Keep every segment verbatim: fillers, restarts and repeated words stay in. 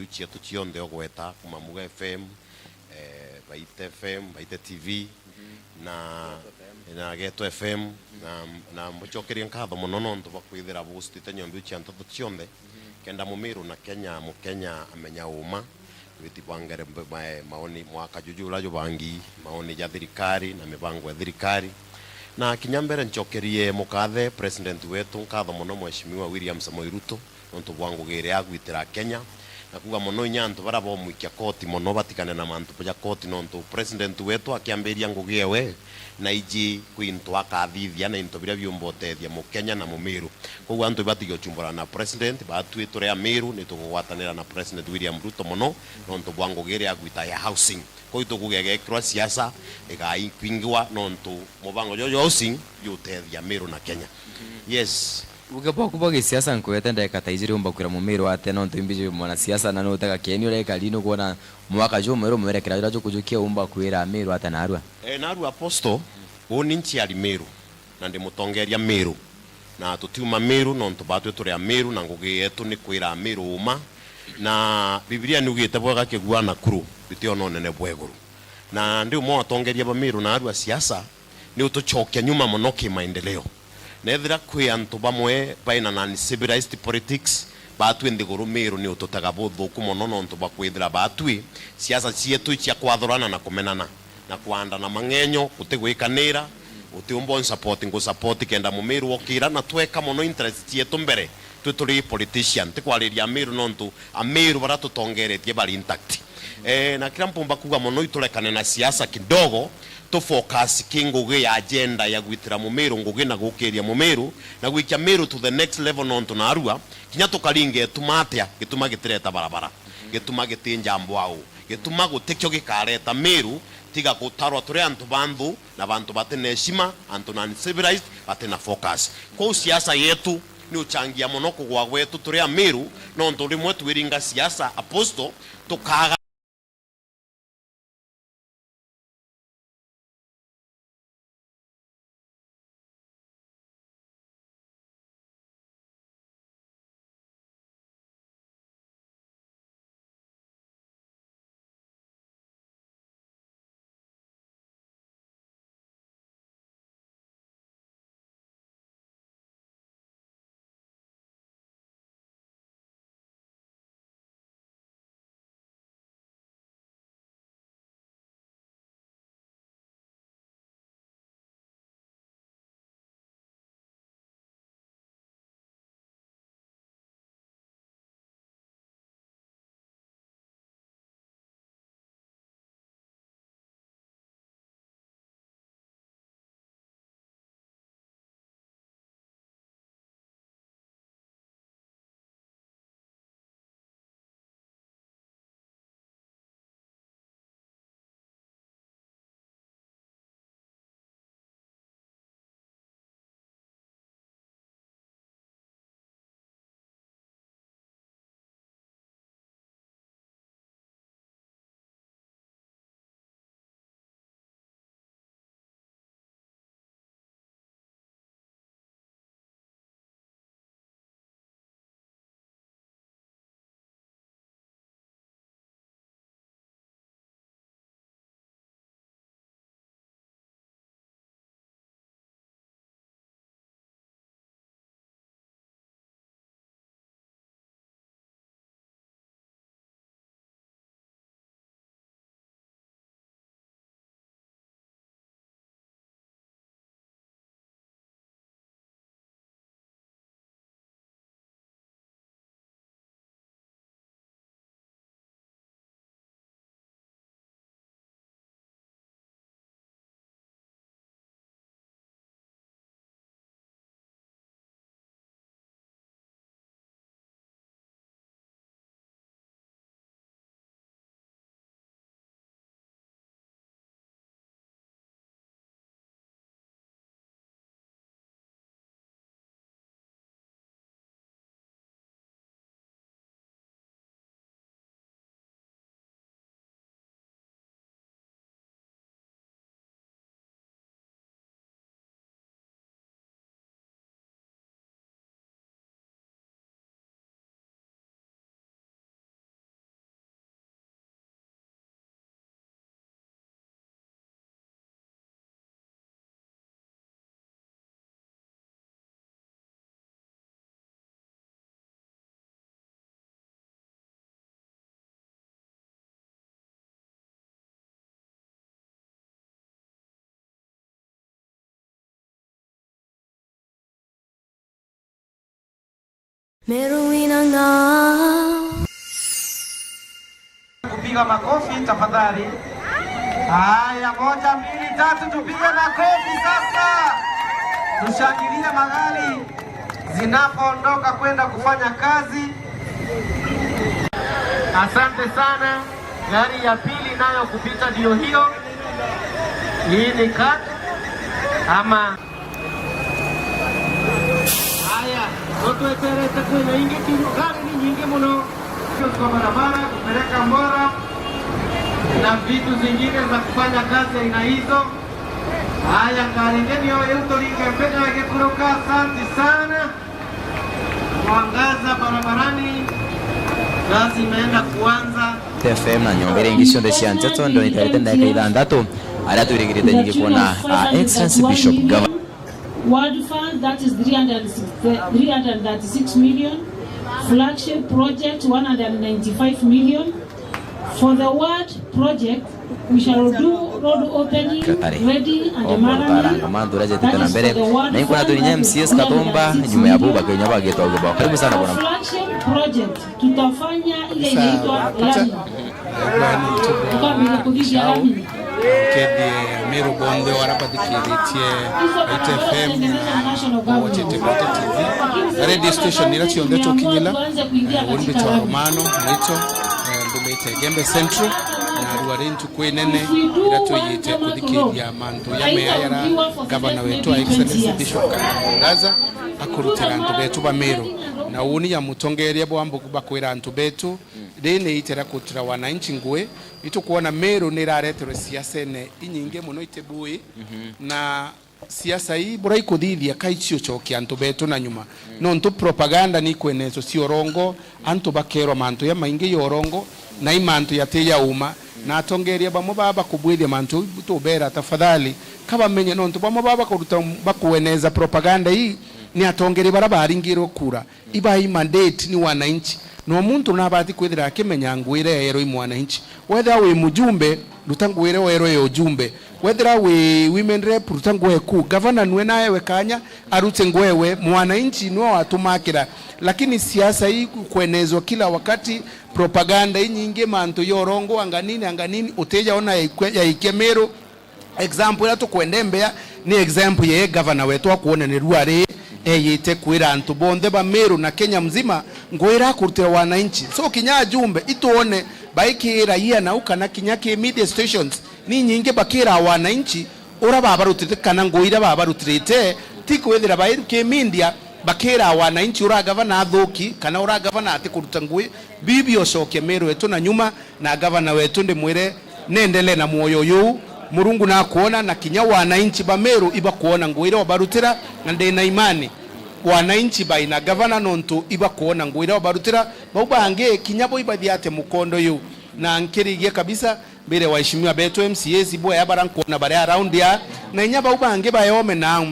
cietu cionthe ugweta kuma Muga F M, eh, Baite F M, Baite T V, na, na Geto F M, na, na mbucokerie nkatho mono nontu bwa kwithira bustite nyombi cia nteto cionthe, kenda Mumiru na Kenya, Mukenya amenya uma, witibangere mbe-, mae-, maoni mwaka juju uria jubangi, maoni ja thirikari na mibango ya thirikari. Na kinya mbere ncokerie mukathe President wetu nkatho mono Mheshimiwa William Samoei Ruto, nontu bwa ngugi iria agwitira Kenya, na kuuga mono inya antu baria baumwikia koti mono batigane na mantu ja koti, nontu president wetu akiambiria ngugi ewe na iji kwi into akathithia na into biria biumba utethia Mukenya na Mumiru. Koguo antu ibatiga uchumbura na president, batwi turi Amiru ni tukugwatanira na President William Ruto mono nontu bwa ngugi iria agwita ya housing. Koguo itukuga igekirwa siasa igai kwingwa nontu mubango jojo housing jutethia Miru na Kenya. Yes. Uge bwaku bwa gisiasa nkwete ndeka ta ijiri umba kwira Mumiru atia, nontu imbi jwi mwanasiasa na nutega kieni ureka lini ukwona mwaka jumweru mwerekera jura jukujukia umba kwira Miru atia narua? E, narua Apostle, uni nciari Miru na ndi mutongeria Miru, na tutiuma Miru nontu batwi turi Amiru na ngugi yetu ni kwira Amiru uma, na Bibilia niugite bwega kigua na kuru bitiononene bwa iguru, na ndi umwe wa atongeria ba Miru narua siasa, ni utucokia nyuma mono kimaendeleo. Na ethira kwi antu bamwe baina na uncivilized politics, batwi nthiguru Miru ni ututega buthuku mono nontu bwa kwithira batwi siasa cietu cia kwathurana na kumenana na kwandana mang'enyo, guti gwikanira, utiumba unsupport, ngusupport kenda Mumiru okira, na tweka mono interest cietu mbere twi turi politician. Tikwariria Amiru nontu Amiru baria tutongeretie bari intact. Eh, na kiria mpumba kuuga mono, iturekane na siasa kidogo, tu focus ki ngugi ya agenda ya gwitira Mumiru ngugi na gukiria Mumiru na gwikia Miru to the next level, nontu narua kinya tukaringa ituma atia, gituma gitireta barabara, gituma gitinja mbwau, gituma gutikio gikareta Miru, tiga gutarwa turi antu ba nthu na bantu batina heshima, antu na uncivilized, batina focus. Kwou siasa yetu ni uchangia mono kugwa gwetu turi Amiru, nontu rimwe twiringa siasa, Apostle, tukaga Meru wina ng'aa. Kupiga makofi tafadhali. Haya, moja, mbili, tatu, tupige makofi sasa. Tushangilie magari zinapoondoka kwenda kufanya kazi. Asante sana. Gari ya pili nayo kupita ndio hiyo. Hii ni cut ama Haya, no tweterete kwina ingi kinya ngari ni nyingi muno. Kwa barabara, kupeleka mbora na vitu zingine za kufanya kazi aina hizo. Haya, ngari ngeni yo yo turinge mbere ya gikuruka. Asante sana. Mwangaza barabarani. Kazi imeenda kuanza. F M na nyomba iria ingi cionthe cia nteto, ndo nitarite ndagika ithanthatu, aria twirigirite nyingi kuona, ah, Excellency Bishop Gavana. World Fund, that is three hundred sixty, three hundred thirty-six million. Flagship project, one hundred ninety-five million. For the world project, we shall do road opening, ready and marathon. That is for the world fund, that is three hundred sixty million. Nyuma ya bau bakinya bagitwa ugibao. Karibu sana bwana. Flagship project, tutafanya ile inaitwa lami. Tukambiriria kuthithia lami. Kethie Meru bonthe o aria bathikiritie Baitu F M na bogocete Baitu T V na radio station iria cionthe tukinyila, eh, uni mbitwa Romano Mwito, eh, mbumite Igembe Central, na narua ri ntuku inene iria twiyite kuthikiriria mantu ja mea jaria gavana wetu wa Excellency Bishop Mwangaza akurutira antu betu ba Meru, na uni ja mutongeria bwa mbugu bakwira antu betu, ri ni itera kurutira wananchi ngui. Itukwona Meru ni irareterwe siasene inyingi muno itibui, na siasa ii bura ikuthithia ka iciucokia antu betu na nyuma. Nontu propaganda ni ikwenezwa cia urongo, antu bakerwa mantu jamaingi ja urongo, na i mantu jati ja uma. Na atongeria bamwe baa bakubwithia mantu jau, tubera tafadhali, ka bamenye, nontu bamwe baa bakuruta, bakueneza propaganda ii, ni atongeria bara baringirwe kura. Ibai mandate ni wananchi. No muntu nabati kwithira akimenya ngwira eerwa i mwananchi. Wethira wi mujumbe, ruta ngwira weerwa ya ujumbe. Wethira wi women rep, ruta ngwe ku. Gavana nwe naewe kanya, arute ngwewe, mwananchi nwe watumakira. Lakini siasa ii kwenezwa kila wakati, propaganda inyingi, mantu ya urongo, anganini, anganini, utija ona yaikwe-, yaikia Meru. Example iria tukwenda imbea ni example ya gavana wetu akwona ni rua ri eyite kwira antu bonthe ba Meru na Kenya mzima ngwira akurutira wananchi. So kinya ajumbe itwone baikira ia nau kana kinya ki media stations ni nyingi bakira wananchi ura babarutirite kana ngui iria babarutirite, ti kwithira bai ki media bakira wananchi ura gavana athuki kana ura gavana atikuruta ngui. Bibi ucokia Meru wetu na nyuma, na gavana wetu ndimwire nendelee na mwoyo uyu. Murungu nakwona, na kinya wananchi ba Meru ibakwona ngui iria ubarutira, na ndina imani wananchi baina gavana nontu ibakwona ngui iria ubarutira. Bau bangi kinya bo ibathiate mukondo uyu, na nkirigie kabisa mbire waheshimiwa betu M C As bwea bara nkwona bari around ya, na inya bau bangi baeome nau.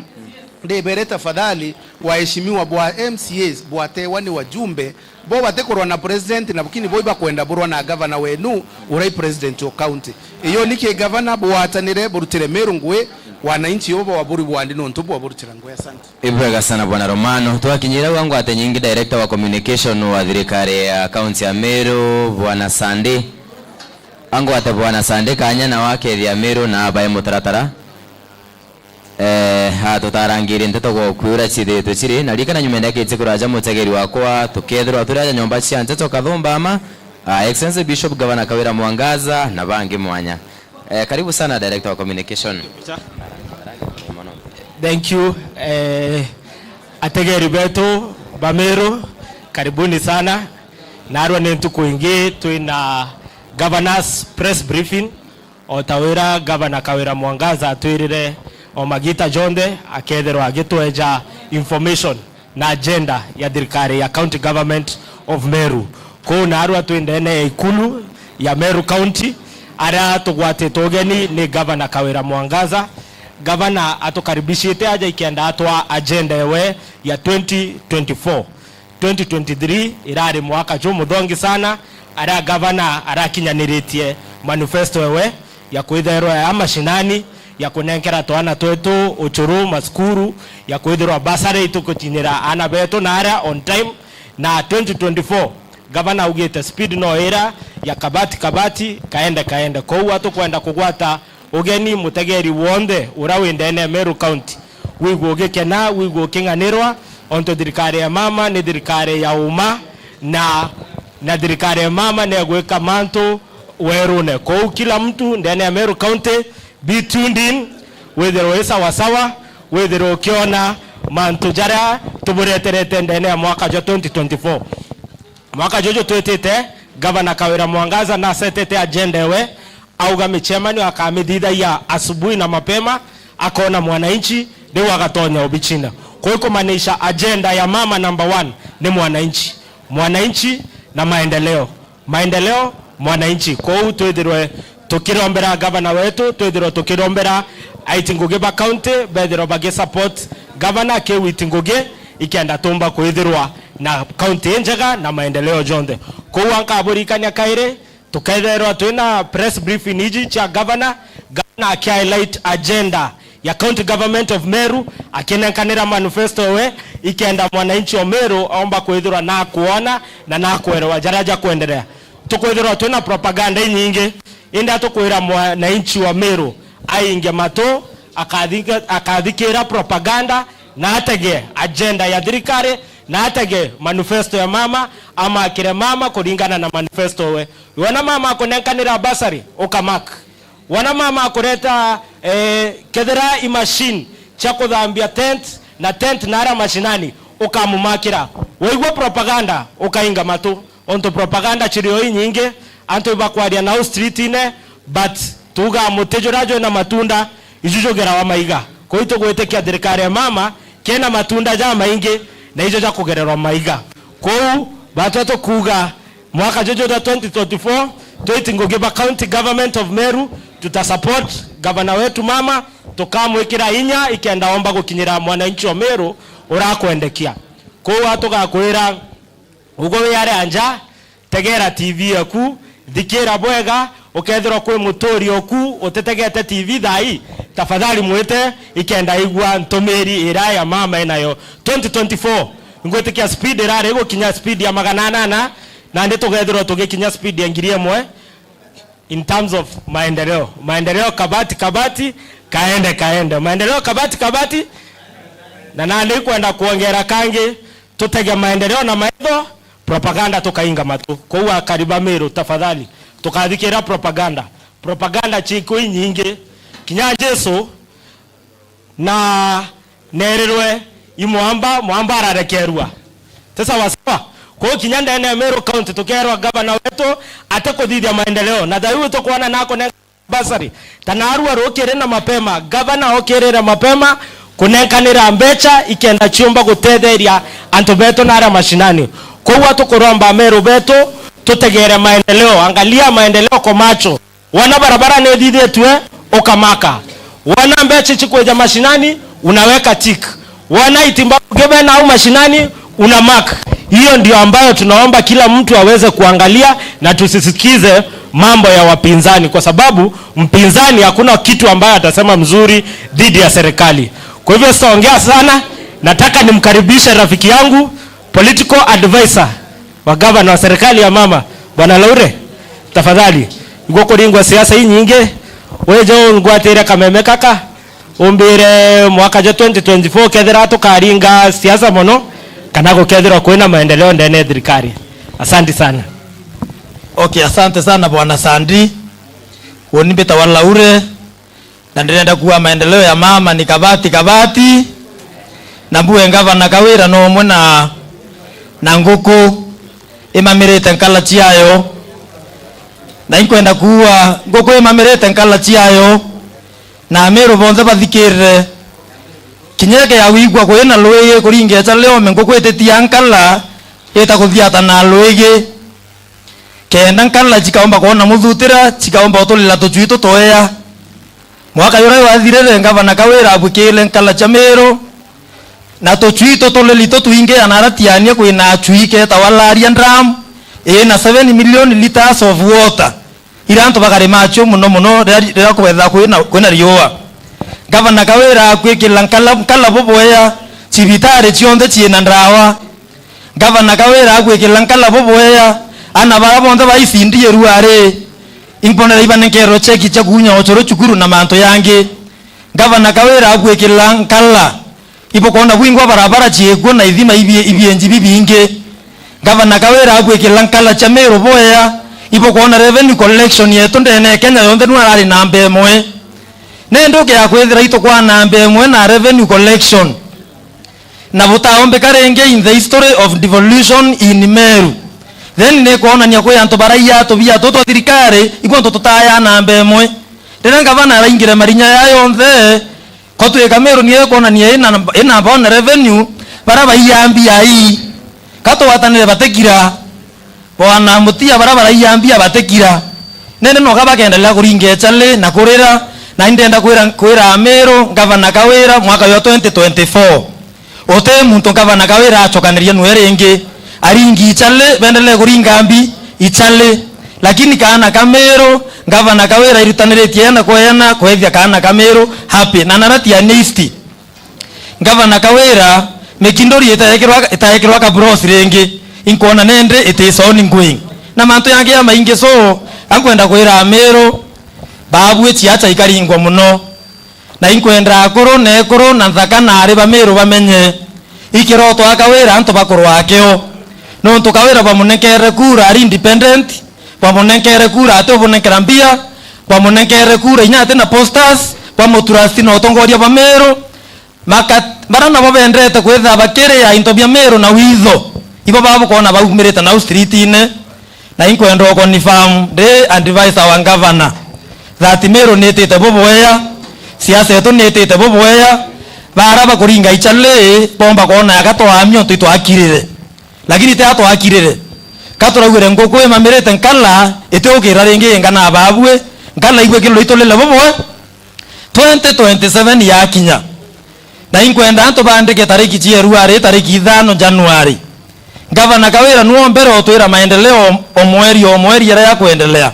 Ndibere tafadhali, waheshimiwa bwa M C As bwatewa ni wajumbe, bo batikurwa na president, na bukini bo ibakwenda burwa na gavana wenu, urai president o county. Iyo niki gavana bwatanire burutire Meru ngui, wananchi bo bwa buri bwandi nontu bwa burutira ngui. Asante. Ibwega sana bwana Romano. Twakinyira au angwate nyingi director wa communication wa thirikari ya county ya Meru, bwana Sande. Angwate bwana Sande kanya na wakethia Meru na abae mutaratara. Eh, ha tutarangire nteto gwa kwira cithitwe ciri, na rikana nyuma ndakite kuraja mutegeri wakwa, tukethirwa turi aja nyomba cia nteto kathumba ama, ah, Excellency Bishop Gavana Kawira Mwangaza na bangi mwanya. Eh, karibu sana director wa communication. Thank you. Eh, ategeri betu ba Meru, karibuni sana. Narua ni ntuku ingi twina governor's press briefing. O ta wira Gavana Kawira Mwangaza atwirire, o magita jonthe akethirwa agitweja information na agenda ya thirikari ya County Government of Meru. Kuu naarua twi ndene ya ikulu ya Meru County, aria tugwatitwe ugeni ni Gavana Kawira Mwangaza. Gavana atukaribishite aja ikenda atwaa agenda ewe ya twenty twenty-four. Twenty twenty-three irari mwaka jumuthongi sana, aria gavana arakinyaniritie manifesto ewe ya kwithairwa ya mashinani, ya kunenkera twana twetu uchuru masukuru, ya kwithirwa bursary itukukinyira ana betu na aria on time, Na twenty twenty-four, gavana augite speed no ira ya kabati kabati, kaende kaende. Kou atukwenda kugwata ugeni mutegeri wonthe ura wi ndene ya Meru County, wigwe ugikena, wigwe uking'anirwa, ontu thirikari ya mama ni thirikari ya uma, na, na thirikari ya mama negwika mantu werune. Kou kila mtu ndene ya Meru County, be tuned in, withirwe wi sawasawa, withirwe ukiona mantu jaria tubureterete ndene ya mwaka jwa twenty twenty-four. Mwaka juju twitite, Gavana Kawira Mwangaza nasetete agenda ewe, auga michemanio akamithithagia asubuhi na mapema, akona mwananchi, riu agatonya obicina. Kwa hiyo kumaanisha agenda ya mama number one ni mwananchi, mwananchi na maendeleo. Maendeleo, mwananchi. Kou twithirwe tukirombera gavana wetu, twithirwe tukirombera aiti ngugi ba county, bethirwe bagisupport gavana akiwiti ngugi, ikenda tumba kwithirwa na county injega na maendeleo jonthe. Kou ankaburikania kairi, tukethirwa twina press briefing iji cia gavana, gavana aki highlight agenda ya County Government of Meru, akinenkanira manifesto we, ikenda mwananchi wa Meru aomba kwithirwa nakuona na nakuerewa jaria jakwenderea. Tukwithirwa twina propaganda inyingi, indi atukwira mwananchi wa Meru ainge matu, akathike-, akathikira propaganda, na atege agenda ya thirikari, na atege manifesto ya mama, amakire mama kuringana na manifesto we. Wona mama akunenkanira bursary, ukamark. Wona mama akureta, eh, kethira i machine cia kuthambia tent na tent na aria mashinani, ukamumakira. Waigua propaganda, ukainga matu. Ontu propaganda cirio inyingi, antu ibakwaria nau streetine, but tuugaa muti juria jwina matunda, iju jugerawa maiga. Kou itugwitikia thirikari ya mama kena matunda jamaingi, na ijo jakugererwa maiga. Kou batwa tukuuga, mwaka juju jwa twenty twenty-four, twiti ngugi ba County Government of Meru, tutasupport gavana wetu mama, tukamwikira inya ikenda omba gukinyira mwananchi wa Meru urakwendekia. Kou atugakwira, ugo wi aria nja, tegera T V yaku, thikira bwega, ukethirwa kwi muturi oku utitegete T V thaa ii, tafadhali mwite ikenda igua ntumiri ira ya mama enayo. Twenty twenty-four, ngwitikia speed irari gukinya speed ya magana anana, nandi tugethirwa tugikinya speed ya ngiri imwe in terms of maendeleo. Maendeleo kabati kabati, kaende kaende. Maendeleo kabati kabati, na nandi ikwenda kuongera kangi, tutege maendeleo na maitho, propaganda tukainga matu. Kou akari ba Meru, tafadhali, tukathikira propaganda. Propaganda ciku inyingi. Kinya Jesu na nerirwe i mwamba, mwamba ararekerua. Ti sawa sawa? Kou kinya ndene ya Meru County tukerwa gavana wetu atikuthithia maendeleo. Na thaa iu tukwona nakunenka bursary. Ta narua rukiri na mapema, gavana okirire mapema kunenkanira mbecha ikenda ciumba gutetheria antu betu na aria mashinani. Kou atukuromba Ameru betu, tutegere maendeleo, angalia maendeleo kwa macho. Wona barabara nithithitue, ukamaka. Wona mbecha cikwija mashinani, unaweka tick. Wona itimba ugibena au mashinani, una mark. Hiyo ndio ambayo tunaomba kila mtu aweze kuangalia na tusisikize mambo ya wapinzani, kwa sababu mpinzani hakuna kitu ambayo atasema mzuri dhidi ya serikali. Kwa hivyo sitaongea sana, nataka nimkaribishe rafiki yangu, political advisor wa gavana wa serikali ya mama, Bwana Laure, tafadhali, igukuringwa siasa inyingi, wije ungwatire kameme kaka, umbire mwaka jwa twenty twenty-four kethira tukaringa siasa mono, kana gukethirwa kwina maendeleo ndene ya thirikari. Asante sana. Okay, asante sana Bwana Sandi. Uni mbitawa Laure, na ndirenda kuuga maendeleo ya mama ni kabati kabati, na mbue ngavana Kawira no umwe na, na nguku imamirite nkala ciayo, na inkwenda kuuga nguku imamirite nkala ciayo, na Ameru bonthe bathikirire. Kinya eke ya wigua kwina rwiji kuringa echa liome, nguku ititia nkala ita kuthiata na rwiji. Kenda nkala cikaumba kwona muthutira, cikaumba uturira tucui tutoea. Mwaka juria jwathirire, ngavana Kawira abwikire nkala cia Meru, na tucui tuturiri tutwingi, na aratiania kwina acui ketawa Laria Dam, ina seven million liters of water, ira antu bakarima acio muno muno riria, riria kwetha kwina, kwina riua. Ngavana Kawira akwikira nkala, nkala buboea, cibitari cionthe ciina ndawa. Ngavana Kawira agwikirira nkala bubwea, ana bara bonthe baicindi irua ri, imbonera ibanenkerwe cheki cia kuunya ucuru cukuru na mantu yangi. Ngavana Kawira agwikirira nkala, ibukwona bwingwa barabara ciikuo na ithima ibi-, ibienji bibingi. Ngavana Kawira agwikirira nkala cia Meru bwea, ibukwona revenue collection yetu ndene ya Kenya yonthe nu arari namba imwe. Nindi ukia kwithira itukwaa namba imwe na revenue collection, na butaombika ringi in the history of devolution in Meru, then ni kwonania kwi antu baraiya tubia tutu twa thirikari, ibu antu tutaya namba imwe. Riria ngavana araingire marinya ya yonthe, ko twika Meru ni kwonania ina, ina bona revenue, bara baiya mbia ii, ka tugwatanire batikira. Bwana Mutia bara baraiya mbia batikira. Nene noka bakendelea kuringa echali na kurira, na indenda kwira, kwira Amiru, Ngavana Kawira, mwaka jwa twenty twenty-four, uti muntu Ngavana Kawira acokaniria nwe ringi. Aringi ichali, bendelee kuringa mbi ichali. Lakini kaana ka Miru, Ngavana Kawira irutaniritie na kweena kwethia kaana ka Miru happy. Na naratia nisti. Ngavana Kawira, mikinduri itaekirwa, itaekirwa kabros ringi, inkwona nindi it is ongoing. Na mantu yangi ya maingi, so, ankwenda kwira Amiru, baabui ciacha ikaringwa muno. Na inkwenda akuru na ekuru na nthaka na ari ba Miru bamenye, ikiroto a Kawira antu bakurwa akio. Nontu Kawira bamunenkere kura ari independent, bamunenkere kura ati ubunenkera mbia, bamunenkere kura inya ati na posters, bamutrust na utongoria bwa Miru. Maka-, bara nabo bendete kwithira bakiria into bia Miru na witho, ibo babukwona baumirite nau street-ini, na inkwenda uconfirm ndi advisor wa governor that Miru nitite bubwea, siasa yetu nitite bubwea, bara bakuringa ichali bomba kwona yaga twaamia untu itwakirire. Lakini ti atwakirire. Ka turaugire nguku imamirite nkala, itiukira ringi inga na babue, nkala igwikirwe itulile bubwe. Twenty twenty-seven yakinya, na inkwenda antu baandike tariki cieru ari tariki ithano January. Ngavana Kawira nuo mbere utwira maendeleo o mweri o mweri yaria yakwendelea.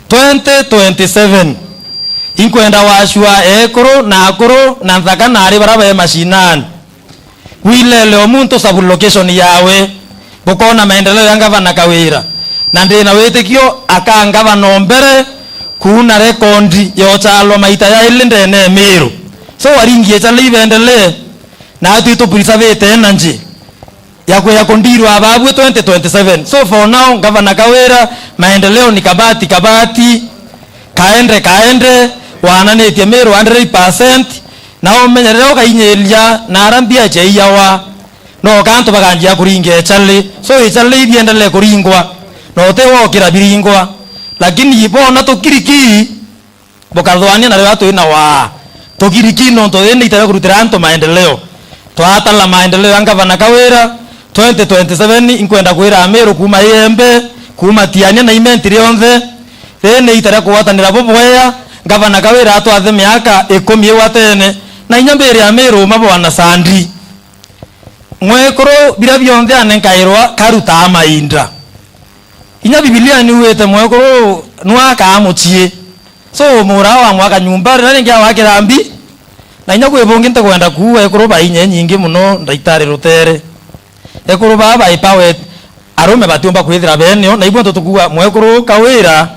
Twenty twenty-seven, inkwenda washua ekuru na akuru na nthaka na ari bara be mashinani. Wilele o muntu sub location yawe, bukona maendeleo ya Ngavana Kawira. Na ndina witikio aka ngavana o mbere kuuna rekondi ya uchalwa maita yaili ndene ya Miru. So waringie chale ibendelee, na atwi tu preserve energy ya kuya kundirwa ababue twenty twenty-seven. So for now, Ngavana Kawira, maendeleo ni kabati kabati, kaende kaende, wananitie Miru hundred percent, na umenye riria ukainyiria na ara mbia ciaiyawa, no ka antu bakanjia kuringa echali. So echali ibiendelee kuringwa, na uti wokira biringwa. Lakini bona tukiriki, bukathwania na riria twina waa. Tukiriki nontu ii ni ita ria kurutira antu maendeleo. Twatala maendeleo ya Ngavana Kawira, twenty twenty-seven, inkwenda kwira Amiru kuuma Iembe, kuuma Tiania na Imenti rionthe, riri ni ita ria kugwatanira bubwea. Ngavana Kawira atwathe miaka ikumi igwatene, na inya mbiri Amiru uma bwana Sandi. Mwekuru, biria bionthe anenkairwa karutaa mainda. Inya Bibilia niugite mwekuru nwakaa mucii. So, muraa wa mwaka nyumba, riria ringi awakira mbi, na inya kwi bungi ntikwenda kuuga, ekuru ba inya inyingi muno, ndaitari rutere. Ekuru baa bai power, arume batiumba kwithira benio, na ibu ntu tukuuga mwekuru Kawira,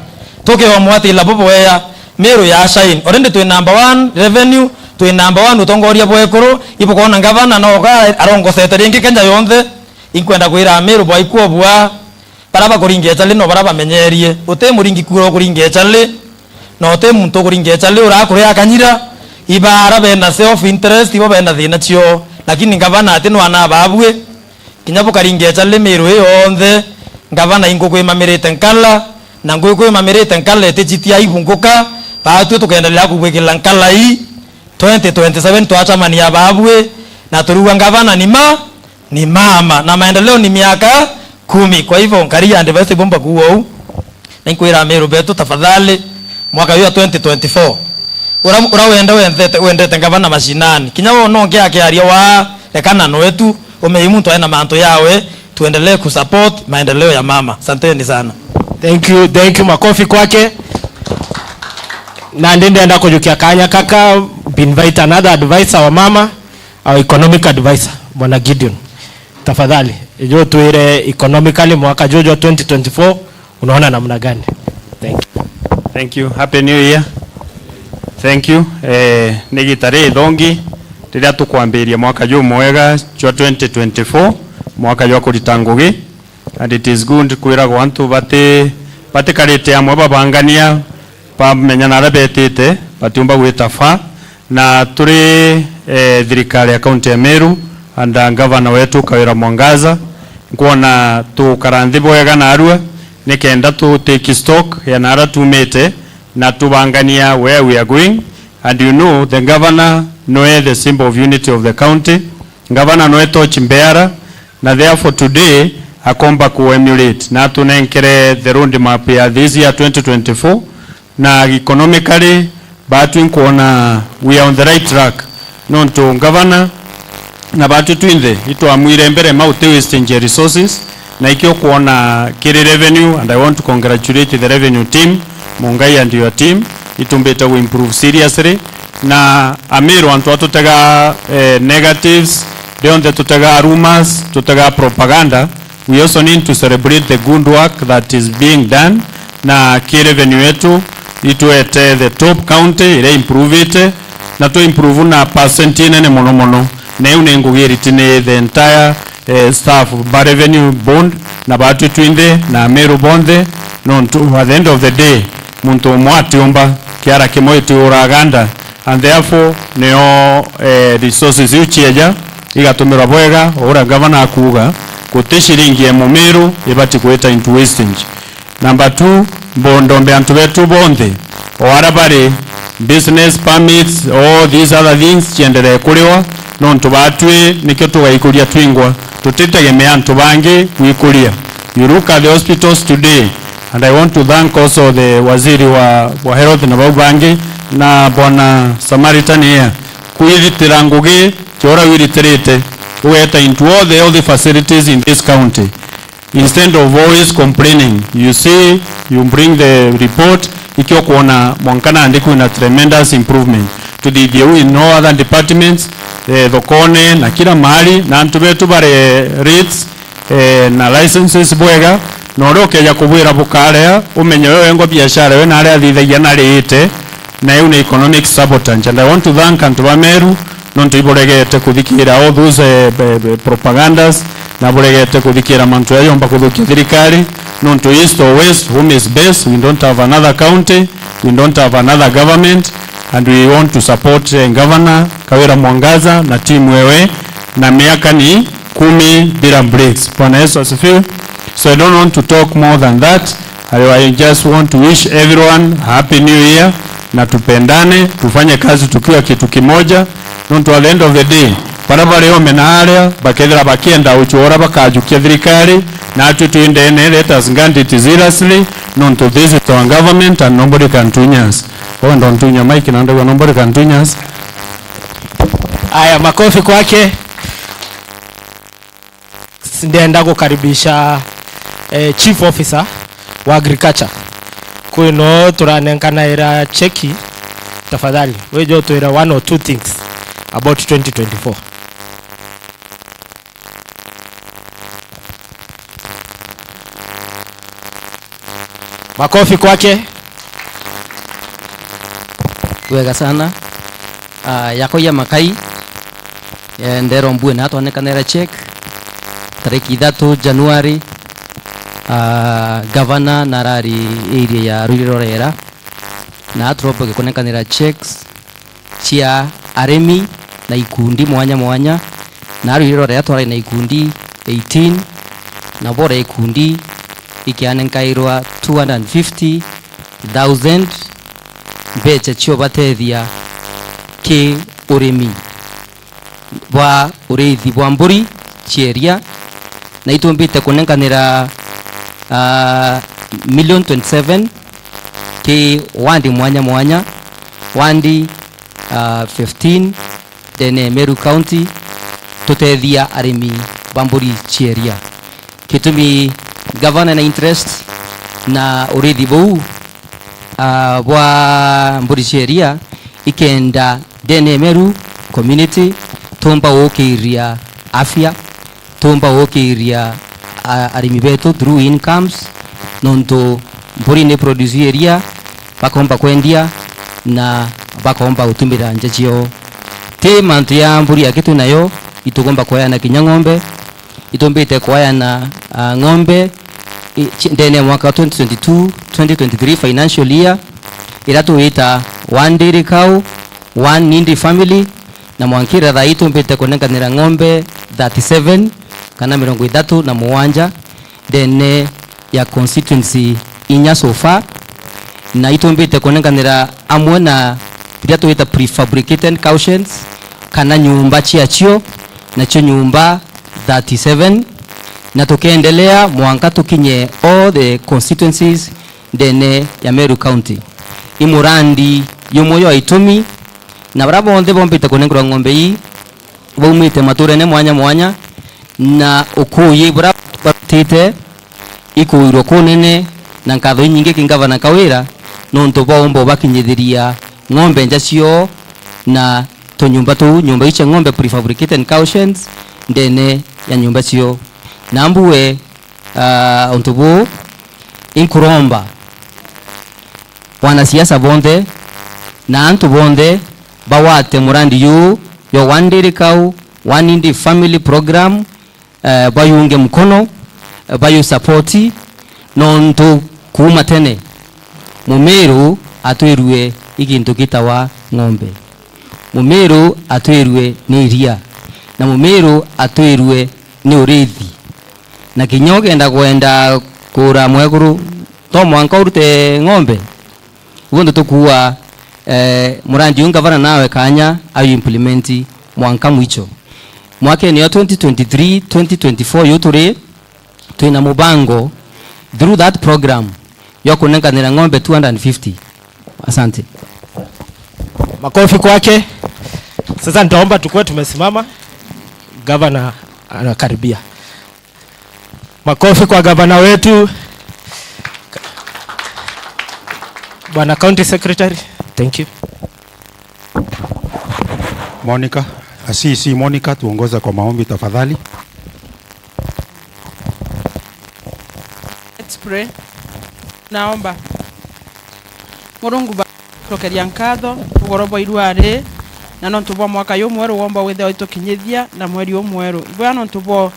tukeomwatila bubwea, Miru ya shine. Already twi number one revenue, twi number one utongoria bwa ekuru, ibukwona ngavana noka arongosete ringi Kenya yonthe. Inkwenda kwira Amiru bwa ikwobua, bara bakuringa echali no bara bamenyerie. Uti muringi kura ukuringa echali, na uti muntu ukuringa echali urakuria akanyira. Ibara bena self interest, ibo bena thina cio. Lakini ngavana ati nwana babue. Kinya bukaringa echali Miru ii yonthe, ngavana inguku imamirite nkala, na nguku imamirite nkala itichitia ibunguka, baatue tukendelea kubwikirira nkala ii. Twenty twenty-seven twachamania babue, na turiuga ngavana ni ma, ni mama, na maendeleo ni miaka kumi. Kwa hivyo, nkaria advice ibomba kuuga uu. Ninkwira Amiru betu, tafadhali, mwaka uyu wa twenty twenty-four, ura, ura wende wendete, wendete ngavana mashinani. Kinya wona ungi akiaria waa, rekana nwetu, umenye muntu aina mantu yawe, tuendelee kusupport maendeleo ya mama. Asanteni sana. Thank you, thank you, makofi kwake. Na ndi ndenda kujukia kanya kaka, invite another advisor wa mama, our economic advisor, Bwana Gideon. Tafadhali. Ijo twire economically mwaka juju jwa twenty twenty-four, unaona namna gani? Thank you. Thank you. Happy New Year. Thank you. Eh, ni gita rithongi riria tukwambiria mwaka jumwega jwa twenty twenty-four, mwaka jwa kurita ngugi, and it is good kwiragwa antu bati-, batikarite amwe babangania, bamenya naria betite, batiumba gwita fa. Na turi, eh, thirikari ya kaunti ya Meru under ngavana wetu Kawira Mwangaza, nkwona tukara nthi bwega narua nikenda tu take stock ya naria tumite na tubangania where we are going. And you know, the governor noe the symbol of unity of the county. Ngavana noe torch bearer, na therefore today akomba ku emulate na atunenkere the road map ya this year twenty twenty-four, na economically batwi nkwona we are on the right track, nontu ngavana na batwi twinthe itwamwire mbere ma uti wasting resources, na ikio kwona kiri revenue, and I want to congratulate the revenue team, Mungai and your team, itumbite gu improve seriously, na Amiru antu atutega, eh, negatives, rionthe tutega rumors, tutega propaganda, we also need to celebrate the good work that is being done, na ki revenue yetu itwete the top county iria improvite, na twa improve na percent inene mono mono, na iu ni ngugi iriti ni the entire, eh, staff ba revenue board na batwi twinthe na Amiru bonthe, nontu at the end of the day muntu umwe atiumba, kiara kimwe itiuraga nda, and therefore nio, eh, resources iu cieja igatumirwa bwega, o uria ngavana akuuga, guti ciringi ya Mumiru ibati gwita into wastage. Number two, mbo-, ndombe antu betu bonthe, o aria bari, business permits, all these other things cienderee kuriwa, nontu batwi nikio tugaikuria twingwa, tutitegemea antu bangi gwikuria. You look at the hospitals today, and I want to thank also the waziri wa, wa health na bau bangi, na bwana Samaritan here, kwiritira ngugi kiora wiritirite, ugeta into all the health facilities in this county. Instead of always complaining, you see, you bring the report, ikio kwona mwanka nandi kwina tremendous improvement. Tuthithie u in all other departments, eh, thokone na kila mahali, na antu betu bari rates, eh, na licenses bwega, na uria ukeja kubwira bukarea, umenye we wengwa biashara we naria athithagia nariite, na iu ni economic sabotage. And I want to thank antu ba Meru, nontu iburegete kuthikira all those, eh, eh, eh, propagandas, na buregete kuthikira mantu ya yomba kuthukia thirikari, nontu east or west, home is best, we don't have another county, we don't have another government, and we want to support, eh, Governor Kawira Mwangaza na team wewe, na miaka ni kumi bila breaks. Bwana Yesu asifiwe. So I don't want to talk more than that. I, I just want to wish everyone a happy new year, na tupendane, tufanye kazi tukiwa kitu kimoja, nontu at the end of the day, baria bari ome na aria bakethira bakienda ucwora bakajukia thirikari, na atwi twi ndene, let us grant it zealously, nontu this is our government and nobody can tunya us. Oh, don't tunya Mike, na ndegwa nobody can tunya us. Aya, makofi kwake. Ndenda gukaribisha, eh, Chief Officer wa Agriculture. Kwino turanenkanaira cheki, tafadhali, wije utwire one or two things about twenty twenty-four. Makofi kwake. Bwega sana. Ah, yakwa ya makai, eh, ndero mbue na twanekanera check tariki ithatu January. Ah, gavana narari area ya Rwiri Rorera, na turombage kunekanira checks cia arimi na ikundi mwanya mwanya, na Rwiri Rorera twarari na ikundi eighteen, na bora ikundi ikianenkairwa two hundred and fifty thousand mbeca cia ubatethia ki urimi bwa uriithi bwa mburi cia iria, na itumbite kunenkanira, ah, million twenty-seven ki wandi mwanya mwanya, wandi, ah, fifteen ndene ya Meru County, tutethia arimi ba mburi cia iria. Gitumi gavana ena interest na urithi buu, ah, bwa mburi cia iria, ikenda ndene ya Meru community tumba gukiria afya, tuumba gukiria, a-, arimi betu through incomes, nontu mburi ni produce iria, bakomba kwendia na bakomba gutumira nja ciao. Ti mantu ya mburi yake twi nayo, itukomba kweana kinya ng'ombe, itumbite kweana, a, ng'ombe, i, ci-, ndene ya mwaka wa twenty twenty-two, twenty twenty-three financial year, ira tuwita one dairy cow, one needy family, na mwankira thaa ii tumbite kunenkanira ng'ombe thirty-seven kana mirongo ithatu na mugwanja ndene ya constituency inya so far, na itumbite kunenkanira amwe na biria twita prefabricated cow sheds kana nyumba ciacio, nacio nyumba thirty-seven, na tukendelea mwanka tukinye all the constituencies ndene ya Meru County. I murandi jumwe jwa itumi, na baria bonthe bombite kunenkerwa ng'ombe ii baumite maturene mwanya mwanya, na ukuuji buria barutite ikuuirwe kunene, na nkatho inyingi ki ngavana Kawira nontu bwaumba ubakinyithiria ng'ombe nja cioo na tunyumba tuu, nyumba iu cia ng'ombe, prefabricated cow sheds, ndene ya nyumba cioo. Na mbue, ah, untu buu, inkuromba wanasiasa bonthe na antu bonthe bawate murandi juu jwa One Dairy Cow, One Needy Family Program, eh, bayunge mkono, eh, bayu support, nontu kuuma tene Mumiru atwirue i gintu gitawa ng'ombe. Mumiru atwirue ni iria, na Mumiru atwirue ni urithi. Na kinya ugenda kwenda kuura mwekuru, to mwanka urute ng'ombe. Uguo ndio tukuuga, eh, murandi uyu ngavana nawe kanya ayu implement mwanka mwicho. Mwakene wa twenty twenty-three, twenty twenty-four yu turi, twina mubango through that program ya kunenkanira ng'ombe two hundred and fifty. Asante. Makofi kwake. Sasa nitaomba tukue tumesimama. Gavana anakaribia. Makofi kwa gavana wetu. Bwana County Secretary, thank you. Monica, C C Monica, tuongoze kwa maombi tafadhali. Let's pray. Naomba. Murungu Baba, tucokeria nkatho ugoro bwa irua ri, na nontu bwa mwaka jumweru womba withia uitukinyithia na mweri umweru. Ibwega nontu bwa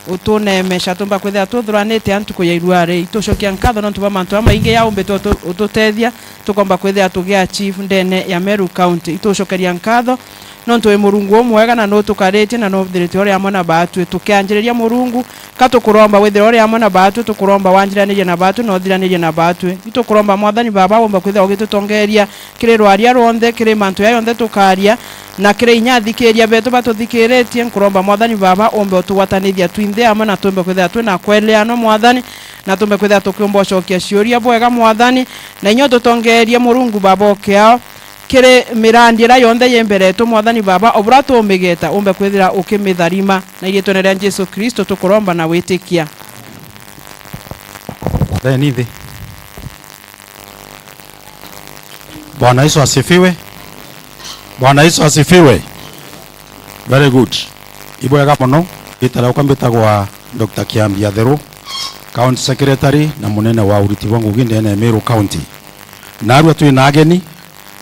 utuneemesha, tumba kwithira tuthuranite a ntuku ya irua ri. Itucokia nkatho nontu bwa mantu a maingi ya umbite utu-, ututethia, tukomba kwithira tugia achieve ndene ya Meru County. Itucokeria nkatho nontu wi Murungu umwega na nutukaritie na nuthirite uri amwe na baatwi. Tukianjiriria Murungu, ka tukuromba withire uri amwe na baatwi, tukuromba wanjiranirie na baatwi na uthiranirie na baatwi. Itukuromba Mwathani Baba, womba kwithira ugitutongeeria kiri rwaria rwonthe, kiri mantu ya yonthe tukaria, na kiri inya athikiiria betu batuthikiritie, nkuromba Mwathani Baba, umbe utugwatanithia twinthe amwe na tumbe kwithira twina kweleanwa, Mwathani, na tumbe kwithira tukiumba ucokia ciuria bwega, Mwathani, na inya ututongeerie, Murungu Baba ukiao, kiri mirandi iria yonthe yi mbere yetu, Mwathani Baba, o buria tumigeta, umbe kwithira ukimitharima, na iriitwene ria Jesu Kristo tukuromba na gwitikia. Theni thi. Bwana Yesu asifiwe. Bwana Yesu asifiwe. Very good. Ibwega mono. Itara uka mbitagwa Doctor Kiambi Atheru, County Secretary na munene wa uriti bwa ngugi ndene ya Meru County. Narua twi na ageni,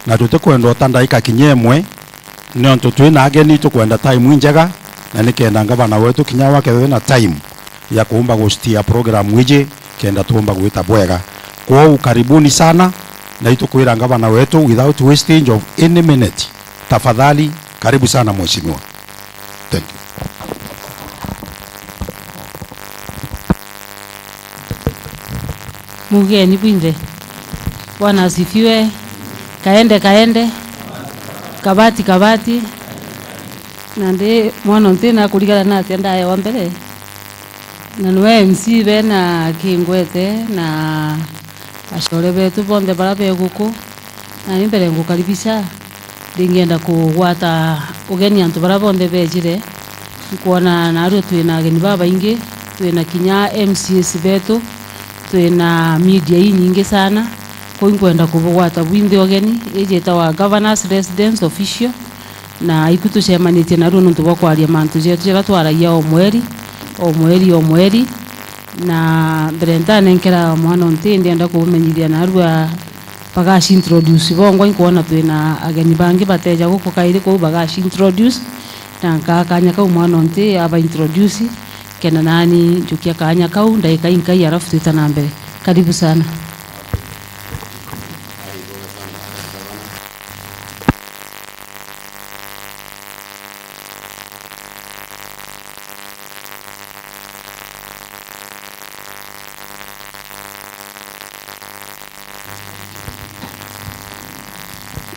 na tutikwenda uta ndaika kinya imwe, niontu twi na ageni tukwenda time injega, na nikenda ngavana wetu kinya wakethwe na time ya kuumba gustia program iji, kenda tuumba gwita bwega. Kwou karibuni sana, na itukwira ngavana wetu, without wastage of any minute, tafadhali, karibu sana mheshimiwa. Thank you. Mugeni bwinthe. Bwana asifiwe. Kaende, kaende. Kabati, kabati. Na ndi mwana ntina kurigana natia ndaewa mbere. Na niwe M C bena kingwete na acore betu bonthe bara be guku. Na ni mbere ngukaribisha. Ndingienda kugwata ugeni antu bara bonthe bejire. Nkwona narua twina ageni babaingi, twina kinya M C As betu, twina media inyingi sana. Kou inkwenda kubugwata bwinthe ugeni, iji itawa Governor's Residence Official, na iku tucemanitie narua nontu bwa kwaria mantu jetu jaria twaragia o mweri. o mweri o mweri, na mbere ntanenkera mwana o nti, ndienda kumumenyithia narua bagaci introduce bongwa. Inkwona twina ageni bangi bateja guku kairi, kwou bagaci introduce, na nkaa kanya kau mwana o nti aba introduce, kenda nani njukia kanya kau ndagika inkai, alafu twita na mbere. Karibu sana.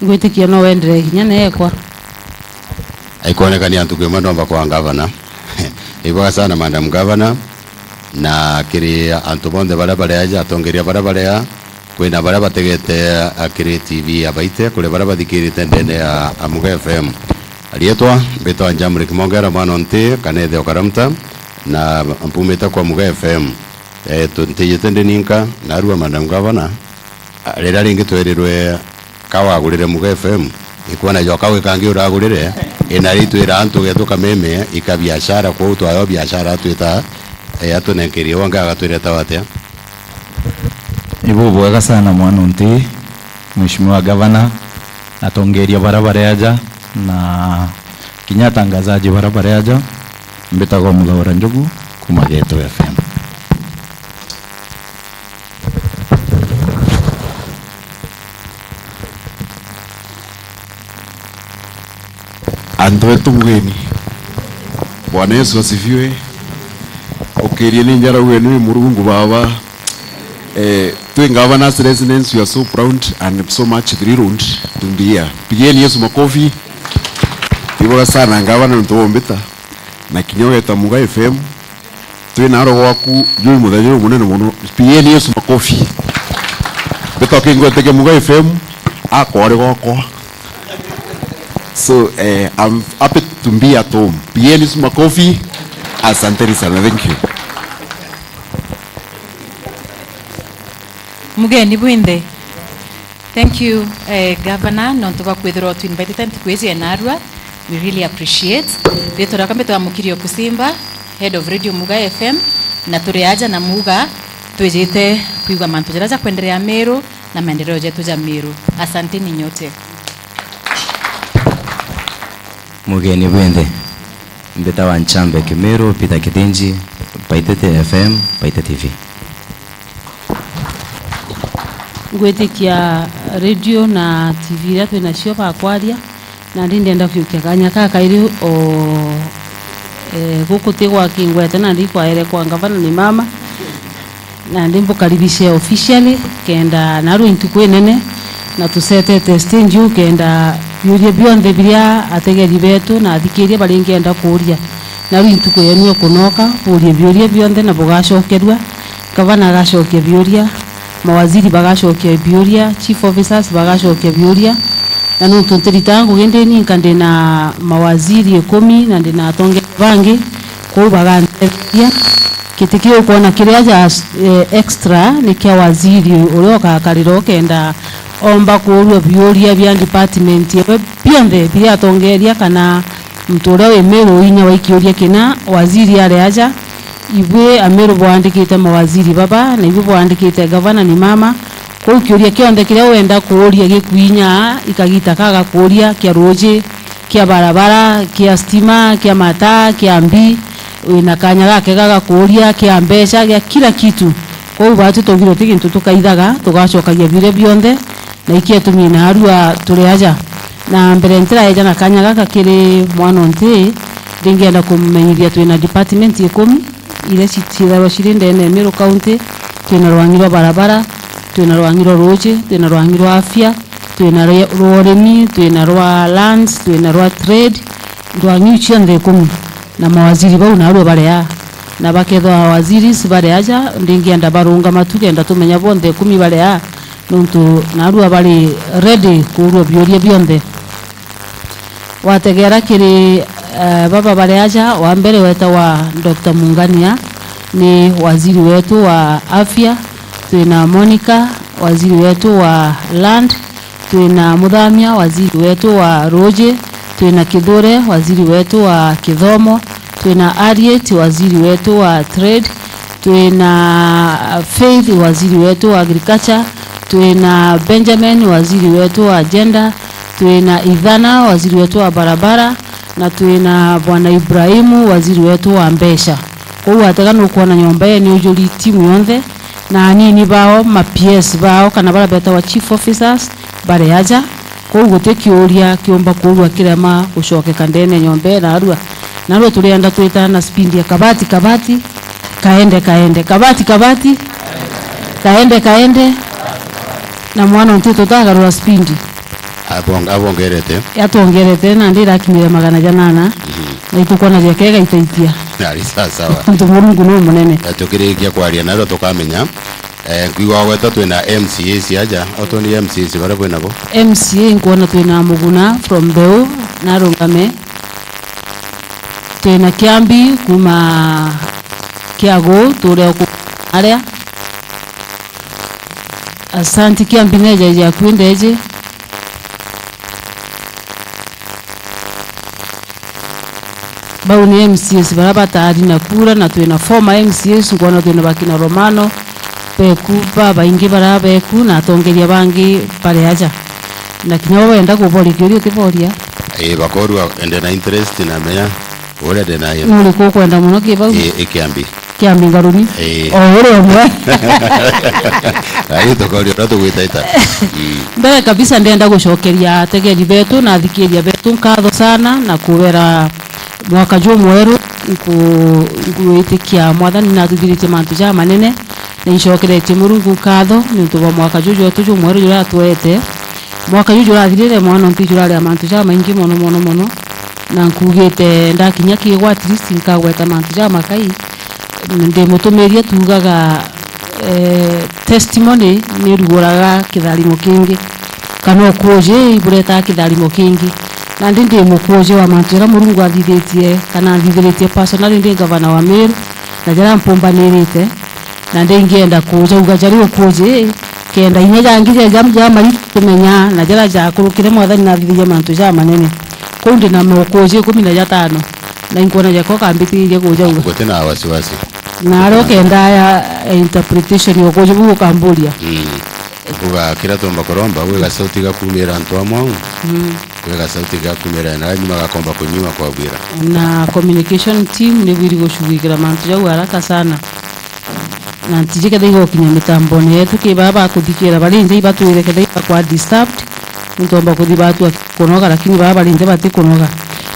Ngwitikia no wenderee kinya neekwa. Aikwonekania ntuku imwe ndomba kwa ngavana. Ibwega sana, Madam Governor, na kiri antu bonthe baria bari aja, atongeria baria bari aa, kwina baria bategete, a, kiri T V ya Baite, kuri baria bathikirite ndene ya Amuga F M. Rietwa mbitwa Njamuri Kimongera, mwana o nti, kana ithe o Karamta, na mpumite kwa Amuga F M. Eh, tu-, ntijite ndi ninka, narua Madam Governor, a, riria ringi twerirwe ka wagurire Muga F M, ikwona jo kau ikangi uragurire, ina ritwira antu getu kameme ika biashara, kwou twayo biashara atwita, eh, atunenkerie wangi agatwireta atia? Ibubwega sana mwana o nti, Mheshimiwa Governor, atongeria baria bari aja, na kinya atangazaji baria bari aja, mbitagwa Muthaura Njugu, kuma Geto F M. Antu etu mugeni. Bwana Yesu asifiwe. Ukirie ni njara ugeni wi Murungu Baba. Eh, twi Governor's Residence, we are so proud and so much thrilled to be here. Pigieni Yesu makofi. Ibwega sana Ngavana nontu wombita na kinya ugeta Muga F M. Twi na roho waku juu muthenya juu munene mono. Pigieni Yesu makofi. Mbitoke ngweteke Muga F M akwa ari gwakwa. So, eh, I'm happy to be at home. Pigieni Yesu makofi. Asanteni sana. Thank you. Mugeni bwinthe. Thank you, eh, Governor, nontu bwa kwithirwa utu invitite ntuku iji ya narua. We really appreciate. Ritwa riakwa mbitwa Mukirio Kusimba, Head of Radio Muga F M, na turi aja na Muga, twijite kwigua mantu jaria jakwenderea Meru na maendeleo jetu ja Meru. Asanteni nyote. Mugeni bwinthe, mbitawa Nchambe Kimiru, Peter Kithinji, Baitete F M, Baitete T V. Ngwitikia radio na T V iria twi nacio bakwaria, nandi ndienda kwiukia kanya ka kairi o, eh, guku ti gwa kingwete, nandi ikwaere kwa ngavana ni mama. Nandi mbukaribishe officially, kenda narua intuku inene, na tusetete stage iu kenda biuria bionthe biria ategeri betu na athikiria baringienda kuuria, narua intuku yenu ikunoka, buurie biuria bionthe na bugacokerua. Gavana agacokia biuria, mawaziri bagacokia biuria, chief officers bagacokia biuria, na nontu ntiritaga ngugi ndi ninka, ndi na mawaziri ikumi na ndi na atongeria bangi, kwou bagantetheria. Giti kiu ukwona kiri aja, eh, extra ni kia waziri uria ugakarira ukenda omba kuurua biuria bia department ewe bionthe biria atongeria kana muntu uria wi Meru inya wa ikiuria kina waziri ari aja. Ibui Ameru bwandikite mawaziri baba, na ibui bwandikite gavana ni mama. Kwou kiuria kionthe kiria wenda kuuria gikwinya ikagita ka gakuuria kia ruuji, kia barabara, kia stima, kia mataa, kia mbi, wina kanya gakega ga kuuria, kia mbeca, gia kila kitu. Kwou baatu twaugire ti gintu tukaithaga, tugacokagia biuria bionthe, na ikio itumi naarua turi aja. Na mbere ntiraeja na kanya gaka kiri mwana o nti, ndingienda kumumenyithia twina department ikumi iria ci-, ciithagwa ciri ndene ya Meru County. Twina rwangi rwa barabara, twina rwangi rwa ruuji, twina rwangi rwa afya, twina rwa, rwa urimi, twina rwa lands, twina rwa trade, rwangi iu cionthe ikumi. Na mawaziri bau naarua bari aa. Na bakethwa waziris bari aja, ndingienda barungama tu kenda tumenya bonthe ikumi bari aa, nontu naarua bari ready kuurua biuria bionthe. Wategera kiri, eh, baba bari aja, wa mbere wetagwa Doctor Mungania, ni waziri wetu wa afya. Twina Monica, waziri wetu wa land. Twina Muthamia, waziri wetu wa ruuji. Twina Kithure, waziri wetu wa kithomo. twina Harriet, waziri wetu wa trade, twina Faith, waziri wetu wa agriculture, twina Benjamin, waziri wetu wa gender, twina Ithana, waziri wetu wa barabara, na twina bwana Ibrahimu, waziri wetu wa mbeca. Kwou watega nukwona nyomba ii ni ujuri timu yonthe, na anini bao, ma P S bao, kana baria betagwa chief officers, bari aja. Kwou guti kiuria kiumba kuurua kirema gucokeka ndene ya nyomba ii narua. Narua turienda twitana speed ya kabati, kabati, kaende, kaende, kabati, kabati, kaende, kaende, na mwana untu tutagarura speed. Abong-, abongerete. Yatwongerete, nandi irakinyire magana janana. Mhm. Na itukwona ja kega itaitia. Ari sawa sawa. Untu Murungu ni munene. Na tukirikia kwaria narua tukamenya, eh, nkwigua gweta twina M C As aja. Otoni M C As baria bwinabo? M C A nkwona twina Muguna from Mbeu, narungame. Twina Kiambi kuma Kiagu, turia uku aria. Asanti Kiambi, neja jaku ndeje. Bau ni M C As baria batari na kura, na twina former M C As, nkwona twina bakina Romano, beku babaingi baria beku, na atongeria bangi bari aja. Na kinya bo benda kuboria kiuria utiboria. Ii, bakorua ende na interest na menya. Uria ndi nayo. Nuriku ukwenda muno ki bau? Ii, i Kiambi. Kiambi ngaruni? Ii. O uria umwe. Ai, tukoria uria tugwitaita. Mm. Mbere kabisa ndenda gucokeria ategeri betu na athikiria betu nkatho sana na kubera mwaka jumweru nku-, ngwitikia Mwathani natuthiritie mantu jamanene na incokeretie Murungu nkatho niuntu bwa mwaka juju wetu jumweru juria atwete. Mwaka juju jurathirire mwana untu jurari a mantu jamaingi mono, mono, mono. Na nkugite ndakinya kiigwa, at least nkagweta mantu jamakai. Ndimutumiria tuugaga, eh, testimony niruguraga kitharimo kingi, kana ukuuji iburetaga kitharimo kingi. Nandi ndi mukuuji wa mantu jaria Murungu athithitie, kana athithiritie personally ndi ngavana wa Meru, na jaria mpumbanirite. Na ndingienda kujauga jari ukuuji, kenda inya jangi ja, ja, ja maritu tumenya, na jaria jakurukire Mwathani nathithirie mantu jamanene. Kuu ndi na maukuuji ikumi na jatano, na inkwona jako kambitiririe kujauga. Guti na wasiwasi. Na aria ukenda ya, ya interpretation ya ukuuji buu ukamburia. Mm. Mbuga kiria tumba kuromba, gwi gasauti gakumira antu amwe au. Mm. Gwi gasauti gakumira na nyuma gakomba kunyua kwa bwira. Na communication team ni bwiri gucugikira mantu jau haraka sana. Na ntiji kethira igokinya mitambone yetu, ki baa bakuthikira bari nja ibatwire kethira ibakwa disturbed, nontu omba kuthi batua kunoga, lakini baa bari nja batikunoga.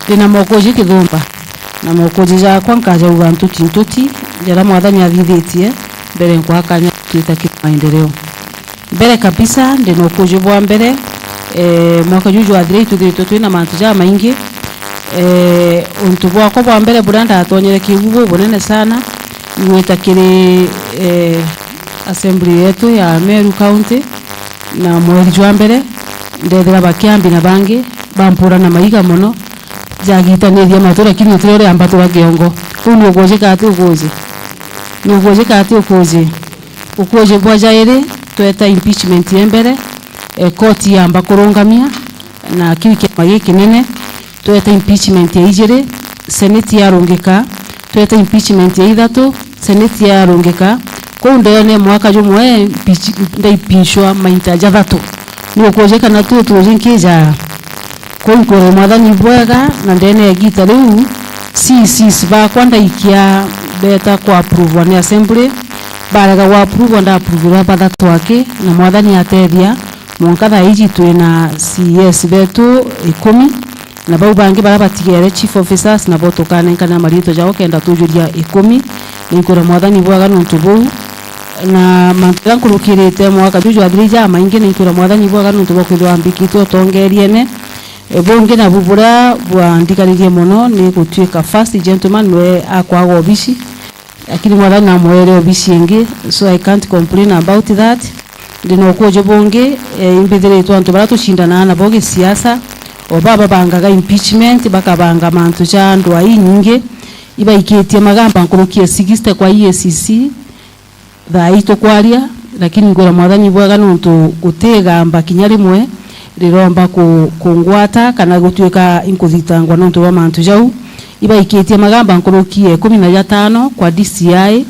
Ndina mokoji kithumba, na mokoji jakwa nkajauga ntuti ntuti, jaria Mwathani athithitie, mbere nkwa kanya twita ki maendeleo. Mbere kabisa, ndina ukuji bwa mbere, eh, mwaka juju jwathira ituthiritwe twina mantu jamaingi. Eh, untu bwakwa bwa mbere buria ndatonyere kiugu bubunene sana, ni gwita kiri, eh, assembly yetu ya Meru County, na mweri jwa mbere, ndethira bakiambi na bangi, bampura na maiga mono, jagitanirie matu, lakini utire uria mbatura kiongo. Kuu ni ukuji kana ti ukuji? Ni ukuji kana ti ukuji? Ukuji bwa jairi, tweta impeachment ya mbere, eh, koti yamba kurungamia, na kiu kiama gikinene, tweta impeachment ya ijiri, seneti yarungika, tweta impeachment ya ithatu, seneti yarungika. Kuu ndene mwaka jumwe, impeach-, ndaipishwa mainta jathatu. Ni ukuji kana ti utuji nkija? Kuu nkwira Mwathani bwega, na ndene ya igita riu, C Cs bakwa ndaikia beta kwa approve ni assembly, barega gwa approve, nda approve bathatu aki, na Mwathani atethia, mwanka thaa iji twina C S betu ikumi, na bau bangi baria batigere chief officers, nabo tukanenkana mariitwa jao kenda tujuria ikumi, na inkwira Mwathani bwega nontu buu. Na mantu jaria nkurukirite mwaka juju jwathirire jamaingi, na inkwira Mwathani bwega nontu bwa kwithirwa mbikitwe utongeriene. E, bungi nabu buria bwandigaririe mono ni gutuika first gentleman niwe akwaga obici, lakini Mwathani namwere obici ingi, so I can't complain about that. Ndina ukuji bungi, e, imbithiritwe antu baria tucindanaga nabo gisiasa, o baba bangaga impeachment, bakabanga mantu ja ndwaa inyingi, ibaikitie magamba nkuruki ya sixty kwa E A C C, thaa ii tukwaria, lakini ngwira Mwathani bwega nontu guti igamba kinya rimwe riromba ku-, kungwata kana gutuika inkuthitangwa nontu bwa mantu jau. ibaikitie magamba nkuruki ya ikumi na jatano kwa D C I.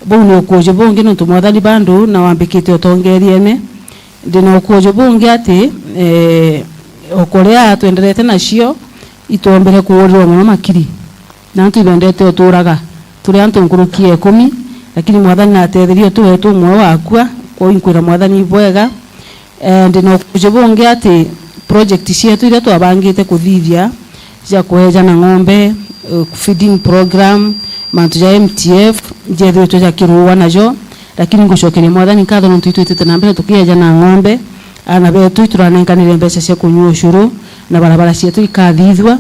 Buu ni ukuuji bungi, nontu Mwathani bandu na wambikite utongeriene. Ndi na ukuuji bungi ati, eh, o kuria twenderete nacio, itwombire kuurirwa mono makiri. Na antu ibendete uturaga turi antu nkuruki ya ikumi, lakini Mwathani natetherie uti wetu umwe wakua, kwou inkwira Mwathani ibwega. Eh, ndi na ukuuji bungi ati project cietu iria twabangite kuthithia cia kuejana ng'ombe, eh, feeding program, mantu ja M T F, njethiritwe ja kirua najo, lakini ngucokeria Mwathani nkatho nontu itwitite na mbere tukiejana ng'ombe, ana betu ituranenkanire mbeca cia kunyua ucuru na barabara cietu ikathithua.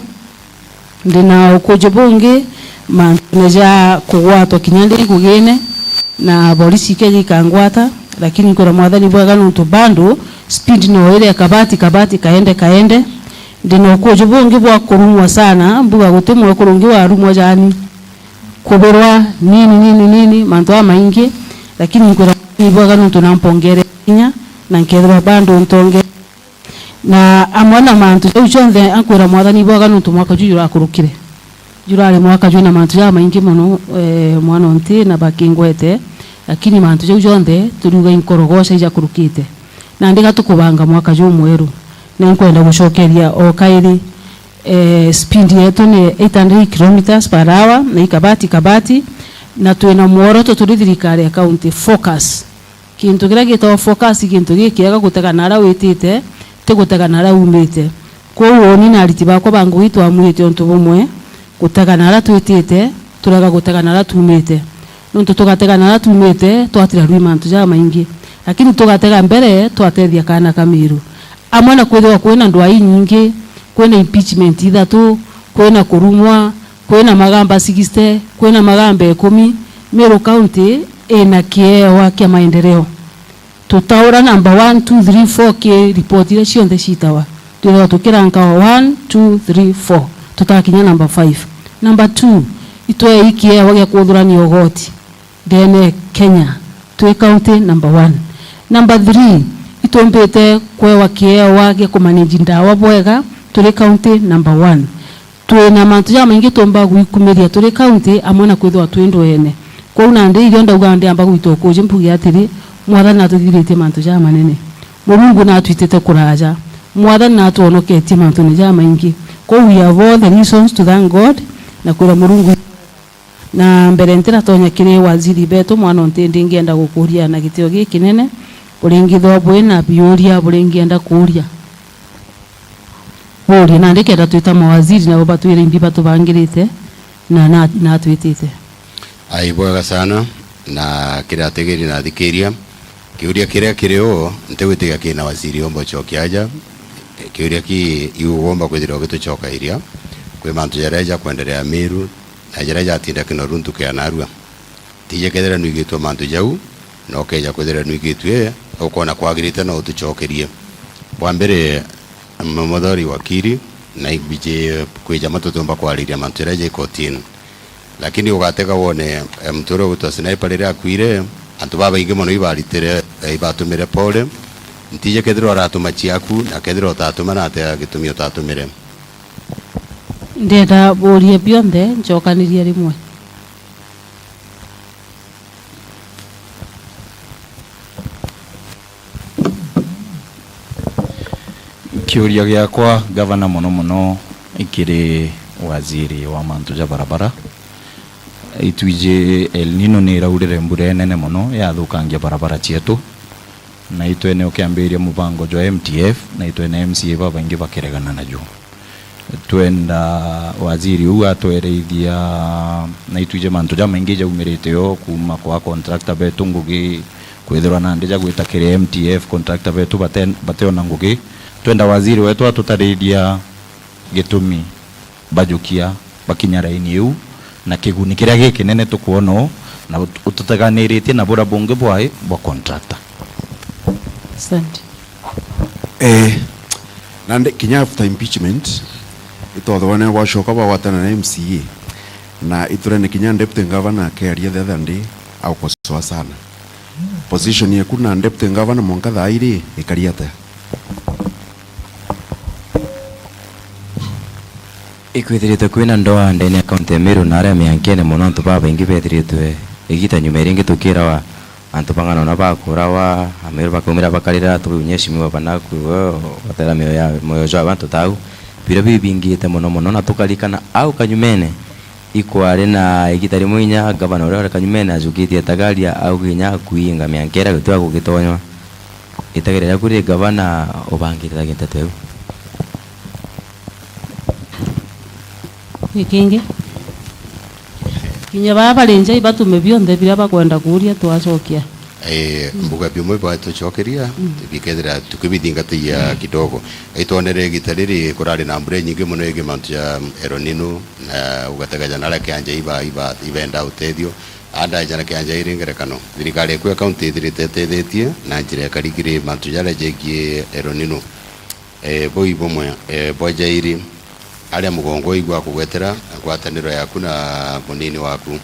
Ndi na ukuuji bungi mantune ja kugwatwa kinya ndi ngugine na borisi ikeja ikangwata, lakini nkwira Mwathani bwega nontu bado speed no ire kabati, kabati, kaende, kaende. Ndi na ukuuji bungi bwa kurumwa sana, mbuga guti mwekuru ungi warumwa jani. Kubirwa nini, nini, nini, mantu jamaingi, lakini nkwira Mwathani bwega nontu nampongere kinya, na nkethirwa bado ntonge Na amwe na mantu jau jonthe, ankwira Mwathani ibwega nontu mwaka ju jurakurukire. Jurari mwaka jwina mantu jamaingi mono, eh, mwana o nti na bakingwete, lakini mantu jau jonthe turiuga inkorogoca ijakurukite. Nandi gatukubanga mwaka jumweru, na inkwenda gucokeria o kairi, eh, speed yetu ni eight hundred kilometres per hour, na ikabati kabati, na twina mworoto turi thirikari ya county, focus. Kintu kiria gitagwa focus, gintu gikiega gutega na aria witite, ti gutega na aria umite. Kwou uni na ariti bakwa ba ngugi twamwirite untu bumwe, gutega na aria twitite, turega gutega na aria tumite. Nontu tugatega na aria tumite, twatira rui mantu jamaingi. Lakini tugatega mbere, twatethia kaana ka Miru. Amwe na kwithirwa kwina ndwaa inyingi, kwina impeachment ithatu, kwina kurumwa, kwina magamba sixty, kwina magamba ikumi, Meru County ina kiewa kia maendeleo. Tutaura number one, two, three, four ki report iria cionthe ciitawa. Twithirwa tukirankawa one, two, three, four. Tutakinya number five. Number two, itwei kiewa gia kuthurania ugoti. Ndene Kenya, twi county number one. Number three, itumbite kwewa kiewa gia kumanage ndawa bwega, turi county number one. Twina mantu jamaingi tumba gwikumiria turi county amwe na kwithirwa twi ndweene. Kwou nandi irio ndauga ndiamba gwita ukuji mbuge atiri, Mwathani natuthithiritie mantu jamanene. Murungu natwitite kuraja. Mwathani natwonoketie mantune jamaingi. Kwou we have all the reasons to thank God na kwira Murungu Na mbere ntiratonya kiri waziri betu, mwana o nti ndingienda gukuria na gitio gikinene, buringithwa bwina biuria buringienda kuuria. Uria nandi kenda twita mawaziri nabo batwire imbi batubangirite na, na, na atwitite. Ai, bwega sana, na kiri ategeri na athikiria. Kiuria kiria kiri uu, ntigwitikia kina waziri umba ucokia aja. Kiuria ki iu ugomba kwithirwa ugitucokairia. Kwi mantu jaria jakwenderea Miru, na jaria jatinda kinoru ntuku ya narua. Tije kethira nwigitwe mantu jau, na ukeja kwithira nwigitwe, ukona kwagirite no utucokerie. Bwa mbere, m-, muthori wakiri, na imbiji kwija matutumba kwariria mantu jaria ja ikotini. Lakini ugatega wone, eh, muntu uria ugwitwa Sniper riria akuire, antu babaingi mono ibaritire, eh, ibatumire pole. Ntije kethirwa aratuma ciaku, na kethirwa utatuma, na atia gitumi utatumire. Ndenda burie bionthe, ncokanirie rimwe. Kiuria giakwa, gavana, mono mono ikiri waziri wa mantu ja barabara. Itwiji El Nino ni iraurire mbura inene mono, yathukangia barabara cietu. Na itwene ukiambiria mubango jwa M T F, na itwene M C A babaingi bakiregana najo. Twenda waziri uu atwereithia, na itwije mantu jamaingi jaumirite o kuuma kwa contractor betu ngugi, kwithirwa nandi ja gwita kiri M T F, contractor betu bate-, bateona ngugi. Twenda waziri wetu atutarithia gitumi bajukia, bakinya raini iu, na kiguni kiria gikinene tukwona uu, na ut-, ututeganiritie na buria bungi bwai bwa contractor. Asante. Eh, nandi kinya after impeachment, itwathwa ne bwacoka bagwatana na M C A, na iturene kinya deputy governor akiaria the other day, aukosoa sana. Position yeku na deputy governor mwanka thaa iri ikari atia? Ikwithiritwe kwina ndoa ndene ya kaunti ya Meru na aria miankene mono, antu babaingi bethiritwe igita nyuma iringi tukirawa antu bang'ana ona bakurawa, Ameru bakaumira bakarira tu nyeshimiwa banaku, watera mioyo ya, mioyo jwa bantu tau. Biria bibingite mono mono, na tukarikana au kanyumene, ikwari na igita rimwe inya gavana uria wari kanyumene ajukitie tagaria auga inya kuinga miankera gutwa gugitonywa. Itegereria kuri gavana ubangite ta ginteto iu. Gikingi. Kinya baa bari nja ibatume bionthe biria bakwenda kuuria twacokia. Eh, mbuga bimwe batucokeria, bikethira tukibithingatiia kidogo. Itwonere igita riri kurari na mbura inyingi mono igi mantu ja El Nino, na ugategeja na aria kianja iba, iba, ibenda utethio. Andaja na kianja iri ngerekano. Thirikari iku ya kaunti ithirite itethitie na njira ikari kiri mantu jaria jegie El Nino. Eh, buu bumwe, eh, bwa jairi, aria mugongo igua kugwetera ngwataniro yaku na munini waku.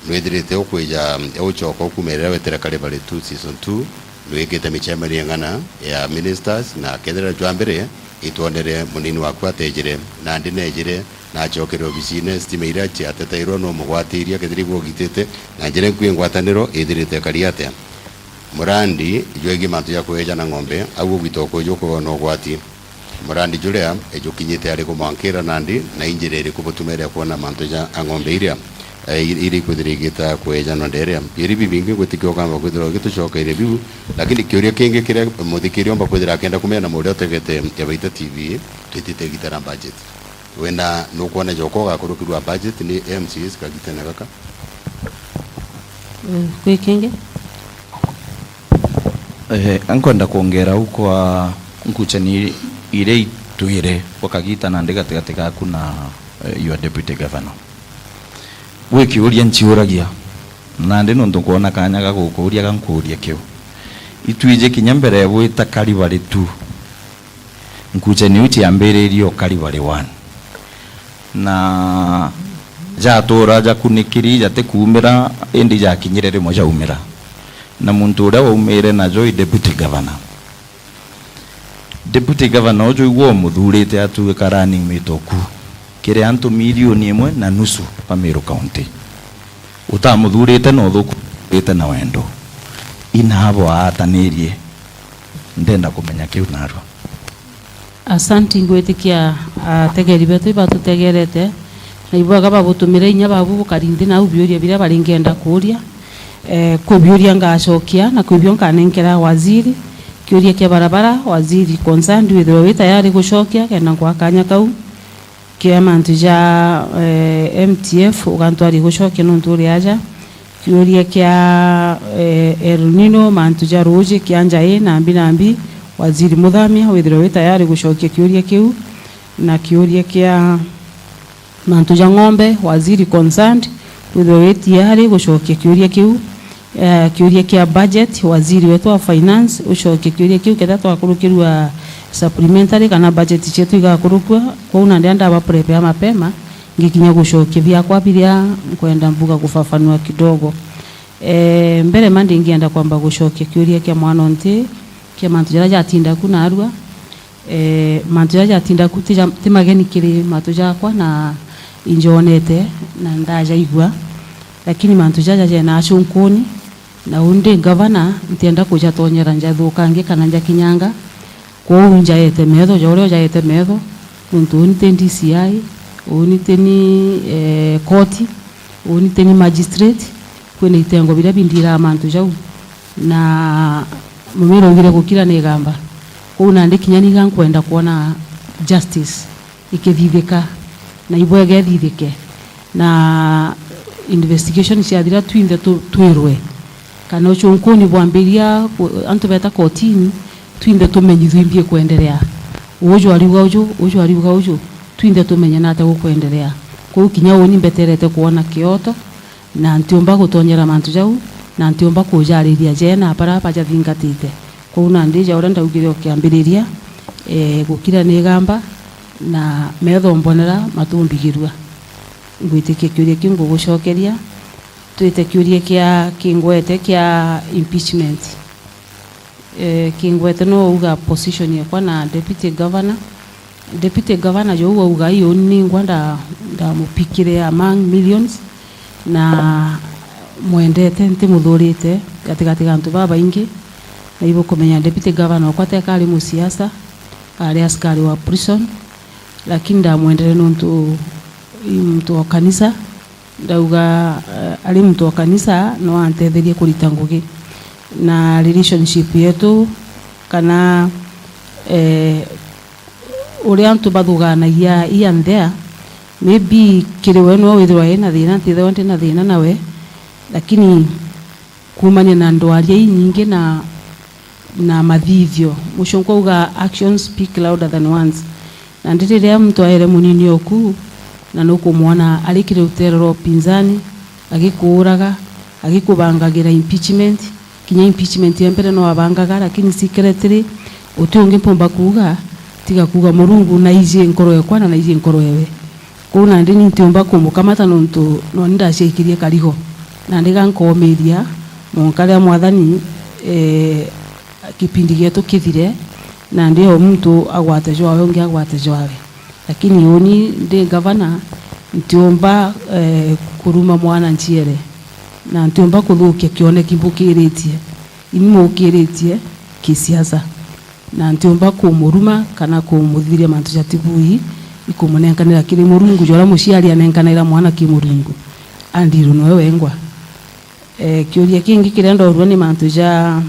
Nwithirite ukwija, ucoka ukumerera wetere Kalibari two season two, nwikite micemanio ing'ana ya ministers, na kethira jwa mbere itwonere munini waku atejire, nandi nejire, nacokere obisine, stima iria ciateteirwe no mugwatiria kethira igwogitite, na njira nkui ngwataniro ithirite kari atia? Murandi jwegie mantu ja kweja na ng'ombe, au ugwita ukuju ukugwa na ugwati. Murandi juria jukinyite ari kumwankira nandi, na injira iriku butumeria kwona mantu ja ng'ombe iria, eh, iri kwithira igita kwejanwa nderia? Bieri bibingi ngwitikia ukamba kwithirwa gitucokeire biu, lakini kiuria kingi kiria muthikiria umba kwithira akenda kumenya na muria utegete ya Baita T V, twitite igita na budget. Wenda nukwona joko ugakurukirwa budget ni M C As kagitene gaka? Eh, kwi kingi? Eh, nkwenda kwongera au kwa nkuchani iria itwire bwa kagita nandi gatigati gaku na, eh, your deputy governor. Gwi kiuria nchiuragia, nandi nontu nkwona kanya ga gukuuria, ga nkuurie kiu. Itwiji kinya mbere ya gwita Kalibari two, nkuchani iu ciambiririe o Kalibari one. Na jatura jakunikiri jatikuumira, indi jakinyire rimwe jaumira. Na muntu uria waumire najo i deputy governor. Deputy governor uju igwe umuthurite atuika running mate oku kiri antu milioni imwe na nusu ba Meru County. Utamuthurite na uthuku, uthurite na wendo. Inabo aatanirie. Ndenda kumenya kiu narua. Asanti, ngwitikia ategeri betu ibatutegerete, na ibwega babutumire inya babu bukari nthi nau biuria biria baringenda kuuria. Eh, kwi biuria ngacokia, na kwi bio nkanenkera waziri. Kiuria kia barabara, waziri concerned withirwe wi tayari gucokia, kenda nkwa kanya kau. Kia mantu ja, eh, M T F, ugantwari gucokia nontu uri aja. Kiuria kia, eh, El Nino, mantu ja ruuji, kia njai, nambi nambi, waziri Muthamia, withirwe wi tayari gucokia kiuria kiu. Na kiuria kia mantu ja ng'ombe, waziri concerned, withirwe wi tayari gucokia kiuria kiu. Eh, kiuria kia budget, waziri wetu wa finance, ucokie kiuria kiu, kethira twakurukirua supplementary kana budget cietu igakurukua. Kwou nandi ndabaprepare mapema, ngikinya gucokia biakwa biria nkwenda mbuga kufafanua kidogo. Eh, mbere ma ndingienda kwamba gucokia kiuria kia mwana o nthi, kia mantu jaria jatinda ku narua. Eh, mantu jaja jatinda ku ti ja-, ti mageni kiri matu jakwa, na injonete na ndajaigua, lakini mantu jaja jena acunkuni, na uu ndi ngavana, ntienda kujatonyera njathukange kana njakinyanga. Kwou njaete metho ja uria ujaete metho, nontu uu nti D C I, uu nti ni, eh, koti, uu nti ni magistrate, kwina itengo biria bindiraa mantu jau. Na mumira augire gukira ni igamba. Kwou nandi kinya niga nkwenda kwona justice ikithithika, na ibwega ithithike, na investigation ciathira twinthe tu-, twirwe kana ucunkuni bwambiria ku-, antu beta kotini, twinthe tumenyithue imbi ikwenderea. Uju ariuga uju, uju ariuga uju, twinthe tumenye nata gukwenderea. Kwou kinya uni mbeterete kwona kioto, na ntiumba gutonyera mantu jau, na ntiumba kujariria jena bara bajathingatite. Kwou nandi ja uria ndaugire o kiambiriria, eh, gukira ni igamba, na metho mbonera matu mbigirua. Ngwitikia kiuria kiu ngugucokeria. Twite kiuria kia kingwete kia impeachment. Eh, kingwete no uga position yakwa na deputy governor. Deputy Governor jou auga, ii uni ningwa nda-, ndamupikire among millions, na mwendete, ntimuthurite gatigati ga antu babaingi. Na ibukumenya Deputy Governor okwa teka ari musiasa, ari askari wa prison, lakini ndamwendere nontu i muntu wa kanisa. Ndauga, eh, ari muntu wa kanisa no antetherie kurita ngugi. Na relationship yetu, kana, eh, uria antu bathuganagia here and there, maybe kiri we no withirwa ena thina, ntithagwa ndina thina nawe, lakini kuumania na ndwaria inyingi na, na mathithio. Mucunku auga, "Actions speak louder than words." Nandi riria muntu aere munini oku, na nukumwona ari kiri rutere rwa upinzani, agikuuraga, agikubangagira impeachment, kinya impeachment ya mbere no abangaga, lakini secretly, uti ungi mpumba kuuga, tiga kuuga Murungu naiji nkoro ekwa na naiji nkoro ewe. Kwou nandi ni ntiumba kumukamata nontu noni ndaciaikirie karigo. Nandi ga nkoomiria, mwanka riria Mwathani, eh, kipindi gietu kithire, nandi o muntu agwate jwawe, ungi agwate jwawe. Lakini uni ndi gavana, ntiumba, eh, kuruma mwana nchiere, na ntiumba kuthukia kioneki mbukiritie. Ini mukiritie kisiasa. Na ntiumba kumuruma kana kumuthiria mantu ja tibui, ikumunenkanira kiri Murungu, ja uria muciari anenkanaira mwana ki Murungu. Andiru noe wengwa. Eh, kiuria kingi kiria ndorua ni mantu ja,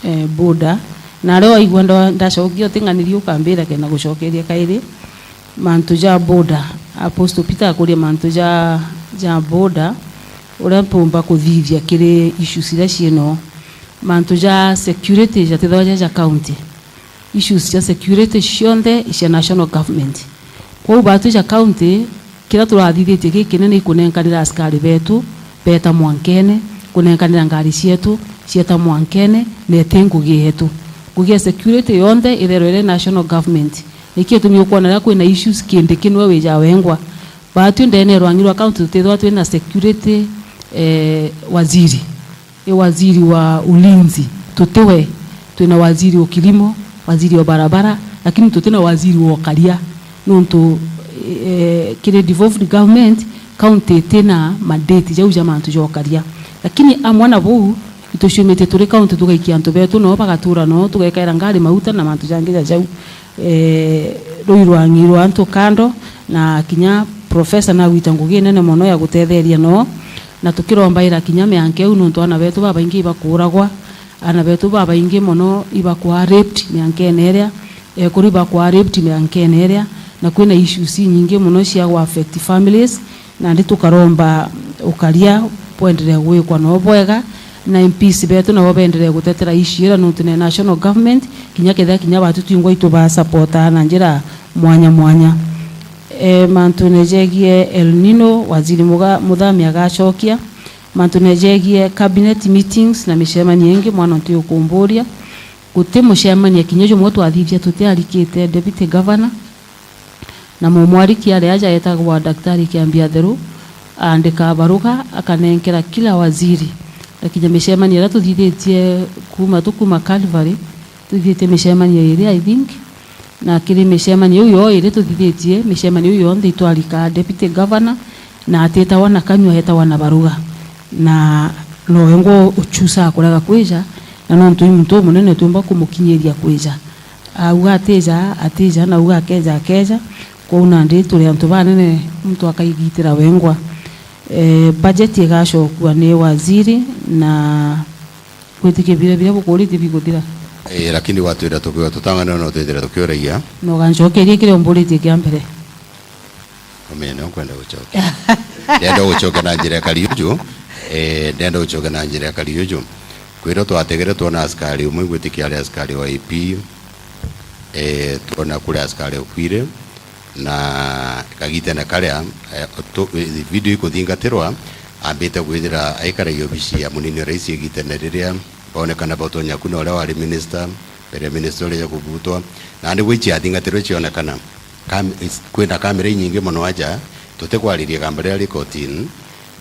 eh, border. Na aria waigua ndo-, ndacokia uting'anirie ukambira kenda gucokeria kairi. Mantu ja border. Apostle Peter akuria mantu ja, ja border, uria mpumba kuthithia kiri issues iria ciino. Mantu ja security jatithagwa ja, ja county. Issues cia security cionthe i cia national government. Kwou batwi ja county, kiria turathithitie gikinene i kunenkanira askari betu beeta mwankene, kunenkanira ngari cietu cieta mwankene, na iti ngugi yetu. Ngugi ya security yonthe itherwe iri national government. Nikio gitumi ukwona riria kwina issues kindi kinwe wija wengwa. Batwi ndene ya rwang'i rwa county tutithwa twina security, eh, waziri. Ni waziri wa ulinzi, tutiwe. Twina waziri wa kilimo, waziri wa barabara, lakini tutina waziri wa ukaria. Nontu, eh, kiri devolved government, county itina mandate jau ja mantu ja ukaria. Lakini amwe na bau, ituciumitie turi county tugaikia antu betu noo bagatura noo, tugekaira ngari mauta na mantu jangi ja jau. Eh, rui rwang'i rwa antu kando, na kinya professor nagwita ngugi nene mono ya gutetheria noo, na tukirombaira kinya mianka iu, nontu aana betu babaingi ibakuuragwa, aana betu babaingi mono ibakwaa raped miankene iria, ekuru ibakwaa raped miankene iria, na kwina issues inyingi mono cia gu affect families. Nandi tukaromba ukaria bwenderee gwikwa noo bwega, na M Ps betu nabo benderee gutetera issue ira, nontu ne national government, kinya kethira kinya batu twingwa itubasupportaa na njira mwanya mwanya. E, mantune jegie El Nino, waziri Muga-, Muthami agacokia. Mantune jegie cabinet meetings na micemanio ingi, mwana ntiukumburia. Guti mucemanio kinya jumwe twathithia tutiarikite deputy governor. Na mumwariki ari aja etagwa Daktari Kiambi Atheru, aandika baruga, akanenkera kila waziri. Na kinya micemanio iria tuthithitie kuuma, tukuma Calvary, tuthithitie micemanio iri, I think. Na kiri micemanio iu yo iri tuthithitie, micemanio iu yonthe itwarika deputy governor, na atitawa na kanyua, etawa na baruga. Na nowe ngwo uchusaa kurega kwija, na nontu i muntu umunene, tiumba kumukinyiria kwija. Auga atija, atija, na auga akeja, akeja. Kwou nandi turi antu banene, muntu akaigitira wengwa. Eh, budget igacokua ni waziri, na gwitikia biria, biria bukuritie biguthira. Eh, lakini watwira tukiwa tutang'ana no twithira tukiuragia. Na ugancokeria kiria umburitie kia mbere. Umenye nkwenda gucokia. Ndenda gucokia na njira ya Kariuju. Eh, ndenda gucokia na njira ya Kariuju. Kwiro twategere twona askari umwe, ngwitikia ari askari wa I P. Eh, twona kuri askari ukwire. Na kagitene karia, eh, tu-, eh, video ikuthingatirwa, ambite kwithira aikaragia obisi ya munini wa rais igitene riria baonekana batonya ku na uria wari minister, mbere ya minister uria ja kubutwa. Nandi gwi ciathingatirwe cionekana. Kam-, is-, kwina kamera inyingi mono aja, tutikwariria igamba riria ri kotini.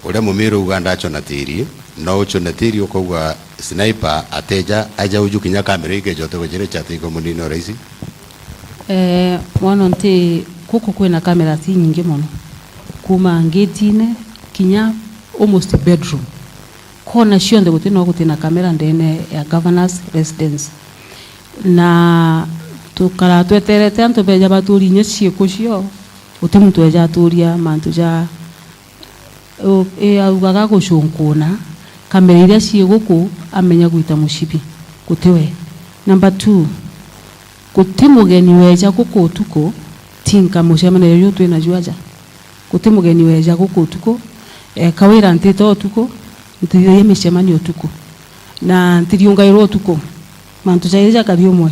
Uria mumiru auga ndachona tiri, no uchone tiri ukauga sniper ateja, aja uju kinya kamera ikeja utegwa jire chatiko munini wa raisi. Eh, mwana nti guku kwina cameras inyingi mono. Kuuma ngitine kinya almost bedroom. Kona cionthe guti no guti na camera ndene ya governor's residence. Na tukaraa tweterete antu beja baturie inya ciiku cio, guti muntu weja aturia mantu ja U-, ii augaga gucunkuna, kamera iria cii guku amenya gwita mucibi, guti we. Number two, guti mugeni weja guku utuku, tinka mucemanio juu twina juu aja. Guti mugeni weja guku utuku, eka wira ntite utuku, ntithagia micemanio utuku. Na ntiriungairwa utuku. Mantu jairi jakari umwe.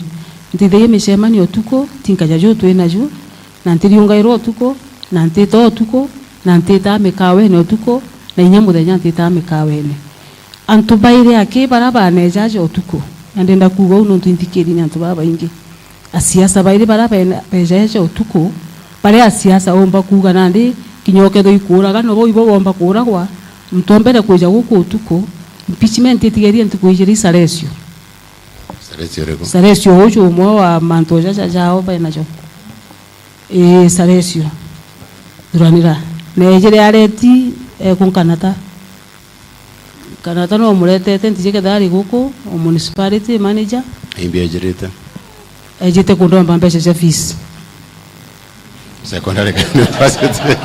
Ntithagia micemanio utuku, tinkaja juu twina juu, na ntiriungairwa utuku, na ntita utuku, na ntitaa mikawene utuku, na inya muthenya ntitaa mikawene. Antu bairi aki bara baneja aja utuku, na ndenda kuuga uu nontu inthikiri ni antu babaingi. Asiasa bairi bara bene-, beja aja utuku, baria asiasa umba kuuga nandi kinya ukethirwa ikuuraga, no bau ibo bomba kuuragwa, muntu wa mbere kwija guku utuku, impeachment itigerie ntuku ijiri Salesio. Salesio uriku? Salesio uju umwe wa mantu jaja jao benajo. Ii, Salesio. Thuranira. Neejire areti, eh, kunkanata. Kanata no muretete ntiji kethari guku, o municipality manager. Imbi ejirite? Ejite kundomba mbeca cia fees. Secondary University.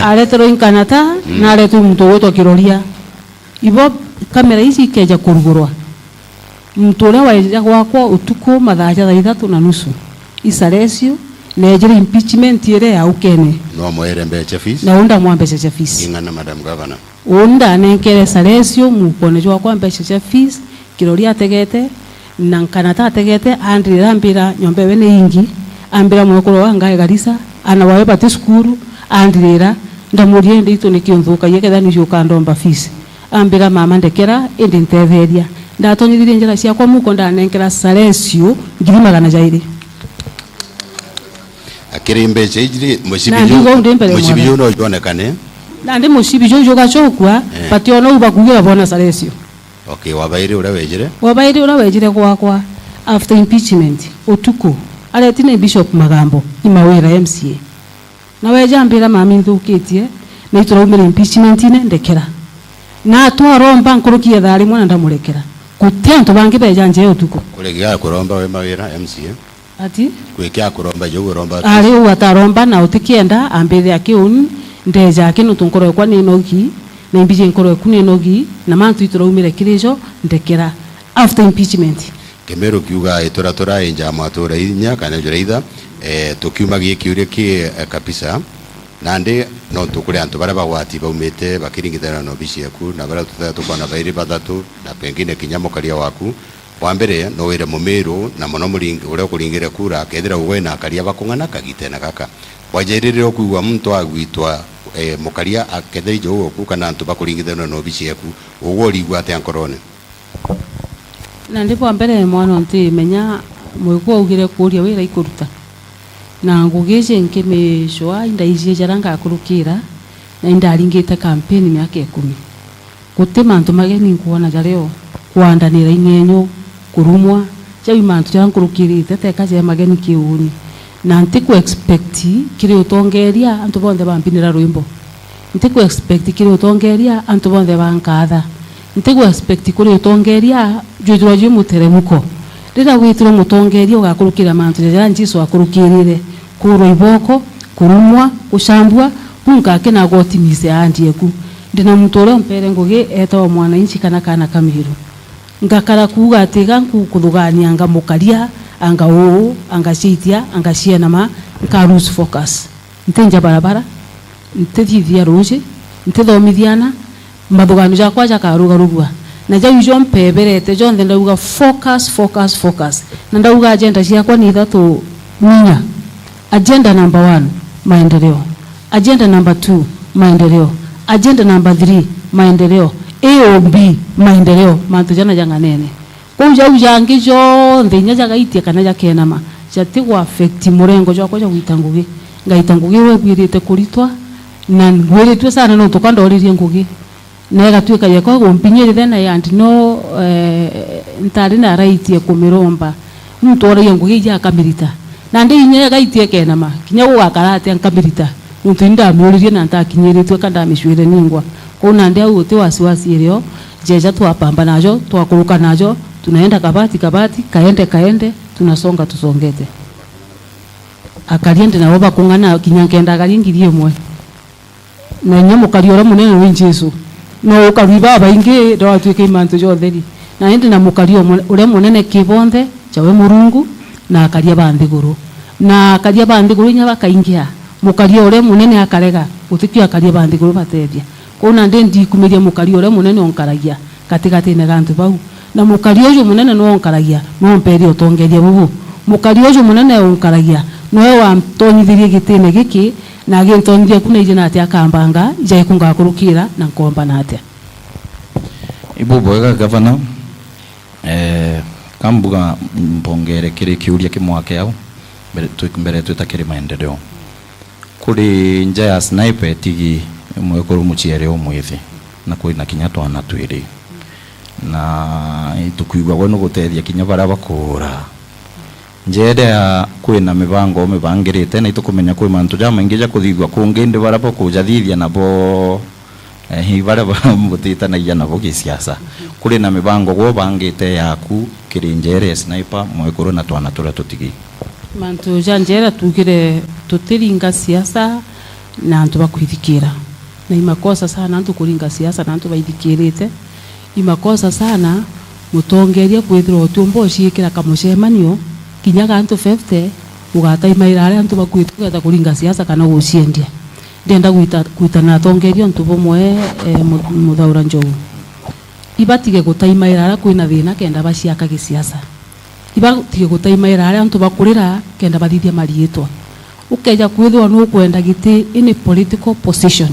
Areterwe inkanata, mm, na aretwe muntu ugwitwa Kiroria. Ibo kamera ici ikeja kurugurwa, muntu uria waeja gwakwa utuku mathaa ja thaa ithatu na nusu, i Salesio, neejire impeachment iria ya ukene. No mwere mbeca fees? Na unda mwa mbeca cia fees. Ing'ana, Madam Governor? Unda nenkere Salesio mukone jwakwa mbeca cia fees, Kiroria ategete, na nkanata ategete, andirira ambira nyomba ewe ni ingi, ambira mwekuru wa ngae Garissa, ana wawe bati cukuru, andirira, ndamuria indi itu niki unthukagia ketha niju ukandomba fees? Ambira mama ndekera, indi ntetheria. Ndatonyithirie njira ciakwa muko ndanenkera Salesio ngiri magana jairi. Akiri mbeca iji ri, mucibi nandi ju-, uga undi mbere mucibi mwana ju no jwonekane. Nandi mucibi ju jugacukua, eh, bationa u bakugira bona Salesio. Okay, wabairi uria wejire? Wabairi uria wejire gwakwa after impeachment, utuku, areti ni Bishop Magambo, i Mawira M C A. Na weja ambira, "Mami, nthukitie, na ituraumire impeachment-ine, ndekera." Na twaromba nkuruki ya thaa rimwe na ndamurekera. Guti antu bangi beja nja ya utuku. Kuri gia kuromba we Mawira M C A? Ati? Kwi kia kuromba, jau uromba tu. Ari u ataromba na utikienda, ambire akiuni, ndeja aki nontu nkoro ekwa ni nogi, na imbiji nkoro eku ni nogi, na mantu ituraumire kiri jo, ndekera. After impeachment. Kimiru kiuga ituratura inja mwatura inya kana juraitha, eh, tukiuma giki uria ki, eh, kabisa. Nandi nontu kuri antu baria bagwati baumite bakiringithana na obici yaku, na baria tuthe tukwona bairi bathatu, na pengine kinya mukaria waku, wa mbere no wire Mumiru, na mono muringi-, uria ukuringire kura, akethira ugwe na akaria bakung'ana kagitene gaka. Wajairire ukwigua muntu agwitwa, eh, mukaria akethira ijo uku kana antu bakuringithana na obici yaku, ugwe urigua atia nkorone? Nandi bwa mbere mwana ntimenya mwikwa augire kuuria wira ikuruta. Na ngugi iji nkimicwa indaijie jaria ngakurukira, na indaringite kampeni miaka ikumi. Guti mantu mageni nkwona jario, kwandanira ing'enyo, kurumwa, jau i mantu jaria nkurukirite teka ja mageni kiuni. Na ntiku expect kiri utongeria antu bonthe bampinira rwimbo. Ntiku expect kiri utongeria antu bonthe bankatha. Ntiku expect kuri utongeria jwithirwa jwi muteremuko. Riria witirwe mutongeria ugakurukira mantu jaria Jesu akurukirire, kuurwa iboko, kurumwa, gucambua, buu nkakena gutimise ahadi eku. Ndina muntu uria umpere ngugi etawa mwananchi kana kana Kamiru. Ngakara kuuga ati ga nku-, kuthugania anga mukaria, anga uu, anga ciaitia, anga cienama, nka lose focus. Ntinja barabara, ntithithia ruuji, ntithomithia ana, mathuganio jakwa jakarugarugua. Na jau ijo mpeberete jonthe ndauga, "Focus, focus, focus." Na ndauga agenda ciakwa ni ithatu, ni inya. Agenda number one, maendeleo. Agenda number two, maendeleo. Agenda number three, maendeleo. A O B, maendeleo. Mantu jana jang'anene. Kwou jau jangi jonthe inya jagaitia kana jakenama, jatigu affect murengo jwakwa jwa gwita ngugi. Ngaita ngugi uria ibwirite kuritwa, na ngwiritue sana nontu ka ndoririe ngugi. Na igatuika yekwa igumpinyirire na yandi no, eh, ntari na right ya kumiromba. Muntu oragia ngugi iji akamirita. Nandi inya ega itiekeenama, kinya gugakara atia nkamirita. Nontu indamiuririe na ntakinyiritue ka ndamicwire ningwa. Kwou nandi au uti wasiwasi irio, jeja twapamba najo, twakuruka najo, tunaenda kabati kabati, kaende kaende, tunasonga tusongete. Akaria ndi nabo bakung'ana kinya nkenda akaria ngiri imwe. Na inya mukari uria munene wi Jesu. No ukari babaingi, ndwatuike i mantu ja utheri. Na indi na mukari umwe uria munene ki bonthe, jawe Murungu, na akaria ba nthiguru. Na akaria ba nthiguru inya bakaingia, mukari uria munene akarega, gutikio akaria ba nthiguru batethia. Kwou nandi ndikumiria mukari uria munene unkaragia gatigatine ga antu bau. Na mukari uju munene nwe unkaragia, nwe umperie utongeria bubu. Mukari uju munene unkaragia, nwe wantonyithirie gitine giki, na agintonyithia ku naiji na atia akambanga, ijaiku ngakurukira, na nkomba na atia. Ibu bwega, Gavana. Eh, kambuga mbongere kiri kiuria kimwake au, mbere twi-, mbere twita kiri maendeleo. Kuri nja ya Sniper itigi mwekuru muciari umwithi, na kwina kinya twana twiri. Na itukwigua gwe nugutethia kinya baria bakuura. Nja iria kwina mibango mibangirite, na itukumenya kwi mantu jamaingi ja kuthithua kungi, indi baria bakujathithia nabo, eh, baria ba-, butitanagia nabo gisiasa. Kuri na mibango gwe ubangite yaku kiri nja iria Sniper mwekuru na twana turia tutigi? Mantu ja nja iria tuugire tutiringa siasa na antu bakwithikira. Na i makosa sana antu kuringa siasa na antu baithikirite. I makosa sana mutongeria kwithirwa utiumba uciikira kamucemanio kinya ga antu fifty, ugataimaira aria antu bakwite ugeeta kuringa siasa kana guciendia. Ndienda gwita, gwitana atongeria untu bumwe, eh, mu-, Muthaura Njogu. Ibatige gutaimaira aria kwina thina kenda baciaka gisiasa. Ibatige gutaimaira aria antu bakurira kenda bathithia mariitwa. Ukeja kwithirwa nukwenda giti any political position,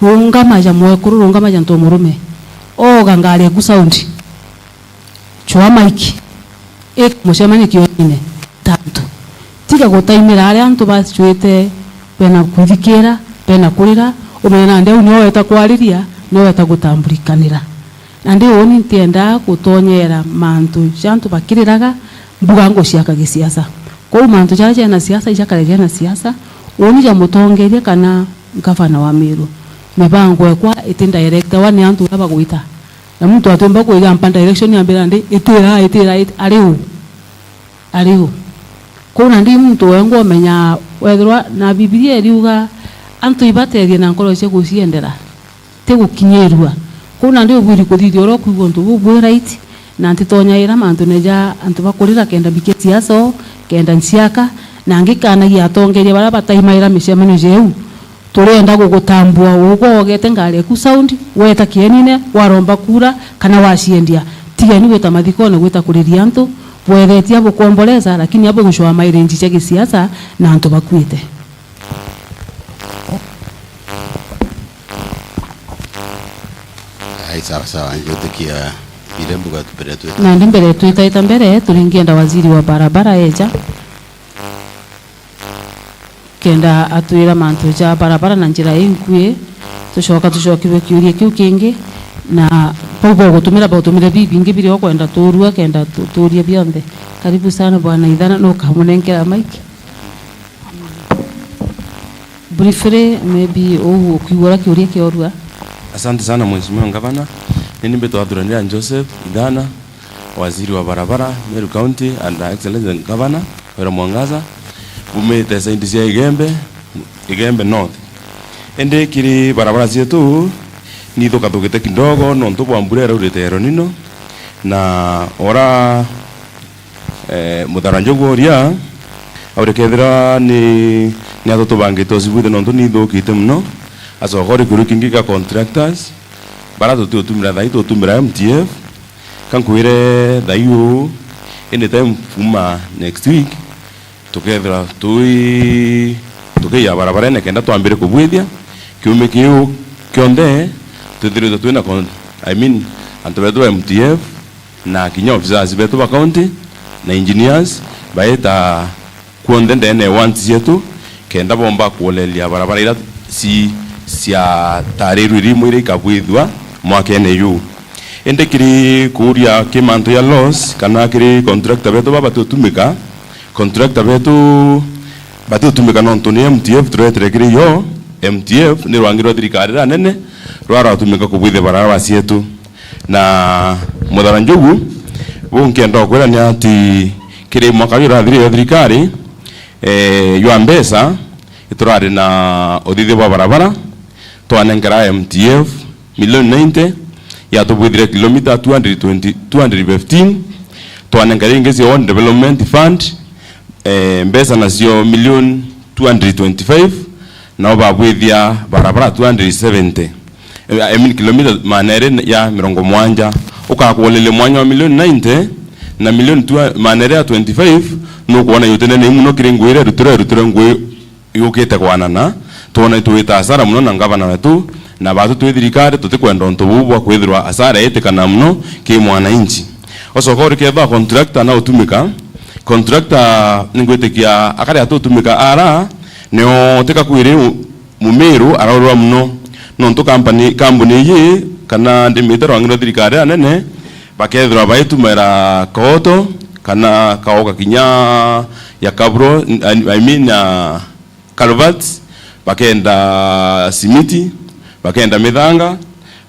rungama ja mwekuru, rungama ja ntomurume, oga ngari eku sound, chwa maiki, ika mucemanio kionene ta antu. Tiga gutaimira aria antu bacwite, bena kwithikira, bena kurira, umenye nandi au nio weta kwariria, nio weta gutambulikanira. Nandi uuni ntiendaa gutonyera mantu ja antu bakiriraga, mbuga nguciaka gisiasa. Kwou mantu jaria jena siasa ijakare jena siasa, uuni ja mutongeria kana ngavana wa Meru. Mibango ekwa iti director wa ni antu uria bagwita. Na muntu atiumba kuiga mpa direction ambira ndi, itira, itira, it-, ari u? Ari u? Kwou nandi muntu wengwa umenyaa, wethirwa na Bibilia iriuga, antu ibatethie na nkoro cia guciendera. Ti gukinyirua. Kwou nandi ubwiri kuthithia uria ukwigua untu buu bwi right, na ntitonyaira mantune ja antu bakurira kenda mbikia siasa o, kenda nciaka, na ngikanagia atongeria baria bataimaira micemanio jeu. Turenda gugutambua ugwe ogete ngari eku sound, weta kienine, waromba kura, kana waciendia. Tigeni gwita mathikone gwita kuriria antu, bwethetie abukomboreza, lakini abugucwaa mairenji cia gisiasa na antu bakuite. Ai, sawa sawa, njutikia ile mbuga mbere twita. Nandi mbere twitaita mbere, turingienda waziri wa barabara eja, kenda atwira mantu ja barabara na njira inkui, tucoka tucokirwe kiuria kiu kingi, na bau bagutumira, bagutumire bibingi biria ukwenda tuurua, kenda tu-, tuurie bionthe. Karibu sana bwana Ithana, nukamunenkera maiki. Briefly, maybe uu ukwigua uria kiuria kiorua. Asante sana Mheshimiwa Ngavana. Nini mbitwa Athuranira Joseph Ithana, waziri wa barabara, Meru County, and Excellency Governor Kawira Mwangaza. Mbumite side cia Igembe, Igembe North. Indi kiri barabara cietu nithukathukite kidogo nontu bwa mbura iraurite El Nino, na ora Eh, Muthaura Njogu uria, aure kethira ni, ni ato tubangite ucibwithe nontu ni ithukite mono. Acoka uri kiuria kingi kia contractors, bara tutiutumira thai, tutumira M T F. Ka nkwire thai uu, anytime kuma next week, tukethira tui, tukiya barabarene kenda twambire kubwithia. Kiumia kiu kionthe, twithiritwe twina con-, I mean, antu betu ba M T F, na kinya officers betu ba county na engineers baita kuonthe ndene ya wards cietu, kenda bomba kuoleria barabara iria ci-, ciatarirwe rimwe iria ikabwithua mwakene yu. Indi kiri kuuria ki mantu ya loss, kana kiri contractor betu baba batiutumika, contractor betu batiutumika nontu ni M T F turetere kiri yo. M T F ni rwangi rwa thirikari ranene rwa rwatumika kubwithia barabara cietu. Na Muthara Njugu, bu nkienda ukwira ni ati kiri mwaka uyu urathirire yo thirikari, eh, jwa mbeca, iturari na uthithia bwa barabara, twanenkera M T F milioni ninety, yatubwithire kilomita two hundred twenty, two hundred fifteen, twanenkera ingi cia One Development Fund, eh, mbeca nacio milioni two hundred twenty-five, nao babwithia barabara two hundred seventy, eh, I mean, kilomita maana eri ya mirongo mwanja. Ukakuoneria mwanya wa milioni ninety na milioni two, maana eri ya twenty-five, nukwona yutinene muno kiri ngui iria irutirwe, irutirwe ngui yukite kwanana, twona itwita hasara muno na ngavana wetu, na batu twi thirikari tutikwenda untu buu bwa kwithirwa hasara iitikana muno ki mwananchi. Ucoka urikethwa contractor na utumika, contractor ningwitikia akari atutumika ara, nio tika kwiri u-, Mumiru araurwa muno, nontu kampani, kambuni iji kana ndimite rwangi rwa thirikari anene, bakethirwa baitumira kooto kana kaoka kinya ya kaburo, I mean, uh, culverts, bakenda simiti, bakenda mithanga,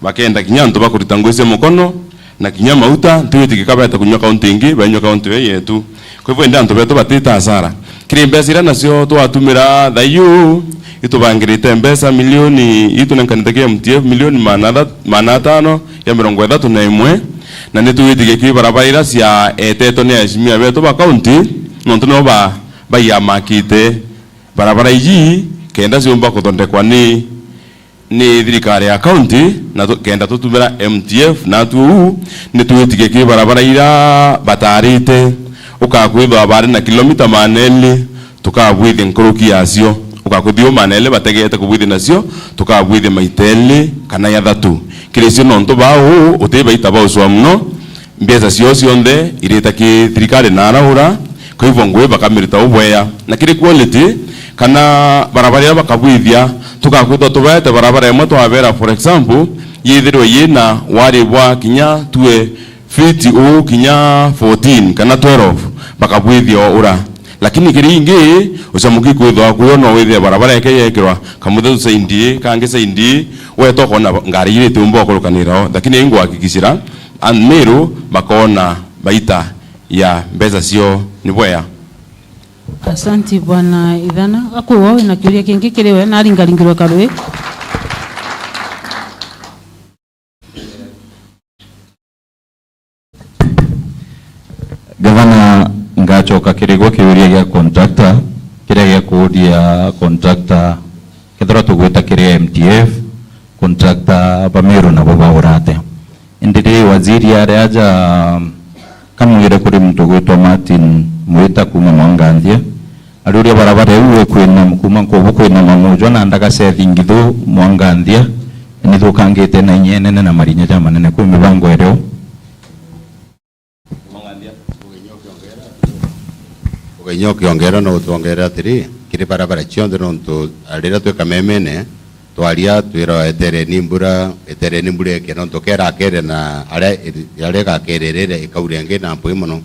bakenda kinya antu bakuruta ngui cia mukono, na kinya mauta, ntiwitikia kabeta kunywa kaunti ingi, bainywa kaunti yo yetu. Kwa hivyo, indi antu betu batita hasara. Kiri mbeca iria nacio twatumira thaiu, itubangirite mbeca milioni, itunenkanite ki M T F milioni maana atha-, maana atano ya mirongo ithatu na imwe, na nitwitikia ki barabara iria ciaetetwe ni aheshimiwa betu ba kaunti, nontu nio ba, baiamakite barabara iji kenda ciumba kuthondekwa ni, ni thirikari ya kaunti, na tu-, kenda tutumira M T F, na atu uu nitwitikie ki barabara iria batarite, ukakwithwa bari na kilomita maana eli, tukabwithia nkuruki yacio, ukakwithia uu maana eli bategete kubwithia nacio, tukabwithia maita eli kana jathatu. Kiri cio nontu baa uu uti baita ba ucwa muno, mbeca ciao cionthe irita ki thirikari na araura, kwa hivyo ngui bakamiruta ubwea. Na kiri quality, kana barabara iria bakabwithia, tukakwithwa tubaete barabara imwe twabera, for example, yithirwe yina wari bwa kinya tue fiti uu kinya fourteen kana twelve, bakabwithia o ura. Lakini kiri ingi, ucamuki kwithwa kuyo no withire barabara yake yekirwa kamuthetu saindi, kangi saindi, weta ukona ngari iri itiumba ukurukanira o. Lakini ingwakikishira, Amiru bakona baita ya mbeca cio ni bwea. Asanti, Bwana Ithana. Akwigwa wina kiuria kingi kiri we, naringaringirwe karui. Gavana, ngacoka kiri gwe kiuria gia contractor, kiria gia kuuria contractor, kethirwa tugwita kiri M T F, contractor ba Meru nabo baura atia? Indi ri, waziri ari aja, kamwire kuri muntu ugwitwa Martin Mwita kuuma Mwanganthia, ariuria barabara iu ikwina kuuma Nkubu kwina Mamujwa na Ndagacethi Ngithu Mwanganthia, nithukangite na inya inene na marinya jamanene, kwi mibango irio? Ugenyia ukiongera no utwongere atiri, kiri barabara cionthe, nontu riria twi kamemene, twaria twira etereni mbura, etereni mbura ikie, nontu kera akere na aria, aria igakerere ikaura ingi na mpwi mono.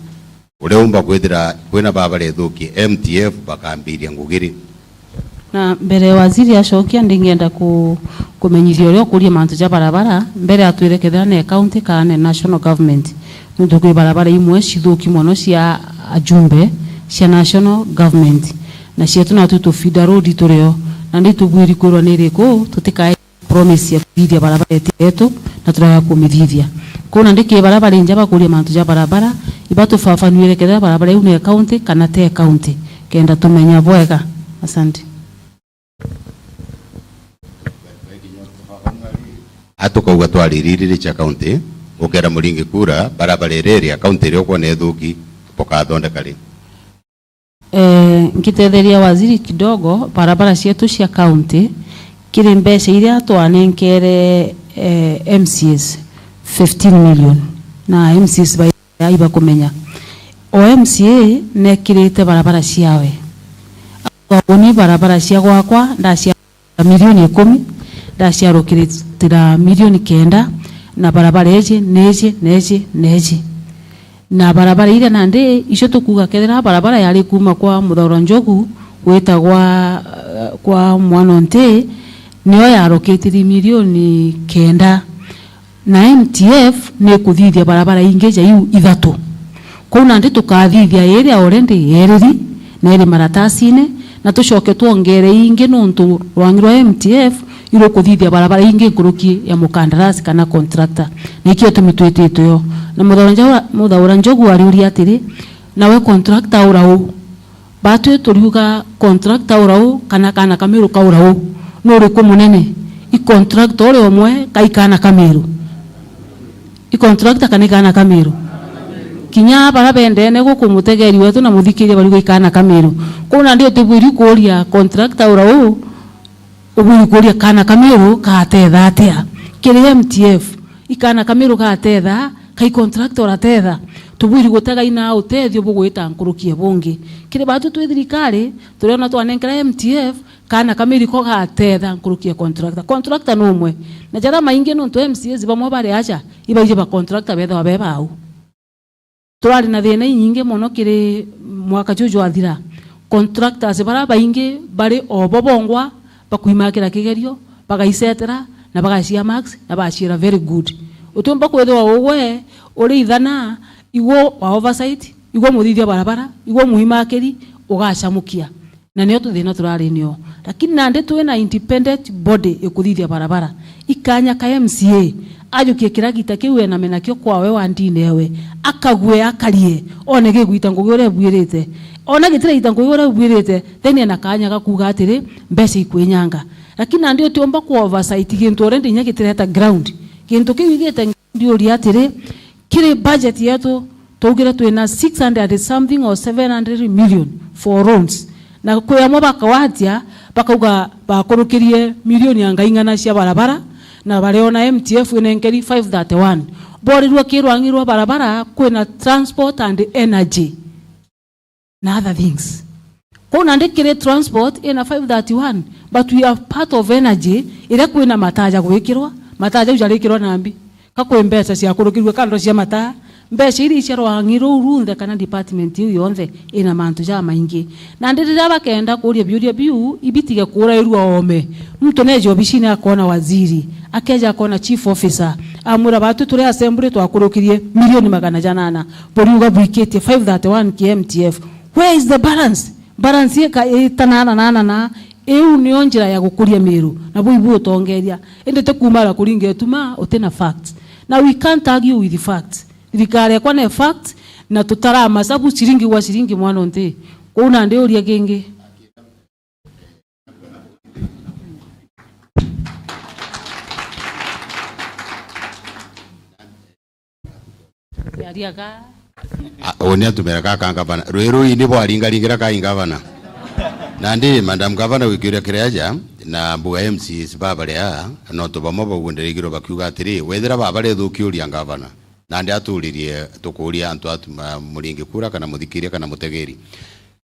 Uria umba kwithira kwina barabara ithukie, M T F bakambiria ngugi ri? Na mbere waziri acokia, ndingienda ku-, kumenyithia uria ukuria mantu ja barabara, mbere atwire kethira ni county kana ni national government. Nontu kwi barabara imwe cithuki mono cia ajumbe cia national government. Na cietu natwi tu feeder road turio. Na ndi tubwiri kwirwa ni iriku, tutikae promise ya kuthithia barabara iti yetu, na turaga kumithithia. Kwou nandi ki barabara inja bakuria mantu ja barabara, ibatufafanuire kethira barabara iu ni ya county kana ti ya county, kenda tumenya bwega. Asante. A tukauga twaririri ri cia county, ukera Muringi kura, barabara iri iri ya county iria ukwona ithuki, bukathondeka ri? Eh, nkitetheria waziri kidogo, barabara cietu cia county, kiri mbeca iria twanenkere, eh, M C As, fifteen million, na M C As bai-, ibakumenya. O M C A nekirite barabara ciawe. Akauga, "Uni barabara cia gwakwa, ndacia milioni ikumi, ndaciarukirira milioni kenda, Na barabara iji, na iji, na iji, na iji. Na barabara iria nandi icio tukuuga, kethira barabara yari kuuma kwa Muthaura Njogu gwita gwa, eh, kwa Mwanonti, niyo yaroketiri milioni kenda. Na M T F ni ikuthithia barabara ingi ja iu ithatu. Kwou nandi tukathithia iria already yeriri na iri maratasine, na tucoke twongere ingi, nontu rwang'i rwa M T F irukuthithia barabara ingi nkuruki ya mukandarasi kana contractor. Na ikio gitumi twititwe o. Na Muthaura Njogu, Muthaura Njogu ariuria atiri, "Nawe contractor ura u?" Batwi turiuga contractor ura u kana kaana ka Miru ka ura u? Nuriku munene? I contractor uria umwe ka i kaana ka Miru? I contractor kana i kaana ka Miru? Kinya baria bendene guku, mutegeri wetu na muthikiria, bariuga i kaana ka Miru. Kwou nandi utibwiri kuuria contractor ura u, ubwiri kuuria kaana ka Miru kateetha atia? Kiri M T F, i kaana ka Miru gateetha, kai contractor urateetha? Tubwiri gutega ina utethio bugwita nkuruki ya bungi. Kiri batwi twi thirikari, turiona twanenkera M T F, kaana ka Miru ko gateetha nkuruki ya contractor. Contractor ni umwe. Na jaria maingi, nontu M C As bamwe bari aja, ibaiji ba contractor bethagwa be bau. Turari na thina inyingi mono kiri mwaka juu jwathira. Contractors baria baingi bari o bo bongwa, bakuimakira kigerio, bagaisetera, na bagacia marks, na baciira very good. Utiumba kwithirwa ugwe uri ithana, igwe wa oversight, igwe muthithia barabara, igwe muimakiri, ugacamukia. Na nio tuthina turari nio. Lakini nandi twina independent body ikuthithia barabara. I kaanya ka M C A, ajukie kiria gita kiu ename nakio kwawe wandine ewe, akague akarie, one gigwita ngugi uria ebuirite. Ona gitiraita ngugi uria ebuirite, then ena kaanya ga kuuga atiri, mbeca ikwinyanga. Lakini nandi utiumba ku oversight gintu already inya gitireta ground. Gintu kiu igite ndiuria atiri, kiri budget yetu, twaugire twina six hundred something or seven hundred million for roads. Na kwi amwe bakagwatia, bakauga bakurukirie milioni anga ing'ana cia barabara, na bariona M T F inenkeri five thirty-one. Borirua ki rwang'i rwa barabara, kwina transport and energy na other things. Kwou nandi kiri transport ina five thirty-one, but we have part of energy iria kwina mataa ja gwikirwa, mataa jau jarikirwa na mbi? Ka kwi mbeca ciakurukirue kando cia mataa? Mbeca iria cia rwang'i ruu runthe kana department iu yonthe ina mantu jamaingi. Nandi riria bakenda kuuria biuria biu, ibitige kuurairua oome. Muntu neeja obicine akoona waziri, akeeja akoona chief officer, amwira, "Batwi turi assembly twakurukirie milioni magana janana." Buriuga bwikitie five thirty-one ki M T F. Where is the balance? Balance ika-, itanana nana na, iu nio njira ya gukuria Miru, na buu ibu utongeria. Indi ti kuumara kuringa ituma utina facts. Na we can't argue with facts. Thirikari ekwa ne facts, na tutara masabu ciringi gwa ciringi mwana unti. Kwou nandi uria kingi. Yariaga. A, uni atumira gaka ngavana. Rwi rui ni bwaringaringira kai ngavana. Nandi, Madam Governor, wikiuria kiria aja, na mbuga M C As babaria, nontu bamwe bau ndirigirwe bakiuga atiri, wethira babarethukia uria ngavana. Nandi aturirie, tukuuria antu atu ma, muringi kura kana muthikiria kana mutegeri.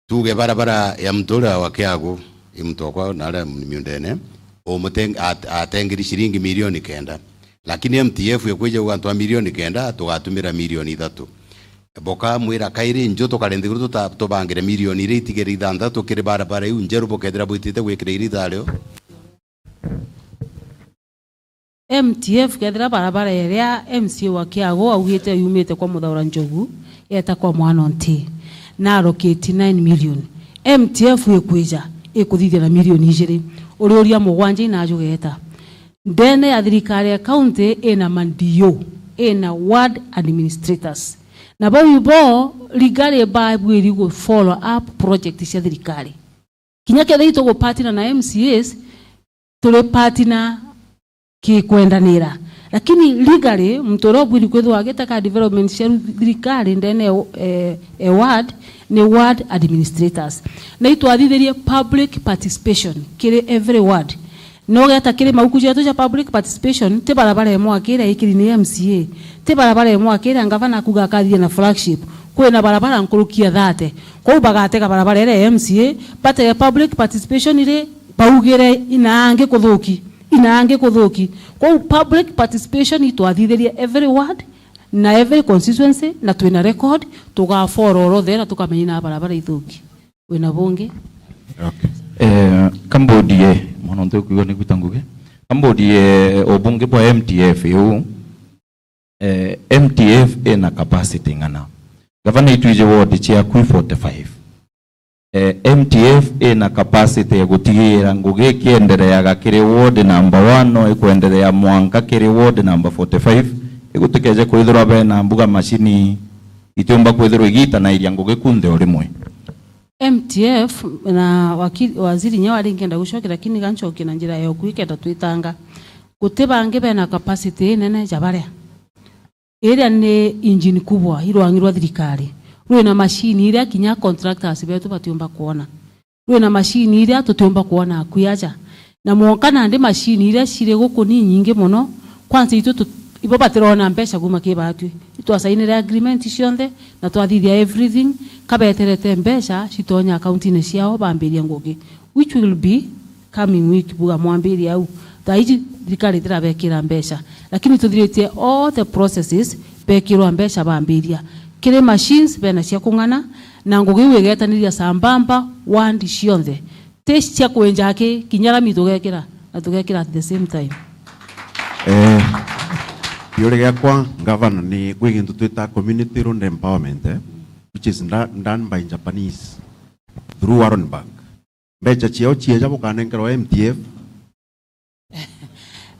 Tuuge barabara ya Mutura wa Kiagu, i muntu okwa naria miundene, umuteng-, at-, atengeri ciringi milioni kenda. Lakini M T F ikwija kuuga antu a milioni kenda, tugatumira milioni ithatu. Boka mwira kairi nju tukare nthiguru tuta-, tubangire milioni iria itigere ithanthatu kiri barabara iu njeru bukethira bwitite gwikira iria ithario? M T F, kethira barabara iria M C A wa Kiagu augite yumite kwa Muthaura Njogu, yeta kwa Mwanonti, na allocate nine million, M T F ikwija ikuthithia na milioni ijiri, uriuria mugwanja inajugeta. Ndene ya thirikari ya county ina ma D O, ina ward administrators. Na bau ibo legally babwiri gu follow up project cia thirikari. Kinya kethira itugupartner na M C As, turi partner kikwendanira. Lakini legally, muntu uria ubwiri kwithirwa agitaka development cia thirikari ndene e, e, e ward, ni ward administrators. Na itwathithirie public participation kiri every ward. No ugeta kiri mauku jetu ja public participation, ti barabara imwe akiria ikiri ni M C A, ti barabara imwe akiria ngavana akuga akathithia na flagship. Kwina barabara nkuruki ya thirty. Kwou bagatega barabara iria ya M C A, batege public participation iri, baugire ina angi kuthuki. Ina angi kuthuki. Kwou public participation itwathithirie every ward na every constituency, na twina record, tugafororothe na tukamenya ina barabara ithuki. Wina bungi? Okay. Eh, kambodie, mwana ntu kwigwa ni gwita ngugi. Kambodie ubunge bwa M T F iu. Eh, M T F ina capacity ng'ana? Gavana, itwiji ward ciaku i forty-five. Eh, M T F ina capacity ya gutigira ngugi ikiendereaga kiri ward number one, no ikwenderea mwanka kiri ward number forty-five. Igutikeje kwithirwa bena mbuga macini itiumba kwithirwa igitanairia ngugi kunthe o rimwe. M T F na wakili, waziri nyawe ari nkenda gucokia, lakini gancokie na njira ya ukui kenda twitanga. Guti bangi bena capacity inene ja baria. Iria ni engine kubwa, i rwang'i rwa thirikari. Rwina machine iria kinya contractors betu batiumba kwona. Rwina machine iria tutiumba kwona akui aja. Na mwonka nandi machine iria ciri guku ni nyingi mono, kwanza itu tu-, ibo batirona mbeca kuma ki batwi. Itwasainire agreement cionthe na twathithia everything, kabeterete mbeca citonya akaunti-ini ciao bambiria ngugi, which will be coming week, buga mwambiria au. Thaa iji thirikari itirabekira mbeca, lakini tuthiritie all the processes, bekirwa mbeca bambiria. Kiri machines bena cia kung'ana, na ngugi iu igetaniria sambamba ward cionthe. Ti cia kwenja aki, kinya rami tugekira, na tugekira at the same time. Eh, kiuria giakwa, Gavana, ni kwi gintu twita community road empowerment, eh, which is nda-, done by Japanese through World Bank. Mbeca ciao cieja bukanenkerwa M T F.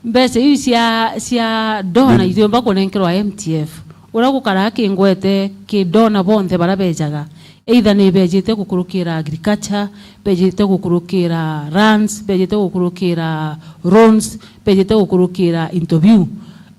Mbeca iu cia, cia dona itiumba kunenkerwa M T F. Uria gukara kingwete ki dona bonthe baria bejaga, either ni bejite gukurukira agriculture, bejite gukurukira lands, bejite gukurukira roads, bejite gukurukira into biu.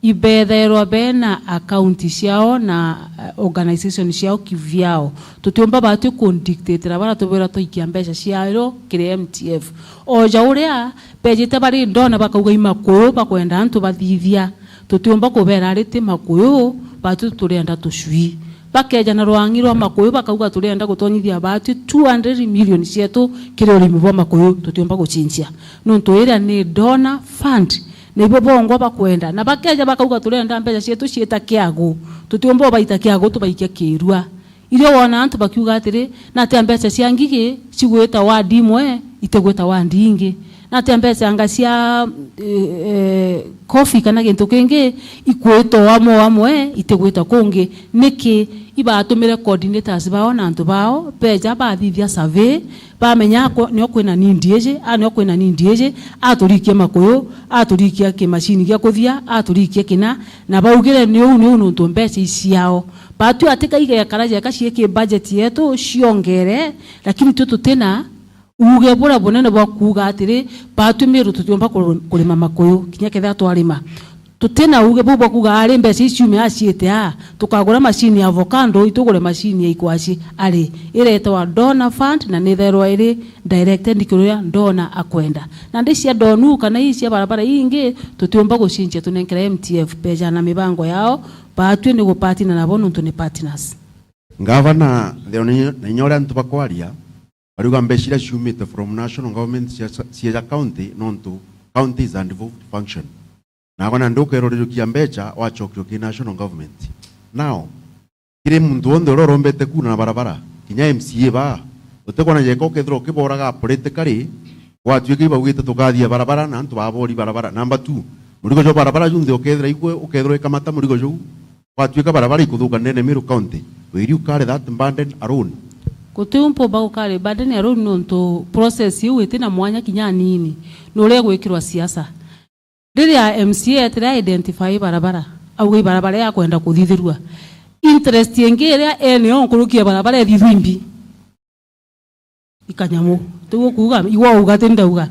Ibethairwa bena account ciao na, eh, organization ciao kivyao. Tutiumba batwi kundictatira baria tubwira twaikia mbeca ciao kiri M T F. Oja uria bejite bari ndona bakauga i makuyu bakwenda antu bathithia. Tutiumba kubera ari ti makuyu, batwi turienda tucui. Bakeja na rwang'i rwa makuyu bakauga turienda gutonyithia batwi two hundred million cietu kiri urimi bwa makuyu, tutiumba gucinjia. Nontu iria ni donor fund, na ibo bongwa bakwenda. Na bakeja bakauga, "Turenda mbeca cietu ciita kiagu," tutiumba ubaita kiagu, tubaikia kiirua. Irio wona antu bakiuga atiri, "Natia mbeca cia ngigi cigwita ward imwe, itigwita ward ingi? Natia mbeca anga cia, eh, eh, coffee kana gintu kingi ikwita o amwe o amwe, itigwita kungi?" Niki? Ibatumire coordinators bao na antu bao, beja bathithia survey, bamenya akwa-, nio kwina need iji, a, nio kwina need iji, aturikie makuyu, aturikia kimashini gia kuthia, aturikie kina, na baugire ni uu, ni uu nontu mbeca iciao. Batwi ati kaigekara jeka ciiki budget yetu ciongere, lakini twi tutina uuge buria bunene bwa kuuga atiri, batwi Miru tutiumba kuru-, kurima makuyu, kinya kethira twarima. Tutina uuge buu bwa kuuga, "Ari mbeca ici ciume a ciite a, tukagura mashini ya avocado, itugure mashini ya ikwaci." Ari, ireetwa donor fund na nithairwa iri directed kiri uria donor akwenda. Nandi cia donu kana ii cia barabara ingi, tutiumba gucinjia tunenkera M T F mbeca na mibango yao, batwi ni gupartner nabo nontu ni partners. Ngavana, nthio ni, na inya uria antu bakwaria, bariuga mbeca iria ciumite from national government cia, cieja county, nontu county is a devolved function. Naagwe nandi ukerorerukia mbeca, wacokerio ki national government. Now, kiri muntu wonthe uria urombete kuuna na barabara, kinya M C A baa, utikwona jeka ukethirwa ukiboraga politically, gwatuika ibaugite tukathia barabara na antu babori barabara. Number two, murigo jwa barabara junthe ukethira igwe, ukethirwa ikamata murigo juu, gwatuika barabara ikuthuka ndene Meru County, will you carry that burden alone? Guti u mpumba gucarry burden alone nontu process iu itina mwanya kinya anini, ni uria igwikirwa siasa. Riria M C A etire a identify barabara, auga i barabara ya kwenda kuthithirua, interest ingi iria ene o nkuruki ya barabara ithithua imbi. Ikanyamu. Tiguo kuuga, igwe wauga ti ndauga.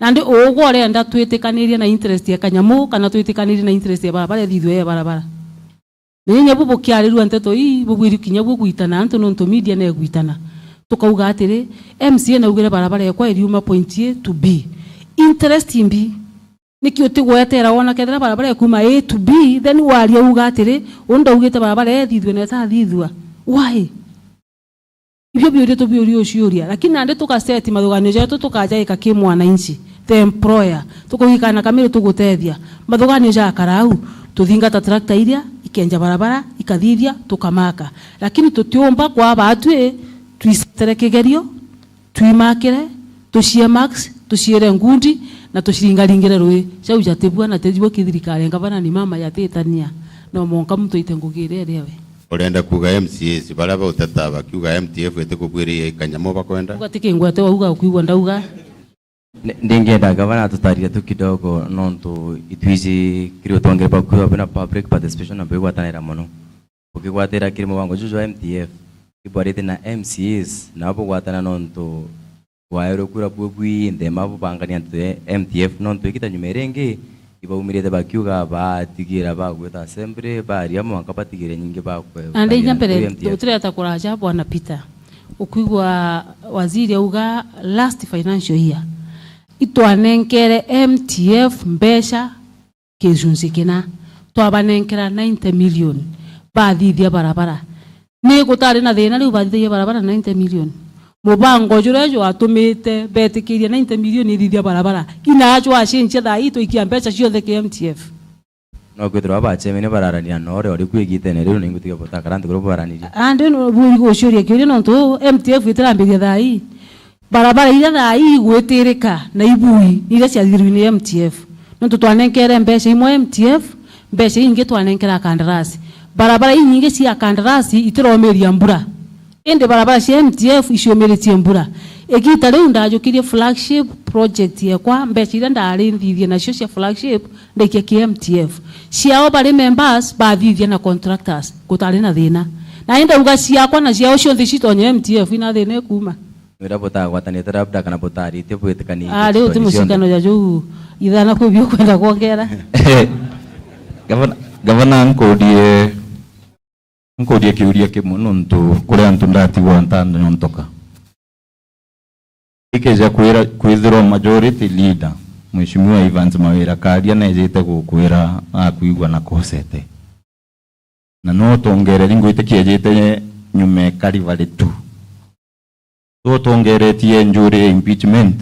Nandi ugwe urenda twitikanirie na interest ya kanyamu kana twitikanirie na interest ya barabara ithithue ya barabara? Menya bu bukiarirua nteto ii, bubwiri kinya bu gwitana antu nontu media negwitana. Tukauga atiri, M C A naugire barabara ekwa iriuma point A to B. Interest imbi. Niki utigwetera wona kethira barabara ekuuma A to B, then waria uga atiri, "Uu ndaugite barabara ithithue na itathithua." Why? Ibio biuria tubiuria uciuria, lakini nandi tugaseti mathuganio jetu tukajaika ki mwananchi. the employer. Tukuuga i kana kamiri tugutethia. Mathuganio ja karau, tuthingata tractor iria ikenja barabara, ikathithia, tukamaka. Lakini tutiumba kwaa baatwi twicetere kigerio, twimakire, tucie marks, tuciire ngundi, na tuciringaringire rui. Jau jatibua na tijibua kithirikari, ngavana ni mama yatitania. No mwanka muntu aite ngugi iria iri ewe. Urenda kuuga M C As baria bauteta bakiuga M T F itikubuiriire i kanyamu bakwenda? Uga ti kingwete wauga ukwigua ndauga. Ni-, ndingienda gavana atutarire tu kidogo, nontu itwiji kiri utongere bwa kwiwa bwina public participation na bwigwatanira mono. Ukigwatira kiri mubango juju jwa M T F, ibwarite na M C As, nabo bugwatana nontu bwaerwe kura bubwi nthema bubangania antu ya M T F, nontu igita nyuma iringi, ibaumirite bakiuga batigira bagwita assembly, baria mwanka batigire nyingi bakwe. Ande inya mbere, M T F. Tutireta kuraja, Bwana Peter. Ukwigua waziri auga last financial year, itwanenkere M T F mbeca gicunci kina, twabanenkera ninety million, bathithia barabara. Ni gutari na thina riu bathithagia barabara ninety million? Mubango juria jwatumite betikiria ninety million ithithia barabara, ina acu acenjia thaa ii twikia mbeca cionthe ki M T F. No kwithirwa bachemene bararania na uria uri ku igitene riu, na ingutiga butakara nthiguru baranirie. Andi no buri guciuria kiuria nontu M T F itirambiria thaa ii. Barabara iria thaa ii igwitirika na ibui ni iria ciathithirwe ni M T F. Nontu twanenkere mbeca imwe M T F, mbeca ingi twanenkera kandarasi. Barabara inyingi cia kandarasi itiromiria mbura. Indi barabara cia M T F iciumiritie mbura. Igita riu ndajukirie flagship project yekwa, mbeca iria ndari nthithie nacio cia flagship, ndaikia ki M T F. Ciao bari members, bathithia na contractors, gutari na thina. Na indi ndauga ciakwa na ciao cionthe citonye M T F, ina thina ikuma. Wira butagwatanite labda kana butaritie bwitikanitie. Ah, riu ti mucikano ja juu. Ithana kwi biu kwenda kwongera. Gavana, gavana, nkudie, nkudie kiuria kimwe nontu kuri antu ndatigwa ntanyontoka. Ikeja kwira, kwithirwa majority leader, Mheshimiwa Evans Mawira Karia nejite gukwira akwigua na kosete. Na no utongereri ngwitikia ejite nyuma e Calvary tu. Tu utongeretie njuri ya impeachment.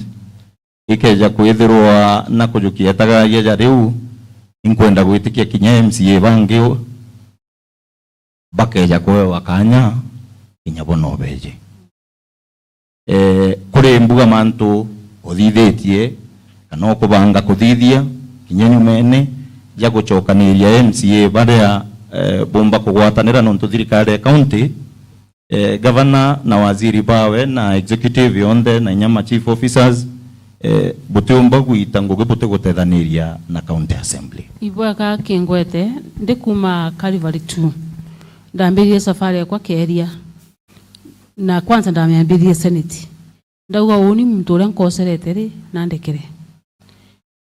Ikeja kwithirwa na kujukia etagagia ja riu, inkwenda gwitikia kinya M C A bangi u-, bakeja kuewa kanya, kinya bo no beje. Eh, kuri mbuga mantu uthithitie, kana ukubanga kuthithia, kinya nyumene ja gucokaniria M C A baria, eh, bumba kugwatanira nontu thirikari ya county, eh, gavana na waziri bawe na executive yonthe na inya ma chief officers, eh, butiumba gwita ngugi butigutethaniria na county assembly. Ibwega kingwete, ndi kuma Calvary two. Ndambiririe safari yakwa Keria. Na kwanza ndamiambiririe Senate. Ndauga, uuni muntu uria nkoserete ri, nandekere.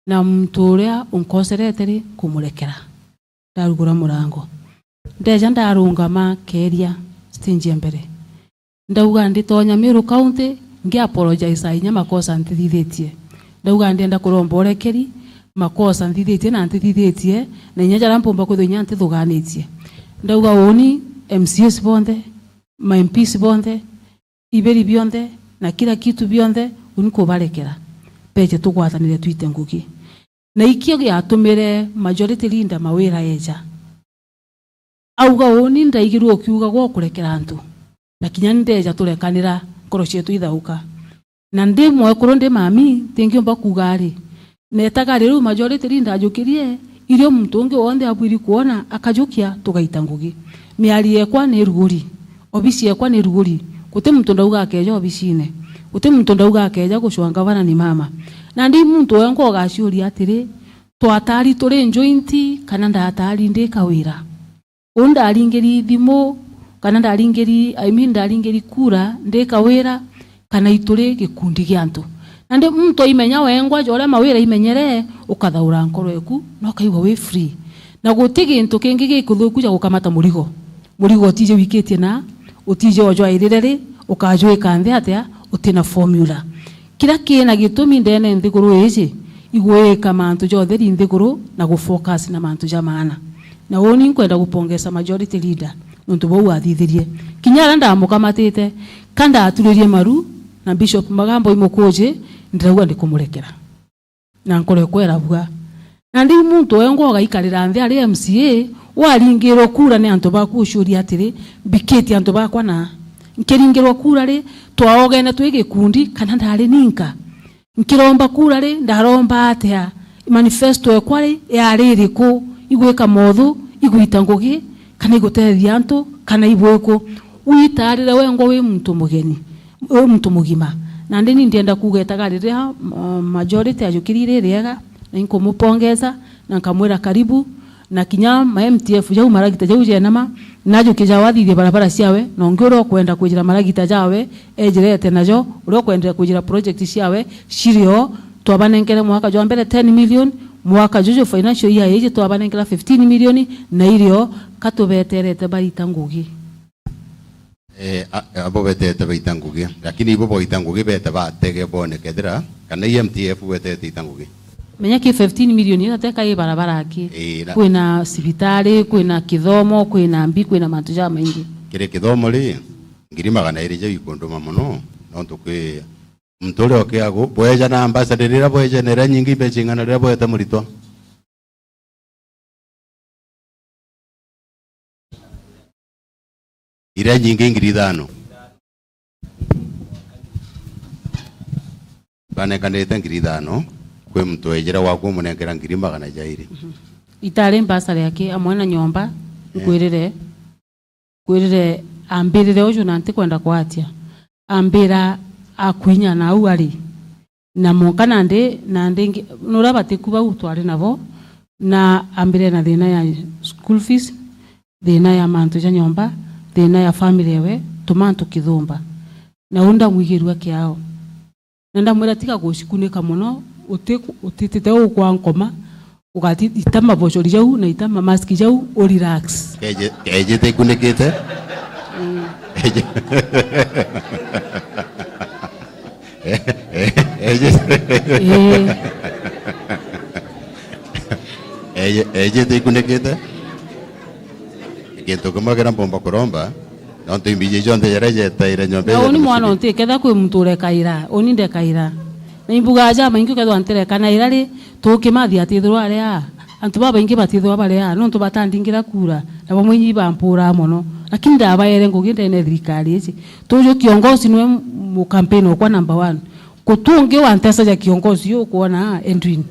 Na muntu uria unkoserete ri, nkumurekera. Ndarugura murango. Ndeja ndarungama Keria, stage ya mbere. Ndauga, nditonya Meru County, ngi apologize inya makosa ntithithitie. Ndauga, ndienda kuromba urekeri, makosa nthithitie na ntithithitie, na inya jaria mpumba kwithwa inya ntithuganitie. Ndauga, uuni M C As bonthe, ma M Ps bonthe, iberi bionthe, na kila kitu bionthe, uuni kubarekera. Beje tugwatanire twite ngugi. Na ikio giatumire majority leader Mawira eja. Auga, uuni ndaigirwe ukiuga gwa kurekera antu. Na kinya ndeja turekanira, nkoro cietu ithauka. Na ndi mwekuru, ndi mami, ntingiumba kuuga ari, netaga ari riu majority leader ajukirie, irio muntu ungi wonthe abwiri kwona, akajukia, tugaita ngugi. Miario yekwa ni ruguri, obisi yekwa ni ruguri, guti muntu ndauga akeja obisine, guti muntu ndauga akeja gucwa ngavana ni mama. Na ndi muntu wengwa ugaciuria atiri, twatari turi joint kana ndatari ndi kawira? Uu ndaringiri thimu, kana ndaringiri, I mean, ndaringiri kura, ndi kawira, kana ituri gikundi gia antu. Nandi muntu aimenya wengwa ja uria Mawira aimenyere, ukathaura nkoro eku, na ukaigua wi free. Na guti gintu kingi gikuthuku ja gukamata murigo. Murigo utije wikitie na, utije ujwairire ri, ukajwika nthi atia, uti na formula. Kiria kina gitumi ndene nthiguru iji, igwika mantu ja utheri nthiguru na gufocus na mantu ja maana. Na uuni nkwenda gupongeza majority leader nontu bou athithirie. Kinya aria ndamukamatite, ka ndaturirie maru na Bishop Magamba imukuji, ndirauga ndikumurekera. Na nkurekwera bua. Nandi muntu wengwa ugaikarira nthi ari M C A, waringirwe kura ni antu baku uciuria atiri, mbikitie antu bakwa na? Nkiringirwa kura ri, twaogene twi gikundi kana ndari ninka? Nkiromba kura ri, ndaromba atia? Manifesto ekwa ri, yari iriku? Igwika mothu, igwita ngugi, kana igutethia antu, kana ibwiku? Witarire wengwa wi muntu mugeni, wi muntu mugima. Nandi ni ndienda kuuga itaga riria, uh, majority ajukiri iri riega, na inkumupongeza, na nkamwira karibu, na kinya ma M T F jau maragita jau jenama, najukia jawe athithie barabara ciawe, na ungi uria ukwenda kwijira maragita jawe, ejirete najo, uria ukwendera kwijira project ciawe, cirio, twabanenkere mwaka jwa mbere ten million, mwaka juju financial year iji twabanenkera fifteen million, na irio katubeterete baita ngugi. Eh, a-, abo betete baita ngugi. Lakini ibo baita ngugi bete batege bone kethira, kana i M T F betete ita ngugi. Menya ki fifteen million itateka i barabara aki. Eh, na kwina cibitari, kwina kithomo, kwina mbi, kwina mantu jamaingi. Kiri kithomo ri, ngiri magana iri jau ikunduma mono, nontu kwi muntu uria ukiagu, bweja na ambassador riria bweja na iria nyingi mbeca ing'ana riria bwete muritwa. Iria nyingi ngiri ithano. Banekanite ngiri ithano, kwi muntu wejire gwaku umunenkera ngiri magana jairi. Mhm. Itari mbasari aki amwe na nyomba, eh, nkwirire, kwirire ambirire uju na ntikwenda kwatia. Ambira akwinya na au ari. Na mwanka nandi, nandi ngi-, nuria batiku bau twari nabo, na ambire na thina ya school fees, thina ya mantu ja nyomba, thina ya family ewe, tumantu kithumba. Na u ndamwigirua kiao. Na ndamwira, "Tiga gucikunika mono, uti-, utitite ukwa nkoma, ugati-, ita mabochori jau na ita mamask jau, u relax." Keje-, keje tikunikite? Mm. Keje-, eje-, eje-, Ii. Eje-, eje tikunikite? Gintu kimwe kiria mpumba kuromba, nontu imbiji cionthe jaria jetaire nyomba. Na uni mwana unti, ketha kwi muntu urekaira, uni ndekaira. Na imbugaa jamaingi ukethwa ntirekanaira ri, tukimathi atithirwa ari aa. Antu babaingi batithirwa bari aa, nontu batandingira kura, na bamwe inyi bampuraa mono. Lakini ndabaere ngugi ndene ya thirikari iji. Tuju kiongozi niwe mu-, mu campaign okwa number one. Guti ungi wa ntesa ja kiongozi ukwona, Edwin.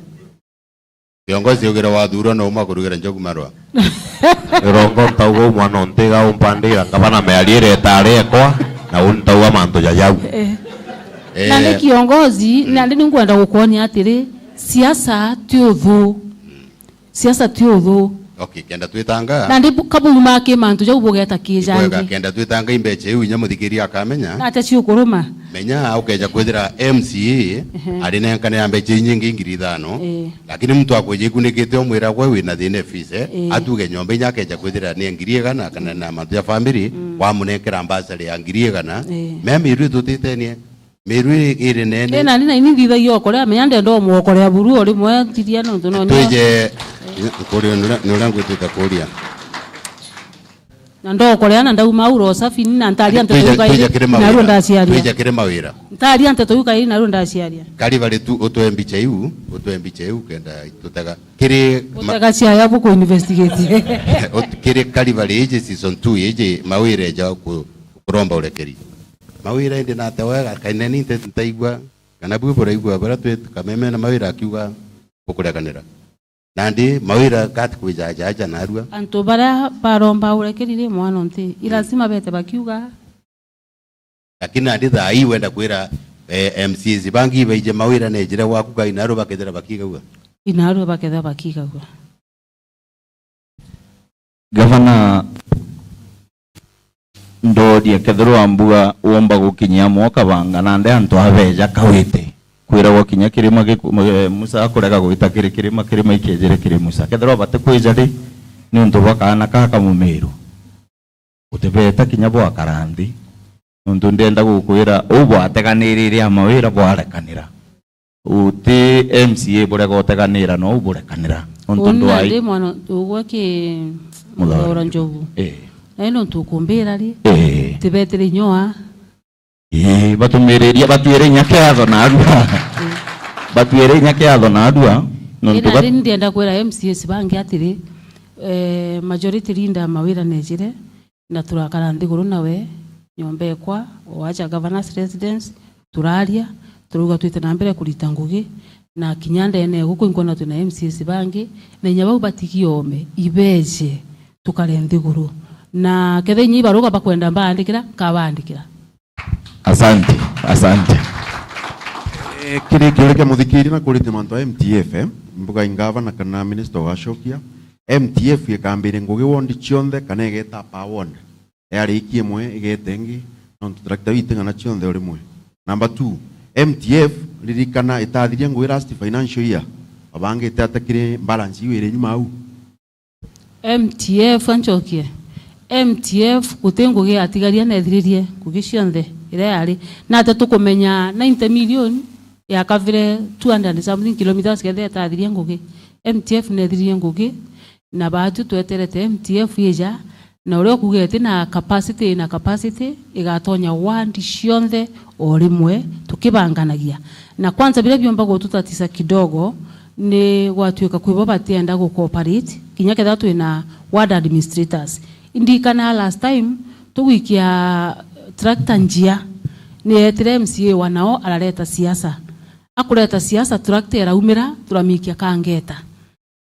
Kiongozi ugira wathurwa no umwe akurugira njogu marwa. Irongo ntauga u mwana untiga umpandira ngavana miario iria itari ekwa, na u ntauga mantu ja jau. Eh. Eh. Na ni kiongozi, mm, na ndi ninkwenda gukwonia atiri, siasa ti uthu. Siasa ti uthu. Okay, kenda twitanga. Na ndi bu-, kabuma ki mantu jau bugeta ki jangi. Ibwega, kenda twitanga imbecha iu inya muthikiria akamenya. Na atia ciukuruma. Menya, ukeja kwithira M C A, ehe, ari nenkane ya mbecha inyingi ngiri ithano, eh, lakini muntu akwija ikunikite umwira gwe wina thina e fees, eh, eh, atuge nyomba inya akeja kwithira ni ngiri igana kana na mantu ya family, mm, wamunenkera mbasari ya ngiri igana, eh, mea miru itutitenie, miru iri nene. Eh, nani na ini nthithagia okorea, menya ndenda umwokorea buru o rimwe, thiria nontu no. Twije, nkuria, ni uria, ni uria ngwitite kuria. Na ndokorea na ndauma au Rosafi, ni na ntaria nteto twija, yuka twija iri, kiri na ruo Mawira. Ndaciaria. Twija kiri Mawira. Ntaria nteto yuka iri na ruo ndaciaria. Kariba ri tu, utwe mbicha iu, utwe mbicha iu kenda tutega. Kiri ma- Utega cia ya buku investigate. Ut-, kiri Kariba ri iji season two iji Mawira eja ku-, kuromba urekeri. Mawira indi nate wega, kaineni nte-, ntaigua, kana bwi buraigua bara twi kameme na Mawira akiuga bukurekanira. Nandi Mawira kati kwijajaja narua. Antu baria baromba urekeri ri mwana unti, i lazima bete bakiuga. Lakini nandi thaa ii wenda kwira, eh, M C As bangi ibaije Mawira nejire gwaku kai narua bakethira bakigagua. Inarua bakethira bakigagua. Gavana, Ndooria, kethirwa mbuga womba gukinyia amwe ukabanga, nandi antu abeja kawite. Kwiragwa kinya kirima giku-, eh, Musa akurega gwita kiri kirima, kirima ikejire kiri Musa. Kethirwa batikwija ri, niuntu bwa kaana kaa kamumiru. Utibeta kinya bwakara nthi. Nontu ndienda gukwira, uu bwateganirire a Mawira bwarekanira. Uti M C A burega uteganira, no uburekanira. Nontu uni ndwai- nandi mwana ugwe ki Muthora Muthora Njogu. Njogu. Eh. Nawe nontu ukumbira ri? Eh. Tibetire inyoa. Eh, batumiriria batwire inya kiatho narua. Eh. Batwire inya kiatho na adua, nontu Ina ri ndienda kwira M C As bangi atiri, eh, majority leader Mawira nejire, na turakara nthiguru nawe, nyomba ekwa, wacha governor's residence, turaria, turauga twite na mbere kurita ngugi, na kinya ndene guku inkwona twina M C As bangi, na inya bau batigiome, ibeje, tukare nthiguru. Na ketha inya ibaruga bakwenda mbaandikira, nkabaandikira. Asante, asante. Eh, kiri kiuria kia muthikiria na kurite mantu a M T F, eh, mbuga ingavana kana minister ugacokia, M T F ikambire ngugi ward cionthe kana igeta per ward? Yarikia imwe igete ingi, nontu tractor iu iting'ana cionthe o rimwe. Number two, M T F ririkana itathirie ngugi last financial year, wabangite atia kiri balance iu iri nyuma au? M T F ancokie. M T F guti ngugi yatigaria nethiririe ngugi cionthe iria yari. Na ata tukumenya ninety million yakavire two hundred and something kilometers kethira itathirie ngugi. M T F nethiririe ngugi, na baatu tweterete M T F ija, na uria ukuuga iti na capacity, ina capacity, igatonya ward cionthe o rimwe tukibanganagia. Na kwanza biria biumba gututatisa kidogo, ni gwatuika kwi bo batienda gu cooperate, kinya kethira twina ward administrators. Indikana last time tugwikia tractor njia, ni etire M C A wa nao arareta siasa. Akureta siasa, tractor iraumira, turamikia Kangeta.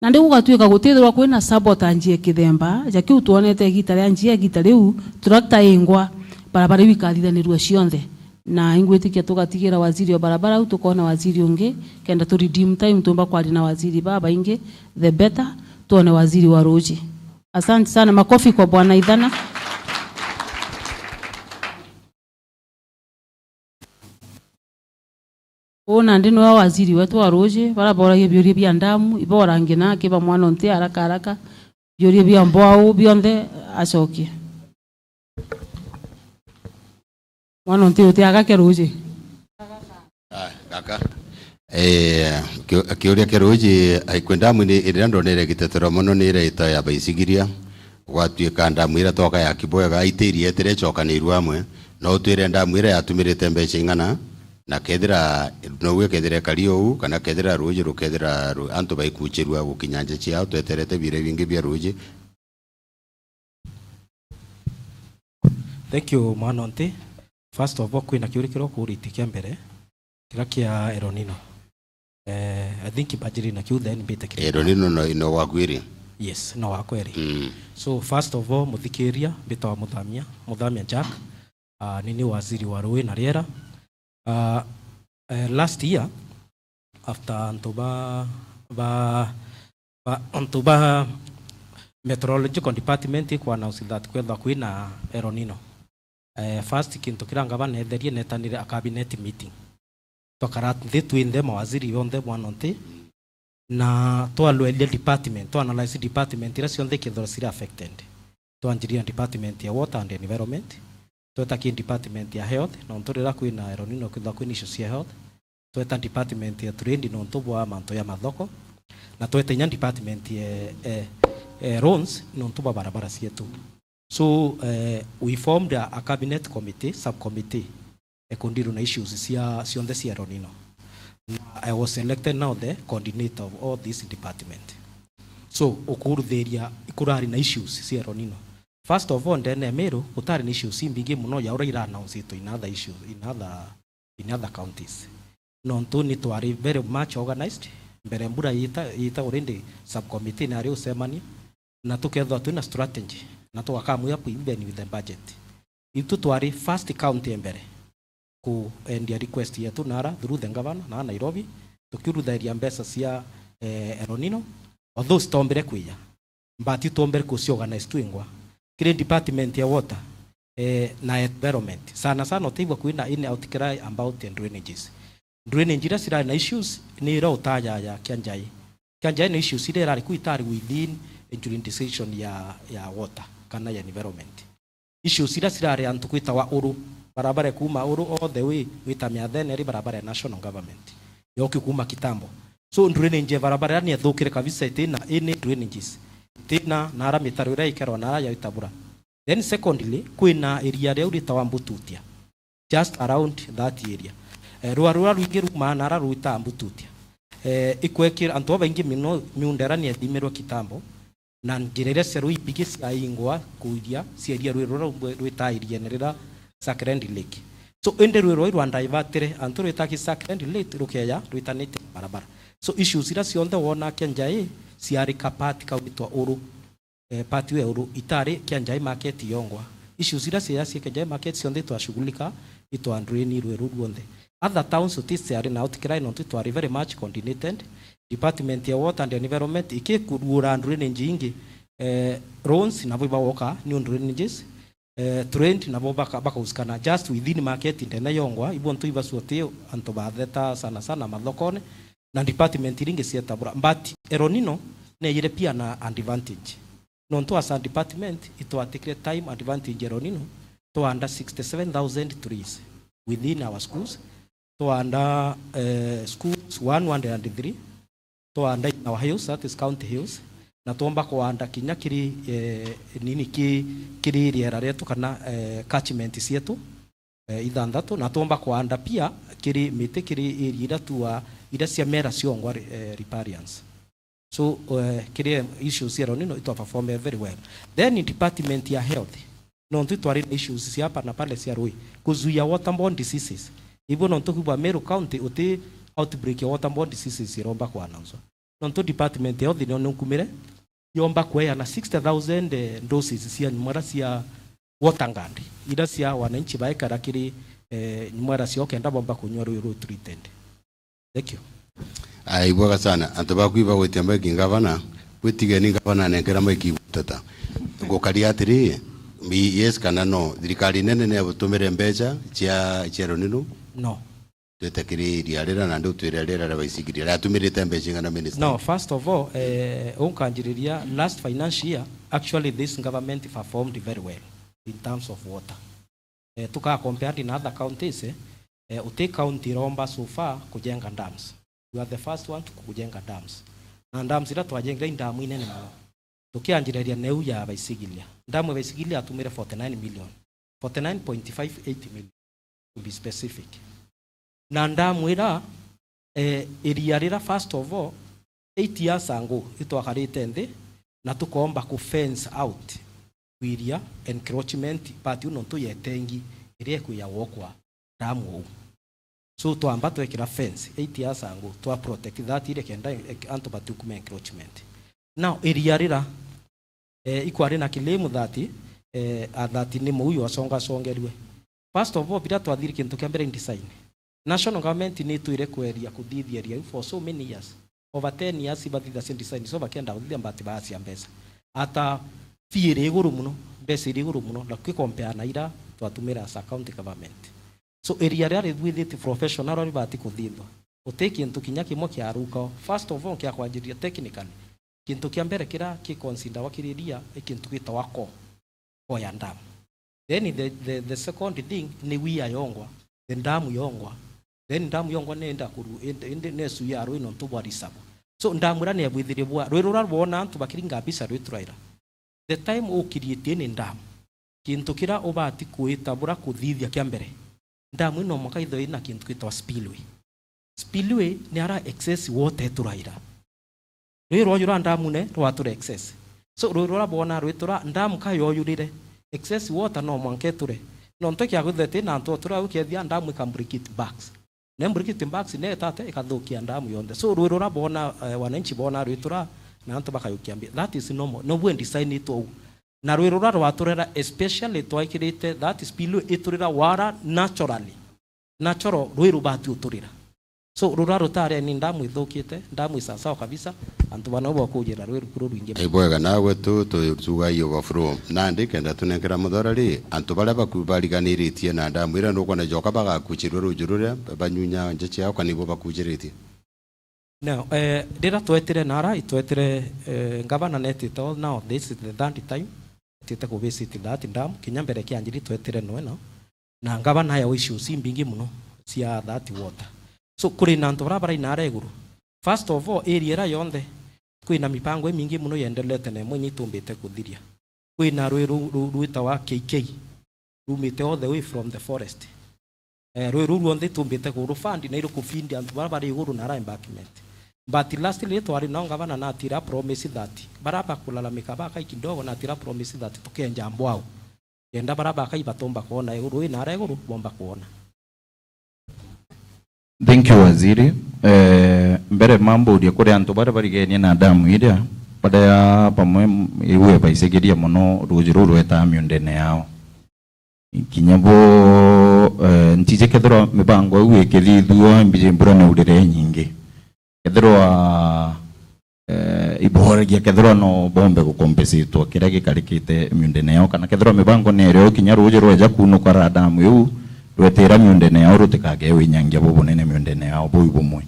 Na ndi gugatuika gutithirwa kwina sabotage ya kithemba ja kiu twonete igita ria njia igita riu, tractor ingwa, barabara iu ikathithanirua cionthe. Na ingwitikia tugatigira waziri wa barabara au, tukona waziri ungi, kenda tu redeem time, tumba kwaria na waziri babaingi, the better, twone waziri wa ruuji. Asante sana, makofi kwa Bwana Ithana. Uu nandi niwe waziri wetu wa ruuji, bara boragia biuria bia ndamu, iborange na akiba mwana unti haraka haraka, biuria bia mbwau bionthe acokie. Mwana unti uti agake ruuji. Ah, gaka. Eh, kiu- kiuria kia ruuji, aikwe ndamu ni iria ndonere gitetero mono ni iria ita ya Baisigiria. Gwatuika ndamu iria twoka ya Kibwega, aitiri etire icokanirue amwe, no utwire ndamu iria yatumirite mbeca ing'ana, na kethira nouwe kethira ikari ou, kana kethira ruuji rukethira ru- antu baikuchirua gukinya nja ciao, tweterete biuria bingi bia ruuji. Thank you, mwana unti. First of all, kwina kiuria kiria ukurite kia mbere, kiria kia El Nino. Eh, I think mbanjiri na kiu, then mbite kiria. El Nino no, no gwaku iri? Yes, no wakwa iri. Mm. So, first of all, muthikiria, mbitawa Muthamia, Muthamia Jack. Ah, ni ni waziri wa rui na riera. Ah, eh, last year, after antu ba, ba, ba, antu ba meteorological department ku announce that kwethwa kwina El Nino, eh, first kintu kiria ngavana etherie netanire a cabinet meeting. Twakara nthi twinthe mawaziri yonthe mwana unti, na twalweria department, twa analyze department iria cionthe ikethirwa ciri affected. Twanjirie na department ya water and environment, tweta ki department ya health, nontu riria kwina El Nino kwithirwa kwina issues cia health, tweta department ya trade nontu bwa mantu ya mathoko, na tweta inya department ya, eh, eh, roads nontu bwa barabara cietu. So, eh, we formed a, a cabinet committee, subcommittee, eh, kundiru na issues cia, cionthe cia El Nino. Na I was selected now the coordinator of all this department. So, ukuruthiria ikurari na issues cia El Nino. First of all, ndene ya Meru, gutari na issues imbingi muno ya uria ira announceitwe in other issues, in other, in other counties. Nontu ni twari very much organized, mbere mbura yita, yita already subcommittee nari ucemania, na tukethirwa twina strategy, na tugakamwia even with the budget. Itu twari first county mbere kuendia request yetu nara through the governor na Nairobi, tukiuruthiria mbeca cia, eh, El Nino, although citombire kwija, but itwombere kuciorganize twingwa kiri department ya water, eh, na environment. Sana sana utaigua kwina any outcry about drainages. Drainage iria cirari na issues ni iria utayaya Kianjai. Kianjai na issues iria irari ku itari within jurisdiction ya, ya water kana ya environment. Issues iria cirari antu gwitawa Uru, barabara ya kuuma Uru all the way gwita Miathene iri barabara ya national government. Yoki kuuma kitambo. So drainage ya barabara yani yathukire kabisa, itina any drainages. Itina nara mitaro iria ikerwa nara ya itabura. Then secondly, kwina area riu ritawa Mbututia, just around that area. Eh, rua rura rwingi rumaa nara rwitawa Mbututia. Eh, ikwekira antu babaingi mino miunda iria niethimirwe kitambo, na njira iria cia rui mbigi ciaingwa kuiria ciaria rui ruria rwita iriene rira Sacred Lake. So indi rui rwai rwa divertire antu rwita ki Sacred Lake rukeya rwitanite na barabara. So issues iria cionthe wona Kianjai ciari ka part kau gwitwa Uru, eh, part ya Uru itari Kianjai market yongwa. Issues iria ciaja cia Kianjai market cionthe itwashughulika, itwa drain rui ruu ruonthe. Other towns uti ciari na outcry nontu itwari very much coordinated. Department ya Water and Environment ikikuruura drainage ingi, eh, roads nabo ibagoka new drainages, eh, trained nabo baka-, bakausikana just within market ndene yongwa, ibo ntu ibacuote antu batheta sana sana mathokone, na department iria ingi cietabura. But El Nino neeyire pia na advantage. Nontu as a department, itwatikire time advantage El Nino, twaanda sixty-seven thousand trees within our schools, twaanda, eh, schools one hundred and three, twaanda in our hills, that is county hills, na twomba kwaanda kinya kiri, eh, nini ki-, kiri riera rietu kana, eh, catchment cietu, eh, ithanthatu, na twomba kwaanda pia kiri miti kiri area iria tua, iria cia mera ciongwa ri-, eh, riparians. So, eh, kiri issues cia El Nino itwa perform very well. Then department ya health, nontu itwari na issues cia hapa na pale cia rui, kuzuia waterborne diseases. Ibo nontu kubwa Meru County uti outbreak ya waterborne diseases iromba kwa announce. Nontu department ya health nio nunkumire, yomba kweana sixty thousand, eh, doses cia nyumara cia water guard, iria cia wananchi baekara kiri, eh, nyumara ciao kenda bomba kunywa rui ruu treated. Thank you. Ai, bwega sana. Antu baku ibagwitia maiki ngavana, gwitigeni ngavana nenkera maiki igutata. Ngukaria atiri, mi-, yes kana no, thirikari nene ni yabutumire mbeca cia, cia El Nino? No. Twite kiri iria rira na ndu twire rira ria baisigiria. Riatumirite mbeca ing'ana, minister? No, first of all, eh, unkanjiriria last financial year, actually this government performed very well in terms of water. Eh, tuka compare na other counties, eh, uti county iromba so far kujenga dams. We are the first one to kujenga dams. Na dams iria twajengire i dam inene muno. Tukianjiriria neu ya Baisigilia. Dam ya Baisigilia yatumire forty-nine million. Forty-nine point five eight million, to be specific. Na dam ira, eh, iria rira, first of all, eight years ago, itwakarite nthi na tukomba ku fence out kwiria encroachment part iu nontu ya itengi iria ikwiyagwo kwa dam uu. So twamba twekira fence eight years ago, twa protect that area kenda antu batiukuma encroachment. Now, iria rira, eh, ikwari na claim that, eh, a that ni muu uyu acongacongeriwe. First of all, biria twathire kintu kia mbere in design. National government ni itwire kweria kuthithia iria riu for so many years. Over ten years ibathitha cia design, so bakienda kuthithia but baacia mbeca. Ata fee iri iguru muno, mbeca iri iguru muno, na kwi compare na ira twatumira as a county government. So iria riria rithuithitie professional ribati kuthithwa. Uti kintu kinya kimwe kiaruka. First of all, kia kwanjiriria technically, kintu kia mbere kiria ki considerwa kiri iria i kintu gitawa core, core ya dam. Then the, the, the second thing ni weir yongwa, the dam yongwa. Then dam yongwa ni enda kuru, indi, indi ni esuia rui nontu bwa reserve. So dam ira ni ebwithirie bwa, rui rura rwona antu bakiringa mbica rwituraira. The time ukiritie ni dam, kintu kiria ubati kwita bura kuthithia kia mbere, dam ino mwaka itho ina kintu gitwa spillway. Spillway ni ara excess water ituraira. Rui rwojura dam ne rwatura excess. So rui rura bona rwitura, dam ka yoyurire, excess water no mwanka iture. Nontu kia gutheti na antu otura ukethia dam ika break it backs. Na break it backs ne etate ikathukia dam yonthe. So rui rura bona, eh, wananchi bona rwitura na antu bakayukia mbi. That is normal. No bwe design itu uu. Na rui rura rwaturera, especially twaikirite that spillway iturira wara naturally. Natural rui rubati uturira. So rura rutari ni dam ithukite, dam i sawasawa kabisa, antu bana bo kujira rui rukuru rwingi. Ai bwega, nawe tu, tu, tuga iyo overflow. Nandi kenda tunenkera muthora ri, antu baria baku bariganiritie na dam ira nukwona joka bagakuchirwe ruju ruria, banyunya nja ciao kana ibo bakuchiritie? Now, eh, rira twetire nara, itwetire, eh, ngavana netite all now, this is the third time, etite ku visit that dam, kinya mbere kianjiri twetire noe na, na ngavana ya issues imbingi muno cia that water. So, kuri na antu bara barai nara iguru. First of all, area ira yonthe, kwina mipango imingi muno yendelete na imwe inya itumbite kuthiria. Kwina rui ru-, ru-, rwitawa K K, rumite all the way from the forest. Eh, rui ruu rwonthe itumbite kuru fund na iru kufindi antu bara bari iguru na ara embankment. But lastly, twari nao ngavana natira promise that bara bakulalamika bakai kidogo, natira promise that tukenja mbwau. Kenda bara bakai batomba kwona iguru, ina ara iguru bomba kwona. Thank you, Waziri. Eh, mbere mamburie kuri antu baria barigenie na damu iria, baria bamwe iwe baicigiria mono ruuji ruu rwetaa miundene yao. Kinya bo, eh, ntiji kethirwa mibango iu ikithithua mbiji mbura ni urire nyingi. Kethirwa, eh, iboragia kethirwa no bombe gukompensatwa kiria gikarikite miundene yao, kana kethirwa mibango ni irio kinya ruuji rweja kunuka ra damu iu rwetira miundene yao rutikagee winyangia bubunene miundene yao buu bumwe.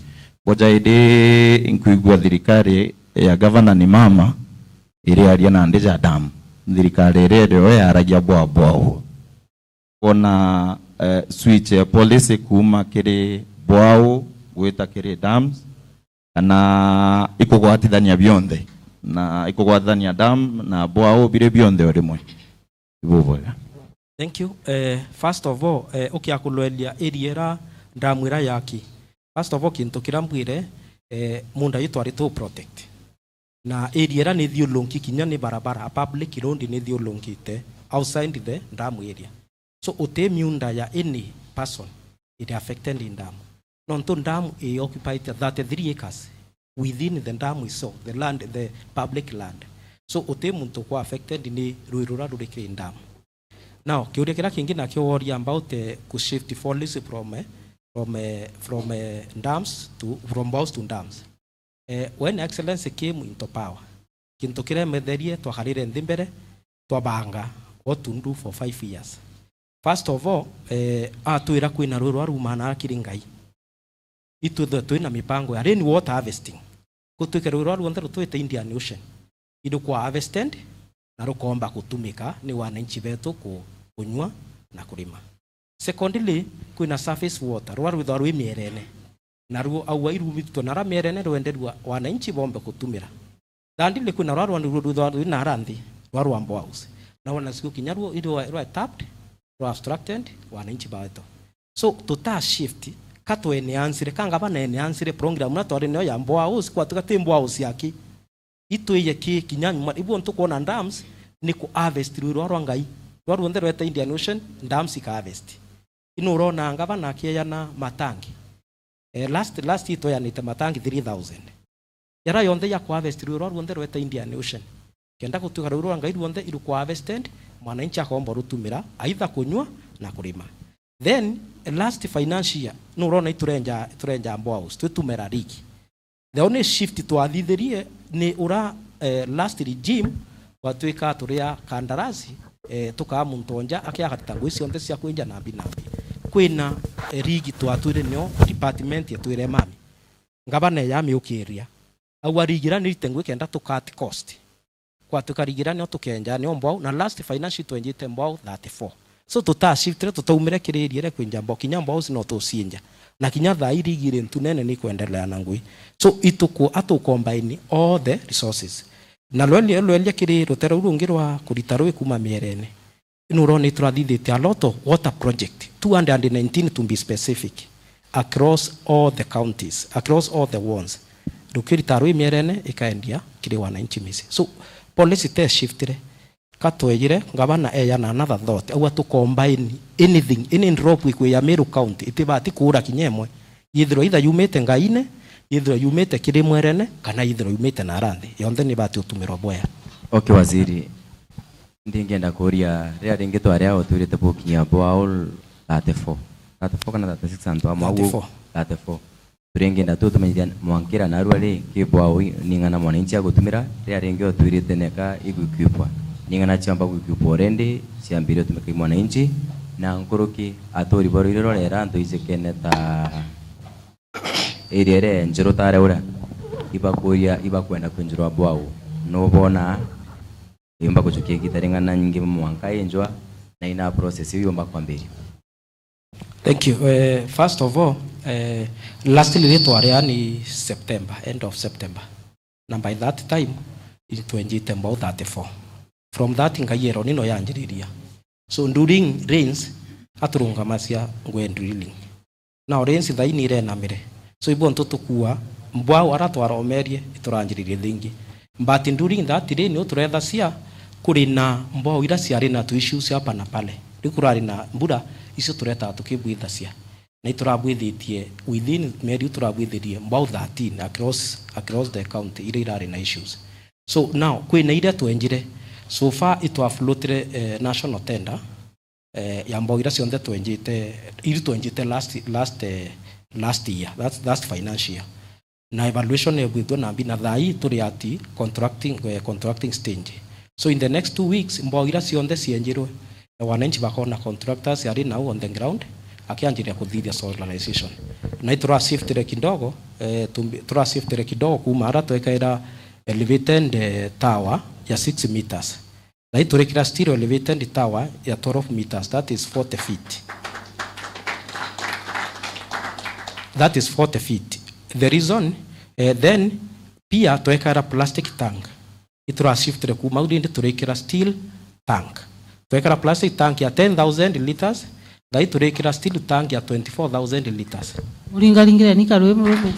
Boja indi nkwigua thirikari ya gavana ni mama iriaria nandi ja damu, thirikari iria irio yaragia bwa bwau. Kwona, eh, switch ya policy kuuma kiri bwau gwita kiri dams, kana ikugwatithania bionthe, na ikugwatithania dam na bwau biri bionthe o rimwe? Ibubwega. Thank you. Eh, first of all, eh, ukia kulwelia area ira, dam ira yaki. First of all, kintu kiria mbwire, eh, munda yu twari tu protect. Na area ira ni thiulunki kinya ni barabara, a public road ni thiulunkite outside the dam area. So, uti miunda ya any person iri affected in dam. Nontu dam i occupied thirty-three acres within the dam itself, the land, the public land. So, uti muntu kwa affected ni rui rura ruri kiri dam. Now, kiuria kiria kingi nakio woria about, eh, ku shift policy from, eh, from, eh, from, eh, dams to, from boreholes to dams. Eh, when Excellency came into power, kintu kiria emetherie, twakarire nthi mbere, twabanga what to do for five years. First of all, eh, atwira kwina rui rwa rumanaa kiri Ngai. Itwithwe twina mipango ya rain water harvesting. Gutwike rui rwa ruonthe rutwite Indian Ocean, iruku harvested na rukomba gutumika ni wananchi betu ku-, kunywa na kurima. Secondly, kwina surface water, rwa rwithwa rwi mierene. Naruo au airumitwe nara mierene rwenderua wananchi bombe kutumira. Thirdly, kwina rwa rwa rwithwa rwi nara nthi, rwa rwa boreholes. Na wona sio kinya ruo, irwa, rwa tapped, rwa obstructed, wananchi baeto. So, tuta shift, ka twenhancire, ka ngavana enhancire program na twari nayo ya boreholes, kwatuka ti boreholes yaki. Itwije ki kinya nyuma, ibu ntu kwona dams, ni ku harvest rui rwa rwa Ngai. Rwa ruonthe rweta Indian Ocean, dams ika harvest. Ino urona ngavana akieyana matangi. Eh, last, last itoyanite matangi three thousand. Yara yonthe ya ku harvest rui rwa ruonthe rweta Indian Ocean. Kenda gutuika rui rwa Ngai ruonthe iru ku harvested, mwananchi akomba rutumira, either kunywa na kurima. Then, last financial year, no urona iturenja, iturenja boreholes, twitumira rig. The only shift twathithirie ni ura, eh, last regime, gwatwika turia kandarasi, eh, tukaa muntu onja, akiaga tangu icio nthe cia kwinja na mbi na mbi. Kwina, eh, rig twatwire nio department yatwire mami. Ngavana yamiukiria. Aua rig ira ni rite ngui kenda tu cut cost. Kwatuka rig ira nio tukenja nio mbwau, na last financial twenjite mbwau thirty-four. So tuta shiftire, tutaumire kiri area iria kwinja mbwau, kinya mbwau no tucienja. Na kinya thaa ii rig iri ntunene ni kwendelea na ngui. So ituku atu combine all the resources. Na lwelia, lwelia kiri rutere ruu rungi rwa kurita rui kuma mierene. Ino urona iturathithitie a lot of water project, two hundred and nineteen to be specific, across all the counties, across all the wards. Rukirita rwi mierene ikaendia kiri wananchi misi. So, policy te shiftire, ka twejire, ngavana eyana another thought, aua tu combine anything, any drop ikwi ya Meru County, itibati kuura kinya imwe. Yithirwa either yumite Ngaine, yithirwa yumite kiri mwerene, kana yithirwa yumite nara nthi, yonthe nibati utumirwa bwea. Okay, waziri. Ndingenda kuria, riria ringi twari ao twirite bukinya borehole thirty-four. Thirty-four kana thirty-six antu amwe au. Thirty-four. Thirty-four. Turingenda tu tumenyithia mwankira narua ri, ki borehole ning'ana mwananchi agutumira, riria ringi o twirite neka iguequipwa. Ning'ana ciamba guequipwa already, ciambire utumika i mwananchi, na nkuruki aturi ba ruiri rwa rera antu ijikene ta area iri njeru tare uria. Ibakuria, ibakwenda kwinjirwa borehole. Nubona yumba gucukia igita ring'ana nyingi mwanka injwa, na ina process iu yumba kwambiria? Thank you. Eh, first of all, eh, lastly ri twaria ni September, end of September. Na by that time, itwenjite mbau thirty-four. From that, Ngai eroni no yanjiriria. So during rains, aturungamacia ngwe drilling. Now rains thaini irenamire. So ibo ntu tukua Mbwau ara twaromerie, ituranjiririe thingi. But during that day, niu turethacia kuri na mbwau ira ciari na tu issues hapa na pale. Riu kurari na mbura, icio turetaga tukibwithacia. Na iturabwithitie within mieri iu turabwithirie mbwau thirteen across, across the county iria irari na issues. So now, kwina iria twenjire. So far, itwaflotire, eh, national tender, eh, ya mbwau iria cionthe twenjite, iria twenjite last, last, eh, last year, that's, last financial year. Na evaluation ebwithwe na mbi, na thaa ii turi at contracting, eh, contracting stage. So in the next two weeks, mbwau iria cionthe cienjirwe, eh, wananchi bakona contractors ari nau on the ground, akianjiria kuthithia solarization. Na iturashiftire kidogo, eh, tumbi-, turashiftire kidogo kuuma ara twekaira elevated, eh, tower ya six meters. Na iturikira steel elevated tower ya twelve meters, that is forty feet. That is forty feet. The reason, eh, then pia twekara plastic tank. Iturashiftire kuuma au rindi turikira steel tank. Twekara plastic tank ya ten thousand liters, Thaa ii turikira steel tank ya twenty-four thousand liters. Muringaringireni karui murume.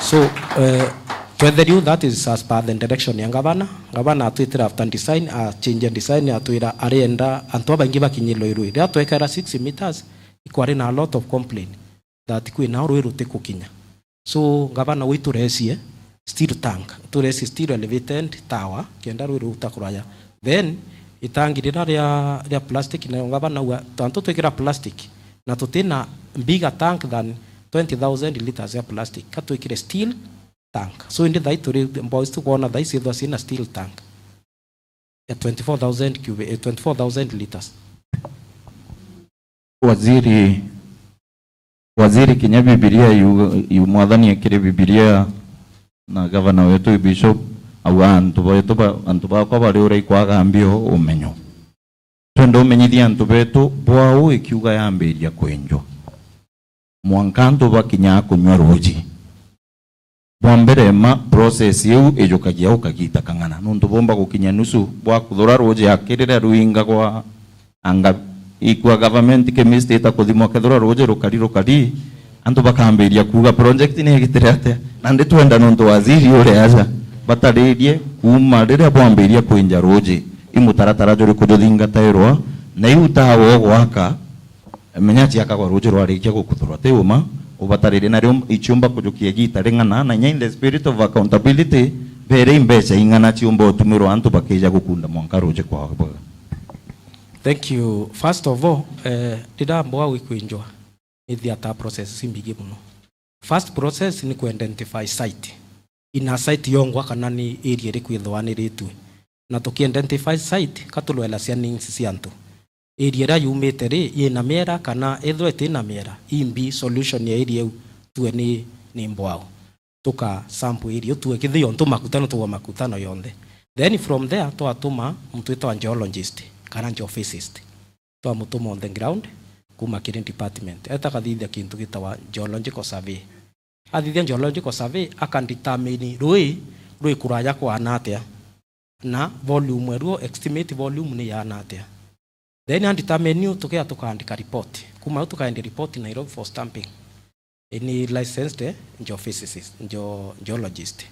So, eh, twetheriu, that is as per the direction ya ngavana. Ngavana atwitire after design, a change design, atwira arienda antu babaingi bakinyirwe i rui. Riria twekera six meters, ikwari na a lot of complaint that kwina rui rutikukinya. So, ngavana witu turesie steel tank, turesie steel elevated tower, kenda rui ruta kuraya. Then, itangi rira ria, ria plastic, nayo ngavana ua, tantu twikira plastic, na tutina bigger tank than twenty thousand liters ya plastic, ka twikire steel tank. So, indi thai turi, mboys tukwona thai ciithwa ciina steel tank ya twenty-four thousand cubic, eh, twenty-four thousand liters. Waziri, waziri, kinya Bibilia yu, yu mwathani akiri Bibilia na gavana wetu, bishop, auga, "Antu betu ba, antu bakwa bari uria ikwaga mbio umenyo." Twenda umenyithia antu betu, bwau ikiuga yambiria kwenjwa, mwanka antu bakinya kunywa ruuji. Bwa mbere ma process iu ijukagia ukagita kang'ana, nontu bomba gukinya nusu bwa kuthura ruuji akirire ruinga gwa anga ikwa government chemist ita kuthimwa kethura ruuji rukari rukari, antu bakambiria kuuga project ni igitire atia. Na ndi twenda nontu waziri uri aja bataririe kuuma riria bwambiria kwinja ruuji, i mutaratara juriku juthingatairwa, na iu tawa ugwaka Menya ciakagwa ruuji rwarikia gukuthurwa, ti uma ubatarire, nario ichiumba kujukia igita ring'ana, na inya in the spirit of accountability, bere imbeca ing'ana chiumba utumirwa antu bakija gukunda mwanka ruuji kwao bwega. Thank you. First of all, eh, riria mbwau ikwinjwa, ithiataa process imbigi mono. First process ni ku identify site. Ina site yongwa kana ni area iriku ithwaniritue. Na tuki identify site, ka turwela cia names cia antu. Area iria yumite ri, yina miera kana ethirwa itina miera, imbi solution ya area iu tue ni, ni mbwau. Tuka sample area iu tue kithio ntu makutano, tugwa makutano yonthe. Then from there, twatuma muntu witwa geologist kana geophysicist. Twamutuma on the ground kuma kiri department. Eta kathithia kintu gitawa geological survey. Athithia geological survey, aka determine rui rwi kuraya kwana atia, na volume eruo, estimate volume ni yana atia. Then a determine iu, tukia tukaandika report. Kuma au tukaendia report Nairobi for stamping. Ni licensed geophysicist, geo-, geologist.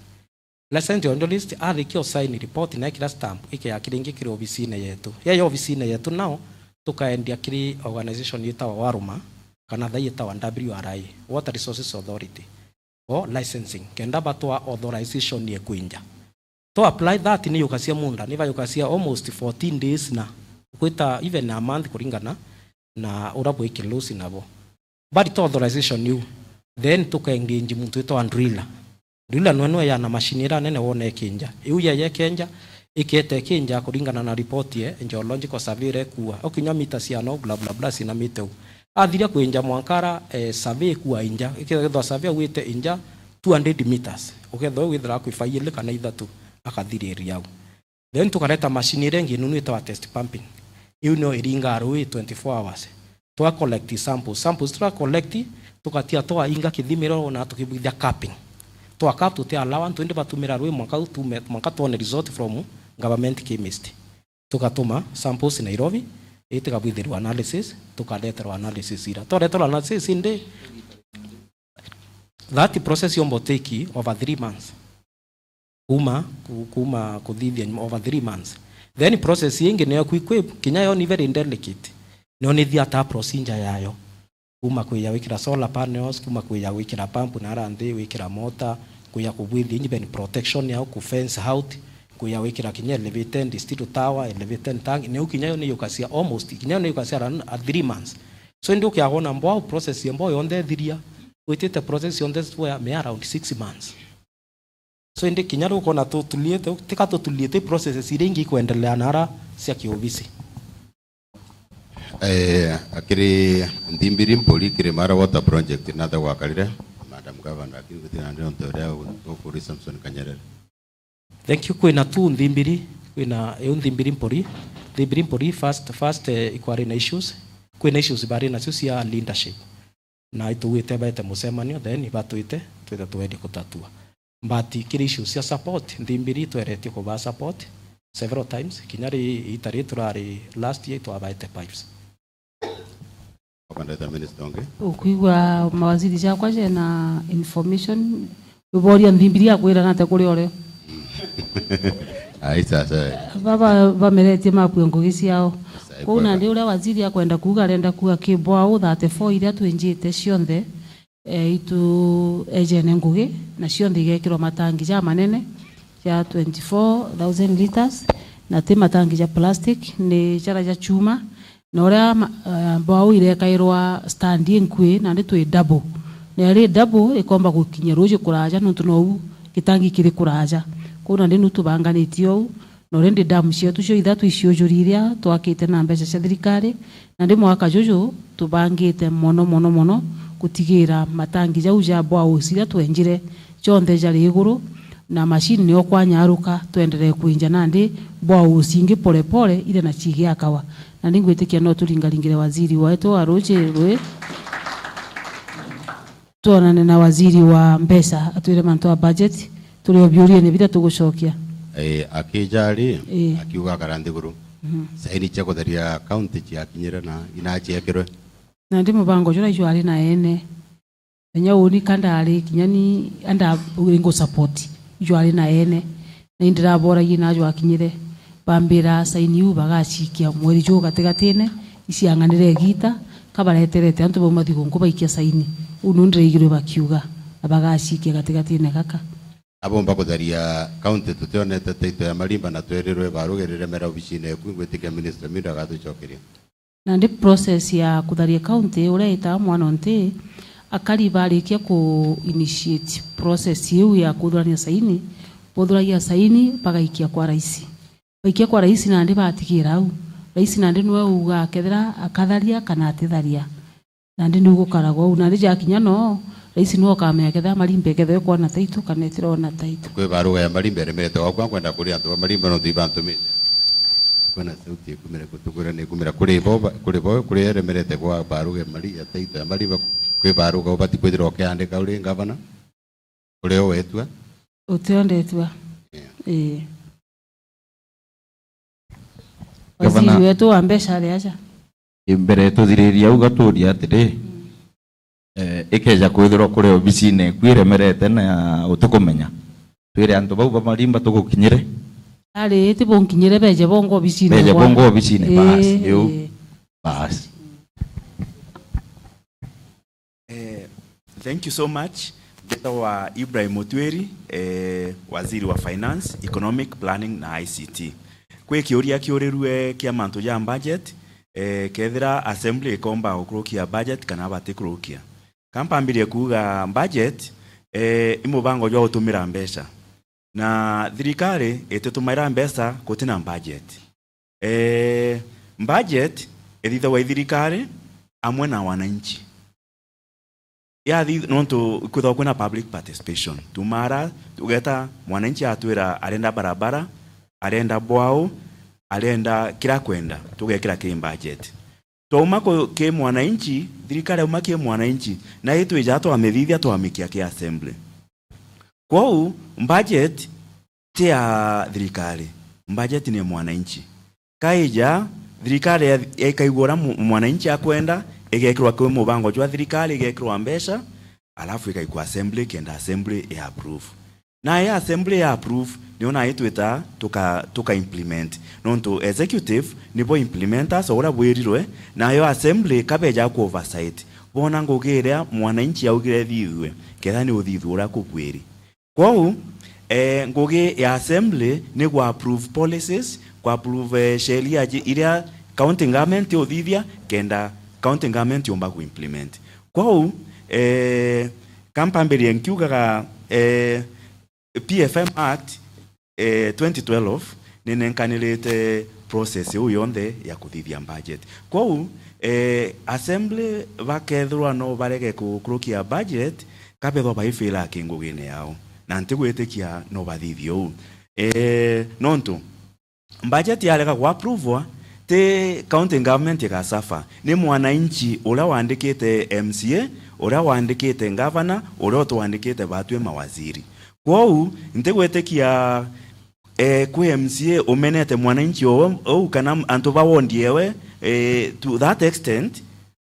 Licensed geologist athikia usaini report na ekira stamp, ikeya kiringi kiri obisine yetu. Yeya obisine yetu nao, tukaendia kiri organization yitawa WARUMA, kana thai yitawa W R I, Water Resources Authority, o licensing, kenda batwa authorization ye kwinja. To apply that, ni yukacia munda, ni bayukacia almost fourteen days na kwita even a month, kuringana na ura bwi close nabo. Bari to authorization iu, then tuka engage muntu witwa driller. Driller nwe nwe yana machine ira nene wona ikinja. Iu ya yekenja, ikete ikinja kuringana na report ye geological survey ira ikua. Ukinya mita cia no, bla, bla, bla, cinamite u. Athiria kwinja mwanka ara, eh, survey ikua inja. Ikethwa survey awite inja two hundred meters. Ukethwa withira kwi faili kana ithatu, akathiriria au. Then tukareta machine iria ingi nunu itawa test pumping. Iu nio iringaa rui twenty-four hours. Twa collect samples. Samples twa collect, tugatia twainga kithimiro na tukibwithia capping. Twa cap tuti allow antu indi batumira rui mwanka tume, mwanka twone result from government chemist. Tugatuma samples Nairobi, itikabwithirwa analysis, tukareterwa analysis ira. Twareterwa analysis indi, That process yomba take over three months. Kuma, ku-, kuma kuthithia nyuma over three months. Then process ingi niyo kwi, kwi, kinya yo ni very delicate. No ni thiata procedure yayo. Kuma kwija gwikira solar panels, kuma kwija gwikira pump na ara nthi, gwikira mota, kwija kubwithia even protection yao, ku fence out, kwija gwikira kinya elevated steel tower, elevated tank, niu kinya yo ni yukacia almost, kinya yo ni yukacia around, uh, three months. So indi ukiagona mbwao process ya mbwao yonthe ithiria, witite process yonthe where me around six months. So indi kinya riu ukona tutuliite, tika tutuliite processes iria ingi ikwendelea nara cia kiobisi. Eh, akiri Nthimbiri Mpuri, Kirimara Water Project, natha gwakarire, Madam Governor, akiri guti nandi nontu uria ukuri Samson Kanyerere. Thank you. Kwina tu Nthimbiri, kwina iu Nthimbiri Mpuri, Nthimbiri Mpuri first, first, eh, ikwari na issues, kwina issues bari nacio cia leadership. Na itugwite baete mucemanio, then ibatwite, twite twendi kutatua. But kiri issues cia support, Nthimbiri tweretie kubaa support several times, kinya ri ita ri turari last year itwabaete pipes. Ukandeta minister ungi? Ukwigua mawaziri jakwa jena information, wiboria Nthimbiri akwira nate kuri orio. Ai, sasa. Baba bameretie makue ngugi ciao. Sasa, kwou ikwega. Nandi uria waziri akwenda kuuga, arenda kuuga kibwau thirty-four iria twinjite cionthe, eh, itu ejene ngugi, na cionthe igekirwa matangi ja manene ja twenty-four thousand liters, na ti matangi ja plastic, ni jara ja chuma, na uria ma-, eh, mbwau irekairwa stand inkui, nandi twi double. Na iri double ikomba gukinya ruuji kuraja, nontu nou gitangi kiri kuraja. Kwou nandi nu tubanganitie ou, na already dam cietu cio ithatu iciujuri iria twakite na mbeca cia thirikari, nandi mwaka juju tubangite mono, mono, mono gutigira matangi jau ja boreholes iria twenjire jonthe jari iguru, na machine nio kwanyaruka, twenderee kwinja nandi boreholes ingi pole pole, iria na cigiakawa. Nandi ngwitikia no turingaringire waziri wetu wa ruuji rui, twonane na waziri wa mbeca, atwire mantu a budget, turi o biuriene biria tugucokia. Eh, akija ri, eh, akiuga akara nthiguru. Mhm. Saini cia kutheria county ciakinyire na inaciekirwe. Nandi mubango juria jwari na ene. Kinya uni ka ndari, kinya ni anda ingu support, jwari na ene. Na indiraboragia na jwakinyire, bambira saini iu bagacikia mweri juu gatigatine, iciang'anire igita, ka bareterete antu bauma thigunku baikia saini. Uu niu ndiraigirwe bakiuga, na bagacikia gatigatine gaka. Abomba kutheria county tutionete title ya Malimba na twerirwe baruge riremera obicine eku, ngwitikia minister Mindo agatucokeria. Nandi process ya kutharia county, uria itaga mwana o nti, akari barikia ku initiate process iu ya kuthurania saini, buthuragia saini, bagaikia kwa raisi. Baikia kwa raisi nandi batigira au. Raisi nandi niwe uga akethira akatharia kana atitharia. Nandi niu gukaragwa uu. Nandi jakinya no, raisi niwe ukamenya kethira Malimba ikethirwa ikwona title kana itirona title. Kwi baruga ya Malimba iremerete gwaku, nkwenda kuria antu ba Malimba no twi bantumite. Kwina sauti ikumire kutukwira ni ikumira kuri bo ba-, kuri bo, kuri iremerete gwa baruga ya Mali-, ya title ya Malimba, kwi baruga ubati kwithirwa ukiandika uri ngavana? Uria wetua? Utiondetua. Yeah. Ii. Gavana, waziri wetu wa mbeca ari aja? Mbere tuthiririe au gaturia atiri, eh, ikeja kwithirwa kuri obicine eku iremerete na utikumenya, twire antu bau ba Malimba tugukinyire? Ari, ti bunkinyire, beje bongo obicine. Beje bongo obicine, basi, ii, iu. Basi. Eh, thank you so much. Mbitagwa Ibrahim Mutwiri, eh, waziri wa finance, economic planning na I C T. Kwi kiuria kiurirue kia mantu ja budget, eh, kethira assembly ikomba gukurukia budget kana batikurukia. Ka mpambirie kuuga budget, eh, i mubango jwa gutumira mbeca. Na thirikari ititumaira mbeca gutina budget. Eh, budget ithithagwa i thirikari amwe na wananchi. Yathi, nontu kwithagwa kwina public participation. Tumara, tugeta mwananchi atwira arenda barabara, arenda bwao, arenda kira kwenda, tugekira kiri budget. Twauma ku-, ki mwananchi, thirikari yauma ki mwananchi, na itwija twamithithia twamikia ki assembly. Kwou, budget ti ya thirikari, budget ni ya mwananchi. Kaija, thirikari ya, ya ikaigua uria mu-, mwananchi akwenda, igekirwa kwi mubango jwa thirikari, igekirwa mbeca, alafu igaikwa assembly kenda assembly ya approve. Nayo assembly ya approve, niyo nayo itwita tuka, tuka implement. Nontu executive nibo implementers o uria bwirirwe, nayo assembly kabeja ku oversight, bona ngugi iria mwananchi augire ithithue, ketha ni uthithua uria kubwiri. Kwou, eh, ngugi ya assembly ni ku approve policies, ku approve, eh, sheria ji-, iria county government uthithia, kenda county government yumba ku implement. Kwou, eh, kampambirie nkiugaga, eh, P F M Act, eh, twenty twelve, ninenkanirite process iu yonthe ya kuthithia budget. Kwou, eh, assembly bakethirwa no barege kukurukia budget, kabethwa baifila kingugine yao. Na ntigwitikia no bathithie uu. Eh, nontu, budget yarega kuapprovwa, ti county government igasuffer, ni mwananchi uria wandikite M C A, uria wandikite governor, uria utwandikite batwi mawaziri. Kwou, ntigwitikia, eh, kwi M C A umenete mwananchi ou, ou kana antu ba ward yewe, eh, to that extent,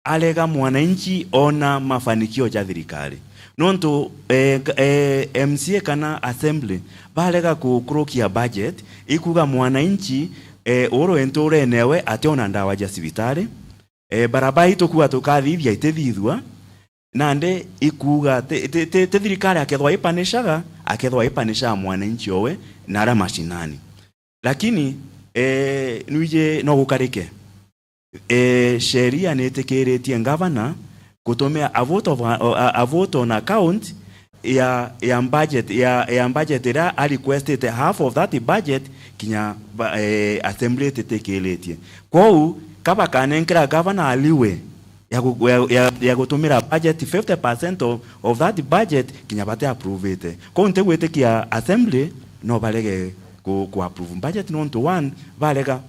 arega mwananchi ona mafanikio ja thirikari. Nontu, eh, ka-, eh, M C A kana assembly barega kukurukia budget, ikuga mwananchi, eh, uru nturene ewe ationa ndawa ja cibitari, eh, barabara itukuga tukathithia itithithua, nandi ikuga ti, ti, ti, ti thirikari akethwa ipanishaga, akethwa ipanishaga mwananchi owe na aria mashinani. Lakini, eh, nwiji no gukarike. Eh, sheria niitikiritie governor gutumia a vote of, a, a vote on account ya, ya budget, ya, ya budget iria a requestite half of that budget kinya ba, eh, assembly ititikiritie. Kwou, kabakanenkera governor a leeway ya gu-, ya, ya, ya gutumira budget fifty percent of, of that budget kinya bati approvite. Kwou ntigwitikia assembly no barege ku, ku approve budget nontu one, barega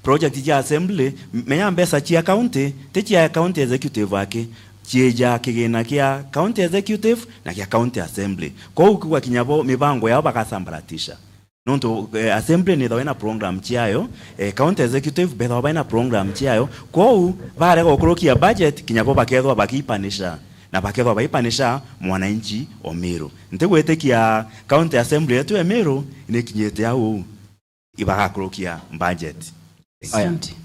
project cia assembly, m-, menya mbeca cia county, ti cia county executive aki, cieja kigina kia county executive na kia county assembly. Kwou kuga kinya bo mibango yao bagasambaratisha. Nontu, eh, assembly nithagwa ina program ciayo, eh, county executive bethagwa baina program ciayo. Kwou, barega gukurukia budget, kinya bo bakethwa bakiipanisha, na bakethwa baipanisha mwananchi o Meru. Ntigwitikia county assembly yetu ya Meru nikinyite au uu ibagakurukia budget. Aya. Asante.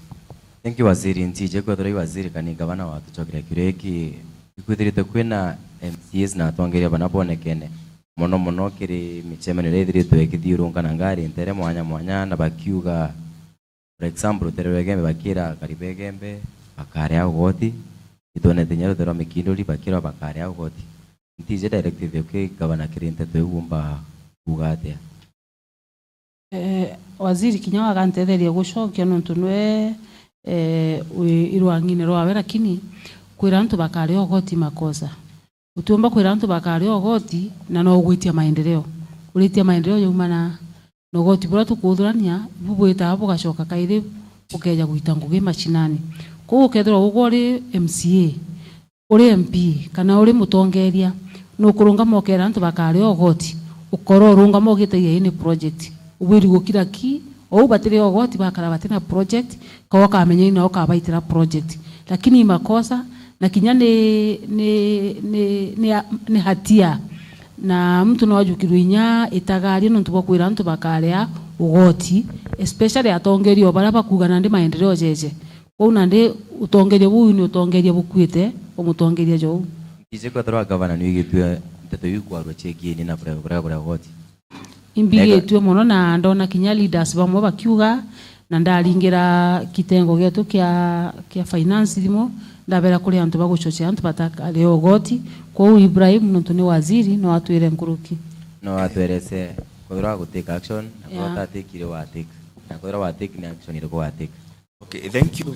Thank you, Waziri. Ntiji kwethirwa i Waziri kana i Gavana watucokeria kiuria giki. Ikwithirite kwina M C As na atongeria bana bonekene mono mono kiri micemanio iria ithiritwe ikithiurunka na ngari ntere mwanya mwanya, na bakiuga, for example, rutere rwa Igembe bakira akari ba Igembe bakaria ugoti, itwonete kinya rutere rwa Mikinduri bakira bakaria ugoti. Ntiji directive uki Gavana kiri nteto iu umba kuuga atia? Eh, waziri kinya wagantetheria gucokia nontu nwe, eh, wi irwang'ine rwawe, lakini kwira antu bakaria ugoti makosa. Utiumba kwira antu bakaria ugoti na no ugwitia maendeleo. Uritia maendeleo yaumana na ugoti buria tukuthurania, ibu bwitaga bugacoka kairi bukeja gwita ngugi mashinani. Kwou ukethirwa ugwe uri M C A, uri M P kana uri mutongeria, nukurungama ukeera antu bakaria ugoti, ukora urungama ugitagia ini project. Ubwiri gukira ki, ou batiri ugoti bakara batina project, ka ukamenya ina ukabaitira project. Lakini i makosa, na kinya ni, ni, ni, ni, ni hatia. Na mtu no ajukirwe inya itagaria nontu bwa kwira antu bakaria ugoti, especially atongeria o baria bakuga nandi maendeleo jeje. Kwou nandi utongeria buu ni utongeria bukuite, umutongeria jou. Ntiji kwethirwa gavana ni wigitue nteto iu kwarua ciegini na kuria, kuria, kuria goti. Imbigitue mono na ndona kinya leaders bamwe bakiuga, na ndaringira kitengo gietu kia, kia finance thimu, ndabera kuri antu bagucocia antu batakaria ugoti. Kwou Ibrahim, nontu ni waziri, no atwire nkuruki. No atwerese, kwethirwa gutake action, na kwethirwa Yeah. tatikire watake, na kwethirwa watake ni action iriku watake. Okay, thank you.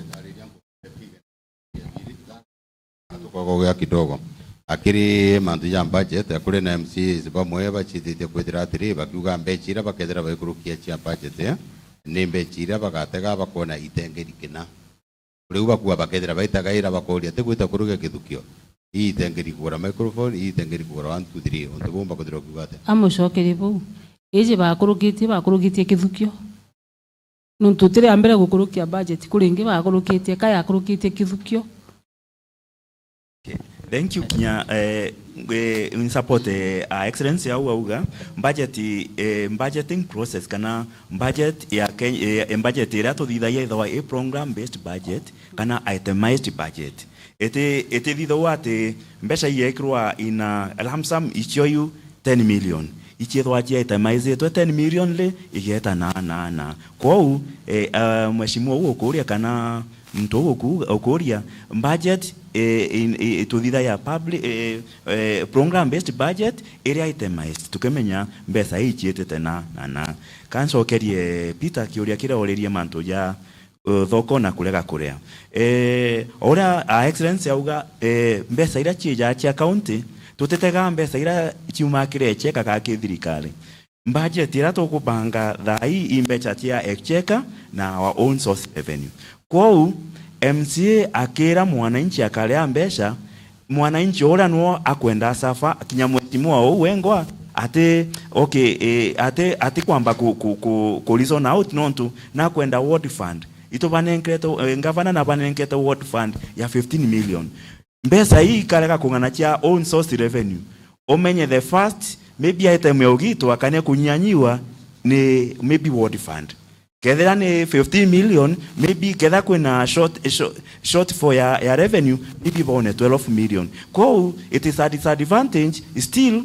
Tukogogia kidogo. Akiri mantu ja budget, akuri na M C As bamwe bachithitie kwithira atiri, bakiuga mbecha iria bakethira baikurukia cia budget, eh, ni mbecha iria bagatega bakona itengeri kina. Riu bakua bakethira baitagaira bakoria, tigwita kurugia kithukio. Ii itengeri kugura microphone, ii itengeri kugura one, two, three. Untu buu mbakuthirwa kiuga atia? Amucokerie buu. Iji bakurukitie, bakurukitie kithukio. Nontu ti ria mbere gukurukia budget, kuri ingi bakurukitie, ka yakurukitie kithukio. Okay. Thank you. Kinya, eh, eh, in support, eh, a excellence au auga budget, eh, budgeting process kana budget ya Kenya, eh, budget iria tuthithagia ithagwa i program based budget kana itemized budget. Iti, itithithagwa ati mbeca igeekirwa in a lump sum, icio iu ten million, ichiethwa cia itemizitwe ten million ri, igeeta na, na, na. Kwou, eh, ah, mheshimiwa uu ukuria kana muntu uu uku-, ukuria, budget, eh, in, i-, ituthithagia public, eh, eh, program based budget iria itemized, tukimenya mbeca ii ichiitite na, na, na. Ka ncokerie Peter kiuria kiria uririe mantu ja uh, thoko na kurega kuria. Eh, o uria a excellence auga, eh, mbeca iria ciijaa cia county, tutitegaa mbeca iria ciumaa kiri echeka kana ki thirikari. Budget iria tukubanga thaa ii i mbeca cia echeka na our own source revenue. Kwou M C A akira mwananchi akaria mbeca, mwananchi uria nwo akwenda safa, kinya mheshimiwa uu wengwa, ati, okay, eh, ati, ati kwamba ku, ku, ku, ku reason out nontu nakwenda ward fund. Itubanenkete, eh, ngavana nabanenkete ward fund ya fifteen million. Mbeca ii ikarega kung'ana cia own source revenue. Umenye the first, maybe item ya ugitwa kana kunyanyiwa ni maybe ward fund. Kethira ni fifteen million, maybe ketha kwina short, short, shortfall ya, ya revenue, maybe baone twelve million. Kwou, it is a disadvantage still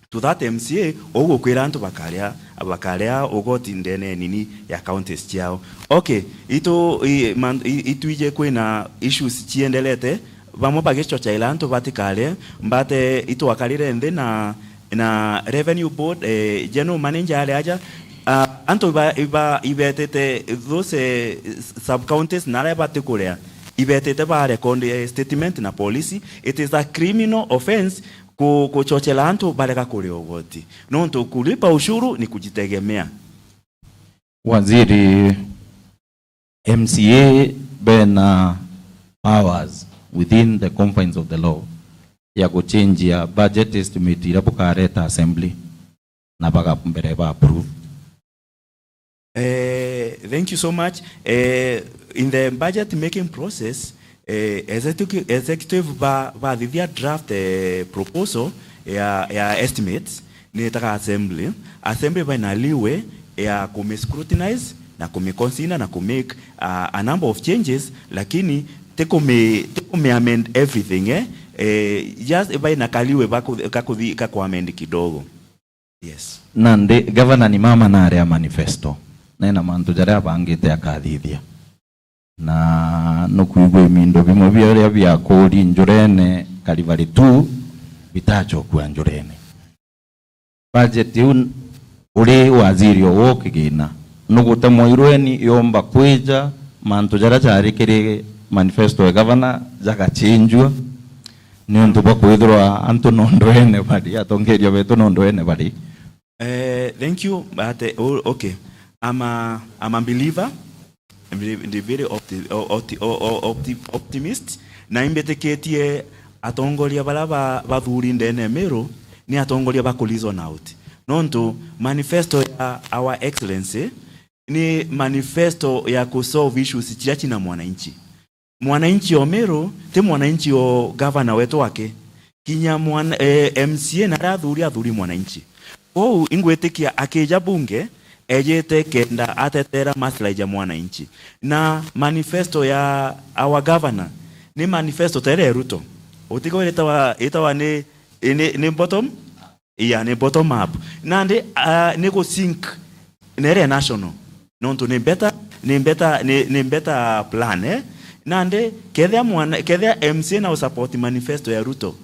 to that M C A, ugukwira antu bakaria, bakaria ugoti ndene nini ya counties ciao. Okay, itu, i, man, i, itwije kwina issues ciendelete, bamwe bagichochaira antu batikare, mbate itwakarire nthi na, na revenue board, eh, general manager ari aja, ah, antu iba, iba, ibetete those, eh, sub counties na aria batikuria, ibetete ba record, eh, statement na policy. It is a criminal offence ku, kuchochera antu barega kuria ugoti. Nontu kulipa ushuru ni kujitegemea. Waziri, M C A bena powers within the confines of the law ya guchenjia budget estimate iria bukareta assembly na baga mbere ba approve. Eh, thank you so much. Eh, in the budget making process, eh, executive, executive ba, bathithia draft, eh, proposal ya, ya estimates, nitaga assembly. Assembly baina leeway ya kume scrutinize na kume consider na ku make, uh, a number of changes, lakini ti kume, ti kume amend everything, eh? Eh, just baina ka leeway ba ku, ka kuthi, ka ku amend kidogo. Yes. Nandi gavana ni mama naria manifesto, nena mantu jaria abangite akathithia. Na nukwigua imindo bimwe biria biakuri njurene, Karivari two, bitachokua njurene. Budget iu uri waziri o wo kigina, nugutemwa irweni yomba kwija mantu jaria jari kiri manifesto ya gavana jagachinjua, niuntu bwa kwithirwa antu nondwene bari, atongeria betu nondwene bari. Eh, thank you, but, eh, o-, okay. I'm a, I'm a believer. Ndi, ndi very opti-, o-, opti-, o-, o-, opti-, optimist. Na imbitikitie atongoria baria ba, bathuri ndene ya Meru ni atongoria ba ku reason out. Nontu manifesto ya Our Excellency ni manifesto ya ku solve issues ciria cina mwananchi. Mwananchi o Meru ti mwananchi o gavana wetu wake. Kinya mwana, eh, M C A na aria athuri, athuri mwananchi. Kwou ingwitikia akija bunge, ejite kenda atetera maslahi ja mwananchi. Na manifesto ya our governor ni manifesto tere Ruto. Utigo itawa, itawa ni, ni, ni bottom Iya, ni bottom up. Nandi, ah, ni gu sync na iria national. Nontu ni better, ni better, ni, ni better plan, eh? Nandi, kethia mwana, kethia M C A na usupport manifesto ya Ruto,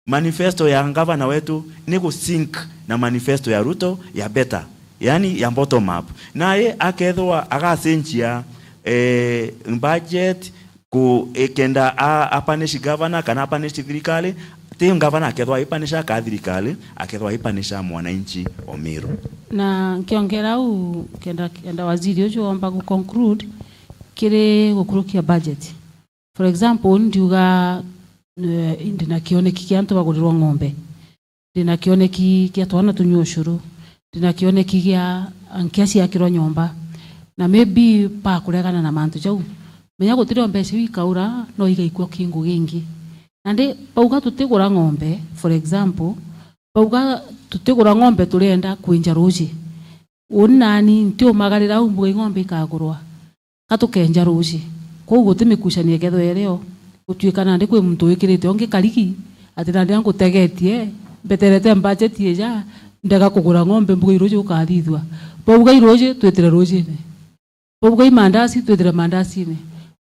manifesto ya ngavana wetu ni gu sync na manifesto ya Ruto ya better, yani ya bottom up. Naye akethwa agacenjia, eh, budget, ku, eh, kenda a, a punish governor kana a punish thirikari, ti governor akethwa ai punish ka thirikari, akethwa ai punish mwananchi o Meru. Na nkiongera au, kenda, kenda waziri ucio omba gu conclude, kiri gukurukia budget. For example, ndiuga, eh, ndina kioneki kia antu bagurirwa ng'ombe. Ndina kioneki kia twana tunyua ucuru. Ndina kioneki gia nkia ciakirwa nyomba. Na maybe bakuregana na mantu jau. Menya gutiri o mbeca iu ikaura, no igaikua kingu gingi. Nandi bauga tutigura ng'ombe, for example, bauga tutigura ng'ombe, turienda kwinja ruuji. Uuni naani ntiumagarira au mbuga ing'ombe ikagurwa, ka tukenja ruuji. Kwou guti mikucanio ikethwa irio, gutuika nandi kwi muntu wikirite ungi karigi, ati nandi angutegetie, mbeterete mbajeti ija, ndega kugura ng'ombe mbuga iruuji ukathithua. Bauga iruuji, twitire ruujine. Bauga i mandasi, twitire mandasine.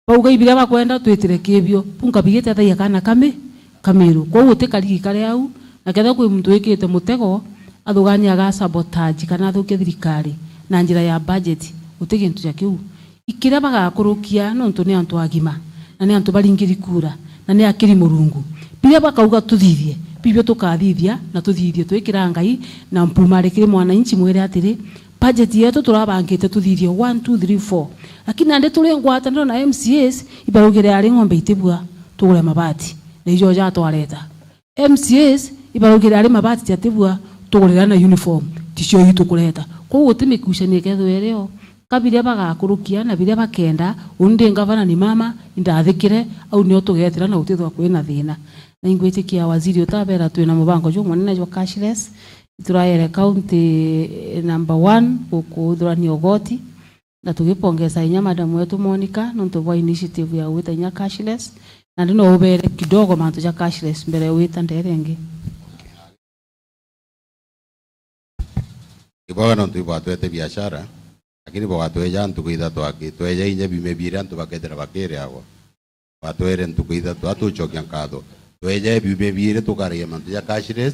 Bauga i biria bakwenda, twitire kibio. Buu nkabigite thaia kana kami, kamiru. Kwou guti karigi kari au, na kethira kwi muntu wikite mutego, athuganie aga sabotage kana athukie thirikari na njira ya budget, guti gintu ja kiu. I kiria bagakurukia, nontu ni antu agima, na ni antu baringiri kura, na ni akiri Murungu. Biria bakauga tuthithie, bibio tukathithia, na tuthithie twikira Ngai na mpumari kiri mwananchi, mwire atiri, budget yetu turabangite tuthithie one, two, three, four. Lakini nandi turi ngwataniro na M C As, ibaraugire ari ng'ombe itibua, tugure mabati, na ijo jatwareta. M C As ibaraugire ari mabati jatibua, tugurira na uniform, ticio ii tukureta. Kwou guti mikucanio ikethwa irio, ka biria bagakurukia na biria bakenda, uuni ndi ngavana ni mama, indathikire, au nio tugetira na gutithwa kwina thina. Na ingwitikia waziri utabera twina mubango jumwe munene jwa cashless, ituraere county number one gukuthurania ugoti, na tugipongeza inya madam wetu Monica nontu bwa initiative ya gwita inya cashless, na ndi no ubere kidogo mantu ja cashless mbere ya gwita ndere ingi. Ibwaga nontu ibwatwete biashara, lakini bwatweja ntuku ithatu aki, tweja inya biumia biiri antu bakethira bakiriagwa. Batwere ntuku ithatu, atucokia nkatho. Tweja biumia biiri tukaragia mantu ja cashless.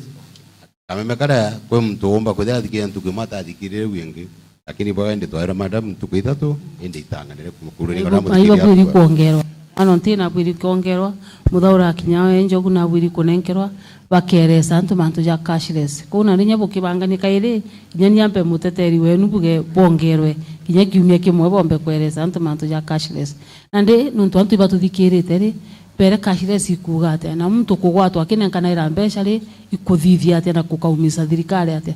Kameme karia kwi muntu uumba kwithira athikiria ntuku imwe atathikirire riu ingi. Lakini bwa indi twaira madam ntuku ithatu, indi itanganire kuma kuru ni kana muthikiri ibabwiri akua. Kwongerwa. Ano nti nabwiri kwongerwa, muthaura kinya we njogu nabwiri kunenkerwa, bakeresa antu mantu ja cashless. Kuu na rinya bukibangania kairi, kinya ni ampe muteteri wenu buge bongerwe, kinya kiumia kimwe bombe kweresa antu mantu ja cashless. Nandi nontu antu ibatuthikirite ri, bere cashless ikuuga atia? Na muntu kugwatwa akinenkanaira mbeca ri, ikuthithia atia na kukaumisa thirikari atia?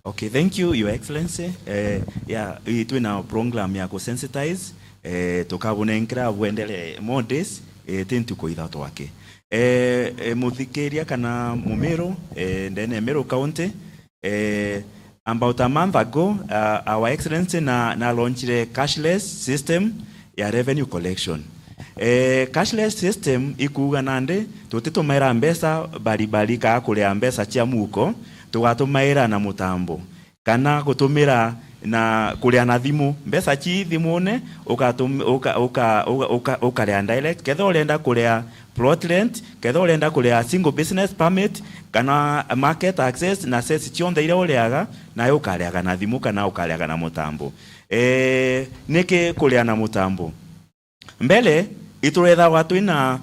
Okay, thank you, Your Excellency. Eh, yeah, i-, twina program ya ku sensitize, eh, tukabunenkera bwendere more days, eh, ti ntuku ithatu aki. Eh, eh, muthikiria kana mumiru, eh, ndene ya Meru County, eh, about a month ago, uh, Our Excellency na, na launchire cashless system ya revenue collection. Eh, cashless system ikuuga nandi tutitumaira mbeca baribari kaa kuria mbeca cia muko, tugatumaira na mutambo, kana gutumira na kuria na thimu. Mbeca ci thimune, ukatum-, uka-, uka-, uka-, uka-, ukaria direct. Kethira urenda kuria plot rent, kethira urenda kuria single business permit, kana market access na cess cionthe iria uriaga, nayo ukariaga na thimu kana ukariaga na mutambo. Eh, niki kuria na mutambo? Mbere, iturethagwa twina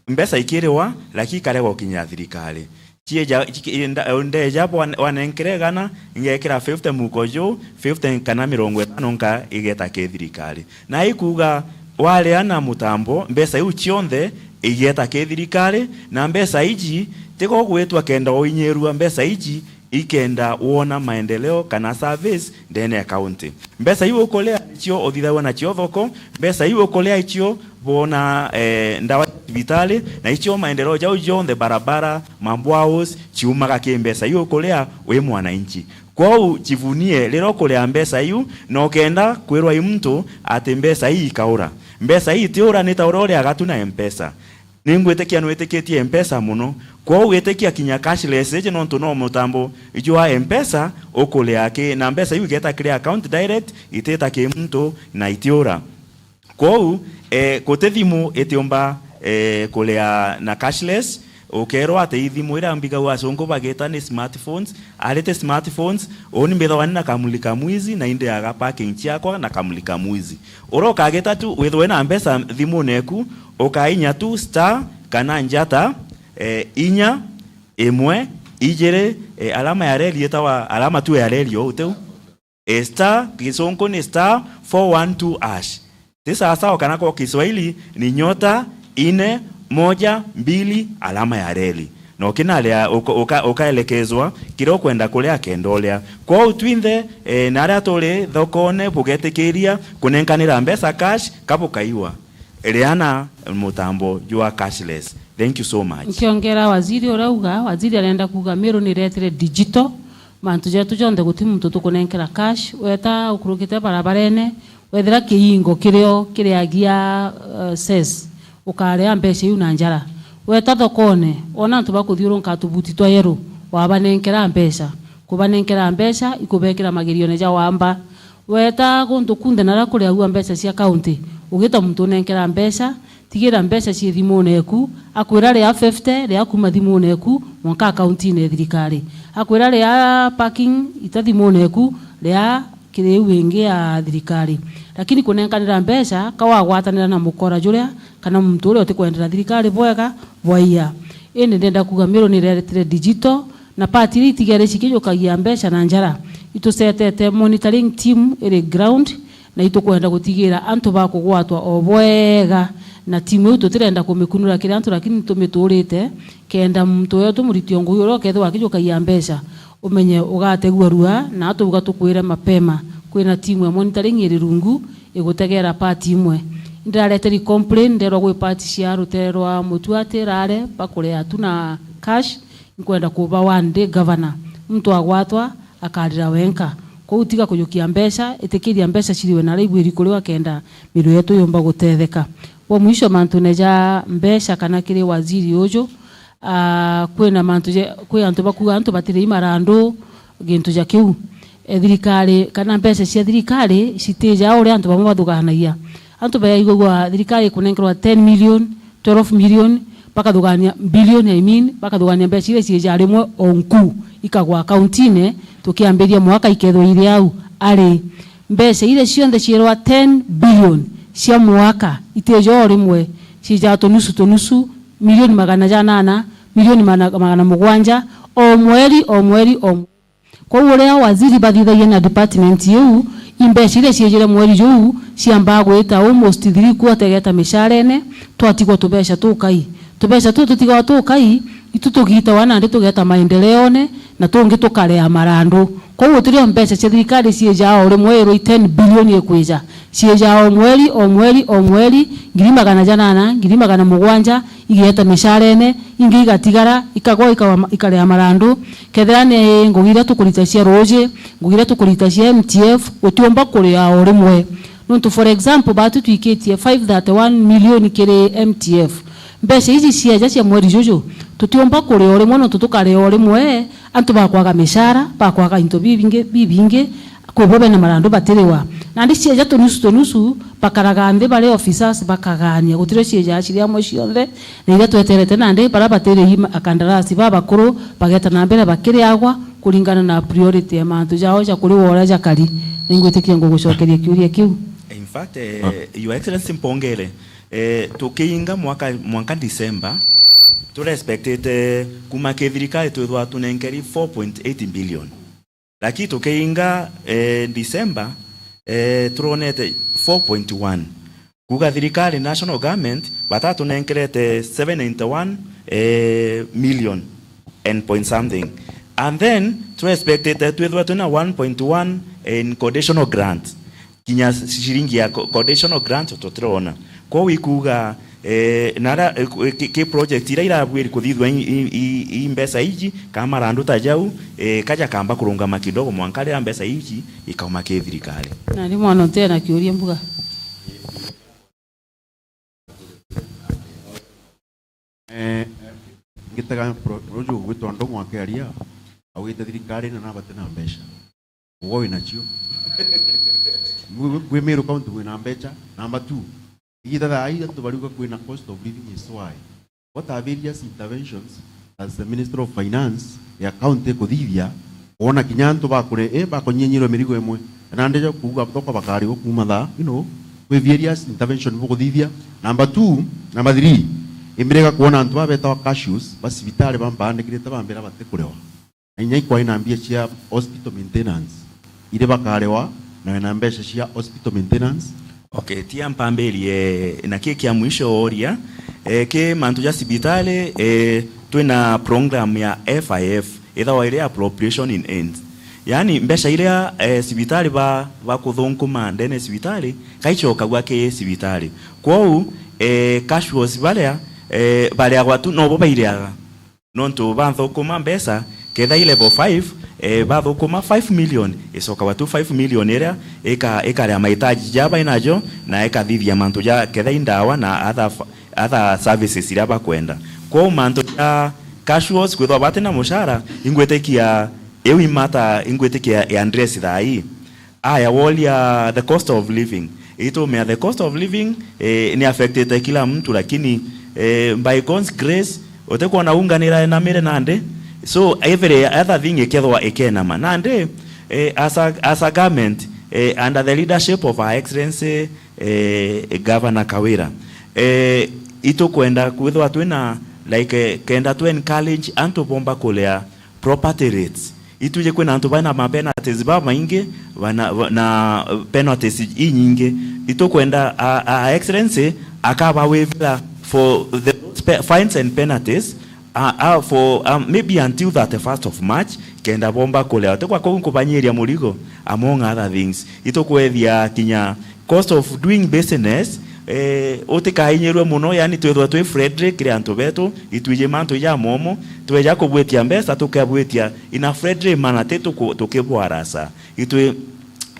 mbeca ikiriwa, lakini ikarega gukinyira thirikari. Cieja, ciki-, nda-, ndeja bwa-, wanenkere igana, ngekira fifty muko juu, fifty kana mirongo itano nka igeta ki thirikari. Na ikuuga, waria na mutambo, mbeca iu cionthe igeta ki thirikari, na mbeca iji, tigo gwitwa kenda uinyirua mbeca iji, ikenda wona maendeleo kana service ndene ya county. Mbeca iu ukuria nicio uthithagua nacio thoko, mbeca iu ukuria icio bona, eh, ndawa cia cibitari, na icio maendeleo jau jonthe, barabara, mabwaus, ciumaga ki mbeca iu ukuria wi mwananchi. Kwou jivunie riria ukuria mbeca iu, na ukenda kwirwa i muntu ati mbeca ii ikaura. Mbeca ii itiura ni ta uria uriaga tu na Mpesa. Ningwitikia nwitikitie Mpesa mono. Kwou witikia kinya cashless iji nontu no mutambo jwa Mpesa ukuria ki, na mbeca iu igeta kiri account direct, itita ki muntu na itiura. Kwou, eh, guti thimu itiumba, eh, kuria na cashless. Ukerwa ati i thimu iria mbigagua acungu bagita ni smartphones, ari ti smartphones, uuni mbithagwa ni na kamulika mwizi na indiaga parking ciakwa na kamulika mwizi. Uria ukagita tu withwe na mbeca thimune eku, ukainya tu star kana njata, eh, inya, imwe, ijiri, eh, alama ya reli itawa alama tu ya reli uu tiu. Eh, star, gicunku ni star four one two hash. Ti sawasawa kana kwa Kiswahili ni nyota ine moja mbili alama ya reli. Na ukinaria, uka-, uka-, ukaelekezwa kiria ukwenda kuria kenda uria. Kwou twinthe, eh, na aria turi thokone bugetikiria kunenkanira mbeca cash ka bukaiwa. Riana mutambo jwa cashless. Thank you so much. Nkiongera waziri uria uga, waziri arenda kuga Meru ni iretire digital, mantu jetu jonthe guti muntu tukunenkera cash, weta ukurukite barabarene, wethira kiingo kirio kiriagia, eh, cess, ukaria mbeca iu na njara. Weta thokone, wona antu bakuthiurunka tubuti twa yellow, wabanenkera mbeca. Kubanenkera mbeca, ikubekira magerione ja wamba. Weta guntu kunthe naria kuriagua mbeca cia county, ugita muntu unenkera mbeca, tigira mbeca cii thimune eku, akwira ria fifty, ria kuma thimune eku, mwanka akauntiine ya thirikari. Akwira ria parking, ita thimune eku, ria kiri iu ingi ya thirikari. Lakini kunenkanira mbeca, ka wagwatanira na mukora juria, kana muntu uria utikwendera thirikari bwega, bwaia. Indi ndenda kuga Meru ni ireretire digital, na part iria itigere cikijukagia mbeca na njara. Itucetete monitoring team iri ground, na itukwenda gutigira antu bakugwatwa o bwega, na team iu tutirenda kumikunura kiri antu, lakini tumiturite kenda muntu wetu muriti o ngugi uria ukethirwa akijukagia mbeca, umenye ugategua rua, na atuuga tukwire mapema, kwina team ya monitoring iri rungu igutegera part imwe. Ndirareteri complain, nderwa gwi part cia rutere rwa Mutuati, Rare, bakurea tu na cash, nkwenda kuba one day governor. Muntu agwatwa, akarira wenka. Kwou tiga kujukia mbeca, itikiria mbeca ciriwe na araigua irikuriwa kenda miru yetu yumba gutetheka. Bwa mwisho mantune ja mbeca kana kiri waziri uju, ah, kwina mantu je, kwi antu bakuga antu batirei marandu gintu ja kiu. E, thirikari kana mbeca cia thirikari citija uria antu bamwe bathuganagia. Antu baigagua thirikari ikunenkerwa ten million, twelve million, bakathugania billion, I mean, bakathugania mbeca iria ciija rimwe o nku, ikagwa akauntiine, tukiambiria mwaka ikethwa iri au. Ari, mbeca iria cionthe ciirwa ten billion cia mwaka itija o rimwe, ciija tunusu tunusu, milioni magana janana, milioni mana-, magana mugwanja, o mweri, o mweri, o mweri. Kwou uria waziri bathithagia na department iu, imbeca iria ciejire mweri juu ciambaa gwita almost three quarter igeta micarene, twatigwa tubeca tukai. Tubeca tuu tutigwa tukai, itu tugitawa nandi tugeta maendeleone, na tungi tukarea marandu. Kwou utirio mbeca cia thirikari ciejaa o rimwe irwa i ten billion ikwija. Ciejaa o mweri, o mweri, o mweri, ngiri magana janana, ngiri magana mugwanja, igeeta micarene, ingi igatigara, ikagwa, ikawa-, ikarea marandu. Kethira ni ngugi iria tukurita cia ruuji, ngugi iria tukurita cia M T F, gutiumba kuria o rimwe. Nontu, for example, baatu twikitie five thirty-one million kiri M T F. Mbeca iji cieja cia mweri juju, tutiumba kuria o rimwe, nontu tukaria o rimwe, antu bakwaga micara, bakwaga into bibingi, bibingi, Kwi bo bena marandu batiriwa. Nandi cieja tunusu tunusu, bakaraga nthi bari officers bakagania. Gutirio ciejaa ciri amwe cionthe, na iria tweterete nandi, baria batiri i ma-, akandarasi babakuru, bageta na mbere bakiriagwa kuringana na priority ya mantu jao ja kuriwa uria jakari. Ningwitikia ngugucokeria kiuria kiu. In fact, eh, Your Excellency Mpongere, eh, tukiinga mwaka, mwanka December, turespectite kuma ki thirikari twithwa tunenkeri four point eight billion. Lakini tukiinga, eh, December, eh, turonete four point one. Kuga thirikari, national government, batatunenkerete seven ninety-one, eh, million and point something. And then, tu expectete twithwe twina one point one in conditional grant. Kinya ciringi ya co-, conditional grant tutirona. Kwou ikuga, eh, nara, eh, ku-, ki, ki project iria irabwiri kuthithwa i, i, i, i mbeca iji, ka marandu ta jau, eh, kaja kamba kurungama kidogo mwanka riria mbeca iji ikauma ki thirikari. Nani mwana utena kiuria mbuga? Eh, ngitega pro-, Rojo gwitwa Ndong'o akiaria, augite thirikari na nabate na mbeca. Ugwe wi nacio. Gwi, gwi, gwi Meru County gwina mbeca. Number two, igita thaa ii antu bariuga kwina cost of living is so high. What are various interventions as the Minister of Finance ya county kuthithia, wona kinya antu bakure, eh, bakunyinyirwe mirigo imwe? Na ndeja kuuga thoko bakarigo kuuma thaa, you know, kwi various intervention bukuthithia. Number two, number three, imbirega kuona antu babetawa cashews, ba cibitari bambandikirite bambira batikurewa. Na inya ikwai na mbia cia hospital maintenance, iri bakarewa, na wena mbeca cia hospital maintenance? Okay, tia mpambirie na ki kia mwisho oria, eh, ki mantu ja cibitari, eh, twina program ya F I F, ithawa iri appropriation in ends. Yaani, mbeca iria, eh, cibitari ba, bakuthunkuma ndene cibitari, kaicokagua ki cibitari. Kwou, eh, casuals baria, eh, bareagwa tu nobo baireaga. Nontu banthukuma mbeca, kethira i level five, eh, bathukuma five million, icokagwa tu five million iria ika-, ikarea mahitaji ja bainajo, na ikathithia mantu ja kethira i ndawa na other fa-, other services iria bakwenda. Kwou mantu ja casuals, kwithirwa batina mushara, ingwitikia iu imata, ingwitikia i address thaa ii. Aya, woria the cost of living. Itumea the cost of living, eh, ni affectete kila mtu, lakini, eh, by God's grace, utikwona unganira enamire nandi. So, every other thing ikethwa ikenama. Nandi, eh, as a, as a government, eh, under the leadership of Her Excellency, eh, Governor Kawira, eh, itukwenda kwithwa twina, like, eh, kenda tu encourage antu bomba kulea property rates. Itwiji kwina antu baina ma penalties bamaingi, bana, na penalties inyingi. Itukwenda a, a, a Excellency akaba waivira for the pe-, fines and penalties, uh, uh, for, um, maybe until thirty-first of March, kenda bomba kulea. Ti kwa kou nkubanyiria murigo, among other things. Itukwethia kinya cost of doing business, eh, utikainyirwe mono, yani twithwa twi friendly kiri antu betu, itwiji mantu jamomo, tweja kubwitia mbeca, tukabwitia in a friendly manner, ti tuku-, tukibwarasa. Itwi-,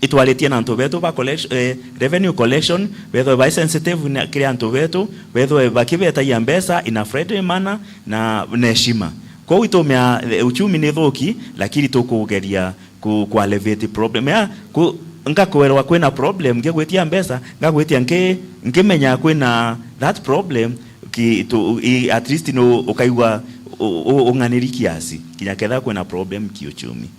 itwaritie na antu betu ba collection, eh, revenue collection, bethwe bai sensitive na, kiri antu betu, bethwe bakibetagia mbeca in a friendly manner na, na heshima. Kwou itumia, eh, uchumi ni thuki, lakini tukugeria ku, ku alleviate problem. Ya, ku, ngakwerwa kwina problem, ngigwitia mbeca, ngagwitia nki-, nkimenya kwina that problem, ki, tu, i, at least no ukaigua u, u, ung'aniri kiasi, kinya ketha kwina problem kiuchumi.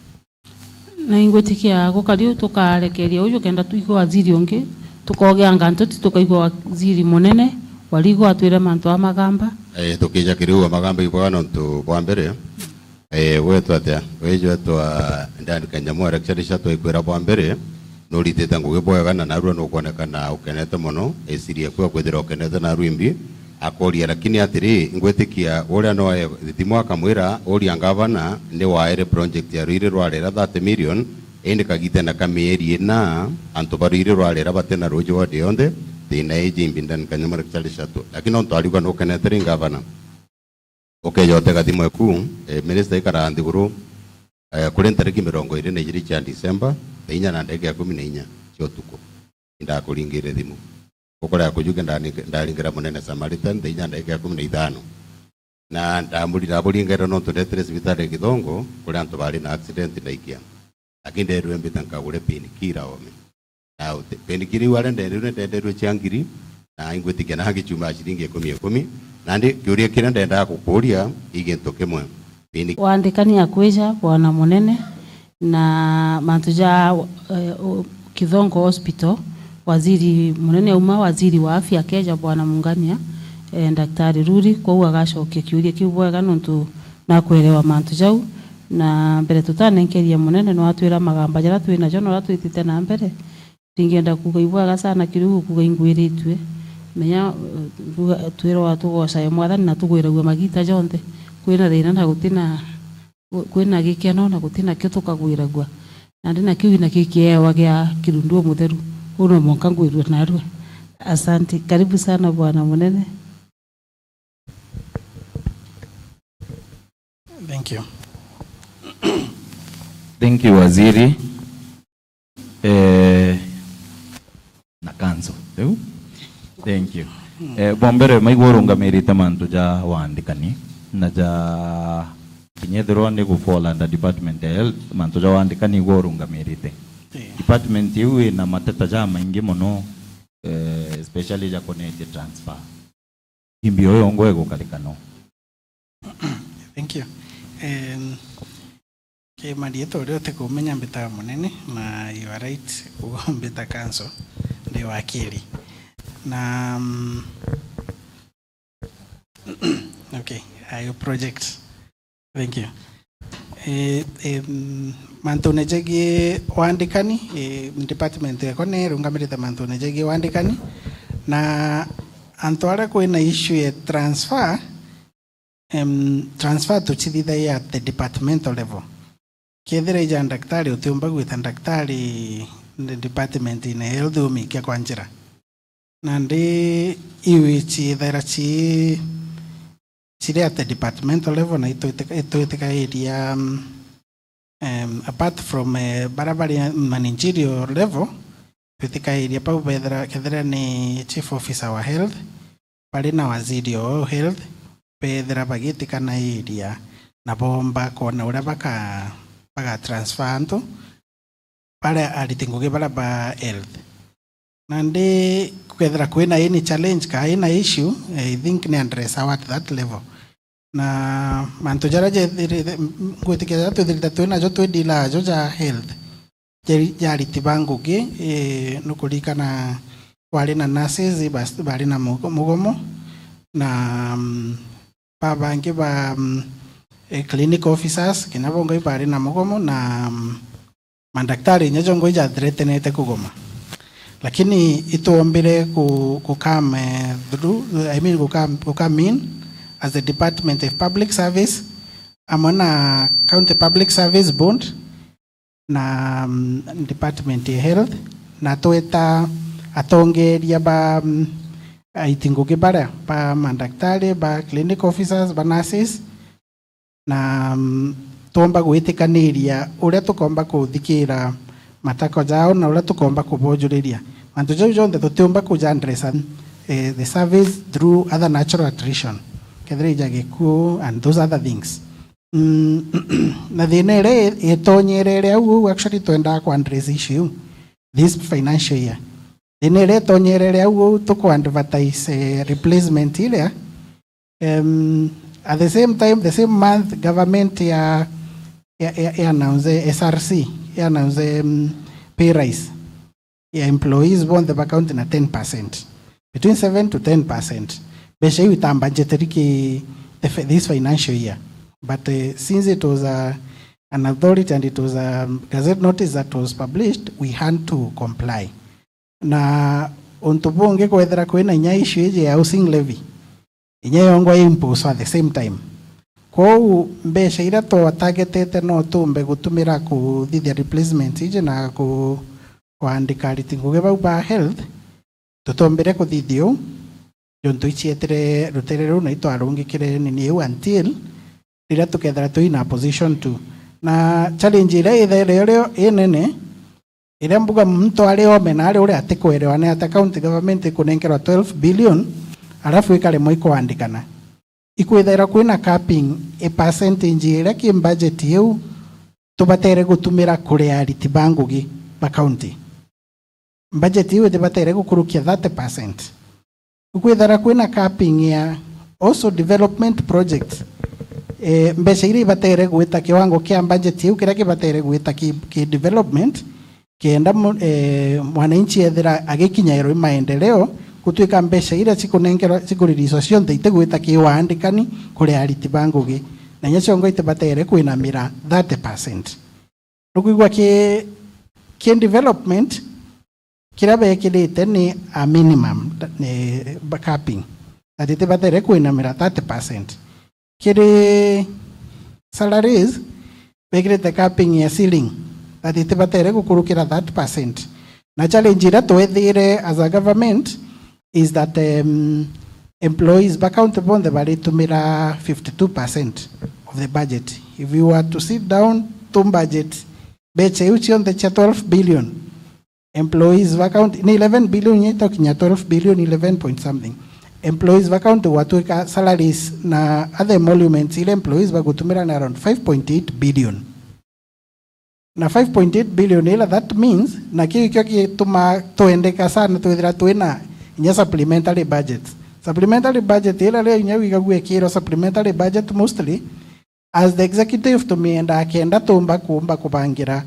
Na ingwitikia gukari u tukarekeria uju kenda tuigua waziri ungi, tukogeanga ntuti tukaigua waziri munene, warigo atwire mantu a magamba. Eh, tukija kiri u a magamba ibwaga nontu bwa mbere, Eh, wetwa atia? Wejwetwa Ndani Kanyamu, Alexander Shatwa ikwira bwa mbere, nuritite ngugi bwega na narua nukwonekana ukenete mono, ecirie kwe kwithira ukenete narua imbi, akoria, lakini atiri, ngwitikia uria noe thimu akamwira, uria ngavana ni waere project ya Ruiri rwa Rera thirty million, indi kagitene ka mieri ina, antu ba Ruiri rwa Rera batina ruuji ward yonthe, thina iji imbi Ndani Kanyamu, Alexander Shatwa. Lakini nontu ariuga nukenete ri ngavana, ukeja utega thimu eku, eh, minister ikaraa nthiguru, eh, kuri ntariki mirongo iri na ijiri cia December, thaa inya na ndagika ikumi na inya cia utuku, indakuringire thimu. Ukorega kujuke ndani-, ndaringira munene Samaritan thaa inya na ndagika ikumi na ithano. Na ndamuri-, ndaburingaira nontu ndetire cibitari ya Githongo kuri antu bari na accident ndaikia. Lakini nderirwe mbite nkagure painkiller ome. Na ute-, painkiller iu aria nderirwe, ndenderwe cia ngiri, na ingwitikia na gichuma ciringi ikumi ikumi. Nandi kiuria kiria ndendaga gukuria i gintu kimwe. Pain- Wandikani akwija, bwana munene, na mantu ja, eh, u-, Kithongo Hospital, waziri munene auma, waziri wa afya akeja, bwana Mungania, eh, Daktari Ruri, kwou agacokia kiuria kiu bwega nontu nakwelewa mantu jau, na mbere tutanenkeria munene, no atwira magamba jaria twinajo, no aria twitite na mbere. Ndingienda kuuga ibwega sana kiri uguo kuuga ingwiritue. Menya, eh, mbuga, twirwa tugocae Mwathani na tugwiragua magiita jonthe. Kwina thina na gutina, kwina gikeno na gutina kio tukagwiragua. Nandi na kiu na kikiewa gia Kirundu umutheru. Uu no mwanka ngwirue narua. Asante. Karibu sana bwana munene. Thank you. Thank you, Waziri. Eh, na kanzo. Riu? Thank you. Eh, bwa mbere, maigua urungamirite mantu ja wandikani, na ja kinya ethirwa ni gu fall under department ya health, mantu ja wandikani igua urungamirite. Yeah. Department iu ina mateta ja maingi mono, eh, especially ja kunetie transfer. Imbi uyu ungwe gukarika no. Thank you. Em, ki marietwa uria utikumenya mbitaga munene, na you are right, ugo mbita kanso, ndi wakiri. Na, mm, okay, ayo project. Thank you. Eh, em, mantune jegii wandikani, eh, department yakwa ni irungamirite mantune jegii wandikani, na antu aria kwina issue ya transfer, em, transfer tucithithagia at the departmental level. Kethira ija ndaktari, utiumba gwita ndaktari department-ini ya health umikia kwa njira. Nandi iu iciithaira ci ciri at the departmental level, na itwitika- itwitikairia, um, um, apart from, eh, bara bari managerial level, twitikairia pau bethira kethira ni chief officer wa health, bari na waziri o health, bethira bagitikanairia na bomba kwona uria baka baga transfer antu baria ariti ngugi baria ba health. Nandi kwethira kwina any challenge ka ina issue, I think ni address at that level. Na mantu jaria jethirite, ngwitikia jaria twithirite twinajo twi deal ajo ja health, jari- jariti ba ngugi, eh, nukuririkana kwari na nurses bas- bari na mugo- mugomo, na, mm, babangi ba, mm, eh, clinic officers kinya bongo ibari na mugomo, na, mm, mandaktari inya jongo ijathretenete kugoma. Lakini itwombire ku, ku come, eh, through, I mean, ku come, ku come in as the Department of Public Service amwe na County Public Service Board na, mm, Department ya Health, na tweta atongeria ba, mm, aiti ngugi baria ba mandaktari, ba clinic officers, ba nurses, na, mm, twomba gwitikaniria uria tukomba kuthikira matako jao na uria tukomba kubojuriria. Mantu jau jonthe tutiumba kuja address, eh, the service through other natural attrition, kethira ija gikuu and those other things. Mm, na thina iria itonyerere au, au actually twendaa ku address issue iu this financial year. Thina iria itonyerere au, au tuku advertise, eh, replacement iria, um, at the same time, the same month, government ya, ya, ya, ya announce S R C, ya announce, um, pay rise ya employees bonthe ba county na ten percent, between seven to ten percent. Mbeca iu itambanjeteri ki the fi- this financial year, but, uh, since it was a, an authority and it was a gazette notice that was published, we had to comply. Na untu bungi, kwethira kwina inya issue iji ya housing levy, inya yongwa ya impose at the same time. Kwou mbeca iria twatargetete no tumbe gutumira kuthithia replacement iji na ku, kuandika ariti ngugi bau ba health, tutombire kuthithia uu, jontu icietire rutere ruu na itwarungikire nini iu until riria tukethira twi in a position to. Na challenge iria ithaire rio inene, iria mbuga muntu ari ome na ari uria atikwerewa ni ata county government ikunenkerwa twelve billion, alafu ikaremwa ikuandikana. Ikwithaira kwina capping i percentage iria ki budget iu tubatere gutumira kuria ariti ba ngugi ba county. Budget iu itibatere gukurukia thirty percent. Ikwithira kwina capping ya also development projects. Eh, mbeca iria ibatere gwita kiwango kia budget iu kiria kibatere gwita ki, ki development, kenda mu- eh, mwananchi ethira agikinyairwa i maendeleo, gutwika mbeca iria cikunenkerwa, cikuriricio cionthe itigwita ki waandikani kuria ariti ba ngugi, na inya ciongo itibatere kwinamira thirty percent. Nukwigua ki, ki development, kiria bekirite ni a minimum, ni ba- capping, that itibatere kwinamira thirty percent. Kiri salaries, bekirite capping ya ceiling, that itibatere gukurukira thirty percent. Na challenge iria twethire as a government is that, um, employees ba county bonthe baritumira fifty-two percent of the budget. If you were to sit down to budget mbeca iu cionthe cia twelve billion, employees ba county, ni eleven billion inya itokinya twelve billion, eleven point something. Employees ba county gwatwika salaries na other emoluments iria employees bagutumira ni around five point eight billion. Na five point eight billion ila, that means, na kiu ikio gitumaa twendeka sana twithira twina inya supplementary budget. Supplementary budget ila ria inya wigagua ikirwa supplementary budget mostly, as the executive tumiendaa kenda tumba kuumba kubangira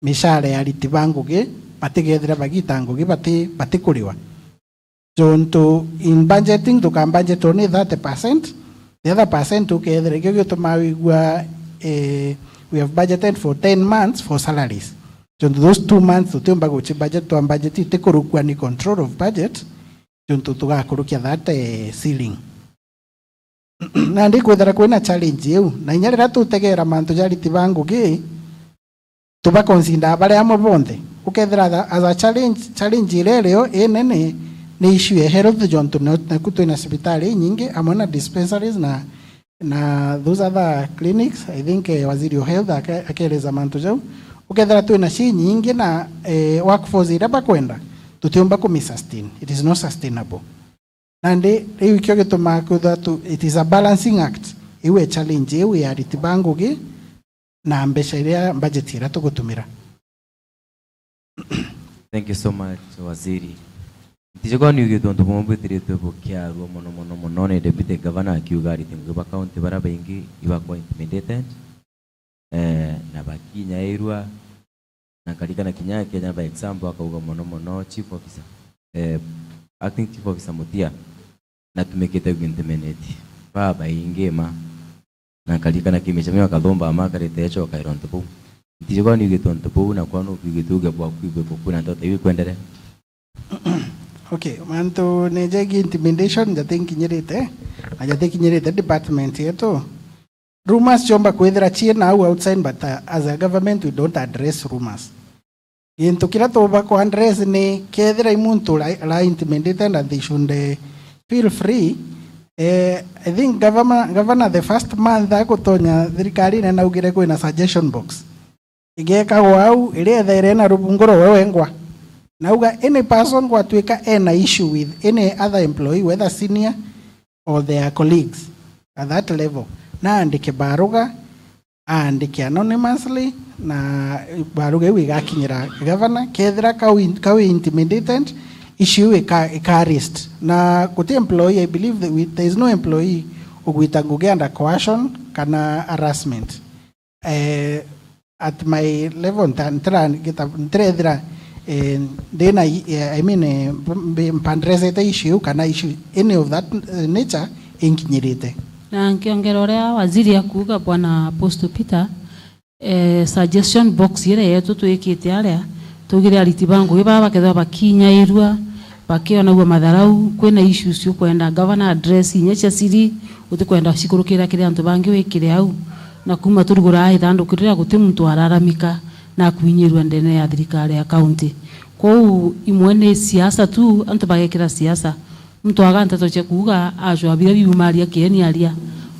mishara ya ariti ba ngugi, batigethira bagita ngugi bati, batikuriwa. Jontu in budgeting, tukabudgetwa ni thirty percent, the other percent ukethira ikio gitumaa wigua, eh, we have budgeted for ten months for salaries. Jontu those two months tutiumba guci budget, twa budget itikurukua ni control of budget, jontu tugakurukia that, eh, ceiling. Nandi kwithira kwina challenge iu, na inya riria tutegeera mantu ja ariti ba ngugi, tubaconsider bari amwe bonthe. Ukethira as a, as a challenge, challenge iria irio inene ni issue ya health, jontu no-, naku twina cibitari inyingi amwe na dispensaries na, na those other clinics. I think, eh, waziri wa health ake-, akeeleza mantu jau. Ukethira twina cio inyingi na, eh, workforce iria bakwenda, tutiumba kumi sustain. It is not sustainable. Nandi riu ikio gitumaa kwithirwa tu, it is a balancing act. Iu e challenge iu ya ariti ba ngugi na mbeca iria, budget iria tugutumira. Thank you so much, Waziri. Ntijigwa ni ugite untu bumwe bwithiritwe bukiarua mono, mono, mono ni Deputy Governor akiuga ariti ngugi ba county baria baingi ibakwa intimidated, eh, na bakinyairua, na nkarikana kinya Kenya by example akauga mono, mono Chief Officer, eh, Acting Chief Officer Mutia, natumikite ku intimidate babaingi ma, na nkarikana kimicamio akathumba ma akarite echo ukaira untu buu. Ntijigwa ni ugite untu buu, na kwanu ukiugite uge bwaku ibwe kukuna ndoto iu ikwenderea. Okay, mantu ni jegi intimidation jati nkinyirite, na jati kinyirite department yetu. Rumors ciomba kwithira cii na au outside, but, uh, as a government we don't address rumors. Gintu kiria tuumba ku address ni kethira i muntu ra, ra intimidated and they should, eh, feel free. Eh, I think governor, governor the first month agutonya thirikarine naugire kwina suggestion box igekagwa au, iria ethaire na rubungu rwe wengwa. Nauga any person gwatuika ena issue with any other employee, whether senior or their colleagues at that level, naandike baruga, aandike anonymously, na baruga iu igakinyira governor. Kethira kau in-, kau intimidated, issue iu ika, ika raised. Na guti employee, I believe that we, there is no employee ugwita ngugi under coercion kana harassment. Eh, at my level, nta-, ntira-, ngita-, ntirethira, eh, ndina i-, eh, I mean, eh, mb-, mb-, mpaddressete issue iu kana issue any of that, eh, nature inkinyirite. Na nkiongera uria waziri akuuga, Bwana Apostle Peter, eh, suggestion box iria yetu twikite aria, tugire ariti ba ngugi baa bakethirwa bakinyairua, bakionagua matharau, kwina issues ukwenda governor address inya cia siri, utikwenda cikurukira kiri antu bangi wikire au. Na kuuma turigura ithanduku riria guti muntu araramika na akwinyirua ndene ya thirikari ya county. Kwou imwe ni siasa tu, antu bagekira siasa. Muntu aga nteto cia kuuga, acwa biria biumaria kieni aria.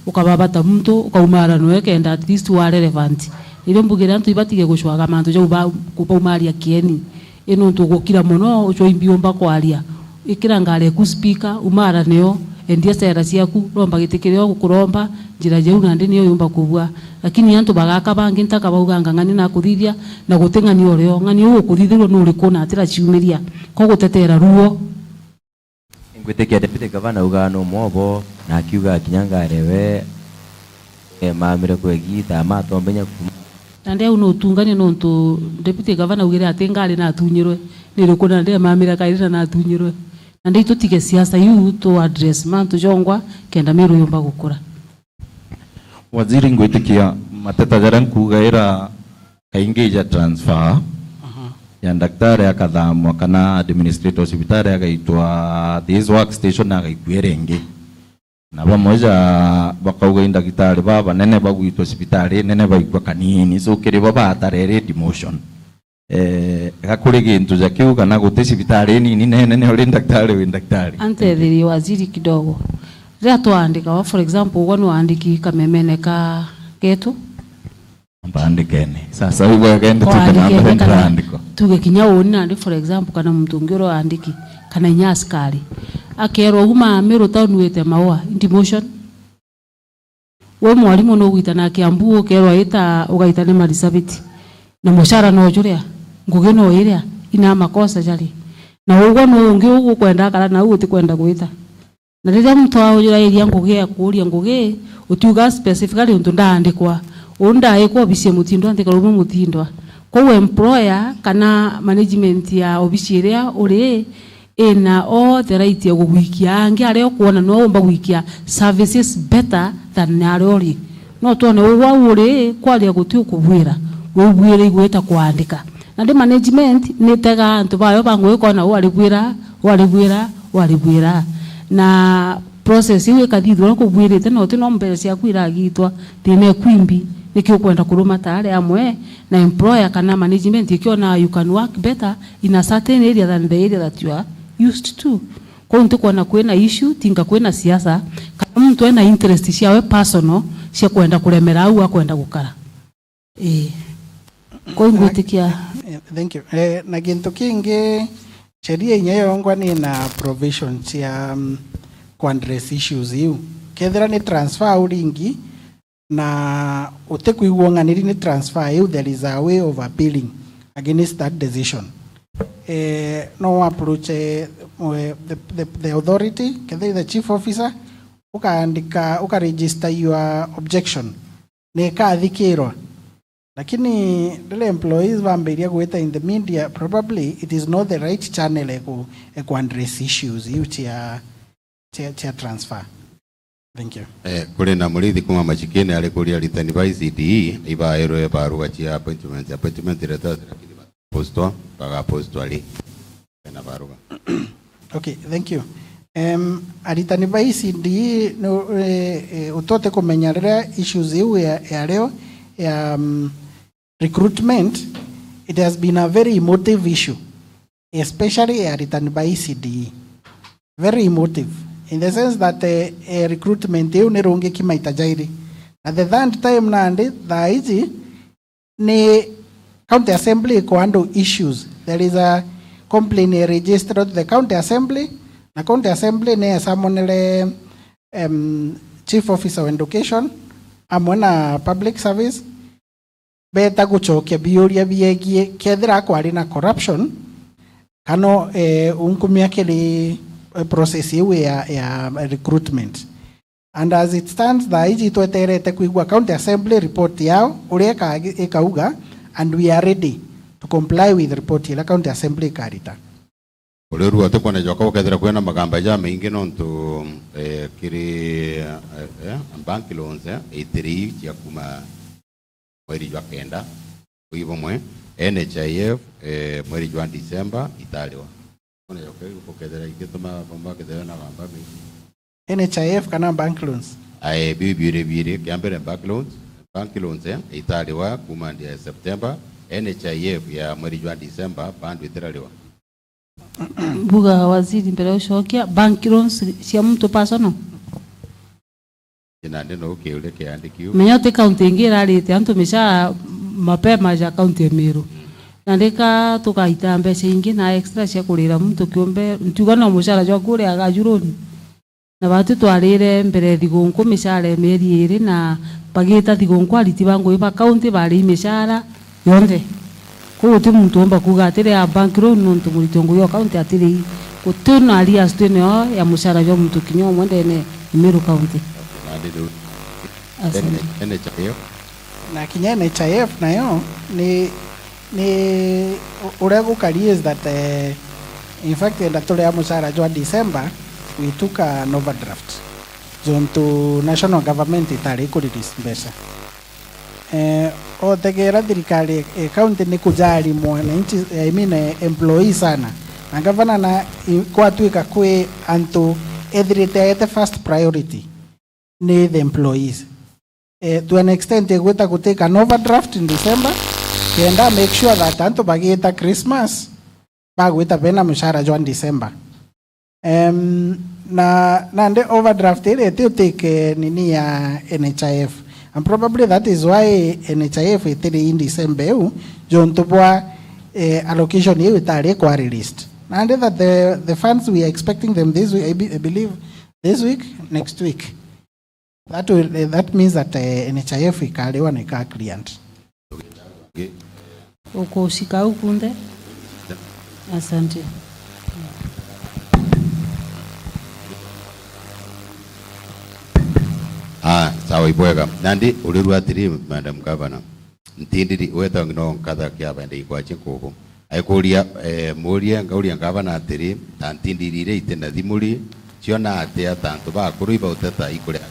Ukababata muntu, ukaumara noe kenda at least wa relevant. Nirio mbugire antu ibatige gucwaga mantu jau ba-, kubaumaria kieni. I nontu ugukira mono, ucwa imbi umba kwaria. Ikira ngari eku speaker, umara nio, endia sera ciaku, romba giti kiria ugukuromba, njira jau nandi nio yumba kubua. Lakini antu bagaka bangi ntaka bauganga ng'ani nakuthithia, na guti ng'ani urio, ng'ani uu ukuthithirua nuriku na atira ciumiria, ko gutetera ruo. Ngwitikia Deputy Governor augaa nu mwobo, na akiuga kinya ngari we, eh, mamire kwegita, matombenya kuma. Nandi au nutungania nontu Deputy Governor augire ati ngari natunyirwe. Ni iriku nandi emamira kairi na natunyirwe? Nandi itutige siasa iu, tu address mantu jongwa, kenda Meru yumba gukura. Waziri, ngwitikia mateta jaria nkuuga ira kaingi ja transfer ya ndaktari akathamwa kana administrator wa cibitari agaitwa this workstation agaikua iria ingi. Na bamwe ja bakauga i ndagitari babanene bagwitwa cibitari nene baikua kanini, so kiri bo batarere demotion. Eh, ga kuri gintu ja kiu kana guti cibitari nini na inene uri ndaktari wi ndaktari? Antetherie waziri kidogo. Riria twaandika, for example, ugwe nwaandiki kamemene ka getu. Mpaandikene. Sasa ugwe kenda tuke na mbere ndiraandikwa. Tuge kinya uni nandi, for example, kana muntu ungi uri aandiki, kana inya askari. Akerwa uma Meru town wite maua, demotion. We mwarimu nugwita na Kiambu, ukerwa ita ugaitane Marsabit. Na mucara no juria, ngugi no iria, ina makosa jari. Na ugwe nu ungi ugukwenda akara nau utikwenda gwita. Na riria muntu aujurairia ngugi, akuuria ngugi, utiuga specifically untu ndaandikwa. Uu ndaikwa obisi ya Mutindwa, nthikara umwe Mutindwa. Kwou employer kana management ya obisi iria uri, ina all the right ya kugwikia angi aria ukwona no umba gwikia services better than aria uri. No twone ugwe au uri kwaria guti ukubwira, wibuire igwita kwandika. Nandi management nitegaa antu bayo ba ngugi kona uu aribwira, uu aribwira, uu aribwira. Na process iu ikathithua uria kubwirite, na uti no mbeca ciaku iragitwa, thina ekwimbi, niki ukwenda kuruma taari amwe na employer kana management ikiona you can work better in a certain area than the area that you are used to. Kwou ntikwona kwina issue, tinga kwina siasa, kana muntu ena interest ciawe personal cia kwenda kuremera au akwenda gukara. Ii. Kwou ngwitikia. Eh, thank you. Eh, na gintu kingi, sheria inya yongwa ni na provision cia, um, ku address issues iu. Kethira ni transfer uringi, na utikwigua ung'aniri ni transfer iu, there is a way of appealing against that decision. Eh, no approach, eh, the, the, the authority, kethira the chief officer, ukaandika, ukaregister your objection, na ikathikirwa. Lakini riria employees bambiria gwita in the media, probably it is not the right channel eku, eku address issues iu cia, cia, cia transfer. Thank you. Eh, kuri na murithi kuma Machikini ari kuria aritani ba E C D E ibairwe baruga cia appointment, appointment letters, lakini postwa, bagapostwa ri? Bena baruga. Okay, thank you. Em, aritani ba E C D E, no, eh, eh, utote kumenya riria issues iu ya, ya leo ya, mm, recruitment, it has been a very emotive issue, especially ya aritani ba E C D E. Very emotive in the sense that, eh, eh, recruitment iu ni rungiki maita jairi. Na the third time nandi, thaa iji, ni County Assembly iko handle issues. There is a complaint registered to the County Assembly, na County Assembly ni esamonere, em, Chief Officer of Education amwe na Public Service, beta gucokia biuria biegie kethira kwari na corruption, kana, eh, unkumia kiri, eh, process iu ya, ya recruitment. And as it stands, thaa iji tweterete kwigua County Assembly report yao, uria ika-, ikauga, and we are ready to comply with report iria County Assembly ikarita. Uri ru ati kwona jwaka ukethira kwina magamba jamaingi nontu, eh, kiri, eh, eh, bank loans, eh, itiri cia kuma mweri jwa kenda, ui bumwe, N H I F, eh, mweri jwa December itariwa. Kwona jwaka ukethira igituma bamwe bakethira na magamba maingi. N H I F kana bank loans? Ae, biu biiri biiri, kia mbere bank loans, bank loans, eh, itariwa kuma ndi ya September, N H I F ya mweri jwa December, bado itirariwa. Mbuga waziri, mbere ya ucokia, bank loans cia muntu personal? Ina ndi no kiuria kiandiki u. Menya uti county ingi irarite antu micara mapema ja county ya Meru. Na ndika tugaita mbeca ingi na extra cia kurira muntu kiumbe, ntiuga no mucara jwaku uria agaju loan. Na batu twarire mbere thigunku micara ya mieri iri, na bagita thigunku ariti ba ngugi ba county bari micara yonthe. Kwou guti muntu umba kuuga atiri a bank loan nontu muriti wa ngugi o county atiri. Guti na arrears twineo ya mucara jwa muntu kinya umwe ndene ya Meru County. Asante. N H I F. Na kinya N H I F nayo ni Ni u-, uria gukari is that, eh, in fact, enda turia mucara jwa December, we took an overdraft. Jontu national government itari ku release mbeca. Eh, otegera thirikari, eh, county ni kujari mwananchi, eh, I mean, eh, employee sana. Na gavana na i-, kwatuika kwi antu ethirite aete first priority ni the employees. Eh, to an extent, igwita gutake an overdraft in December, kenda make sure that antu bagita Christmas, bagwita bena mucara jwa December. Em, na, nandi overdraft iri iti utake nini ya N H I F. And probably that is why N H I F itiri in December iu, jontu bwa, eh, allocation iu itari kwa released. Nandi that the, the funds we are expecting them this week, I be-, I believe this week, next week. That will, eh, that means that, eh, N H I F ikariwa na ika client. Ukushika au kunthe? Asante. Ah, sawa, ibwega. Nandi uriru atiri, Madam Governor. Ntindiri, weta no nkatha kia bende ikwache nkubu. Aikuria, eh, murie, ngauria ngavana atiri, ta ntindiri iria iti na thimu ri, ciona atia ta antu bakuru ibauteta ikuria?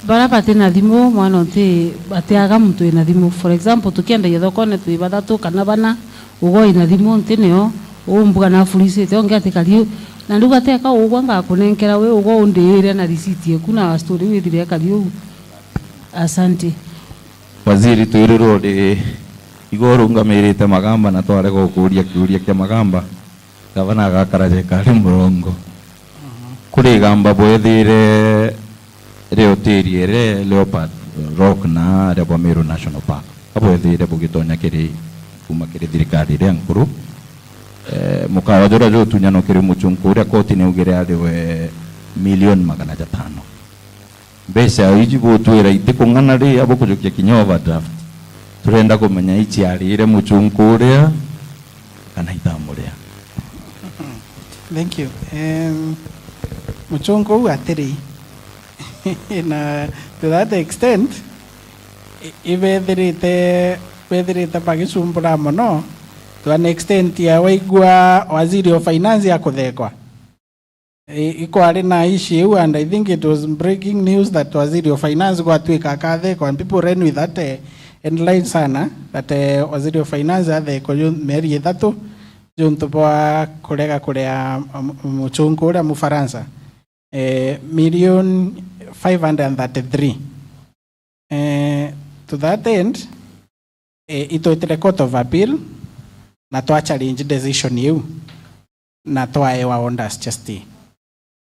Bara bati na thimu, mwana nti atiaga muntu wina thimu. For example, tukiendagia thokone twi bathatu kana bana, ugwa wina thimu nti nio, umbuga na afurisite, ungi atikari u. Na riu gateka ugwa ngakunenkera we, ugwa undiire na risiti eku na story iu ithire ekari uu. Asante. Waziri, twirirwo ri Igo urungamirite Magamba na twarega gukuuria kiuria kia Magamba, gavana agakara jeka ari murongo. Kuri igamba bwethire ri hoteli iri Leopard Rock na aria bwa Meru National Park. Abwethire bugitonya kiri, kuma kiri thirikari iria nkuru. Eh, mukawa juria jutunyano kiri muchunku uria koti niaugire ari we milioni magana jatano. Mbeca iji butwira itikung'ana ri, abukujukia kinya overdraft. Turenda kumenya iciarire muchunku uria kana itamuria. Thank you. Um, muchunku uu atiri, na to that extent, i-, ibethirite, bethirite bagicumbura mono, to an extent ya waigua waziri of finance akuthekwa. I-, ikwari na issue iu, and I think it was breaking news that waziri of finance gwatuika akathekwa, and people ran with that, eh, headline sana, that, eh, waziri of finance athekwa ju-, mieri ithatu, juntu bwa kurega kuria, um, muchunku uria Mufaransa, eh, million five hundred and thirty-three. Eh, to that end, eh, itwitire Court of Appeal na twa challenge decision iu, na twaewa orders cia stay,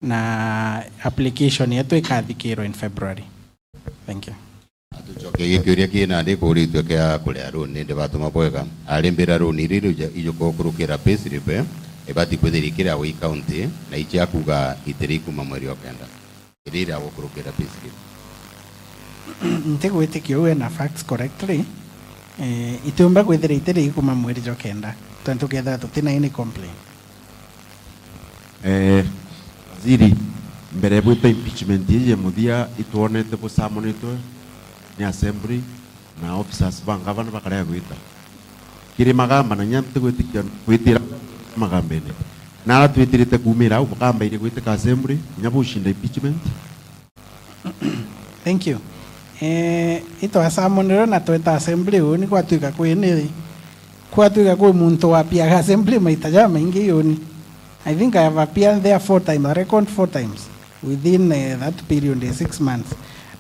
na application yetu ikathikirwa in February. Thank you. Atucokerie kiuria kii nandi kuuritue kia kuria runi, indi batuma bwega. Arimbira runi riri ija-, ijukukurukira payslip, eh, ibati kwithira ikiria wi county, na ichia kuga itiri ikuma mweri wa kenda. Irira gukurukira payslip. Ntigwitikia uu ena facts correctly. Eh, itiumba kwithira itiri ikuma mweri jwa kenda, tontu kethira tutina any complaint. Eh, waziri, mbere bwita impeachment iji ya muthia, itwonete busamonitwe ni assembly, na officers ba ngavana bakarega gwita. Kiri Magamba, na inya ntigwitikia gwitira Magambene. Nara twitirite kuumira au, bukambairie gwitika assembly, kinya bucinda impeachment. Thank you. Eh, itwasamonirwe na tweta assembly, uni gwatuika kwi ni, gwatuika kwi muntu wapiaga assembly maita jamaingi uni. I think I have appeared there four times, I reckon four times within, eh, that period, eh, six months.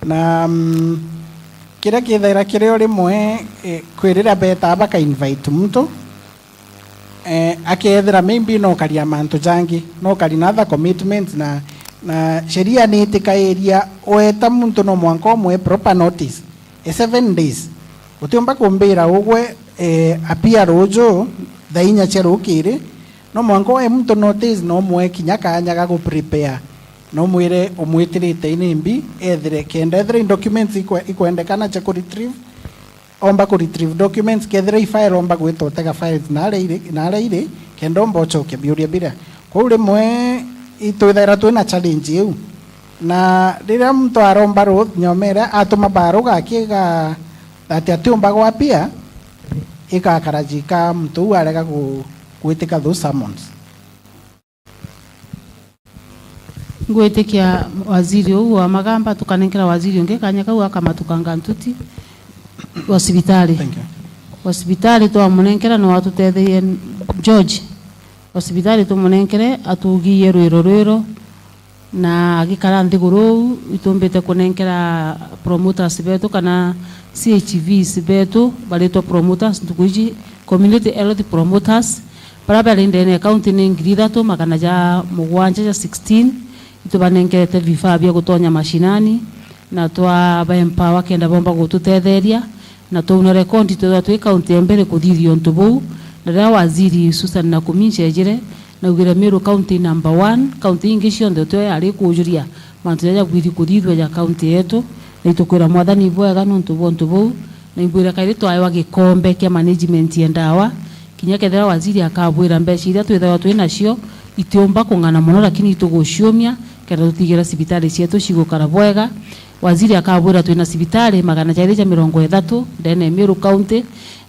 Na, mm, kiria kithaira kirio rimwe, eh, kwi riria betaa baka invite muntu, eh, akethira maybe no kari ya mantu jangi, no kari na other commitments, na, na sheria ni itikairia weta muntu no mwanka umwe proper notice, eh, seven days. Utiumba kumbira ugwe, eh, appear ruju thaa inya cia rukiri, no mwanka uhe muntu notice, na umwe kinya kanya ga gu prepare, na umwire umwitirite ini mbi, ethire kenda ethira i documents ikwe-, ikwendekana cia ku retrieve, omba ku retrieve documents, kethira i file omba gwita utega files naria iri, naria iri, kenda omba ucokia biuria biria. Kwou rimwe itwithaira twina challenge iu, na riria muntu aromba ruth nyomere atuma baruga akiga that atiumba gwapia, igakara jika muntu uu arega gu-, gwitika those summons. Ngwitikia waziri uu wa Magamba tukanenkera waziri ungi kanya kau akamatukanga ntuti wa cibitari. Thank you. Wa cibitari twamunenkera no atutetherie George. Wa cibitari tumunenkere atugiie rwiro rwiro na agikara nthiguru uu itumbite kunenkera promoters betu kana C H Vs betu baritwa promoters ntuku iji, community health promoters, baria bari ndene ya county ni ngiri ithatu magana ja mugwanja ja sixteen. Itubanenkerete vifaa bia gutonya mashinani na twabaempower kenda bomba gututetheria, na twauna rekondi twethwa twi county ya mbere kuthithia untu buu. Na riria waziri Susan Nakhumicha ejire, naugire Meru county number one, county ingi cionthe utio yari kuujuria mantu jaja jabwiri kuthithua ja county yetu, na itukwira Mwathani ibwega niuntu bwa untu buu. Na imbwire kairi twaewa gikombe kia management ya ndawa, kinya kethira waziri akabwira mbeca iria twithagwa twi nacio itiumba kung'ana mono, lakini ituguciumia kenda tutigira cibitari cietu cigukara bwega. Waziri akabwira twina cibitari magana jairi ja mirongo ithatu ndene ya Meru County,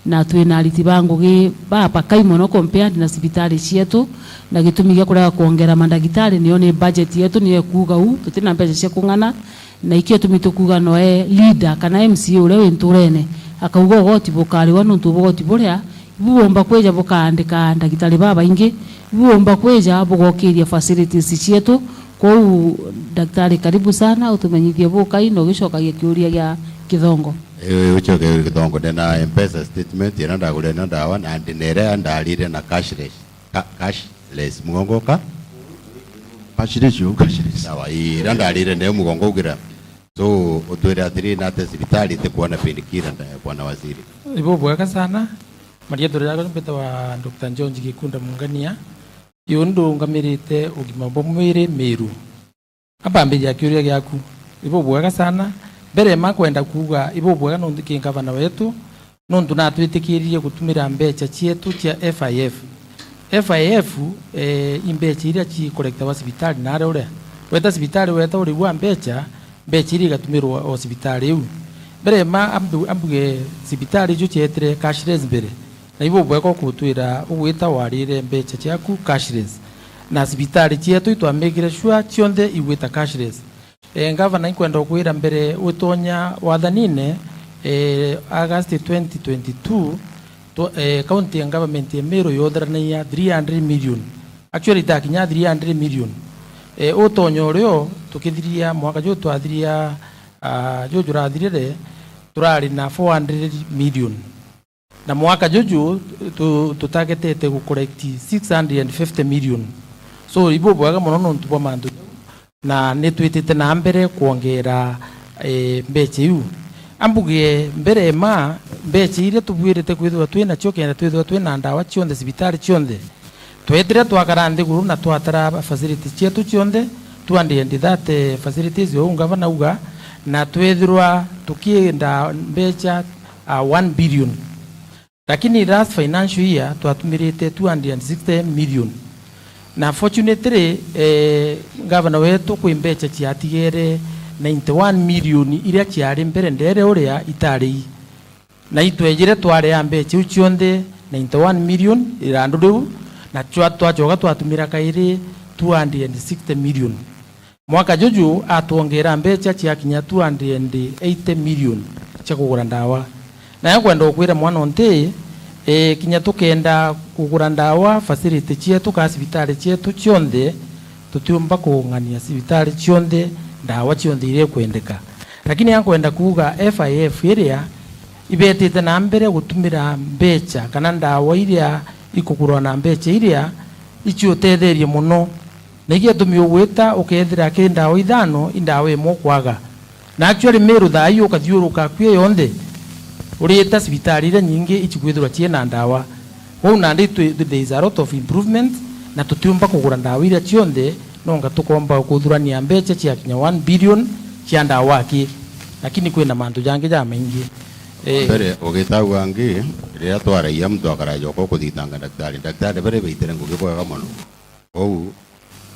na twina ariti ba ngugi babakai mono compared na cibitari cietu, na gitumi gia kurega kwongera mandagitari nio ni budget yetu nio ikuuga uu, tutina mbeca cia kung'ana. Na ikio tumi tukuuga noe leader kana M C A uria wi nturene akauga ugoti bukariwa niuntu bugoti buria ibu bumba kwija bukaandika ndagitari babaingi, ibu bumba kwija bugokiria facilities cietu. Kwou Daktari, karibu sana, utumenyithie bukai na ugicokagia kiuria gia kithongo. Eh, uchoke kitongo ndena M-Pesa statement, ira ndagurire na ndawa, na ndi na iria ndarire na cashless. Ca-, cashless, mugongo ka? Cashless, yo, cashless. Sawa, ii, ira ndarire nayo mugongo ugira. So, utwire atiri, nate cibitari itikuona painkiller, nda-, bwana waziri? Ibubwega sana. Marietwa jakwa mbitawa Doctor George Gikunda Mungania. Yu ndungamirite ugima bwa mwiri Meru. Amba mbijia kiuria giaku. Ibubwega sana. Mbere ma kwenda kuuga ibubwega nontu ki ngavana wetu, nontu natwitikiririe gutumira mbecha cietu cia F I F. F I F, eh, i mbecha iria cikorektawa cibitari naria uria. Weta cibitari, weta urigua mbecha, mbecha iria igatumirwa o cibitari iu. Mbere ma ambu-, ambuge cibitari icio cietire cashless mbere. Na ibubwega ukutwira ugwita warire mbecha ciaku cashless. Na cibitari cietu itwamikire sure cionthe igwita cashless. E, ngavana, inkwenda ukwira mbere utonya wathanine, e, August twenty twenty-two, tw-, e, county government ya Meru yotheranagia three hundred million. Actually, itakinya three hundred million. E, utonya urio tukithiria mwaka ju twathiria, ah, ju jurathirire, turari na four hundred million. Na mwaka juju tu-, tutagetete gu collect six hundred and fifty million. So, ibubwega mono nontu bwa mantu jau, na nitwitite na mbere kwongera, eh, mbecha iu. Ambuge mbere ma mbecha iria tubwirite kwithirwa twinacio kenda twithirwa twina ndawa cionthe cibitari cionthe. Twetire twakara nthiguru na twatara facilities cietu cionthe, two hundred and thirty facilities, ou ngavana auga, na twethirwa tukienda mbecha, ah, one billion. Lakini last financial year twatumirite two hundred and sixty million. Na fortunately, eh, ngavana wetu kwi mbecha ciatigere ninety-one million iria ciari mbere ndere uria itari. Na itwejire twaria mbecha iu cionthe, ninety-one million irandu riu, na twa-, twacoka twatumira kairi two hundred and sixty million. Mwaka juju atwongera mbecha ciakinya two hundred and eighty million cia kugura ndawa. Na nkwenda gukwira mwana o nti, e, kinya tukenda kugura ndawa, facility cietu kana cibitari cietu cionthe, tutiumba kung'ania cibitari cionthe ndawa cionthe iria ikwendeka. Lakini nkwenda kuuga F I F iria ibetite na mbere gutumira mbecha kana ndawa iria ikugurwa na mbecha iria iciutetherie mono. Na igitumi ugwita ukethira ki ndawa ithano, i ndawa imwe ukwaga. Na actually Meru thaa ii ukathiuruka akui yonthe, urita cibitari iria nyingi icikwithirwa ciina ndawa. Kwou nandi twi-, there is a lot of improvement, na tutiumba kugura ndawa iria cionthe, nonga tukomba kuthurania mbecha ciakinya one billion cia ndawa aki. Lakini kwina mantu jangi jamaingi. Eh. Mbere, ugitagua ngi, riria twaragia muntu akarajoka ukuthitanga ndagitari, ndagitari baria baitire ngugi bwega mono. Kwou,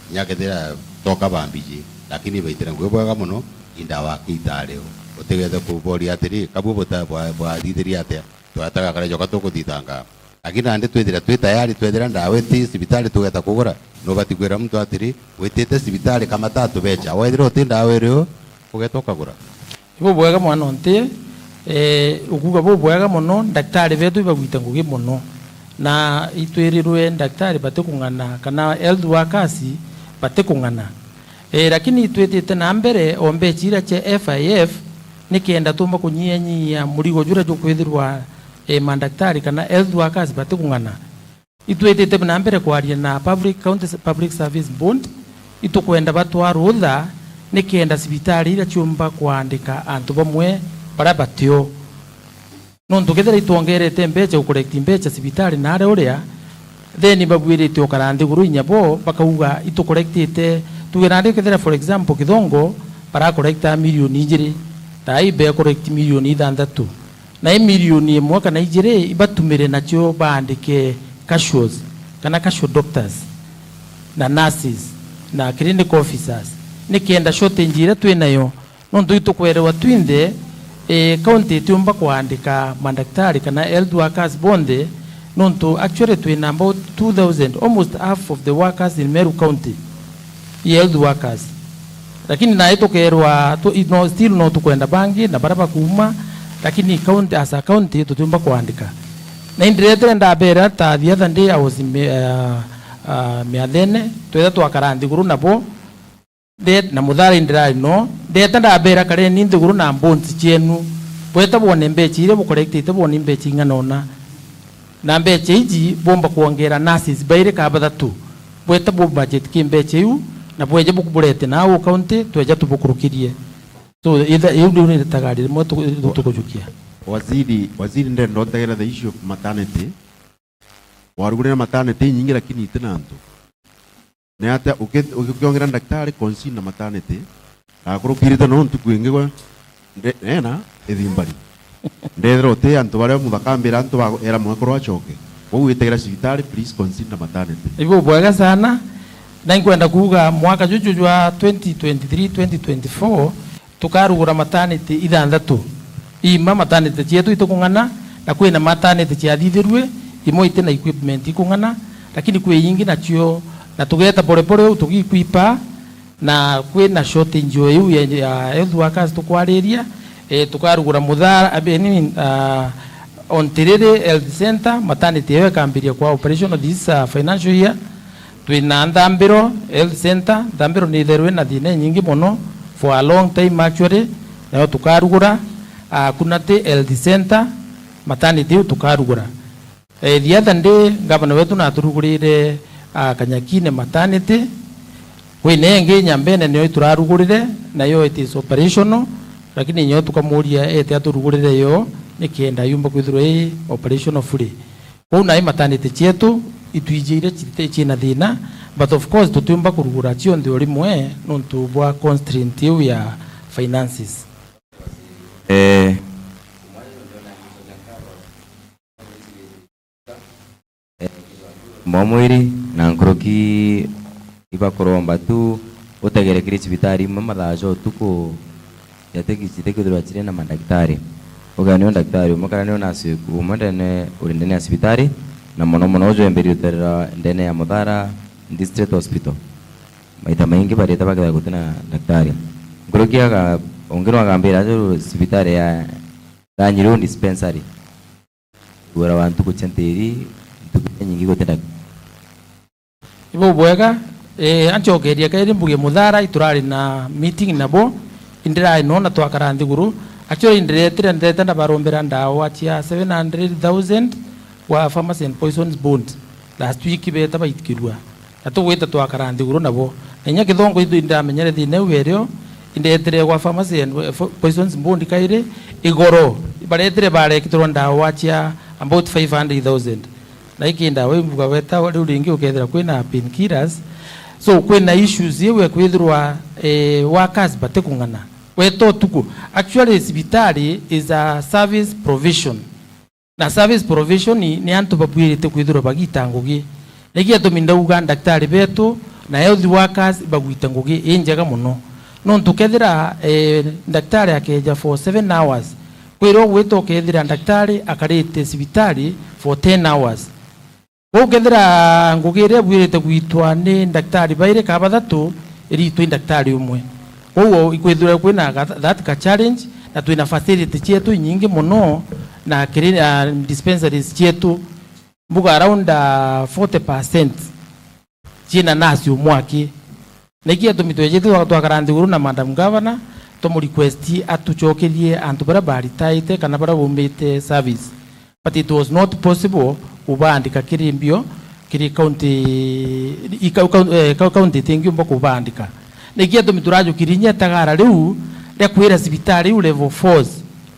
kinya kethira toka ba Mbiji, lakini baitire ngugi bwega mono, i ndawa aki itario. Utigethe kuboria atiri, kabu buta-, bwa-, bwathithirie atia? Twataga karajoka tukuthitanga. Lakini nandi twithira twi tayari, twethira ndawa iti cibitari tugeta kugura, nubati kwira muntu atiri, witite cibitari kamata tubecha. Wethira uti ndawa irio, ugeta ukagura. Ibubwega mwana o nti, eh, ukuuga bubwega mono, ndagitari betu ibagwite ngugi mono. Na itwirirwe ndagitari batikung'ana, kana health workers batikung'ana. Eh, lakini itwitite na mbere o mbecha iria cia F I F, nikenda tumba kunyianyia murigo juria jukwithirwa, eh, mandagitari kana health workers batikung'ana. Itwitite na mbere kwaria na public, County Public Service Board, itukwenda batwa rutha nikenda cibitari iria ciumba kwandika antu bamwe baria batio. Nontu kethira itwongerete mbecha, ucollect mbecha cibitari naria uria, then babwirite ukara nthiguru inya bo bakauga itucollectite, tuge nandi kethira for example Kithongo baracollecta milioni ijiri, thaa ii becollect milioni ithanthatu. Na i milioni imwe kana ijiri ibatumire nacio baandike casuals, kana casual doctors, na nurses, na clinical officers, nikenda shortage iria twi nayo. Nontu itukwerewa twinthe, eh, county itiumba kwaandika mandagitari kana health workers bonthe, nontu actually twina about two thousand, almost half of the workers in Meru County, i health workers. Lakini nai tukerwa tu-, i-, no, still no tukwenda bangi na baria bakuuma, lakini county, as a county, tutiumba kwandika. Na indiretire ndabera ta the other day I was in Mi-, uh, uh, Miathene, twetha twakara nthiguru nabo, nde-, na Muthara indirari no, ndeta ndabera kareni nthiguru na bones cienu. Bweta bwone mbecha iria bukorektite, bwone mbecha ing'ana ona. Na mbecha iji bumba kwongera nurses bairi ka bathatu. Bweta bu budget ki mbecha iu, na bweja bukuburete na au county, tweja tubukurukirie. So, itha, iu riu ni ritaga rimwe tu-, tu-, tukujukia. Waziri, waziri, ndenda untegere the issue of maternity. Warugurira maternity inyingi, lakini itina antu. Ni atia uki-, ukiongera ndagitari consider maternity? Ndakurukirite no ntuku ingi gwe nde-, nena ithimbari. Ndethira uti antu baria muthaka ambira antu ba era mwekuru acoke. Kwou witegera cibitari, please consider maternity. Ibu bwega sana. Na inkwenda kuuga mwaka juju jwa twenty twenty-three, twenty twenty-four, tukarugura maternity ithanthatu. Iima maternity cietu itikung'ana, na kwina maternity ciathithirue, imwe itina equipment ikung'ana, lakini kwi ingi nacio, na tugeta pole pole uu tugiikwipa, na kwina shortage o iu ya, ya health workers tukwariria, eh, tukarugura Muthara, I mean, ah, Ontiriri Health Centre, maternity iyo ikambiria kwa operational this, ah, financial year. Twina Nthambiro Health Centre. Nthambiro ni itherwe na thina inyingi mono for a long time actually, nayo tukarugura. Ah, Kunati Health Centre, maternity iu tukarugura. Eh, the other day, ngavana wetu naturugurire, ah, Kanyakine maternity. Kwina ingi Nyambene niyo iturarugurire, nayo it is operational, lakini nyo tukamuria ete aturugurire yo, nikenda yumba kwithirwa i operational fully. Kwou nai maternity cietu itwijiire citi-, ciina thina, but of course tutiumba kurugura cionthe o rimwe nontu bwa constraint iu ya finances. Eh, eh, mwa mwiri na nkuruki ibakuromba tu utegere kiri cibitari imwe mathaa ja utuku. Ciateki-, citikwithirwa ciri na mandagitari. Uga nio ndagitari umwe kana nio nasi umwe ndene, uri ndene ya cibitari, na mono mono uju wemberie uterera ndene ya Muthara District Hospital. Maita maingi barite bakethira gutina ndagitari. Nkuruki aga, ungi no agambira aju cibitari ya Ranyiro Dispensary. Wira wa ntuku cia ntiri, ntuku iria nyingi guti ndagitari. Ibu bwega, eh, ancokeria kairi mbuge Muthara, iturari na meeting nabo, indirae no na twakara nthiguru. Actually, indiretire ndete ndabarombera ndawa cia seven hundred thousand gwa Pharmacy and Poisons Board. Last week beta baikirua. Na tugwita twakara nthiguru nabo. Na inya kithongo ithu indiramenyere thina iu erio, indetire gwa Pharmacy and, eh, Poisons Board kairi, igoro. Baretire barekitirwa ndawa cia about five hundred thousand. Na iki ndawa imbuga weta riu ringi ukethira kwina painkillers. So, kwina issues iu ya kwithirwa, eh, workers batikung'ana. Weta utuku. Actually, cibitari is a service provision. Na service provision ni antu babwirite kwithirwa bagita ngugi. Niki gitumi ndauga ndagitari betu na health workers bagwita ngugi injega mono. Nontu kethira, eh, ndagitari akeja for seven hours, kwirwo gwita ukethira ndagitari akarite cibitari for ten hours. Kwou kethira ngugi iria ibwirite gwitwa ni ndagitari bairi ka bathatu, iritwe i ndagitari umwe. Kwou ikwithirwa kwina ga-, that ka challenge, na twina facility cietu inyingi mono, na kiri, ah, dispensaries cietu, mbuga around, ah, forty percent ciina nurse umwe aki. Niki gitumi twejite twa-, twakara nthiguru na Madam Governor, tumurequest atucokerie antu baria baritaite kana baria baumite service. But it was not possible kubaandika kiri mbio, kiri county, i-, kau-, kau-, eh, kau-, county itingiumba kubaandika. Niki gitumi turajukirie inya itagara riu ria kwira cibitari iu level fours,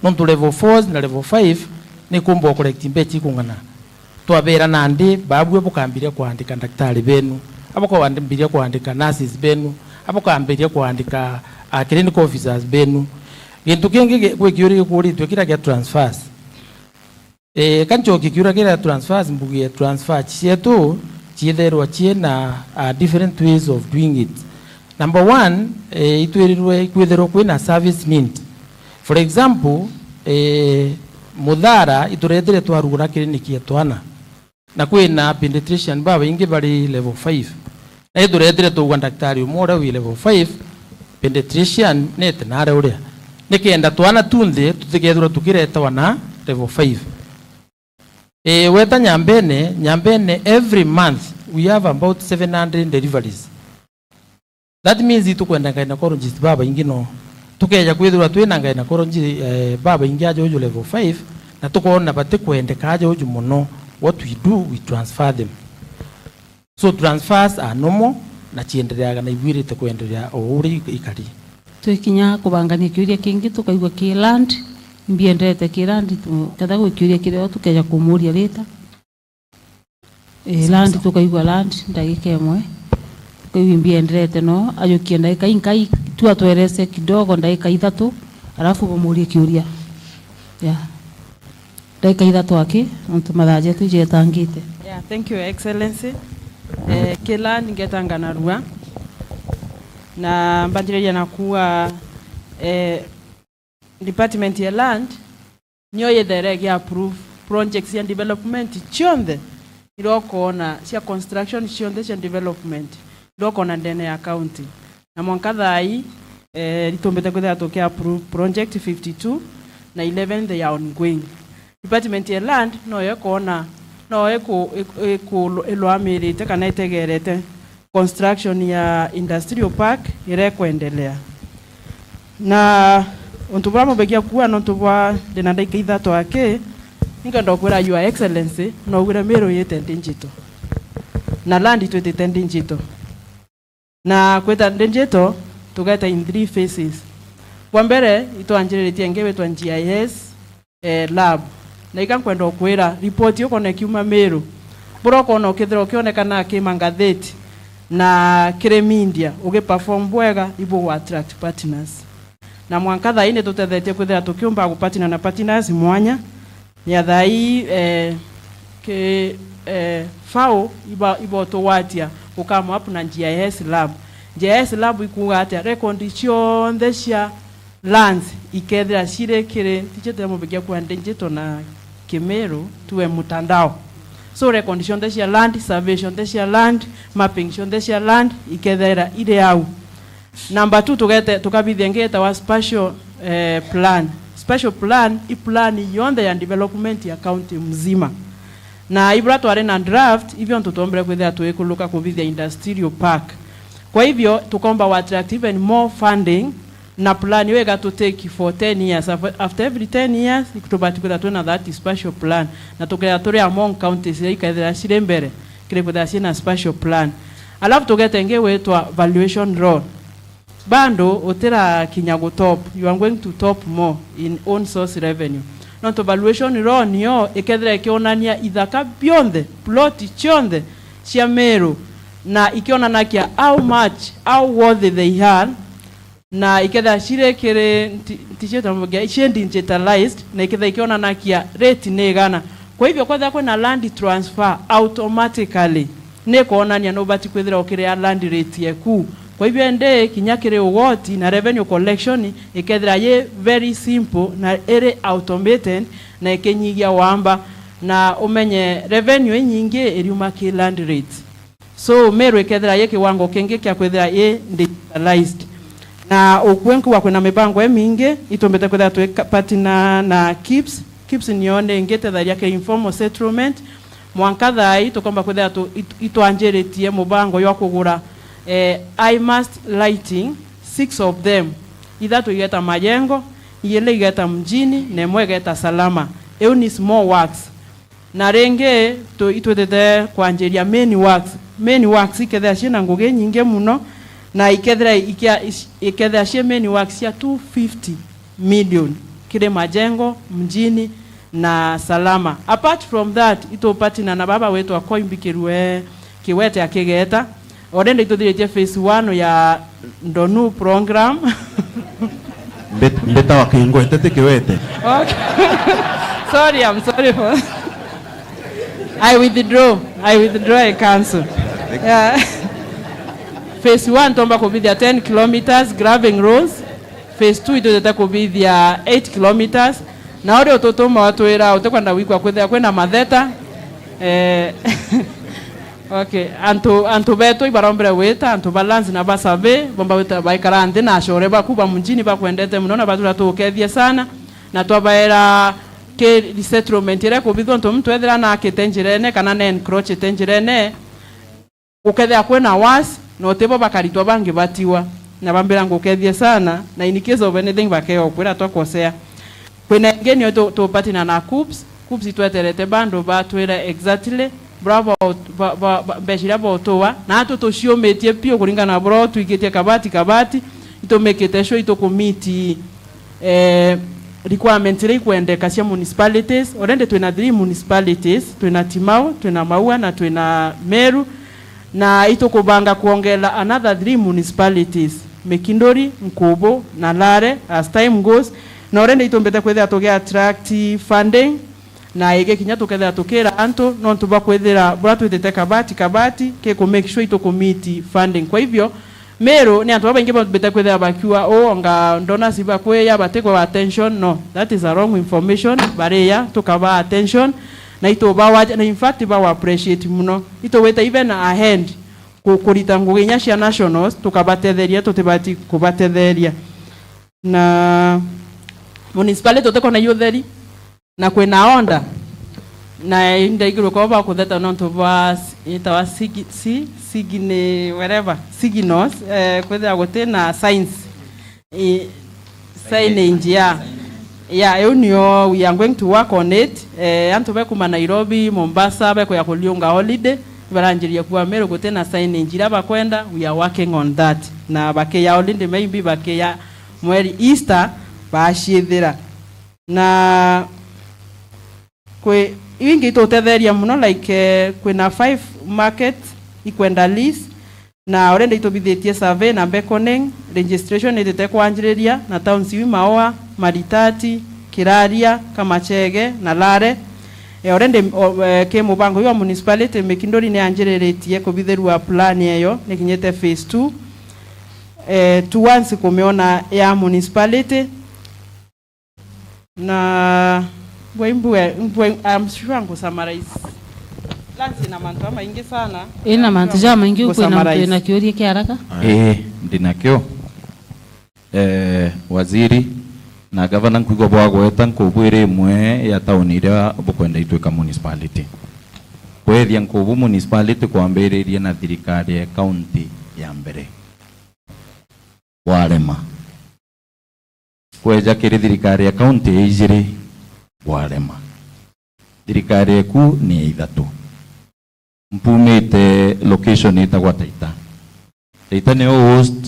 nontu level fours na level five ni kumba collect mbecha ikung'ana. Twabera nandi, babua bukambiria kuandika ndagitari benu, abukambiria kuandika nurses benu, abukambiria kuandika, ah, clinical officers benu. Gintu kingi gi-, gwi kiuria gikuritwe kira gia transfers. Eh, ka ncokie kiuria kira transfers, mbugie transfer cietu ciithairwa ciina, ah, different ways of doing it. Number one, eh, itwirirwe ikwithirwa kwina service need. For example, eh, Muthara ituretire twarugura clinic ya twana. Na kwina pediatrician babaingi bari level five. Na ituretire tugwa ndagitari umwe uria wi level five, pediatrician nete nare uria. Nikenda twana tunthe tutikethirwa tukiretawa na level five. Ii, weta Nyambene, Nyambene every month we have about seven hundred deliveries. That means itukwenda gynecologist babaingi no. Tukeeja kwithirwa twina ngai na koronji, eh, babaingi aja uju level five, na tukoona batikwendeka aja uju mono, what we do, we transfer them. So transfers are normal, na ciendereaga na ibwirite kwenderea o uria ik-, ikari. Twikinya kubangania kiuria kingi, tukaigua ki land, imbiendete ki land, tu-, ketha gwi kiuria kirio tukeeja kumuria later. Eh, land, tukaigua land, ndagika imwe. Tukaigua imbienderete no, ajukie ndagika inkai, tu atwerese kidogo, ndagika ithatu, alafu bamurie kiuria. Yeah. Ndagika ithatu aki, nontu mathaa jetu ijetangite. Yeah, thank you, Excellency. Eh, ki land ngetanga narua. Na mbanjiriria na kuuga, eh, department ya land, nio yithaira igi approve projects cia development cionthe iria ukoona, cia construction cionthe cia development iria ukoona ndene ya county. Na mwanka thaa ii, eh, itumbite kwithira tuki approve project fifty-two na eleven they are ongoing. Department ya land noyo ikoona, noyo iku-, iku-, iku-, iluamirite kana itegerete construction ya industrial park iria ikwendelea. Na untu buria mubegia kuuga nontu bwa ndina ndagika ithatu aki, ninkwenda ukwira Your Excellency, naugire Meru yite digital. Na land twitite digital. Na kwita digital, tugeta in three phases. Bwa mbere, itwanjiriritie ingi witwa G I S, eh, lab. Na ika nkwenda ukwira, ripoti ukona ikiuma Meru, buria ukona ukithira ukionekana ki mangatheti na kiri media, ugiperform bwega, ibugwa attract partners. Na mwanka thaa ii nitutethetie kwithira tukiumba gupartner na partners mwanya. Ya thaa ii, eh, ki, eh, fau iba-, ibotugwatia gucome up na G I S lab. G I S lab ikuuga atia? Record cionthe cia lands ikethira ciri kiri, tijite mubikia kwa digital na Kimiru, tuwe mtandao. So record cionthe cia land, survey cionthe cia land, mapping cionthe cia land ikethira iri au. Number two, tugete-, tukabithia ingi yetawa spatial, eh, plan. Spatial plan i plan yonthe ya development ya county mzima. Na ibura twari na draft, ibio ntu twombere kwithira tuikuluka kubithia industrial park. Kwa hivyo, tukomba wa attract even more funding, na plan iyo igatutake for ten years. Af-, after every ten years, tubati kwithira twina that spatial plan. Na tukethira turi among counties iria ikethira ciri mbere kiri kwithira cina spatial plan. Alafu tugete ingi gwitwa valuation roll. Bado utirakinya gu top, you are going to top more in own source revenue. Nontu valuation roll niyo ikethira ikionania ithaka bionthe, plot cionthe cia Meru, na ikionanakia how much, how worthy they are, na ikethira ciri kiri nti-, nti-, ciri digitalized, na ikethira ikionanakia rate ni igana. Kwa hivyo, kwethira kwina land transfer, automatically ni kwonania nubati kwithira ukiria land rate yeku. Kwa hivyo indi kinya kiri ugoti na revenue collection ikethira yi very simple na iri automated na ikinyigia wamba, na umenye revenue inyingi iriuma ki land rate. So Meru ikethira yi kiwango kingi kia kwithira yi digitalized. Na ukue nkuga kwina mibango imingi itumbite kwithira twi ka-, partner na KIPS. KIPS niyo ningi itethagia ki informal settlement. Mwanka thaa ii tukomba kwithira tu-, it-, itwanjiritie mubango jwa kugura, eh, I mast lighting, six of them. Ithatu igeta Majengo, iili igeta Mjini, na imwe igeta Salama. Iu ni small works. Na ringi tu-, itwitite kwanjiria main works. Main works ikethira ciina ngugi nyingi muno, na ikethira ikia-, ic-, ikethira cie main works cia two fifty million kiri Majengo, Mjini na Salama. Apart from that, itupartner na baba witwa Koimbi Kirue Kiwete akigeta. Already ituthiritie phase one ya Ndonu program. Mbet-, mbeta wa Kingwete ti Kiwete. Okay. Sorry, I'm sorry for, I withdraw. I withdraw, I cancel. Yeah. Phase one, tomba kubithia ten kilometers, graving roads. Phase two itujete kubithia eight kilometers. Na uri ututuma watwira utikwenda gwikwa kwithia kwina matheta. Eh, okay, antu, antu betu ibarombere gwita, antu ba lands na ba survey, bomba gwita baikara nthi na acore baku ba Mjini bakwendete muno na batura tukethie sana. Na twabaera ki resettlement iria ikubithwa untu muntu ethira nakite njirene kana na encroachite njirene, gukethira kwina worse, na utibo bakaritwa bangi batigwa. na bambira ngukethie sana, na in case of anything bakeo kwira twakosea. Kwina ingi nio tu, tu partner na KUCCPS. KUCCPS itweterete bandu batwire exactly bra ba, ba, ba, ba, mbeca iria botua, na atu tuciumitie piu kuringana na bra twikitie kabati kabati, itumikite sure itukumiti eh, requirement iria ikwendeka cia municipalities. Already twina three municipalities, twina Timau, twina Maua na twina Meru, na itukubanga kwongera another three municipalities, Mikinduri, Nkubu na Lare as time goes. Na already itumbite kwithira tugi attract funding, na ingi kinya tukethira tukira antu nontu bwa kwithira bura twitite kabati kabati ki ku make sure itukumiti funding. Kwa hivyo, Meru ni antu babaingi bambite kwithira bakiuga, "Oh, onga donors ibakwiya batikwa attention." No, that is a wrong information. Bariya, tukaba attention, na itubawaja, na in fact bawa appreciate muno. Itugwita even ahead ku-, kurita ngugi inya cia nationals, tukabatetheria, tutibati kubatetheria. Na municipality tutikona iutheri. Na kwina order, na indaigirwe kwao bakutheta nontu bwa s-, itawa sigi-, si-, signi-, whatever, signals, eh, kwithira guti na signs, eh, signage, ya, ya, iu nio we are going to work on it. Eh, antu bekuma Nairobi, Mombasa, bekuya kuliunga holiday, baranjiria kuwa Meru guti na signage iria bakwenda, we are working on that. Na bakiya holiday, maybe bakiya mweri Easter, baciithira. Na kwi, iu ingi itutetheria muno, like, eh, kwina five markets ikwenda lease, na already itubithitie survey na beckoning, registration itite kwanjiriria, na towns iu Maua, Maritati, Kiraria, Kamachege na Lare. Eh, already, o, eh, ki mubango iu wa municipality, Mikinduri ni anjiriritie kubithirua plan eyo, ni kinyite phase two, eh, towards kumiona ya municipality. Na mbwe, mbwe, mbwe, I'm sure ngu summarize. Lance na mantu amaingi sana. Ina mantu jamaingi, kwina muntu wina kiuria kia haraka? Ii, ndinakio. Eh, waziri na gavana, nkwigua bwagweta Nkubu iri imwe ya tauni iria bukwenda itwika municipality. Kwethia Nkubu municipality kwambiririe na thirikari ya county ya mbere. Bwarema. Kweja kiri thirikari ya county ya ijiri, bwarema. Thirikari eku ni ya ithatu. Mpumite location itagwa Taita. Taita niyo host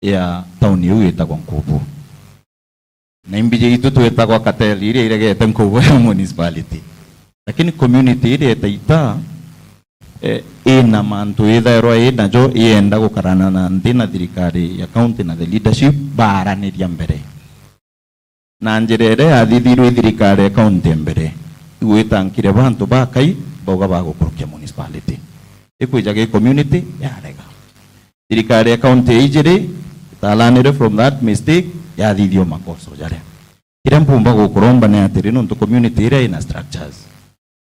ya town iu itagwa Nkubu. Na imbiji itu twitagwa cartel iria iregete Nkubu ya municipality. Lakini community iria ya Taita, eh, ina mantu ithairwa inajo, ienda gukarana na nthi na thirikari ya county na the leadership, baaraniria mbere. Na njira iria yathithirwe i thirikari ya county mbere, igwitankire bantu bakai, bauga bagukurukia municipality. Ikwija gi community, yarega. Thirikari ya county ya ijiri italanire from that mistake, yathithia makosa jaria. Kiria mpumba gukuromba ni atiri, nontu community iria ina structures.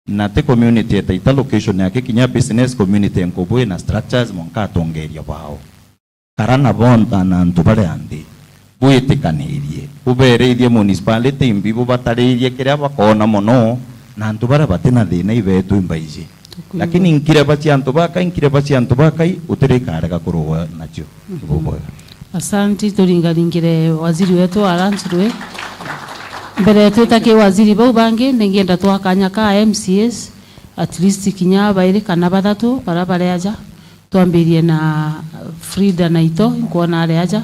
Na ti community ya Taita location yake, kinya business community ya Nkubu ina structures, mwanka atongeria bao. Kara na bonthe na antu baria anthi, bwitikanirie, bubereithie municipality imbi, bubataririe kiria bakoona mono, na antu baria batina thina ibetwe imbaiji. Tukwigua. Lakini nkireba cia antu bakai, nkireba cia antu bakai, utiri ikarega kurugwa nacio. Mhm. Bubwega. Asanti, turingaringire waziri wetu wa lands rwi. Mbere twita ki waziri bau bangi, ningienda twa kanya ka M C As, at least kinya bairi kana bathatu, baria bari aja. Twambirie na Frida Naito, nkwona ari aja.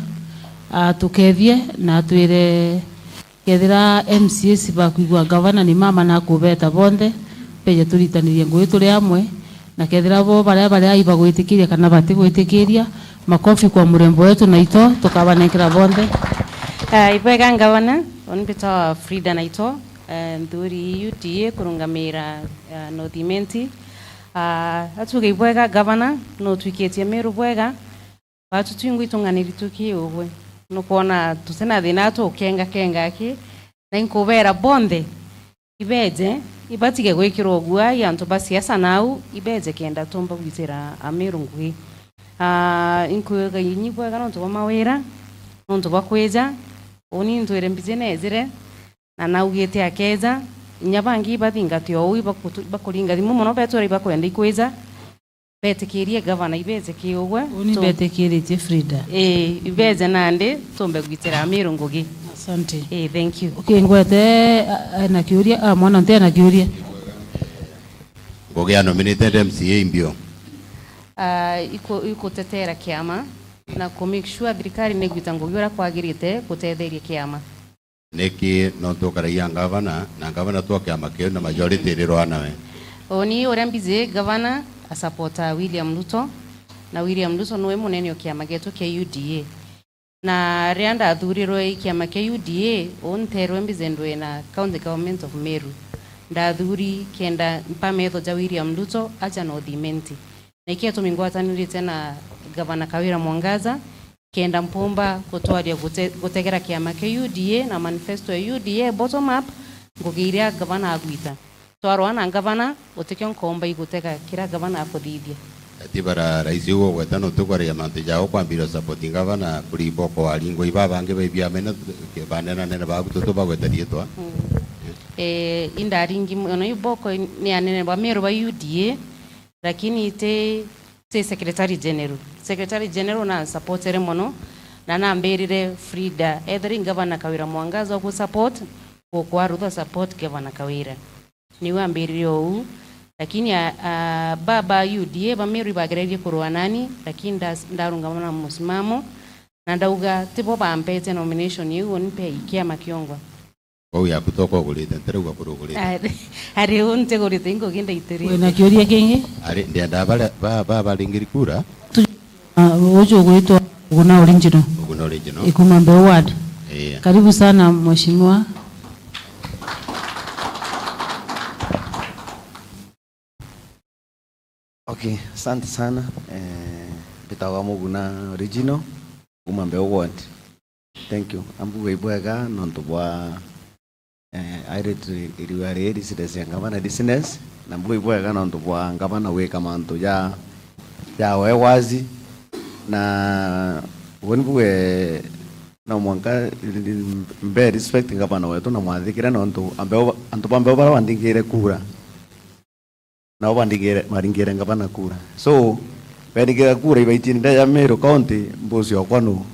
Atukethie na atwire, kethira M C As bakwigua gavana ni mama na akubeta bonthe, beje turitanirie ngugi turi amwe, na kethira bo baria bari ai bagwitikiria kana batigwitikiria, makofi kwa murembo wetu Naito, tukabanenkera bonthe. Ah, ibwega gavana, uni mbitawa Frida Naito, eh, nthuri U D A kurungamira, ah, North Imenti. Ah, atuge ibwega gavana, no utwikitie Meru bwega. Batu twingwa itung'aniri tuki ugwe. Nukwona tutina thina tukenga kenga aki. Na inkubera bonthe, ibeje, ibatige gwikirwa guai antu ba siasa nau, ibeje kenda tumba gwitira Amiru ngugi. Ah, inkuga inyi bwega nontu bwa mawira, nontu bwa kwija. Uni ntwire mbiji nejire, na naugite akeja, inya bangi ibathingate ou, ibakutu-, ibakuringa thimu mono, betwira ibakwenda ikwija. betikirie gavana, ibeje ki ugwe? Uni tu- mbetikiritie Frida. Ii, ibeje nandi tumbe gwitira Amiru ngugi. Asante. Ii, thank you. Okay, ngwete, a-, ena kiuria, ah, mwana nte ena kiuria. Ngugi ya nominated M C A imbio. Ah, iku-, ikutetera kiama na ku make sure thirikari ni gwita ngugi uria kwagirite gutetheria kiama. Niki? Nontu ukaragia ngavana, na ngavana tu wa kiama kiu, na majority irirwa nawe. Uni uria mbiji, gavana asupporta William Ruto, na William Ruto niwe munene o kiama gietu kia U D A. Na riria ndathurirwe i kiama kia U D A, uu nteerwe mbije ndwe na County Government of Meru. Ndathuri kenda mpa metho ja William Ruto aja North Imenti. Na ikio gitumi ngwatanirite na Gavana Kawira Mwangaza, kenda mpumba gutwaria gute-, gutegera kiama kia U D A na manifesto ya U D A bottom up, ngugi iria gavana agwita. Twarwa na ngavana, gutikio nkomba igutega kiria gavana akuthithia. Ati bara rais uu ugweta nontu kwaria mantu jao kwambiria support ngavana kuri iboko waringwa iba bangi ba ibiamene banene anene baku tutu bagweta riitwa. Mm. Eh, indaringi mono iboko ni anene ba Meru ba U D A, lakini ti, ti Secretary General. Secretary General na supportere mono, na nambirire Frida, etheri ngavana Kawira Mwangaza ugu support, gukwa rutha support Gavana Kawira. Niwe ambirire uu, lakini a, a, ba, ba U D A ba Meru ibagererie kurua nani, lakini ndas-, ndarungama na musimamo, na ndauga tibo bampete nomination iu, uni mpe kiama kiongwa. Kwou yaku toka ugurite, ntirauga kuri ugurite. Ari, ari uu ntigurite, ingugi ndaitire. Wina kiuria kingi? Ari, ndienda baria, ba, ba, baringiri kura. Tu-, ah, uju ugwitwa Uguna Original. Uguna Original. Ikuma Mbeu Ward. Ii. Karibu sana, mheshimiwa. Okay, asante sana. Eh, mbitagwa Muguna Original, kuma Mbeu Ward. Thank you. Ambuga ibwega nontu bwa, eh, airite iriwa riri risiresia ngavana business, na mbuga ibwega nontu bwa ngavana gwika mantu ja, ja we wazi, na uni mbuge no mwanka mbe respect ngavana wetu na mwathikire nontu ambeo, antu ba Mbeu bara bandingire kura. Nao bandingire, baringire ngavana kura. So, beringire kura ibaitie nda ya Meru County, mbusi okwa nu.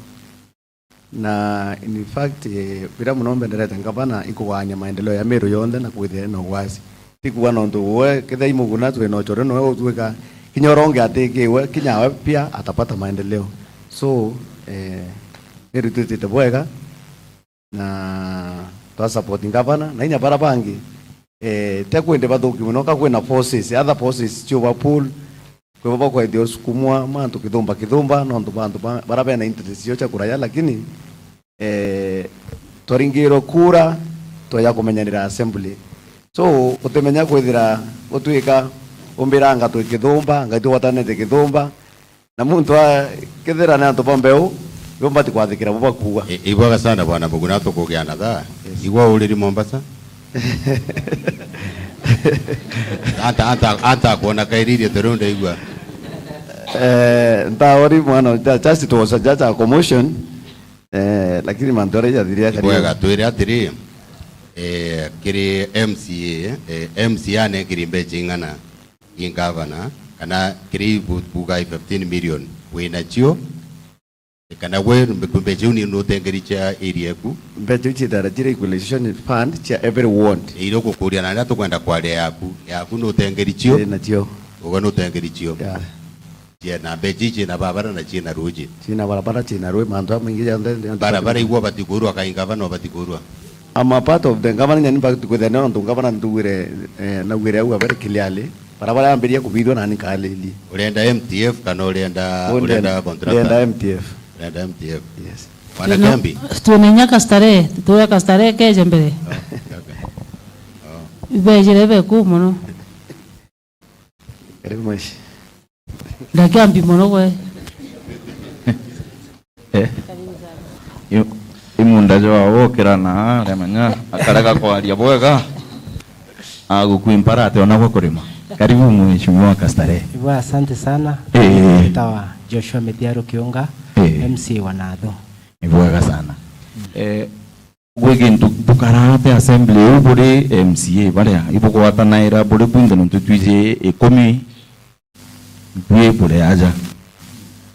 Na in fact, eh, biria muno mbenderete ngavana ikuganya maendeleo ya Meru yonthe na kwithira na ugwasi. Ti kuuga nontu we, kethira imuguna twi na uchore nowe utuika, kinya uronge atikiwe, kinya we pia atapata maendeleo. So, eh, Meru twitite bwega. Na twa support ngavana, na inya bara bangi, eh, te kwende bathuki muno, ka kwina forces, other forces ciuba pull, kwibo bakwethia usukumwa mantu kithumba kithumba, nontu bantu ba, bara bena interest cio cia kuraya, lakini, eh, twaringirwe kura, twaja kumenyanira assembly. So, utimenya kwithira gutwika umbira anga twi kithumba, anga itugwatanite kithumba, Na muntu a, kethira ni antu ba Mbeu, ibo mbati kwathikira bo bakuuga. I-, ibwega sana bwana Muguna, tukugia na thaa. Yes. Igwa uriri Mombasa. Anta, anta, anta kuona kairirie turiu ndaigua. Eh, ntaori mwana, ja-, just it was a, just a commotion. Eh, lakini mantu aria jathiria kari. Ibwega twire atiri, eh, kiri M C A, eh, M C A ne kiri mbecha ing'ana? I ngavana, kana kiri bu-, bugai fifteen million wina cio, kana gwe mbe-, mbecha iu ni nutengeri cia area eku? Mbecha iu ciitara ciri equalization fund cia every ward. Iria gukuria na aria tukwenda kwaria yaku, yaku nutengeri cio? Ii, nacio. Uga nutengeri cio? Yeah. Ciina mbecha ici, ciina barabara na ciina ruji. Ciina barabara, ciina rui, mantu jamaingi jonthe. Barabara igua batikurua, kai ngavana ubatikurua? I'm a part of the government, nyani mbati kwithira nontu government ntugwire, eh, naugwire au very clearly. Barabara yambirie kubithwa nani nkaaririe. Urenda M T F kana urenda, urenda contractor? Ndenda M T F. Urenda M T F. Yes. Bwana Kiambi. Twina inya Kasarani, tuwe Kasarani keje mbere. Oh, okay. Oh. Ibejire be kuu mono. Karibu mweshi. Ndakiambi mono gwe. Eh? I-, imunda jwa wokira na aremenya akarega kwaria bwega. Agukua impara ati ona gwa kurima. Karibu mheshimiwa Kasarani. Ibwa, asante sana. Eh. Nitawa Joshua Mithiaru Kiunga, eh, M C A wa Nathu. Ni bwega sana. Eh, Gwi gintu bukarate assembly iu buri M C A baria ibugwatanaira buri bwinthe nontu twiji ikumi Ntui buri aja.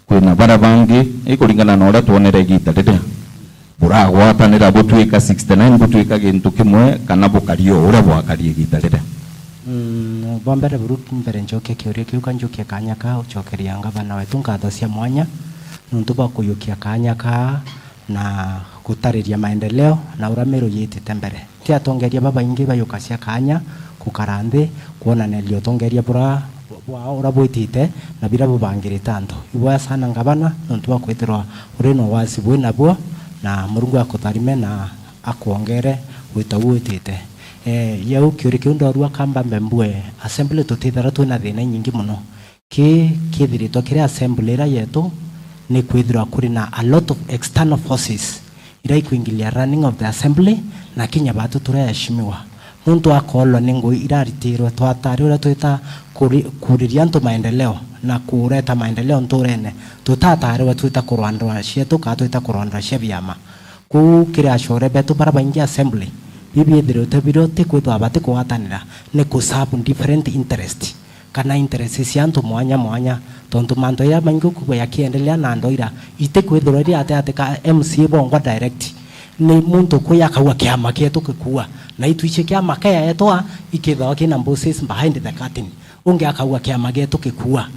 Kwina baria bangi, ikuringana na uria twonere igita riria, buragwatanira butwika sixty nine, butwika gintu kimwe, kana bukari o uria bwakari igita riria? Mm, bwa mbere buru mbere njokie kiuria kiu, ka njukie kanya ka ucokeria ngavana wetu nkatho cia mwanya nuntu bwa kuyukia kanya ka na gutariria maendeleo na uria Meru yitite mbere. Ti atongeria babaingi bayukacia kanya kukara nthi, kwonaniria utongeria bura bwao uria bwitite na biria bubangirite antu. Iboya sana ngavana nontu bwa kwithirwa uri na uwasi bwi nabuo, na Murungu akutharime na akwongere wita uu witite. Eh, yau kiuri kiu ndorua kamba mbembue assembly tutithara twina thina inyingi mono. Ki kithiritwe kiri assembly ira yetu ni kwithirwa kuri na a lot of external forces ira ikwingilia running of the assembly, na kinya batu tureheshimiwa. Muntu akoolwa ni ngui iraritirwe, twatari uria twita kuri-, kuriria antu maendeleo na kureta maendeleo nturene, tutatariwe twita kurwa ndwara cietu kana twita kurwa ndwara cia biama. Kuu kiri acore betu bara baingi assembly, bibiithirite birio ti kwithwa bati kugwatanira, ni ku serve different interest kana interest cia antu mwanya mwanya, tontu mantu jaria maingi ukugua yakiendelea na andu ira itikwithirwa iri ati ati ka M C A bongwa direct. Ni muntu kwi akauga kiama kietu gikua, na itwici kiama kiaetwa ikithagwa kina bosses behind the curtain, ungi akauga kiama gietu gikua.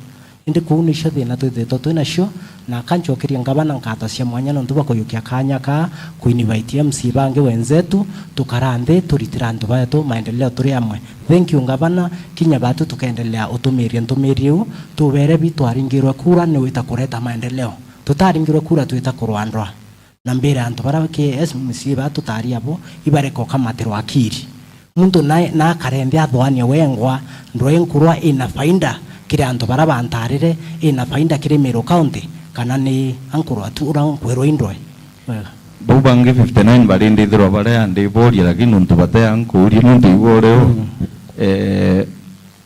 Indi kuu nicio thina twithitwe twi nacio, na kancokeria ngavana nkatho cia mwanya nontu bwa kuyukia kanya ka kuinvite M C A bangi wenzetu, tukara nthi turitira antu betu maendeleo turi amwe. Thank you ngavana, kinya batu tukendelea utumiria ntumiri iu, tubere bi twaringirwe kura ni wita kureta maendeleo. Tutaringirwe kura twita kurwandwa. Na mbira antu bara ki M C A ba tutari abo, ibareka ukamatirwa akiri. Muntu na, na akare nthi athoania wengwa, ndwe nkurwa ina faida kiri antu bara bantarire, ina faida kiri Meru County, kana ni ankurwa tu ura nkwirwa indwe. Wega. Bau bangi fifty nine bari ndithirwa bari andiboria, lakini nontu batea nkuuria nontu igwa urio. Mm. Eh,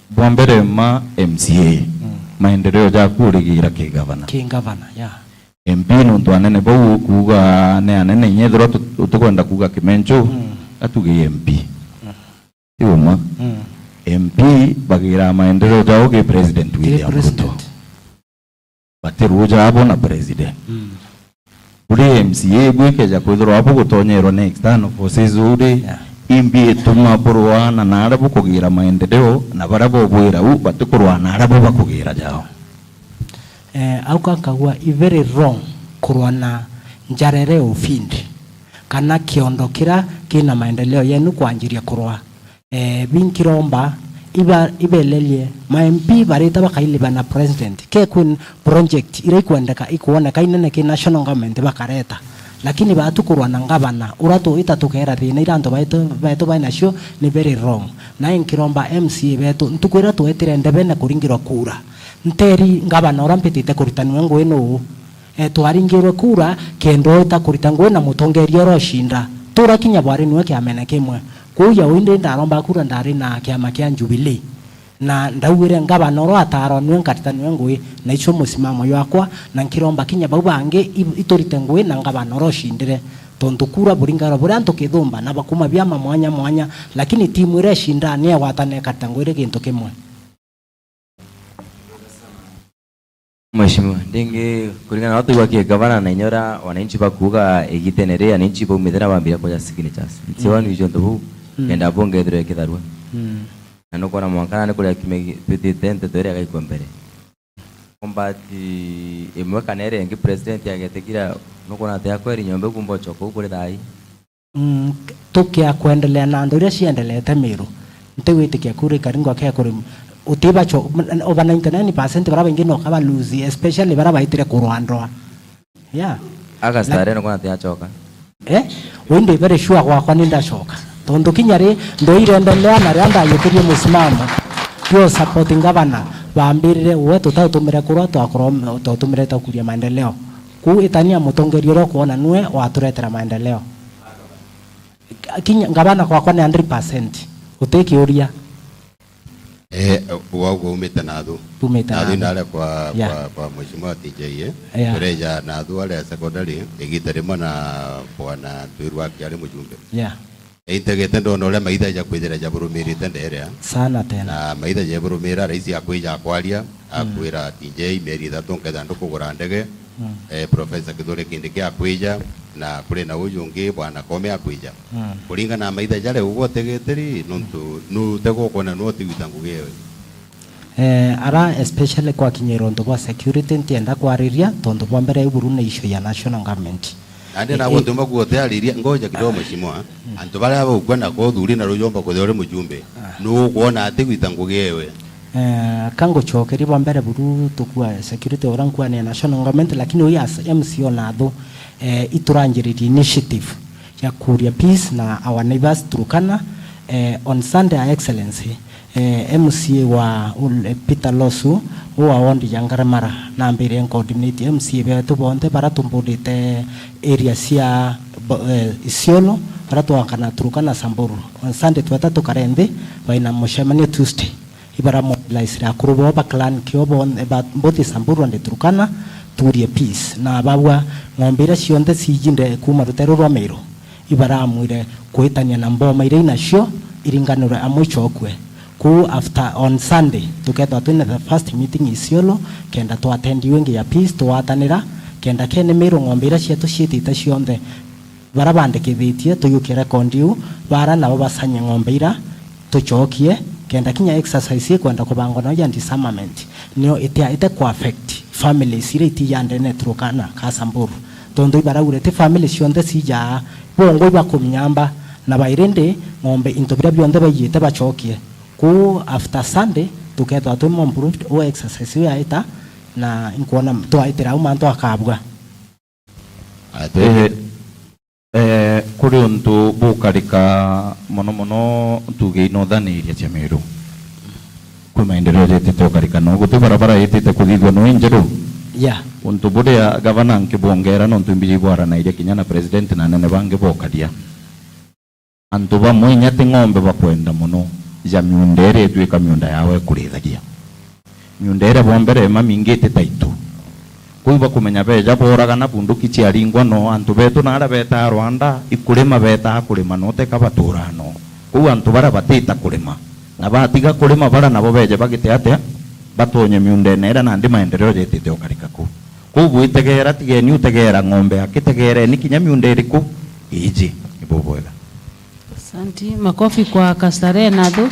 bwa mbere ma M C A, mm, maendeleo jaku urigira ki gavana? Ki gavana, yeah. M P nontu anene bau ukuuga ni anene, inya ethirwa tu-, utikwenda kuuga Kimenchu, mm, atuge M P. Mm. Ti uma. Mm. M P bagira maendeleo jao ki President William Ruto. Bati ruuja abo na President. Mm. Buri M C A bwikeja kwithirwa bugutonyerwa ni external forces uri, yeah, imbi ituma burwana na aria bukugira maendeleo na baria bobwira u batikurwana na aria bo bakugira jao. Eh, au ka nkagua i very wrong kurwa na njara iria ya ufindi, kana kiondo kiria kina maendeleo yenu kwanjiria kurwa. Eh, binkiromba iba-, ibelerie ma M P barita bakailiba na president. Ke kwin project iria ikwendeka, ikwoneka inene ki national government bakareta. Lakini batu kurwa na ngavana, ura tuita tukera thina ira antu baitu, baitu bai nacio ni very wrong. Na inkiromba M C A betu, ntuku iria twetire ndebene kuringirwa kura, nteri ngavana uria mpitite kurita niwe ngui nuu? Eh, twaringirwe kura kenda uita kurita ngui na mutongeria uria ucinda. Tura kinya bwari niwe kiamene kimwe. Kwou ya indi ndaromba kura ndari na kiama kia Jubilee. Na ndaugire ngavana uria ataarwa niwe nkarita niwe ngui, na icio musimamo jwakwa, na nkiromba kinya bau bangi i-, iturite ngui na ngavana uria ucindire. Tontu kura buringarwa buri antu kithumba na bakuma biama mwanya mwanya, lakini timu iria icindaa ni egwatana ikarita ngui ri gintu kimwe. Mheshimiwa, ndingi kuringana na uria twaigua ki gavana na inya uria wananchi bakuuga igitene ri, wananchi baumite na bambia kuja signatures. Nti wanu icio ntu buu, mm, kenda bongethirwe ikitharua. Mm. Na nukwona mwanka nani kuria kiumia gi-, twitite nteto iria igaikua mbere. Komba ati imwe kana iria ingi president agetikira, nukwona ati akweri nyombe kumba ucoka u kuri thaa ii? Mm, tukia kwendelea na antu iria ciendelete Meru, ntigwitikia kura ikaringwa kekuri utibacho over ninety nine percent bara baingi noka ba lose, especially bara baitire kurwandwa. Yeah. August areno kana tiachoka. Eh? We ndi very sure gwakwa ni ndachoka. Tondu kinya ri ndo irendelea na ria ndayukirie musimamo. Yo support ngavana bambirire we tutautumire kurwa twakorwo tutumire tukuria maendeleo. Kuu itania mutongeria uria ukwona nue waturetera maendeleo. Kinya ngavana gwakwa ni hundred percent. Uti kiuria. Eh, wauga umite nathu. Tumite nathu. Nathu inare kwa, yeah, kwa, kwa Mheshimiwa T J, eh. Yeah. Tureja nathu aria secondary, igita rimwe na bwana Twiru akiari mujumbe. Yeah. Integete ndona uria maitha ja kwithira jaburumirite nderea. Sana tena. Na maitha jaburumira raisi akwija akwaria. akwira ati, "Njei mieri ithatu nketha ndikugura ndege." Mm. Eh, Professor Kithure Kindiki akwija, na kuri na uju ungi, Bwana Koome akwija. Mm. Kuringana na maitha jaria ugwe utegeteri, nontu nu utegwa ukwona nu utigwita ngugi ewe. Eh, ara especially kwakinyira untu bwa security, ntienda kwariria, tontu bwa mbere iu buru ni issue ya national government. Nandi Eh, nagwe eh. Utuma kuoteariria, ngoja kidogo mheshimiwa. Antu baria baukwenda ko uthuri na rujomba kuthia uri mujumbe. Ah. Nu ukwona ati gwita ngugi ewe? Eh, ka ngucokerie bwa mbere buru tukua security ura nkuania national government, lakini ui as M C O nathu, eh, ituranjiririe initiative ya kuria peace na our neighbors Turkana. Eh, on Sunday, Your Excellency, eh, M C A wa ul-, eh, Peter Losu, u wa ward ya Ngaramara, nambire ncoordinate M C A betu bonthe bara tumbudite area cia bo-, eh, Isiolo, bara twakana Turkana Samburu. On Sunday tweta tukare nthi, baina mucemanio Tuesday. Ibaramobilize akuru bo ba clan kio bonthe ba mbuthi Samburu and Turkana, turie peace. Na babua ng'ombe iria cionthe ciijinde kuuma ruteru rwa Meru, ibaramwire kuitania na mboma iria inacio iringanirwe amwe icokue. Kuu after on Sunday, tukethwa twina the first meeting Isiolo, kenda twatendi wingi ya peace, twatanira, kenda kene Meru ng'ombe iria cietu ciitite cionthe, bara bandikithitie, tujukie record iu, bara nabo basanye ng'ombe ira, tucokie, kenda kinya exercise ikwenda kubangwa nayo ya disarmament, nio itia, ite ku affect families iria itijaa ndene Turkana ka Samburu. Tontu ibaraugire ti family cionthe cijaa, bongwa ibakuminyamba, na by rindi ng'ombe into biria bionthe baijite bacokie. Kuu after Sunday, tukethwa twi more improved, u exercise iu yaita, na inkwona twaitira au mantu akabua. Ati- Eh, eh, kuri untu bukarika mono mono ntuge inothaniria cia Meru. Kwi maendeleo jetite ukarika no guti barabara itite kuthithua no injeru. Yeah. Untu buria gavana nkibwongera nontu imbiji bwaranairia kinya na president na anene bangi bokaria. Antu bamwe inya ti ng'ombe bakwenda mono ja miunda iria itwika miunda yao ikurithagia. Miunda iria bwa mbere mamingite taitu. Kuu bakumenya beja booragana bunduki ciaringwa no antu betu na aria betaa Rwanda ikurima betaa kurima no teka baturaa no. Kuu antu baria batita kurima na batiga kurima bara nabo beje bagite atia batonye miundene iria nandi maendeleo jetite ukarika kuu. Kuu bwitegera, tigeni utegera ng'ombe aki, tegereni kinya miunda iriku iji. Ni bubwega. Asanti. Makofi kwa Kastare na thu.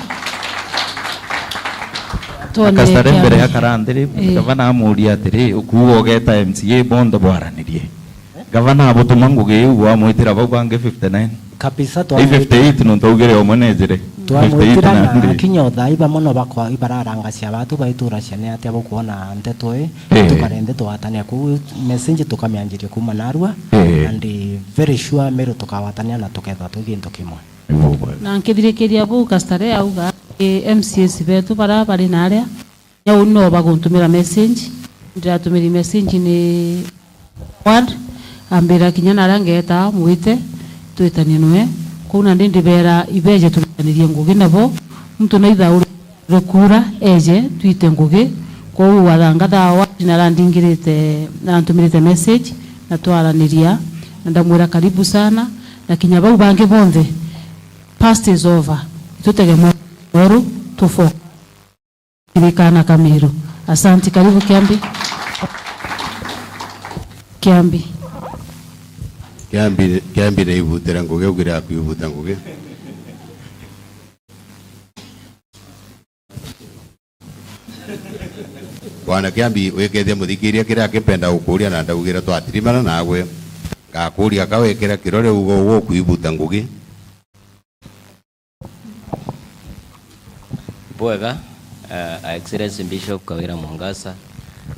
Twone Kastare mbere ya Kiambi. Karandiri, eh, gavana amuria atiri, ukuuga ugeta M C A bonthe bwaranirie. Gavana abutuma ngugi iu, bwamwitira bau bangi fifty nine. Kabisa. Ii twamwitira. Fifty eight nontu augire omwe nejire. Twamwitira fifty eight na na ndi. Akinya o thaa iba mono bakwa ibararangacia batu baituracia ni atia bukwona nteto ii, eh, tukarende twatania kuu message tukamianjiria kuuma narua, eh, and very sure Meru tukawatania na tukethwa twi gintu kimwe. Ni bubwega. Na nkithirikiria buu Kastare auga, eh, M C As betu bara bari naria, Nyau no baguntumira message, ndiratumiri message ni ward, ambira kinya naria ngeeta mwite twitanie nwe. Kwou nandi ndibera ibeje turitanirie ngugi nabo, muntu naitha uri kura eje twite ngugi. Kwou wathanga thaa ward narandingirite, narantumirite message na twaraniria, na ndamwira karibu sana, na kinya bau bangi bonthe, past is over, itutege mweru tufoka. Kirikana Kameru. Asanti, karibu Kiambi. Kiambi. Kiambi, Kiambi ni ibutira ngugi, ugira aku ibuta ngugi. Bwana Kiambi, wikethia muthikiria kiria akimpenda gukuria na ndaugira twatirimana nagwe. Ngakuria ka wikira kirore ugo ugo kuibuta ngugi. Bwega, eh, Excellency Bishop Kawira Mwangaza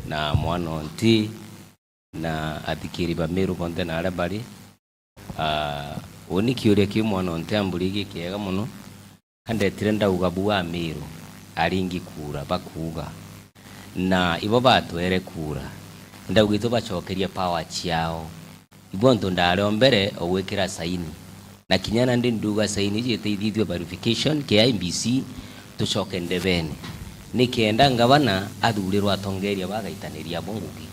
na mwana o nti na athikiri ba Meru bonthe na aria bari. Ah, uni kiuria kiu mwana o nti amburi gikiega mono. Andetire ndauga bu a Meru aringi kura bakuuga. Na ibo batwere kura. Ndauga itu bacokerie power ciao. Ibo antu ndari o mbere o gwikira saini. Na kinya nandi nduga saini iji iteithithue verification, K I B C, tucoke ndebene. Nikenda ngavana athurirwe atongeria bagaitaniria abo ngugi.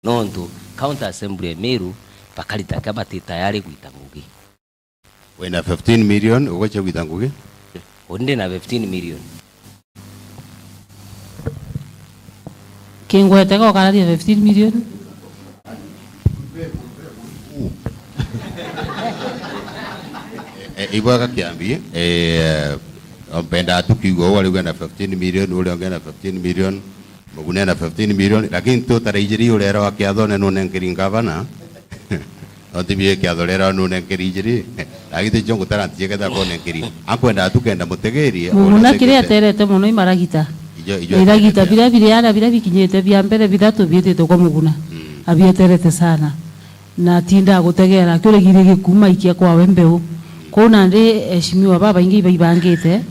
Nontu County Assembly ya Meru bakarita kia bati tayari gwita ngugi. Wina fifteen million, ugocha gwita ngugi? Uni ndina fifteen million. Ingwete gokararia fifteen million. E, e, ibwega Kiambi, e, e, mpendaa tu kiugo, uria uria ena fifteen million, uria ungi ena fifteen million, Muguna ena fifteen million, lakini tutaraijiri urera wa kiathone nunenkeri ngavana. Nontu bie kiatho rera nunenkeri ijiri. Lakini ticho ngutara nti jeketha konenkeri. Akwenda tu kenda mutegeri. Muguna kiria aterete mono imaragita. Ijo, ijo iragita aterete. Biria biri ara biria bikinyite bia mbere bithatu biititwe kwa Muguna. Mm. Abieterete sana. Na tindaa gutegera, kiuria githii gikuma ikia kwawe mbeu. Kwou nandi eshimiwa babaingi ibaibangite,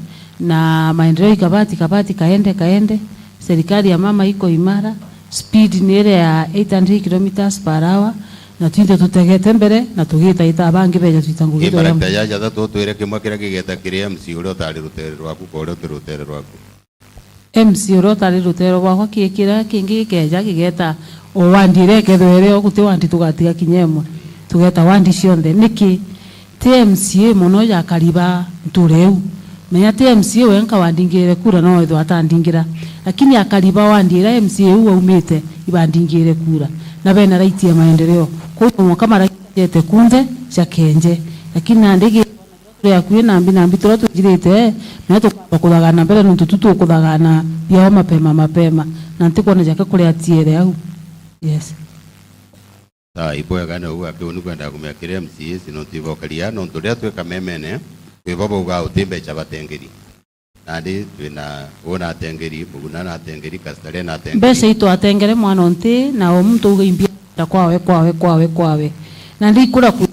na maendeleo ikabati, kabati, kaende, kaende. Serikali ya mama iko imara, speed ni iria ya eight hundred kilometers per hour, na twinthe tutegete mbere, na tugitaita abangi beja twita ngugi. Imara twega. Jaja thatu utwire kimwe kiria kigeta kiri M C uria utari rutere rwaku, ka uria uti rutere rwaku. M C uria utari ruteere rwakwa, ki-, kiria kingi gikeeja, kigeeta o wandi iria ikethirwa iri o, guti wandi tugatiga kinya imwe. Tugeeta wandi cionthe. Niki? Ti M C A mono jakariba ntuura iu. Menya ti M C A wenka wandingiire kura, no ethirwa atandingira. Lakini akariba wandi iria M C A iu aumite, ibandingiire kura. Na bena right ya maendeleo. Kwou no mwanka marajete kunthe, jakenje. Lakini nandi gi- Turi akui nambi nambi turia twinjirite, na tukamba kuthagana mbere, nontu tu tukuthagana biao mapema mapema, na ntikwona jaka kuria atiere au. Yes. Sawa, ibwega na uu akiu ni kwenda kumenya kiri M C As, nontu ibokaria, nontu riria twi kamemene, kwi bo baugaa uti mbecha batengeri. Nandi twina uu natengeri, Muguna natengeri, Kastare natengeri. Mbecha itwatengere mwana onti, na o muntu auga imbia kwawe, kwawe, kwawe, kwawe. Nandi ikura ku-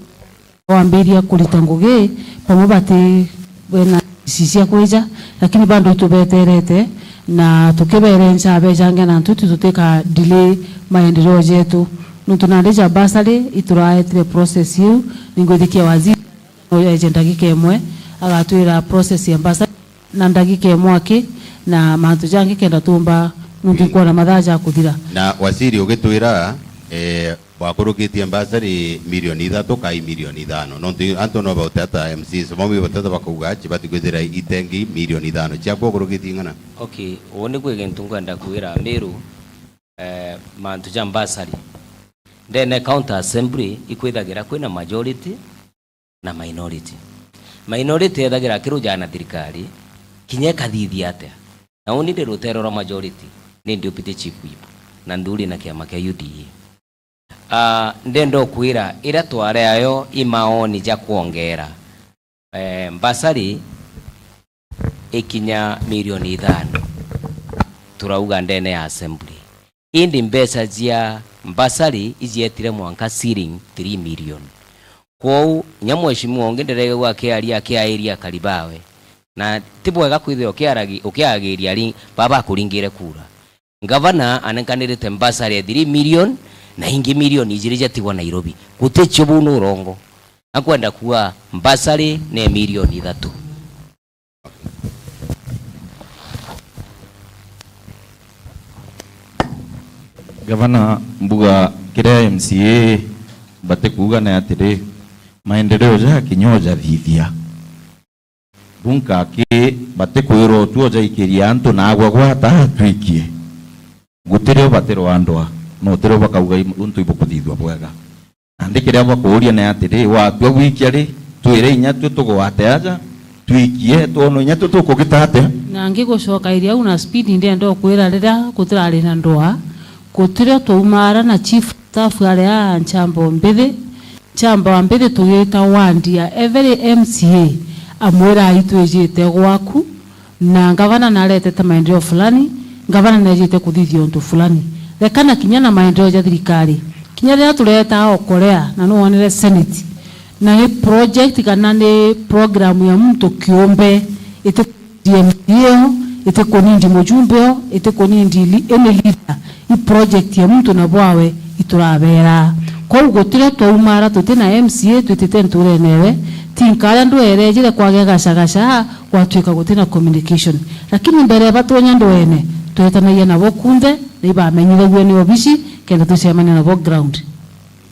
Wambiria kurita ngugi, bamwe bati bena ici cia kwija, lakini bado itubeterete, na tukiberenca bejange na ntuti tutika delay maendeleo jetu. Nontu nandi ja bursary ituraetire process iu, ningwithikia waziri no eje ndagika imwe, agatwira process ya bursary na ndagika imwe aki, na mantu jangi kenda tumba, nontu nkwona mathaa jakuthira. Na waziri ugitwira, eh, bwakurukitie mbasari milioni ithatu kai milioni ithano? Nontu antu no bauteta M Cs, bamwe bateta bakauga, "Achi batikwithira itengi milioni ithano." Ciaku ukurukitie ing'ana? Okay, uu ni kwi gintu nkwenda kwira Miru, eh, mantu ja mbasari. Ndene county assembly ikwithagira kwina majority na minority. Minority ethagira akirujaa na thirikari, kinya ikathithia atia. Na uni ndi rutere rwa majority, ni deputy chief whip, na nthuri na kiama kia U D A. Ah, ndenda ukwira, iria twari ayo i maoni ja kwongera, eh, mbasari ikinya milioni ithano, turauga ndene ya assembly. Indi mbeca cia mbasari ijietire mwanka ceiling three million. Kwou, inya mheshimiwa ungi ndiregagua akiaria, akiairia akari bawe. Na ti bwega kwithirwa ukiaragi-, ukiagiria ari baba akuringire kura. Ngavana anenkanirite mbasari ya three million na ingi milioni ijiri jatigwa Nairobi. Guticio buu ni urongo. Akwenda kuuga mbasari ni milioni ithatu. Gavana, mbuga kiria M C A batikuuga ni atiri, maendeleo ja kinya ujathithia. Bunka aki batikwirwa utua ujaikiria antu naagwa gwata atwikie. Gutirio batirwa ndwa, na utirio bakauga i-, untu ibukuthithua bwega. Nandi kiria bakuuria ni atiri, watua gwikia ri, twire inya twi tugwate aja, twikie, twone inya twi tukugita atia? Na ngigicokairia au na speed, ndienda ukwira riria gutirari na ndwaa, gutirio twaumara na chief staff aria nchamba o mbithi, nchamba wa mbithi tugita wandi ya every M C A, amwira, "Ai, twijite gwaku, na ngavana naretete maendeleo fulani, ngavana nejite kuthithia untu fulani." Rekana kinya na maendeleo ja thirikari. Kinya riria turetaa okolea, na nuwonere Senate, na ni project kana ni program ya muntu kiumbe, iti M C A o, iti kunindi mujumbe o, iti kunindi li-, any leader, i project ya muntu na bwawe iturabera. Kwou gutirio twaumara tuti na M C A twitite nturene ewe, tinkaria ndwere ejire kwagia gacagaca, gwatuika gutina communication. Lakini mbere ya batonya ndwene, twetanagia nabo kunthe, na ibamenyithagua ni obici, kenda tucemania nabo ground.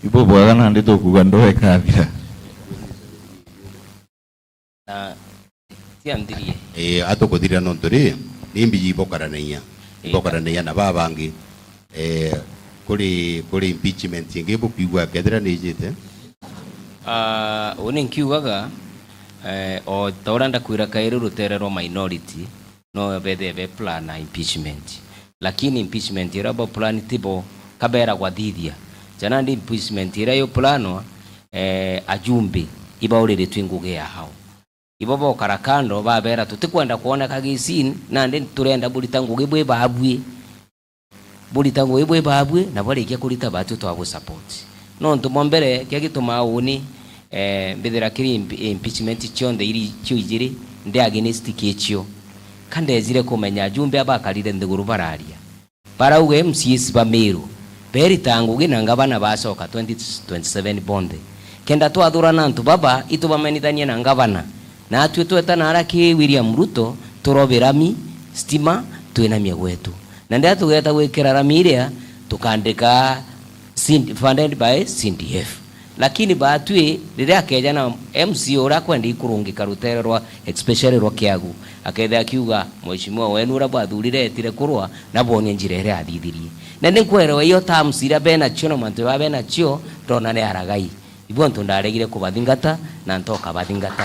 Ibo bwega nandi tukuga ndwaa ikathira. Na tia nthirie. Ii, atukuthirira nontu ri, ni mbiji ibokaranagia. Ii. Ibokaranagia na baa bangi. Eh, kuri, kuri impeachment ingi bukwigua kethira ni ijite? Ah, uni nkiugaga, eh, o ta uria ndakwira kairi rutere rwa minority, no bethire be plan na impeachment. Lakini impeachment iria bo plan tibo kaberagwa thithia. Jana ndi impeachment iria yo planwa, eh, ajumbe ibauririte ngugi yao. Ibo bokara kando, babera, "Tutikwenda kwoneka gisini, nandi turenda burita ngugi bwi babui. Burita ngugi bwi babui, na bwarikia kurita, batwi twabu support." Nontu bwa mbere, kia gitumaa uni, eh, mbithira kiri imp-, impeachment cionthe iri cio ijiri, ndi against kicio. Ka ndejire kumenya ajumbe abakarire nthiguru bararia. Barauga M C As ba Meru beritaga ngugi na ngavana bacoka twenty twenty-seven bonthe. Kenda twathurana antu baba, itubamenithanie na ngavana. Natwi tweta nara ki William Ruto, turobe rami, stima, twinamie gwetu. Na ndiria tugeta gwikira rami iria, tukandika C D, funded by C D F. Lakini batwi, riria akeja na M C A uria akwenda ikurungika rutere rwa, especially rwa Kiagu, akethira akiuga, "Mheshimiwa wenu uria bwathurire etire kurwa, na bwonie njira iria athithirie." Na ni nkwerewa iyo terms iria benacio na mantu iria benacio, ndona ni aragai. Ibo antu ndaregire kubathingata, na ntoka bathingata.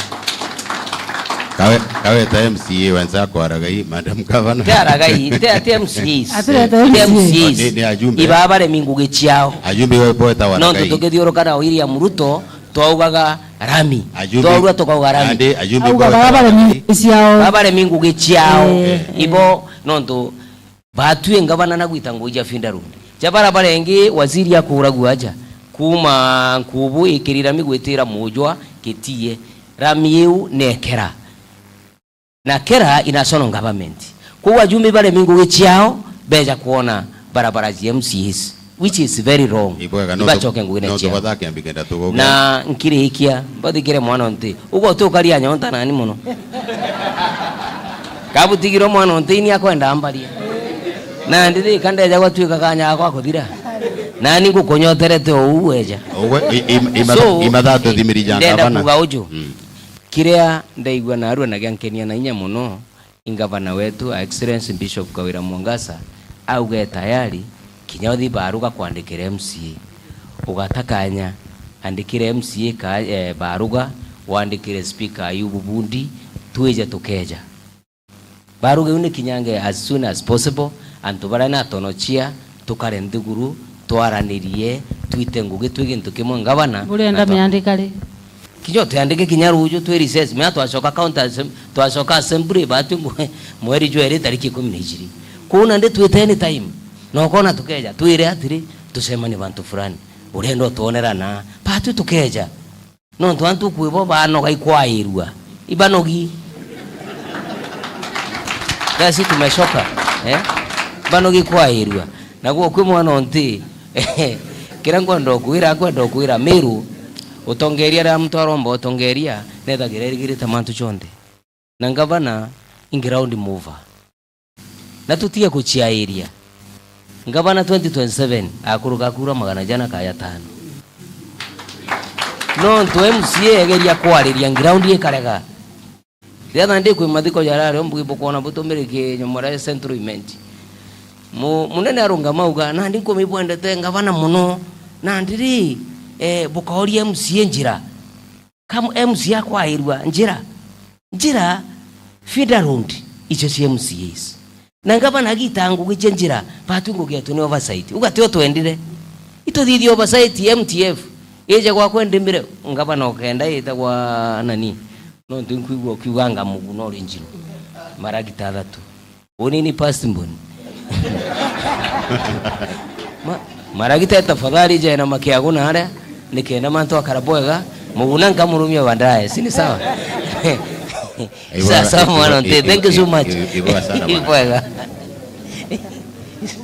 Kawe-, kaweta M C A wenzako aragai, Madam Governor. Ti aragai, ti, ti M C As. Atireta Ti M C As. M C As. Oh, ni, ni ajumbe. Iba baremi ngugi ciao. Ajumbe we poeta waragai. Nontu tukithiuruka na William Ruto, twaugaga rami. Ajumbe. Twaurua tukauga rami. Andi ajumbe Auga poeta bara baremi waragai. Ngugi ciao. Bara baremi ngugi ciao. Eh. Ibo, nontu batwi ngavana na gwita ngugi ja Finda Road. Ja barabara ingi waziri akuragua aja. Kuma Nkubu ikiri rami gwitira Mujwa Kitie. Rami iu nekera. Na kera i national government. Kwou ajumbe baremi ngugi ciao, beja kwona barabara cia M C As, which is very wrong. Ibwega, no tu-, ibacoke ngugi no ciao. Tubathake mbi kenda tuguge. Na nkirikia, mbathikire mwana nti. Ugo tu karia nyonta nani muno. Kabutigirwo mwana nti ni akwenda ambaria. Na ndiri kandeja gwatuika kanya gakwa kuthira. Nani ngukunyoterete ou weja. Uwe, i-, i-, imatha-, So, imatha tuthimiri ja ndenda ngavana. Kuga uju. Mm. Kiria ndaigua narua na giankenia na inya muno, i ngavana wetu, Her Excellency Bishop Kawira Mwangaza, auga e tayari kinya uthi baruga kwandikira M C A. Ugata kanya, andikire M C A ka-, eh, baruga, wandikire Speaker Ayubu Bundi, twije tukeja. Baruga iu ni kinyange as soon as possible, antu baria natonochia, tukare nthiguru, twaranirie, twite ngugi twi gintu kimwe ngavana. Burenda na twa- miandika ri? Kinya utiandike kinya ruju twi recess, mea twacoka county assem-, twacoka assembly batwi mwe-, mweri jweri tariki ikumi na ijiri. Kuu nandi twite any time. Na ukona tukeja, twire atiri, tucemanie bantu fulani. Urenda utwonera na, batwi tukeja. Nontu antu kwi bo banoga ikwairua. Ibanogi. Gasi tumechoka. Eh? Banogi ikwairua. Naguo kwi mwana onti. Kira nkwenda ukwira, nkwenda ukwira Meru, utongeria ria mtu aromba utongeria, nethagira irigirite mantu jonthe. Na ngavana i ground mover. Na tutige kuciairia. Ngavana twenty twenty-seven akuruka kura magana jana kaya tano. Nontu M C A egeria kwariria ground ikarega. Riria ndi kwi mathiko jarario mbugi bukwona butumirikie nyomora ya Central Imenti. Mu-, munene arungama auga, "Nandi nkumi bwendete ngavana muno. Nandi ri, eh, bukaoria M C A njira." Kam-, M C A akwairua njira. Njira, Feeder Road, icio cia M C As. Na ngavana agita ngugi cia njira, batwi ngugi yetu ni oversight. Uga ti o twendire. Ituthithie oversight, M T F. Ije gwakwa ndimire, ngavana ukenda itagwa nani? Nontu nkwigua ukiuganga muguna original. Maragita athatu. Uni ni first born. Ma-, maragita tafadhali jena makiagu na aria, nikenda mantu akara bwega, muguna nkamurumia baadaye, si ni sawa? Ibwega, sasa, mwana, ibwega, thank you so much. Ibwega sana, bwana. Ibwega.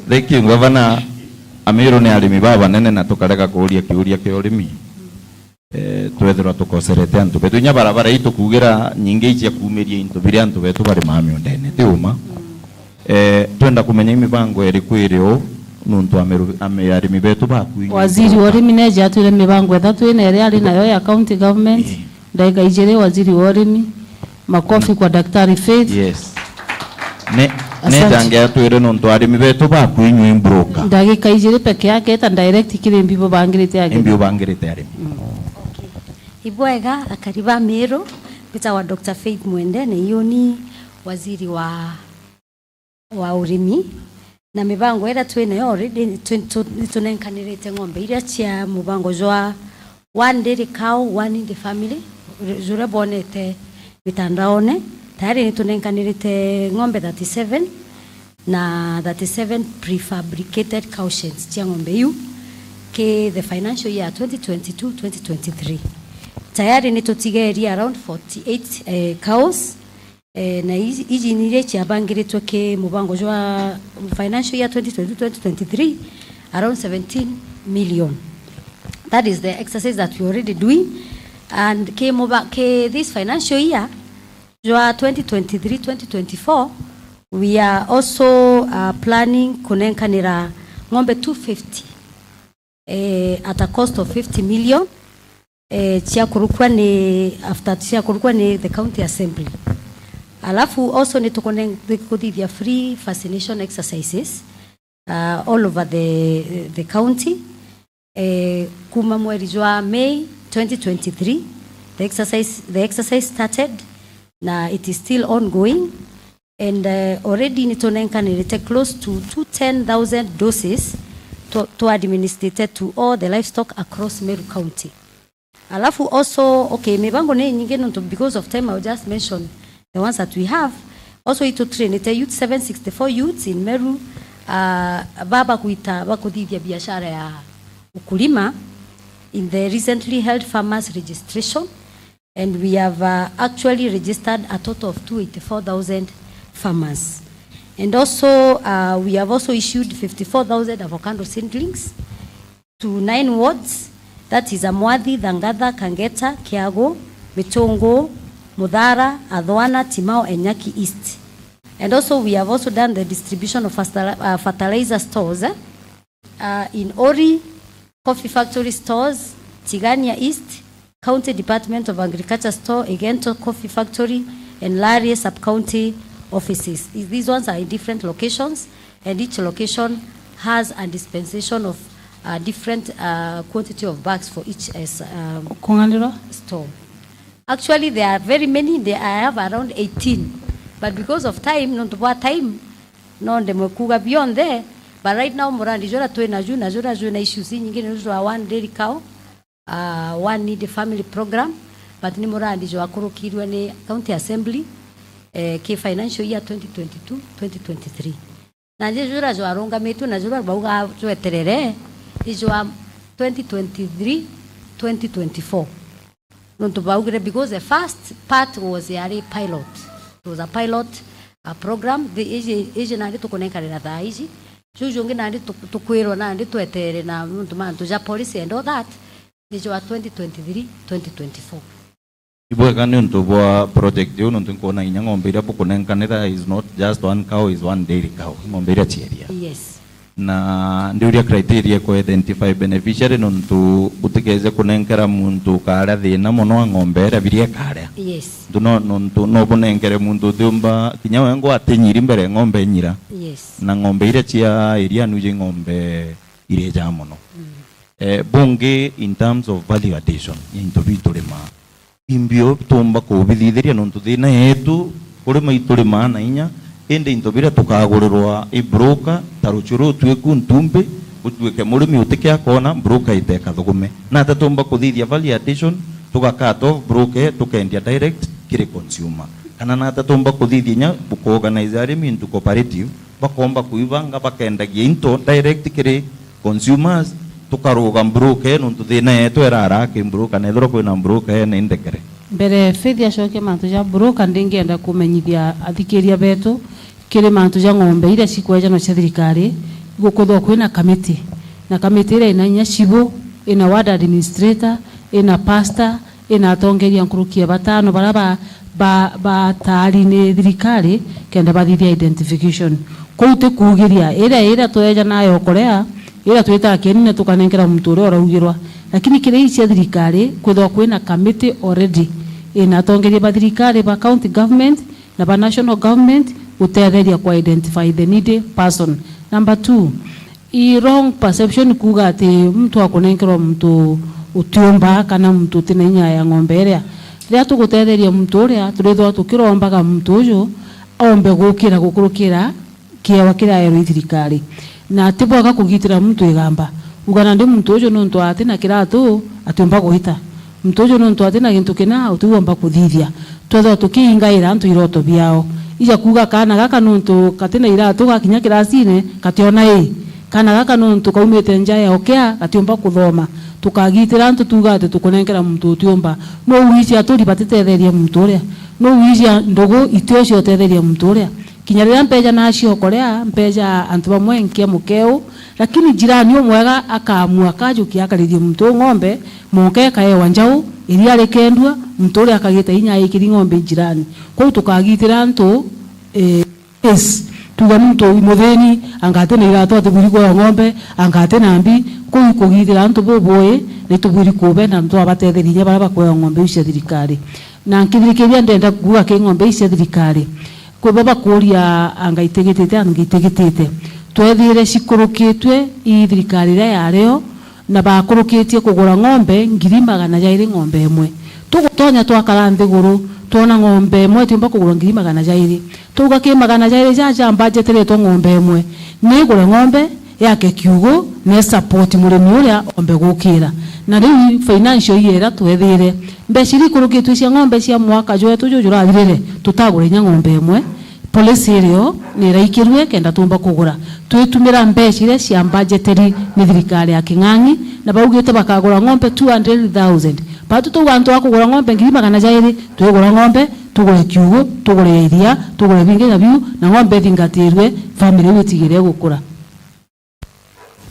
Thank you, Governor. Ameru ni arimi babanene na tukarega kuuria kiuria kia urimi. Eh, twethirwa tukocerete antu betu. Inya barabara ii tukuugira nyingi icia kuumiria into biria antu betu barimaa miundene, ti uma? Eh, twenda kumenya i mibango iriku iri uu, nuntu ameru-, ame-, arimi betu bakuinya. Waziri wa urimi neeja atwire mibango ithatu ina iria ari nayo ya county government. Ii. Ndagika ijiri, waziri wa urimi. Makofi kwa Daktari Faith. Yes. Ne-, Asante. Neja ngeatwire nontu arimi betu bakwinywa i broker. Ndagika ijiri peke yake, eta direct kiri mbi bubangirite ageni. Imbi ubangirite arimi. Mm. Okay. Ibwega, akari ba Meru, mbitagwa Doctor Faith Mwende, na iuni waziri wa, wa urimi. Na mibango iria twi nayo already, ni twi-, tu-, nitunenkanirite ng'ombe iria cia mubango jwa One Dairy Cow, One in the Family, juria bwonete mitandaone. Tayari nitunenkanirite ng'ombe thirty-seven na thirty-seven prefabricated cow sheds cia ng'ombe iu ki the financial year twenty twenty-two twenty twenty-three. Tayari nitutigeria around forty-eight, eh, cows. Eh, na iji, iji ni iria ciabangiritwe ki mubango jwa financial year twenty twenty-two twenty twenty-three, around seventeen million. That is the exercise that we already doing. And ki muba-, ki this financial year, jwa twenty twenty-three twenty twenty-four, we are also, uh, planning kunenkanira ng'ombe two fifty, eh, at a cost of fifty million, eh, cia kurukua ni, after cia kurukua ni the county assembly. Alafu also ni tukune-, ni kuthithia free vaccination exercises, uh, all over the, the county. Eh, kuma mweri jwa May twenty twenty-three, the exercise, the exercise started na it is still ongoing. And, uh, already nitunenkanirite close to two ten thousand doses to, to administrate to all the livestock across Meru County. Alafu also, okay, mibango ni nyingi nontu, because of time, I'll just mention the ones that we have. Also, itutrainite youth, seven sixty-four youths in Meru, uh, baba kuita, bakuthithia biashara ya ukulima in the recently held farmers registration. And we have, uh, actually registered a total of two eighty-four thousand farmers. And also, uh, we have also issued fifty-four thousand avocado seedlings to nine wards, that is Amwathi, Thangatha, Kangeta, Kiagu, Mitungu, Muthara, Athwana, Timau, and Nyaki East. And also, we have also done the distribution of fertili-, uh, fertilizer stores, eh? Uh, in Ori, Coffee Factory stores, Tigania East, County Department of Agriculture store, Igento Coffee Factory, and Lari sub-county offices. These ones are in different locations, and each location has a dispensation of, uh, different, uh, quantity of bags for each, uh, s-, um, Kung'anirwa? Store. Actually, there are very many. They, I have around eighteen. But because of time, nontu bwa time, no ndemwe kuuga bionthe. But right now, murandi juria twi naju, na juria jwi na issues inyingi, ni jwa One Dairy Cow, uh, One Needy Family Program, but ni murandi jwakurukirwe ni County Assembly, eh, ki financial year twenty twenty-two twenty twenty-three. Na nji juria jwarungamitue na juria bauga jweterere, ni jwa twenty twenty-three twenty twenty-four. Nontu baugire, because the first part was yari pilot. It was a pilot, a program. The, iji, iji nandi tukunenkanira thaa iji. Juu jungi nandi tu-, tukwirwa nandi twetere na nontu mantu ja policy and all that. Ni jwa twenty twenty-three twenty twenty-four. Ibwega niuntu bwa project iu, nontu nkwona inya ng'ombe iria bukunenkanira is not just one cow, is one dairy cow. Ng'ombe iria cieria. Yes. Na ndiuria criteria ku identify beneficiary, nontu utikeze kunenkera muntu ukaria thina mono a ng'ombe iria biria ikaria. Yes. Ntu no, nontu no bunenkere muntu utiumba kinya we ngwa atinyiri mbere ng'ombe nyira. Yes. Na ng'ombe iria cia iria nuji ng'ombe iria ijaa mono. Mm. Eh, bungi in terms of value addition, into biu turimaa. Imbio tuumba kubithithiria nontu thina yetu kurima iturimaa na inya, indi into biria tukagurirwa i broker, ta rucio ruu twi ku Ntumbi, utuike murimi utikia kona, broker ite ikathugume. Na ata tuumba kuthithia value addition, tuga cut off broker, tukendia direct kiri consumer. Kana na ata tuumba kuthithia inya bukuorganize arimi into cooperative, bakomba kuibanga, bakendagia into direct kiri consumers, tukaruga broker, nontu thina yetu irara ki broker, na ethirwa kwina broker ene indekere. Mbere Faith acokia mantu ja broker, ndingienda kumenyithia athikiria betu kiri mantu ja ng'ombe iria cikwejanwa cia thirikari, gukwithwa kwina kamiti, na kamiti iria ina inya cibu, ina ward administrator, ina pastor, ina atongeria nkuruki ya batano baria ba, ba, bataari ni thirikari kenda bathithia identification. Kuu ti kuugiria iria, iria tweja nayo kuria, iria twitaga kieni na tukanenkera muntu uria uraugirwa. Lakini kiri ii cia thirikari, kwithwa kwina kamiti already ina atongeria ba thirikari, ba county government na ba national government, gutetheria ku identify the needy person. Number two, i wrong perception kuuga ati muntu akunenkerwa muntu utiumba kana muntu utina inya ya ng'ombe iria. Riria tugutetheria muntu uria, turithwa tukirombaga muntu uju ombe gukira gukurukira kiewa kiria aerwe i thirikari. Na ti bwega kugitira muntu igamba. Uga nandi muntu uju nontu atina kiratu, atiumba gwita. Muntu uju nontu atina gintu kina, utiumba kuthithia. Twethwa tukiingaira antu iroto biao. Ija kuuga kaana gaka nontu katina iratu gakinya kirasine, kationa ii. Kaana gaka nontu kaumite nja ya ukea, gatiumba kuthoma. Tukagitira antu tuuga ati tukunenkera muntu utiumba. No wiiji aturi batitetherie muntu uria. No wiiji ndugu itio cio utetheria muntu uria. Kinya riria mpeja nacio kuria, mpeja antu bamwe nkia mukeu, lakini jirani umwega akaamua akajukia akarithie muntu uu ng'ombe, monka ikaewa njau, iria rikendua, muntu uria akagita inya aikiri ng'ombe i jirani. Kwou tukagitira antu, eh, yes, tuuga muntu muthini, anga atina iratu atibwiri kuewa ng'ombe, anga atina mbi, kwou kugitira antu bubui, nitubwiri kubenda na twabatetheria inya baria bakuewa ng'ombe iu cia thirikari. Na nkithirikiria ndenda kuuga ki ng'ombe iu cia thirikari, kwi bo bakuuria, anga itigitite, anga itigitite. Twethire cikurukitue i thirikari iria yario, na bakurukitie kugura ng'ombe ngiri magana jairi ng'ombe imwe. Tugutonya twakara nthiguru, twona ng'ombe imwe itiumba kugurwa ngiri magana jairi. Twauga ki magana jairi ja, ja mbajeteretwe ng'ombe imwe, ni igure ng'ombe, yake kiugo, na i support murimi uria ombe gukira. Na riu financial year iria twethire, mbeca iria ikurukitue cia ng'ombe cia mwaka jwetu ju jurathirire, tutagura inya ng'ombe imwe. Policy irio ni iraikirue kenda tumba kugura. Twitumira mbeca iria cia budgeteri ni thirikari ya King'ang'i, na baugite bakagura ng'ombe two hundred thousand. Batu twauga antu a kugura ng'ombe ngiri magana jairi, twigura ng'ombe, tugure kiugo, tugure ya iria, tugure bingi na biu, na ng'ombe ithingatirue, family iu itigire gukura.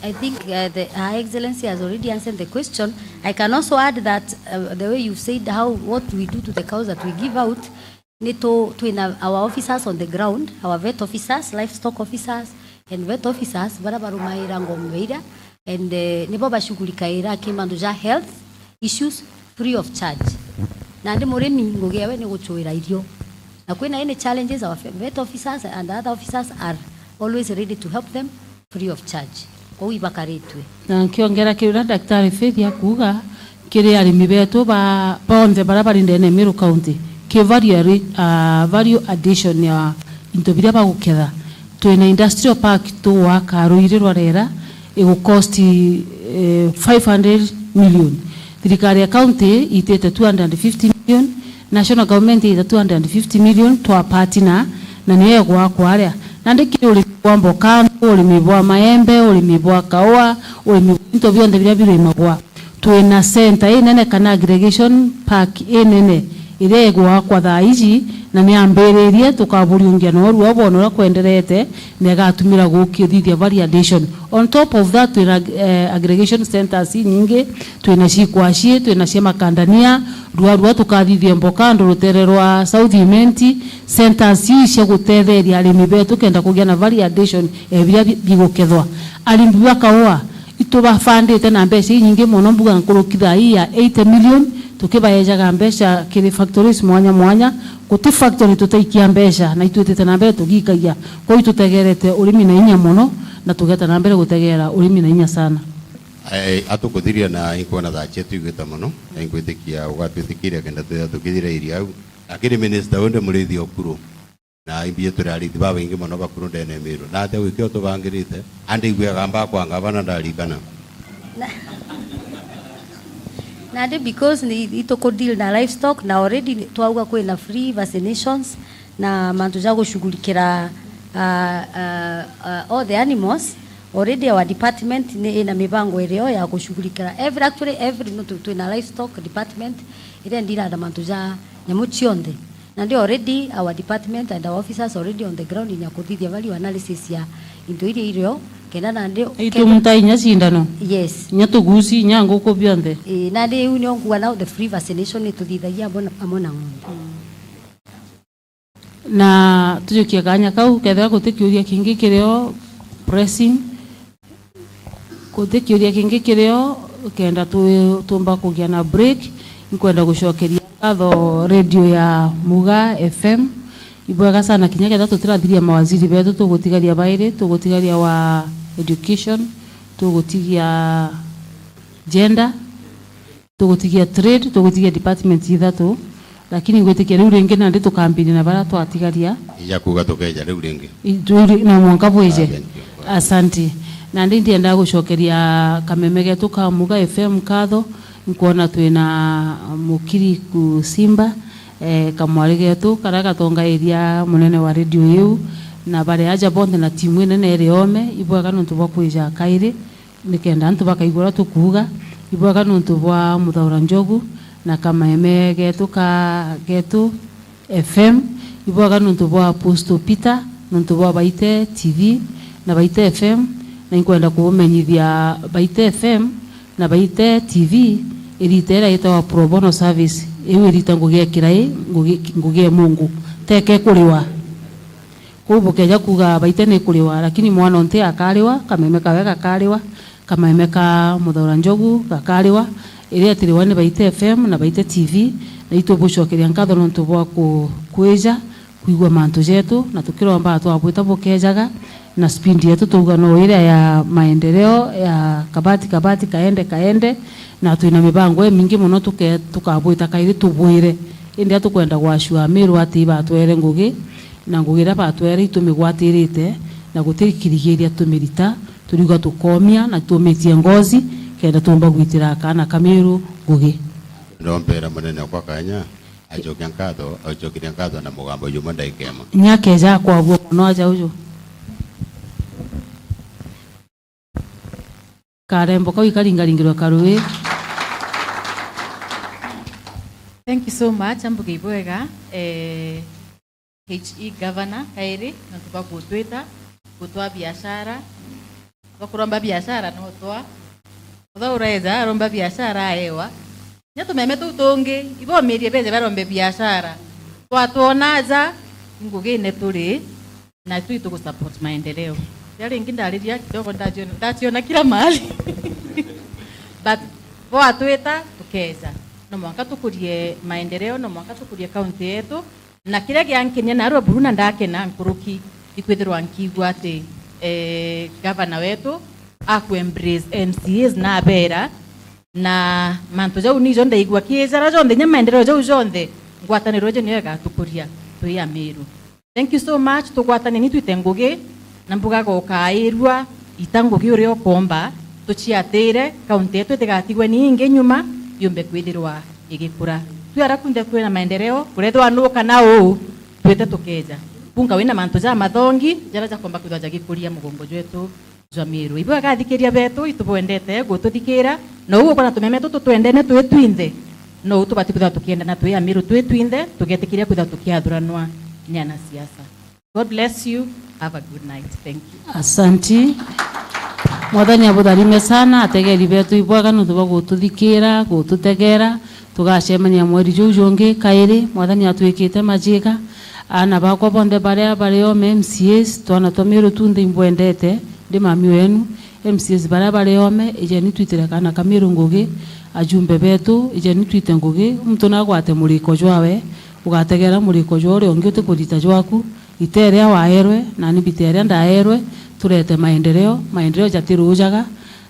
I think, uh, the, Her Excellency has already answered the question. I can also add that, uh, the way you've said how, what we do to the cows that we give out, ni tu, twina our officers on the ground, our vet officers, livestock officers, and vet officers, baria barumaira ngombe iria, and, uh, nibo bashughulikaira ki mantu ja health issues free of charge. Nandi murimi ngugi yawe ni guchuira irio. Na kwina any challenges, our vet officers and other officers are always ready to help them free of charge. Kwou ibakaritue. Na nkiongera kiria Daktari Faith akuuga, kiri arimi betu ba, bonthe baria bari ndene ya Meru County, ki value arri-, ah, value addition ya into biria baguketha. Twina industrial park tugwaka ruiri rwa Rera, igu cost, eh, five hundred million. Thirikari ya county itite two hundred and fifty million, national government ita two hundred and fifty million twa partner, na niyo igwakwa aria. Nandi kiri urimi bwa mboka, urimi bwa maembe, urimi bwa kaua, urimi bwa into bionthe biria birimagwa. Twina center inene kana aggregation park inene iria igwakwa thaa iji, na niambiririe, tukaburiungia no rua bwona uria kwenderete, na igatumira gukia uthithia value addition. On top of that, twina, eh, aggregation centers inyingi, twina cia Ikwacii, twina cia Makandania, rua rua tukathithia mboka andu rutere rwa South Imenti, centers iu cia gutetheria arimi betu kenda kugia na value addition ya biria bi-, bigukethwa. Arimi ba kaua, itubafandite na mbeca inyingi mono, mbuga nkuruki thaa ii ya eighty million, tukibaejaga mbeca kiri factories mwanya mwanya. Guti factory tutaikia mbeca, na itwitite na mbere tugikagia. Kwou itutegerete urimi na inya mono, na tugeta na mbere gutegera urimi na inya sana. Eh, atukuthiria na inkwona thaa cietu igwita mono, na ingwitikia ugatwitikiria kenda twithira tukithira iria au. Lakini minister, wende murithi okuru. Na imbi turi arithi babaingi mono bakuru ndene ya Meru. Na atia gwikio tubangirite, andi igwiaga mba kwa ngavana ndarikana. Na, nandi because ni, ituku deal na livestock, na already ni, twauga kwina free vaccinations na mantu ja gushughulikira, uh, uh, uh, all the animals. Already our department ni ina mibango irio ya gushughulikira every, actually every, no, tu-, twina livestock department iria ndira na mantu ja nyamu cionthe. Nandi already our department and our officers already on the ground inya kuthithia value analysis ya into iria irio, kenda nandi itu muta inya cindano. Yes. Inya tuguci, inya nguku bionthe. Ii, nandi iu nio nguga now the free vaccination ni tuthithagia amwe na, amwe na ng'ombe. Na tujukie kanya kau, kethira guti kiuria kingi kirio pressing, guti kiuria kingi kirio, kenda tu-, tumba kugia na break, nkwenda gucokeria ngatho radio ya Muga F M, Ibwega sana, kinya ketha tutirathiria mawaziri betu, tugutigaria bairi, tugutigaria wa education, tugutigia gender, tugutigia trade, tugutigia department ithatu, lakini ngwitikia riu ringi nandi tukambini na baria twatigaria. Ija kuuga tukeja riu ringi. I-, riu ri-, no mwanka bwije. Ah, thank you. Asanti. Nandi ndienda gucokeria kameme getu ka Muga F M nkatho, nkwona twina Mukiri Kusimba, eh, kamwari getu karia gatongairia munene wa redio iu, na bari aja bonthe na timu inene iri ome, ibwega nontu bwa kwija kairi. Nikenda antu bakaigua uria tukuuga, ibwega nontu bwa Muthaura Njogu na kamaeme getu ka getu F M, ibwega nontu bwa Apostle Peter, nontu bwa Baite T V na Baite F M, na inkwenda kubumenyithia Baite F M na Baite T V irita iria itawa pro bono service, iu irita ngugi ya kirai, ngugi, ngugi ya Mungu, teke kuriwa. Kwou bukeja kuuga Baite ni kuriwa, lakini mwana unti akariwa, kameme kawe gakariwa, kameme ka Muthaura Njogu gakariwa, iria itiriwa ni Baite F M na Baite T V, na itubucokeria nkatho nontu bwa ku-, kwija kwigua mantu jetu, na tukiromba twabwita bukejaga, na speed yetu twauga no iria ya maendeleo ya kabati kabati, kaende kaende, na twina mibango imingi mono tuke-, tukabwita kairi tubwire. Indi a tukwenda gwacua Amiru ati ibatwere ngugi, na ngugi iria batwere itumigwatirite, na guti kirigiria tumirita, turiuga tukomia na tumitie ngozi, kenda tumba gwitira kaana ka Miru ngugi. Ndompera munene okwa kanya, acokia nkatho, acokirie nkatho na mugambo jumwe ndaika imwe. Nyakeja akwabua mono aja uju. Karembo kau ikaringaringirwe karui. Thank you so much, ambuge ibwega. Eh, H E Governor kairi, nontu bwa gutwita, gutwa biashara. Bakuromba biashara no twa. Uthaura eja, aromba biashara aewa. Nya tumeme tuu tungi, ibomirie beje barombe biashara. Twatwona aja, ingugine turi, na tui tugu support maendeleo. Ria ringi ndariria kidogo ndajiona, ndajiona kila mahali. But bo atwita, tukeja. No mwanka tukurie maendeleo, no mwanka tukurie county yetu. Na kiria giankenia narua buru na ndakena nkuruki, ikwithirwa nkiigua ati, eh, gavana wetu aku embrace M C As na abera, na mantu jau nijo ndaigua ki jara jonthe, nya maendeleo jau jonthe, ngwataniro ijo niyo igatukuria twi Amiru. Thank you so much, tugwataneni twite ngugi, na mbugaga ukairua ita ngugi uria ukomba, tuciatire, kaunti yetu itigatigwe ni ingi nyuma, yumbe kwithirwa igikura. Twi ara kunthe kwina maendeleo, kurethwa nu kana uu, twite tukeja. Bunga wina mantu ja mathongi, jara jakomba kwithwa jagikuria mugongo jwetu jwa Miru. Ibwega athikiria betu, itubwendete gututhikira, na uu ukona tumeme tutu twendene twi twinthe, no uu tubati kwithwa tukiendana twi Amiru twi twinthe, tugetikiria kwithwa tukiathuranwa ni anasiasa. God bless you. Have a good night. Thank you. Asanti. Mwathani abutharime sana, ategeri betu ibwega nontu bwa gututhikira, gututegera. Tugacemania mweri juu jungi kairi. Mwathani atwikite majiga. Aana bakwa bonthe baria bari ome, M C As, twana twa Miru tunthe imbwendete, ndi mami wenu. M C As baria bari ome, ijeni twitire kaana ka Miru ngugi. Ajumbe betu, ijeni twite ngugi. Muntu nagwate muriko jwawe, ugategera muriko jwa uria ungi utikurita jwaku. Ita iria waerwe, nani mbita iria ndaerwe, turete maendeleo, maendeleo jatirujaga,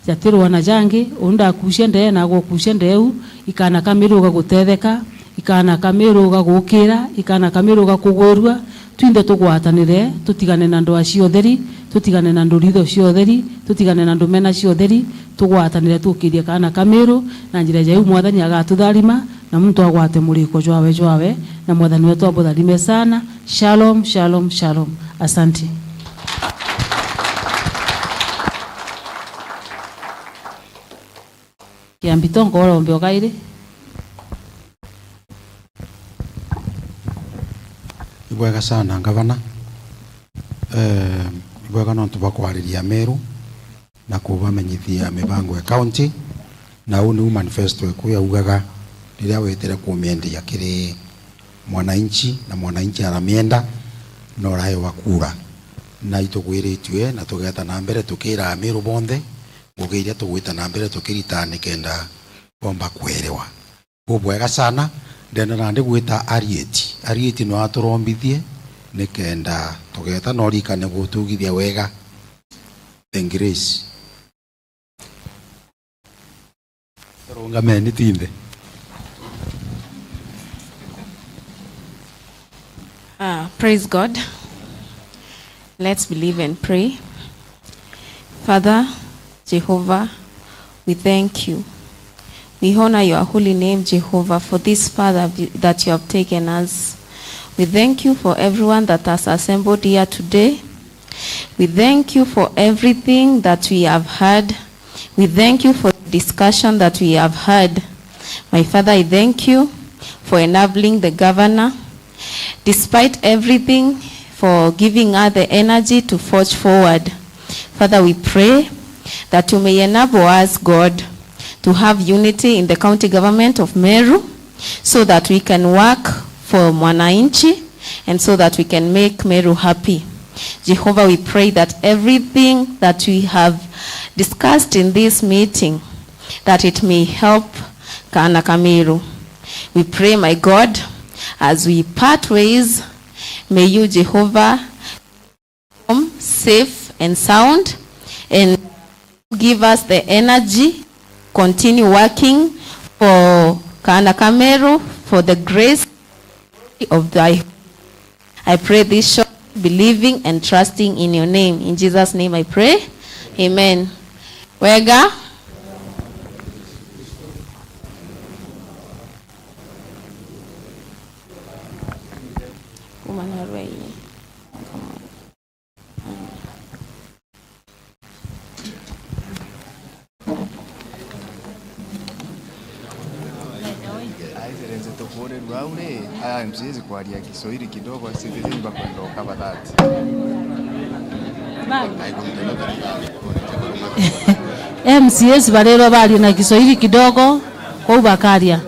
jatirwa na jangi, uu ndakucia ndee, nagwe ukucia ndee uu, ikaana ka Miru gagutetheka, ikaana ka Miru gagukira, ikaana ka Miru gakugwirua, twinthe tugwatanire, tutigane na ndwaa cia utheri, tutigane na nduritho cia utheri, tutigane na ndumena cia utheri, tugwatanire tukirie kaana ka Miru, na njira ja iu Mwathani agatutharima, na muntu agwate muriko jwawe jwawe, na Mwathani wetu abutharime sana. Shalom, shalom, shalom. Asanti. Kiambi tonka urombe o kairi. Ibwega sana, Ngavana. Eh, ibwega nontu bwa kwariria Meru na kubamenyithia mibango ya county, na uu niu manifesto eku yaugaga riria wetire kumiendia kiri mwananchi, na mwananchi aramienda, na uraewa kura. Na itugwiritue na tugeeta na mbere tukiira Ameru bonthe ngugi iria tugwita na mbere tukiritaa nikenda bomba kwerewa. Bubwega sana, ndenda nandi gwita Arieti. Arieti no aturombithie, nikenda tugeta na urikane gutugithia wega. The grace. Turungameni twinthe. Ah, praise God. Let's believe and pray. Father, Jehovah, we thank you. We honor your holy name, Jehovah, for this far that you have taken us. We thank you for everyone that has assembled here today. We thank you for everything that we have heard. We thank you for the discussion that we have heard. My Father, I thank you for enabling the governor, despite everything, for giving her the energy to forge forward. Father, we pray that you may enable us, God, to have unity in the county government of Meru, so that we can work for mwananchi and so that we can make Meru happy. Jehovah, we pray that everything that we have discussed in this meeting, that it may help Kaana ka Meru. We pray, my God, as we part ways, may you, Jehovah, home safe and sound and give us the energy, continue working for Kaana ka Meru, for the grace of thy. I pray this short, believing and trusting in your name. In Jesus' name I pray. Amen. Wega. Kuma na rwaini. Excellency, tukuurirua au ri, aya M C As kwaria Kiswahili kidogo, citizens bakwenda ukaba that. M C As barirwa barie na Kiswahili kidogo, kou bakaria.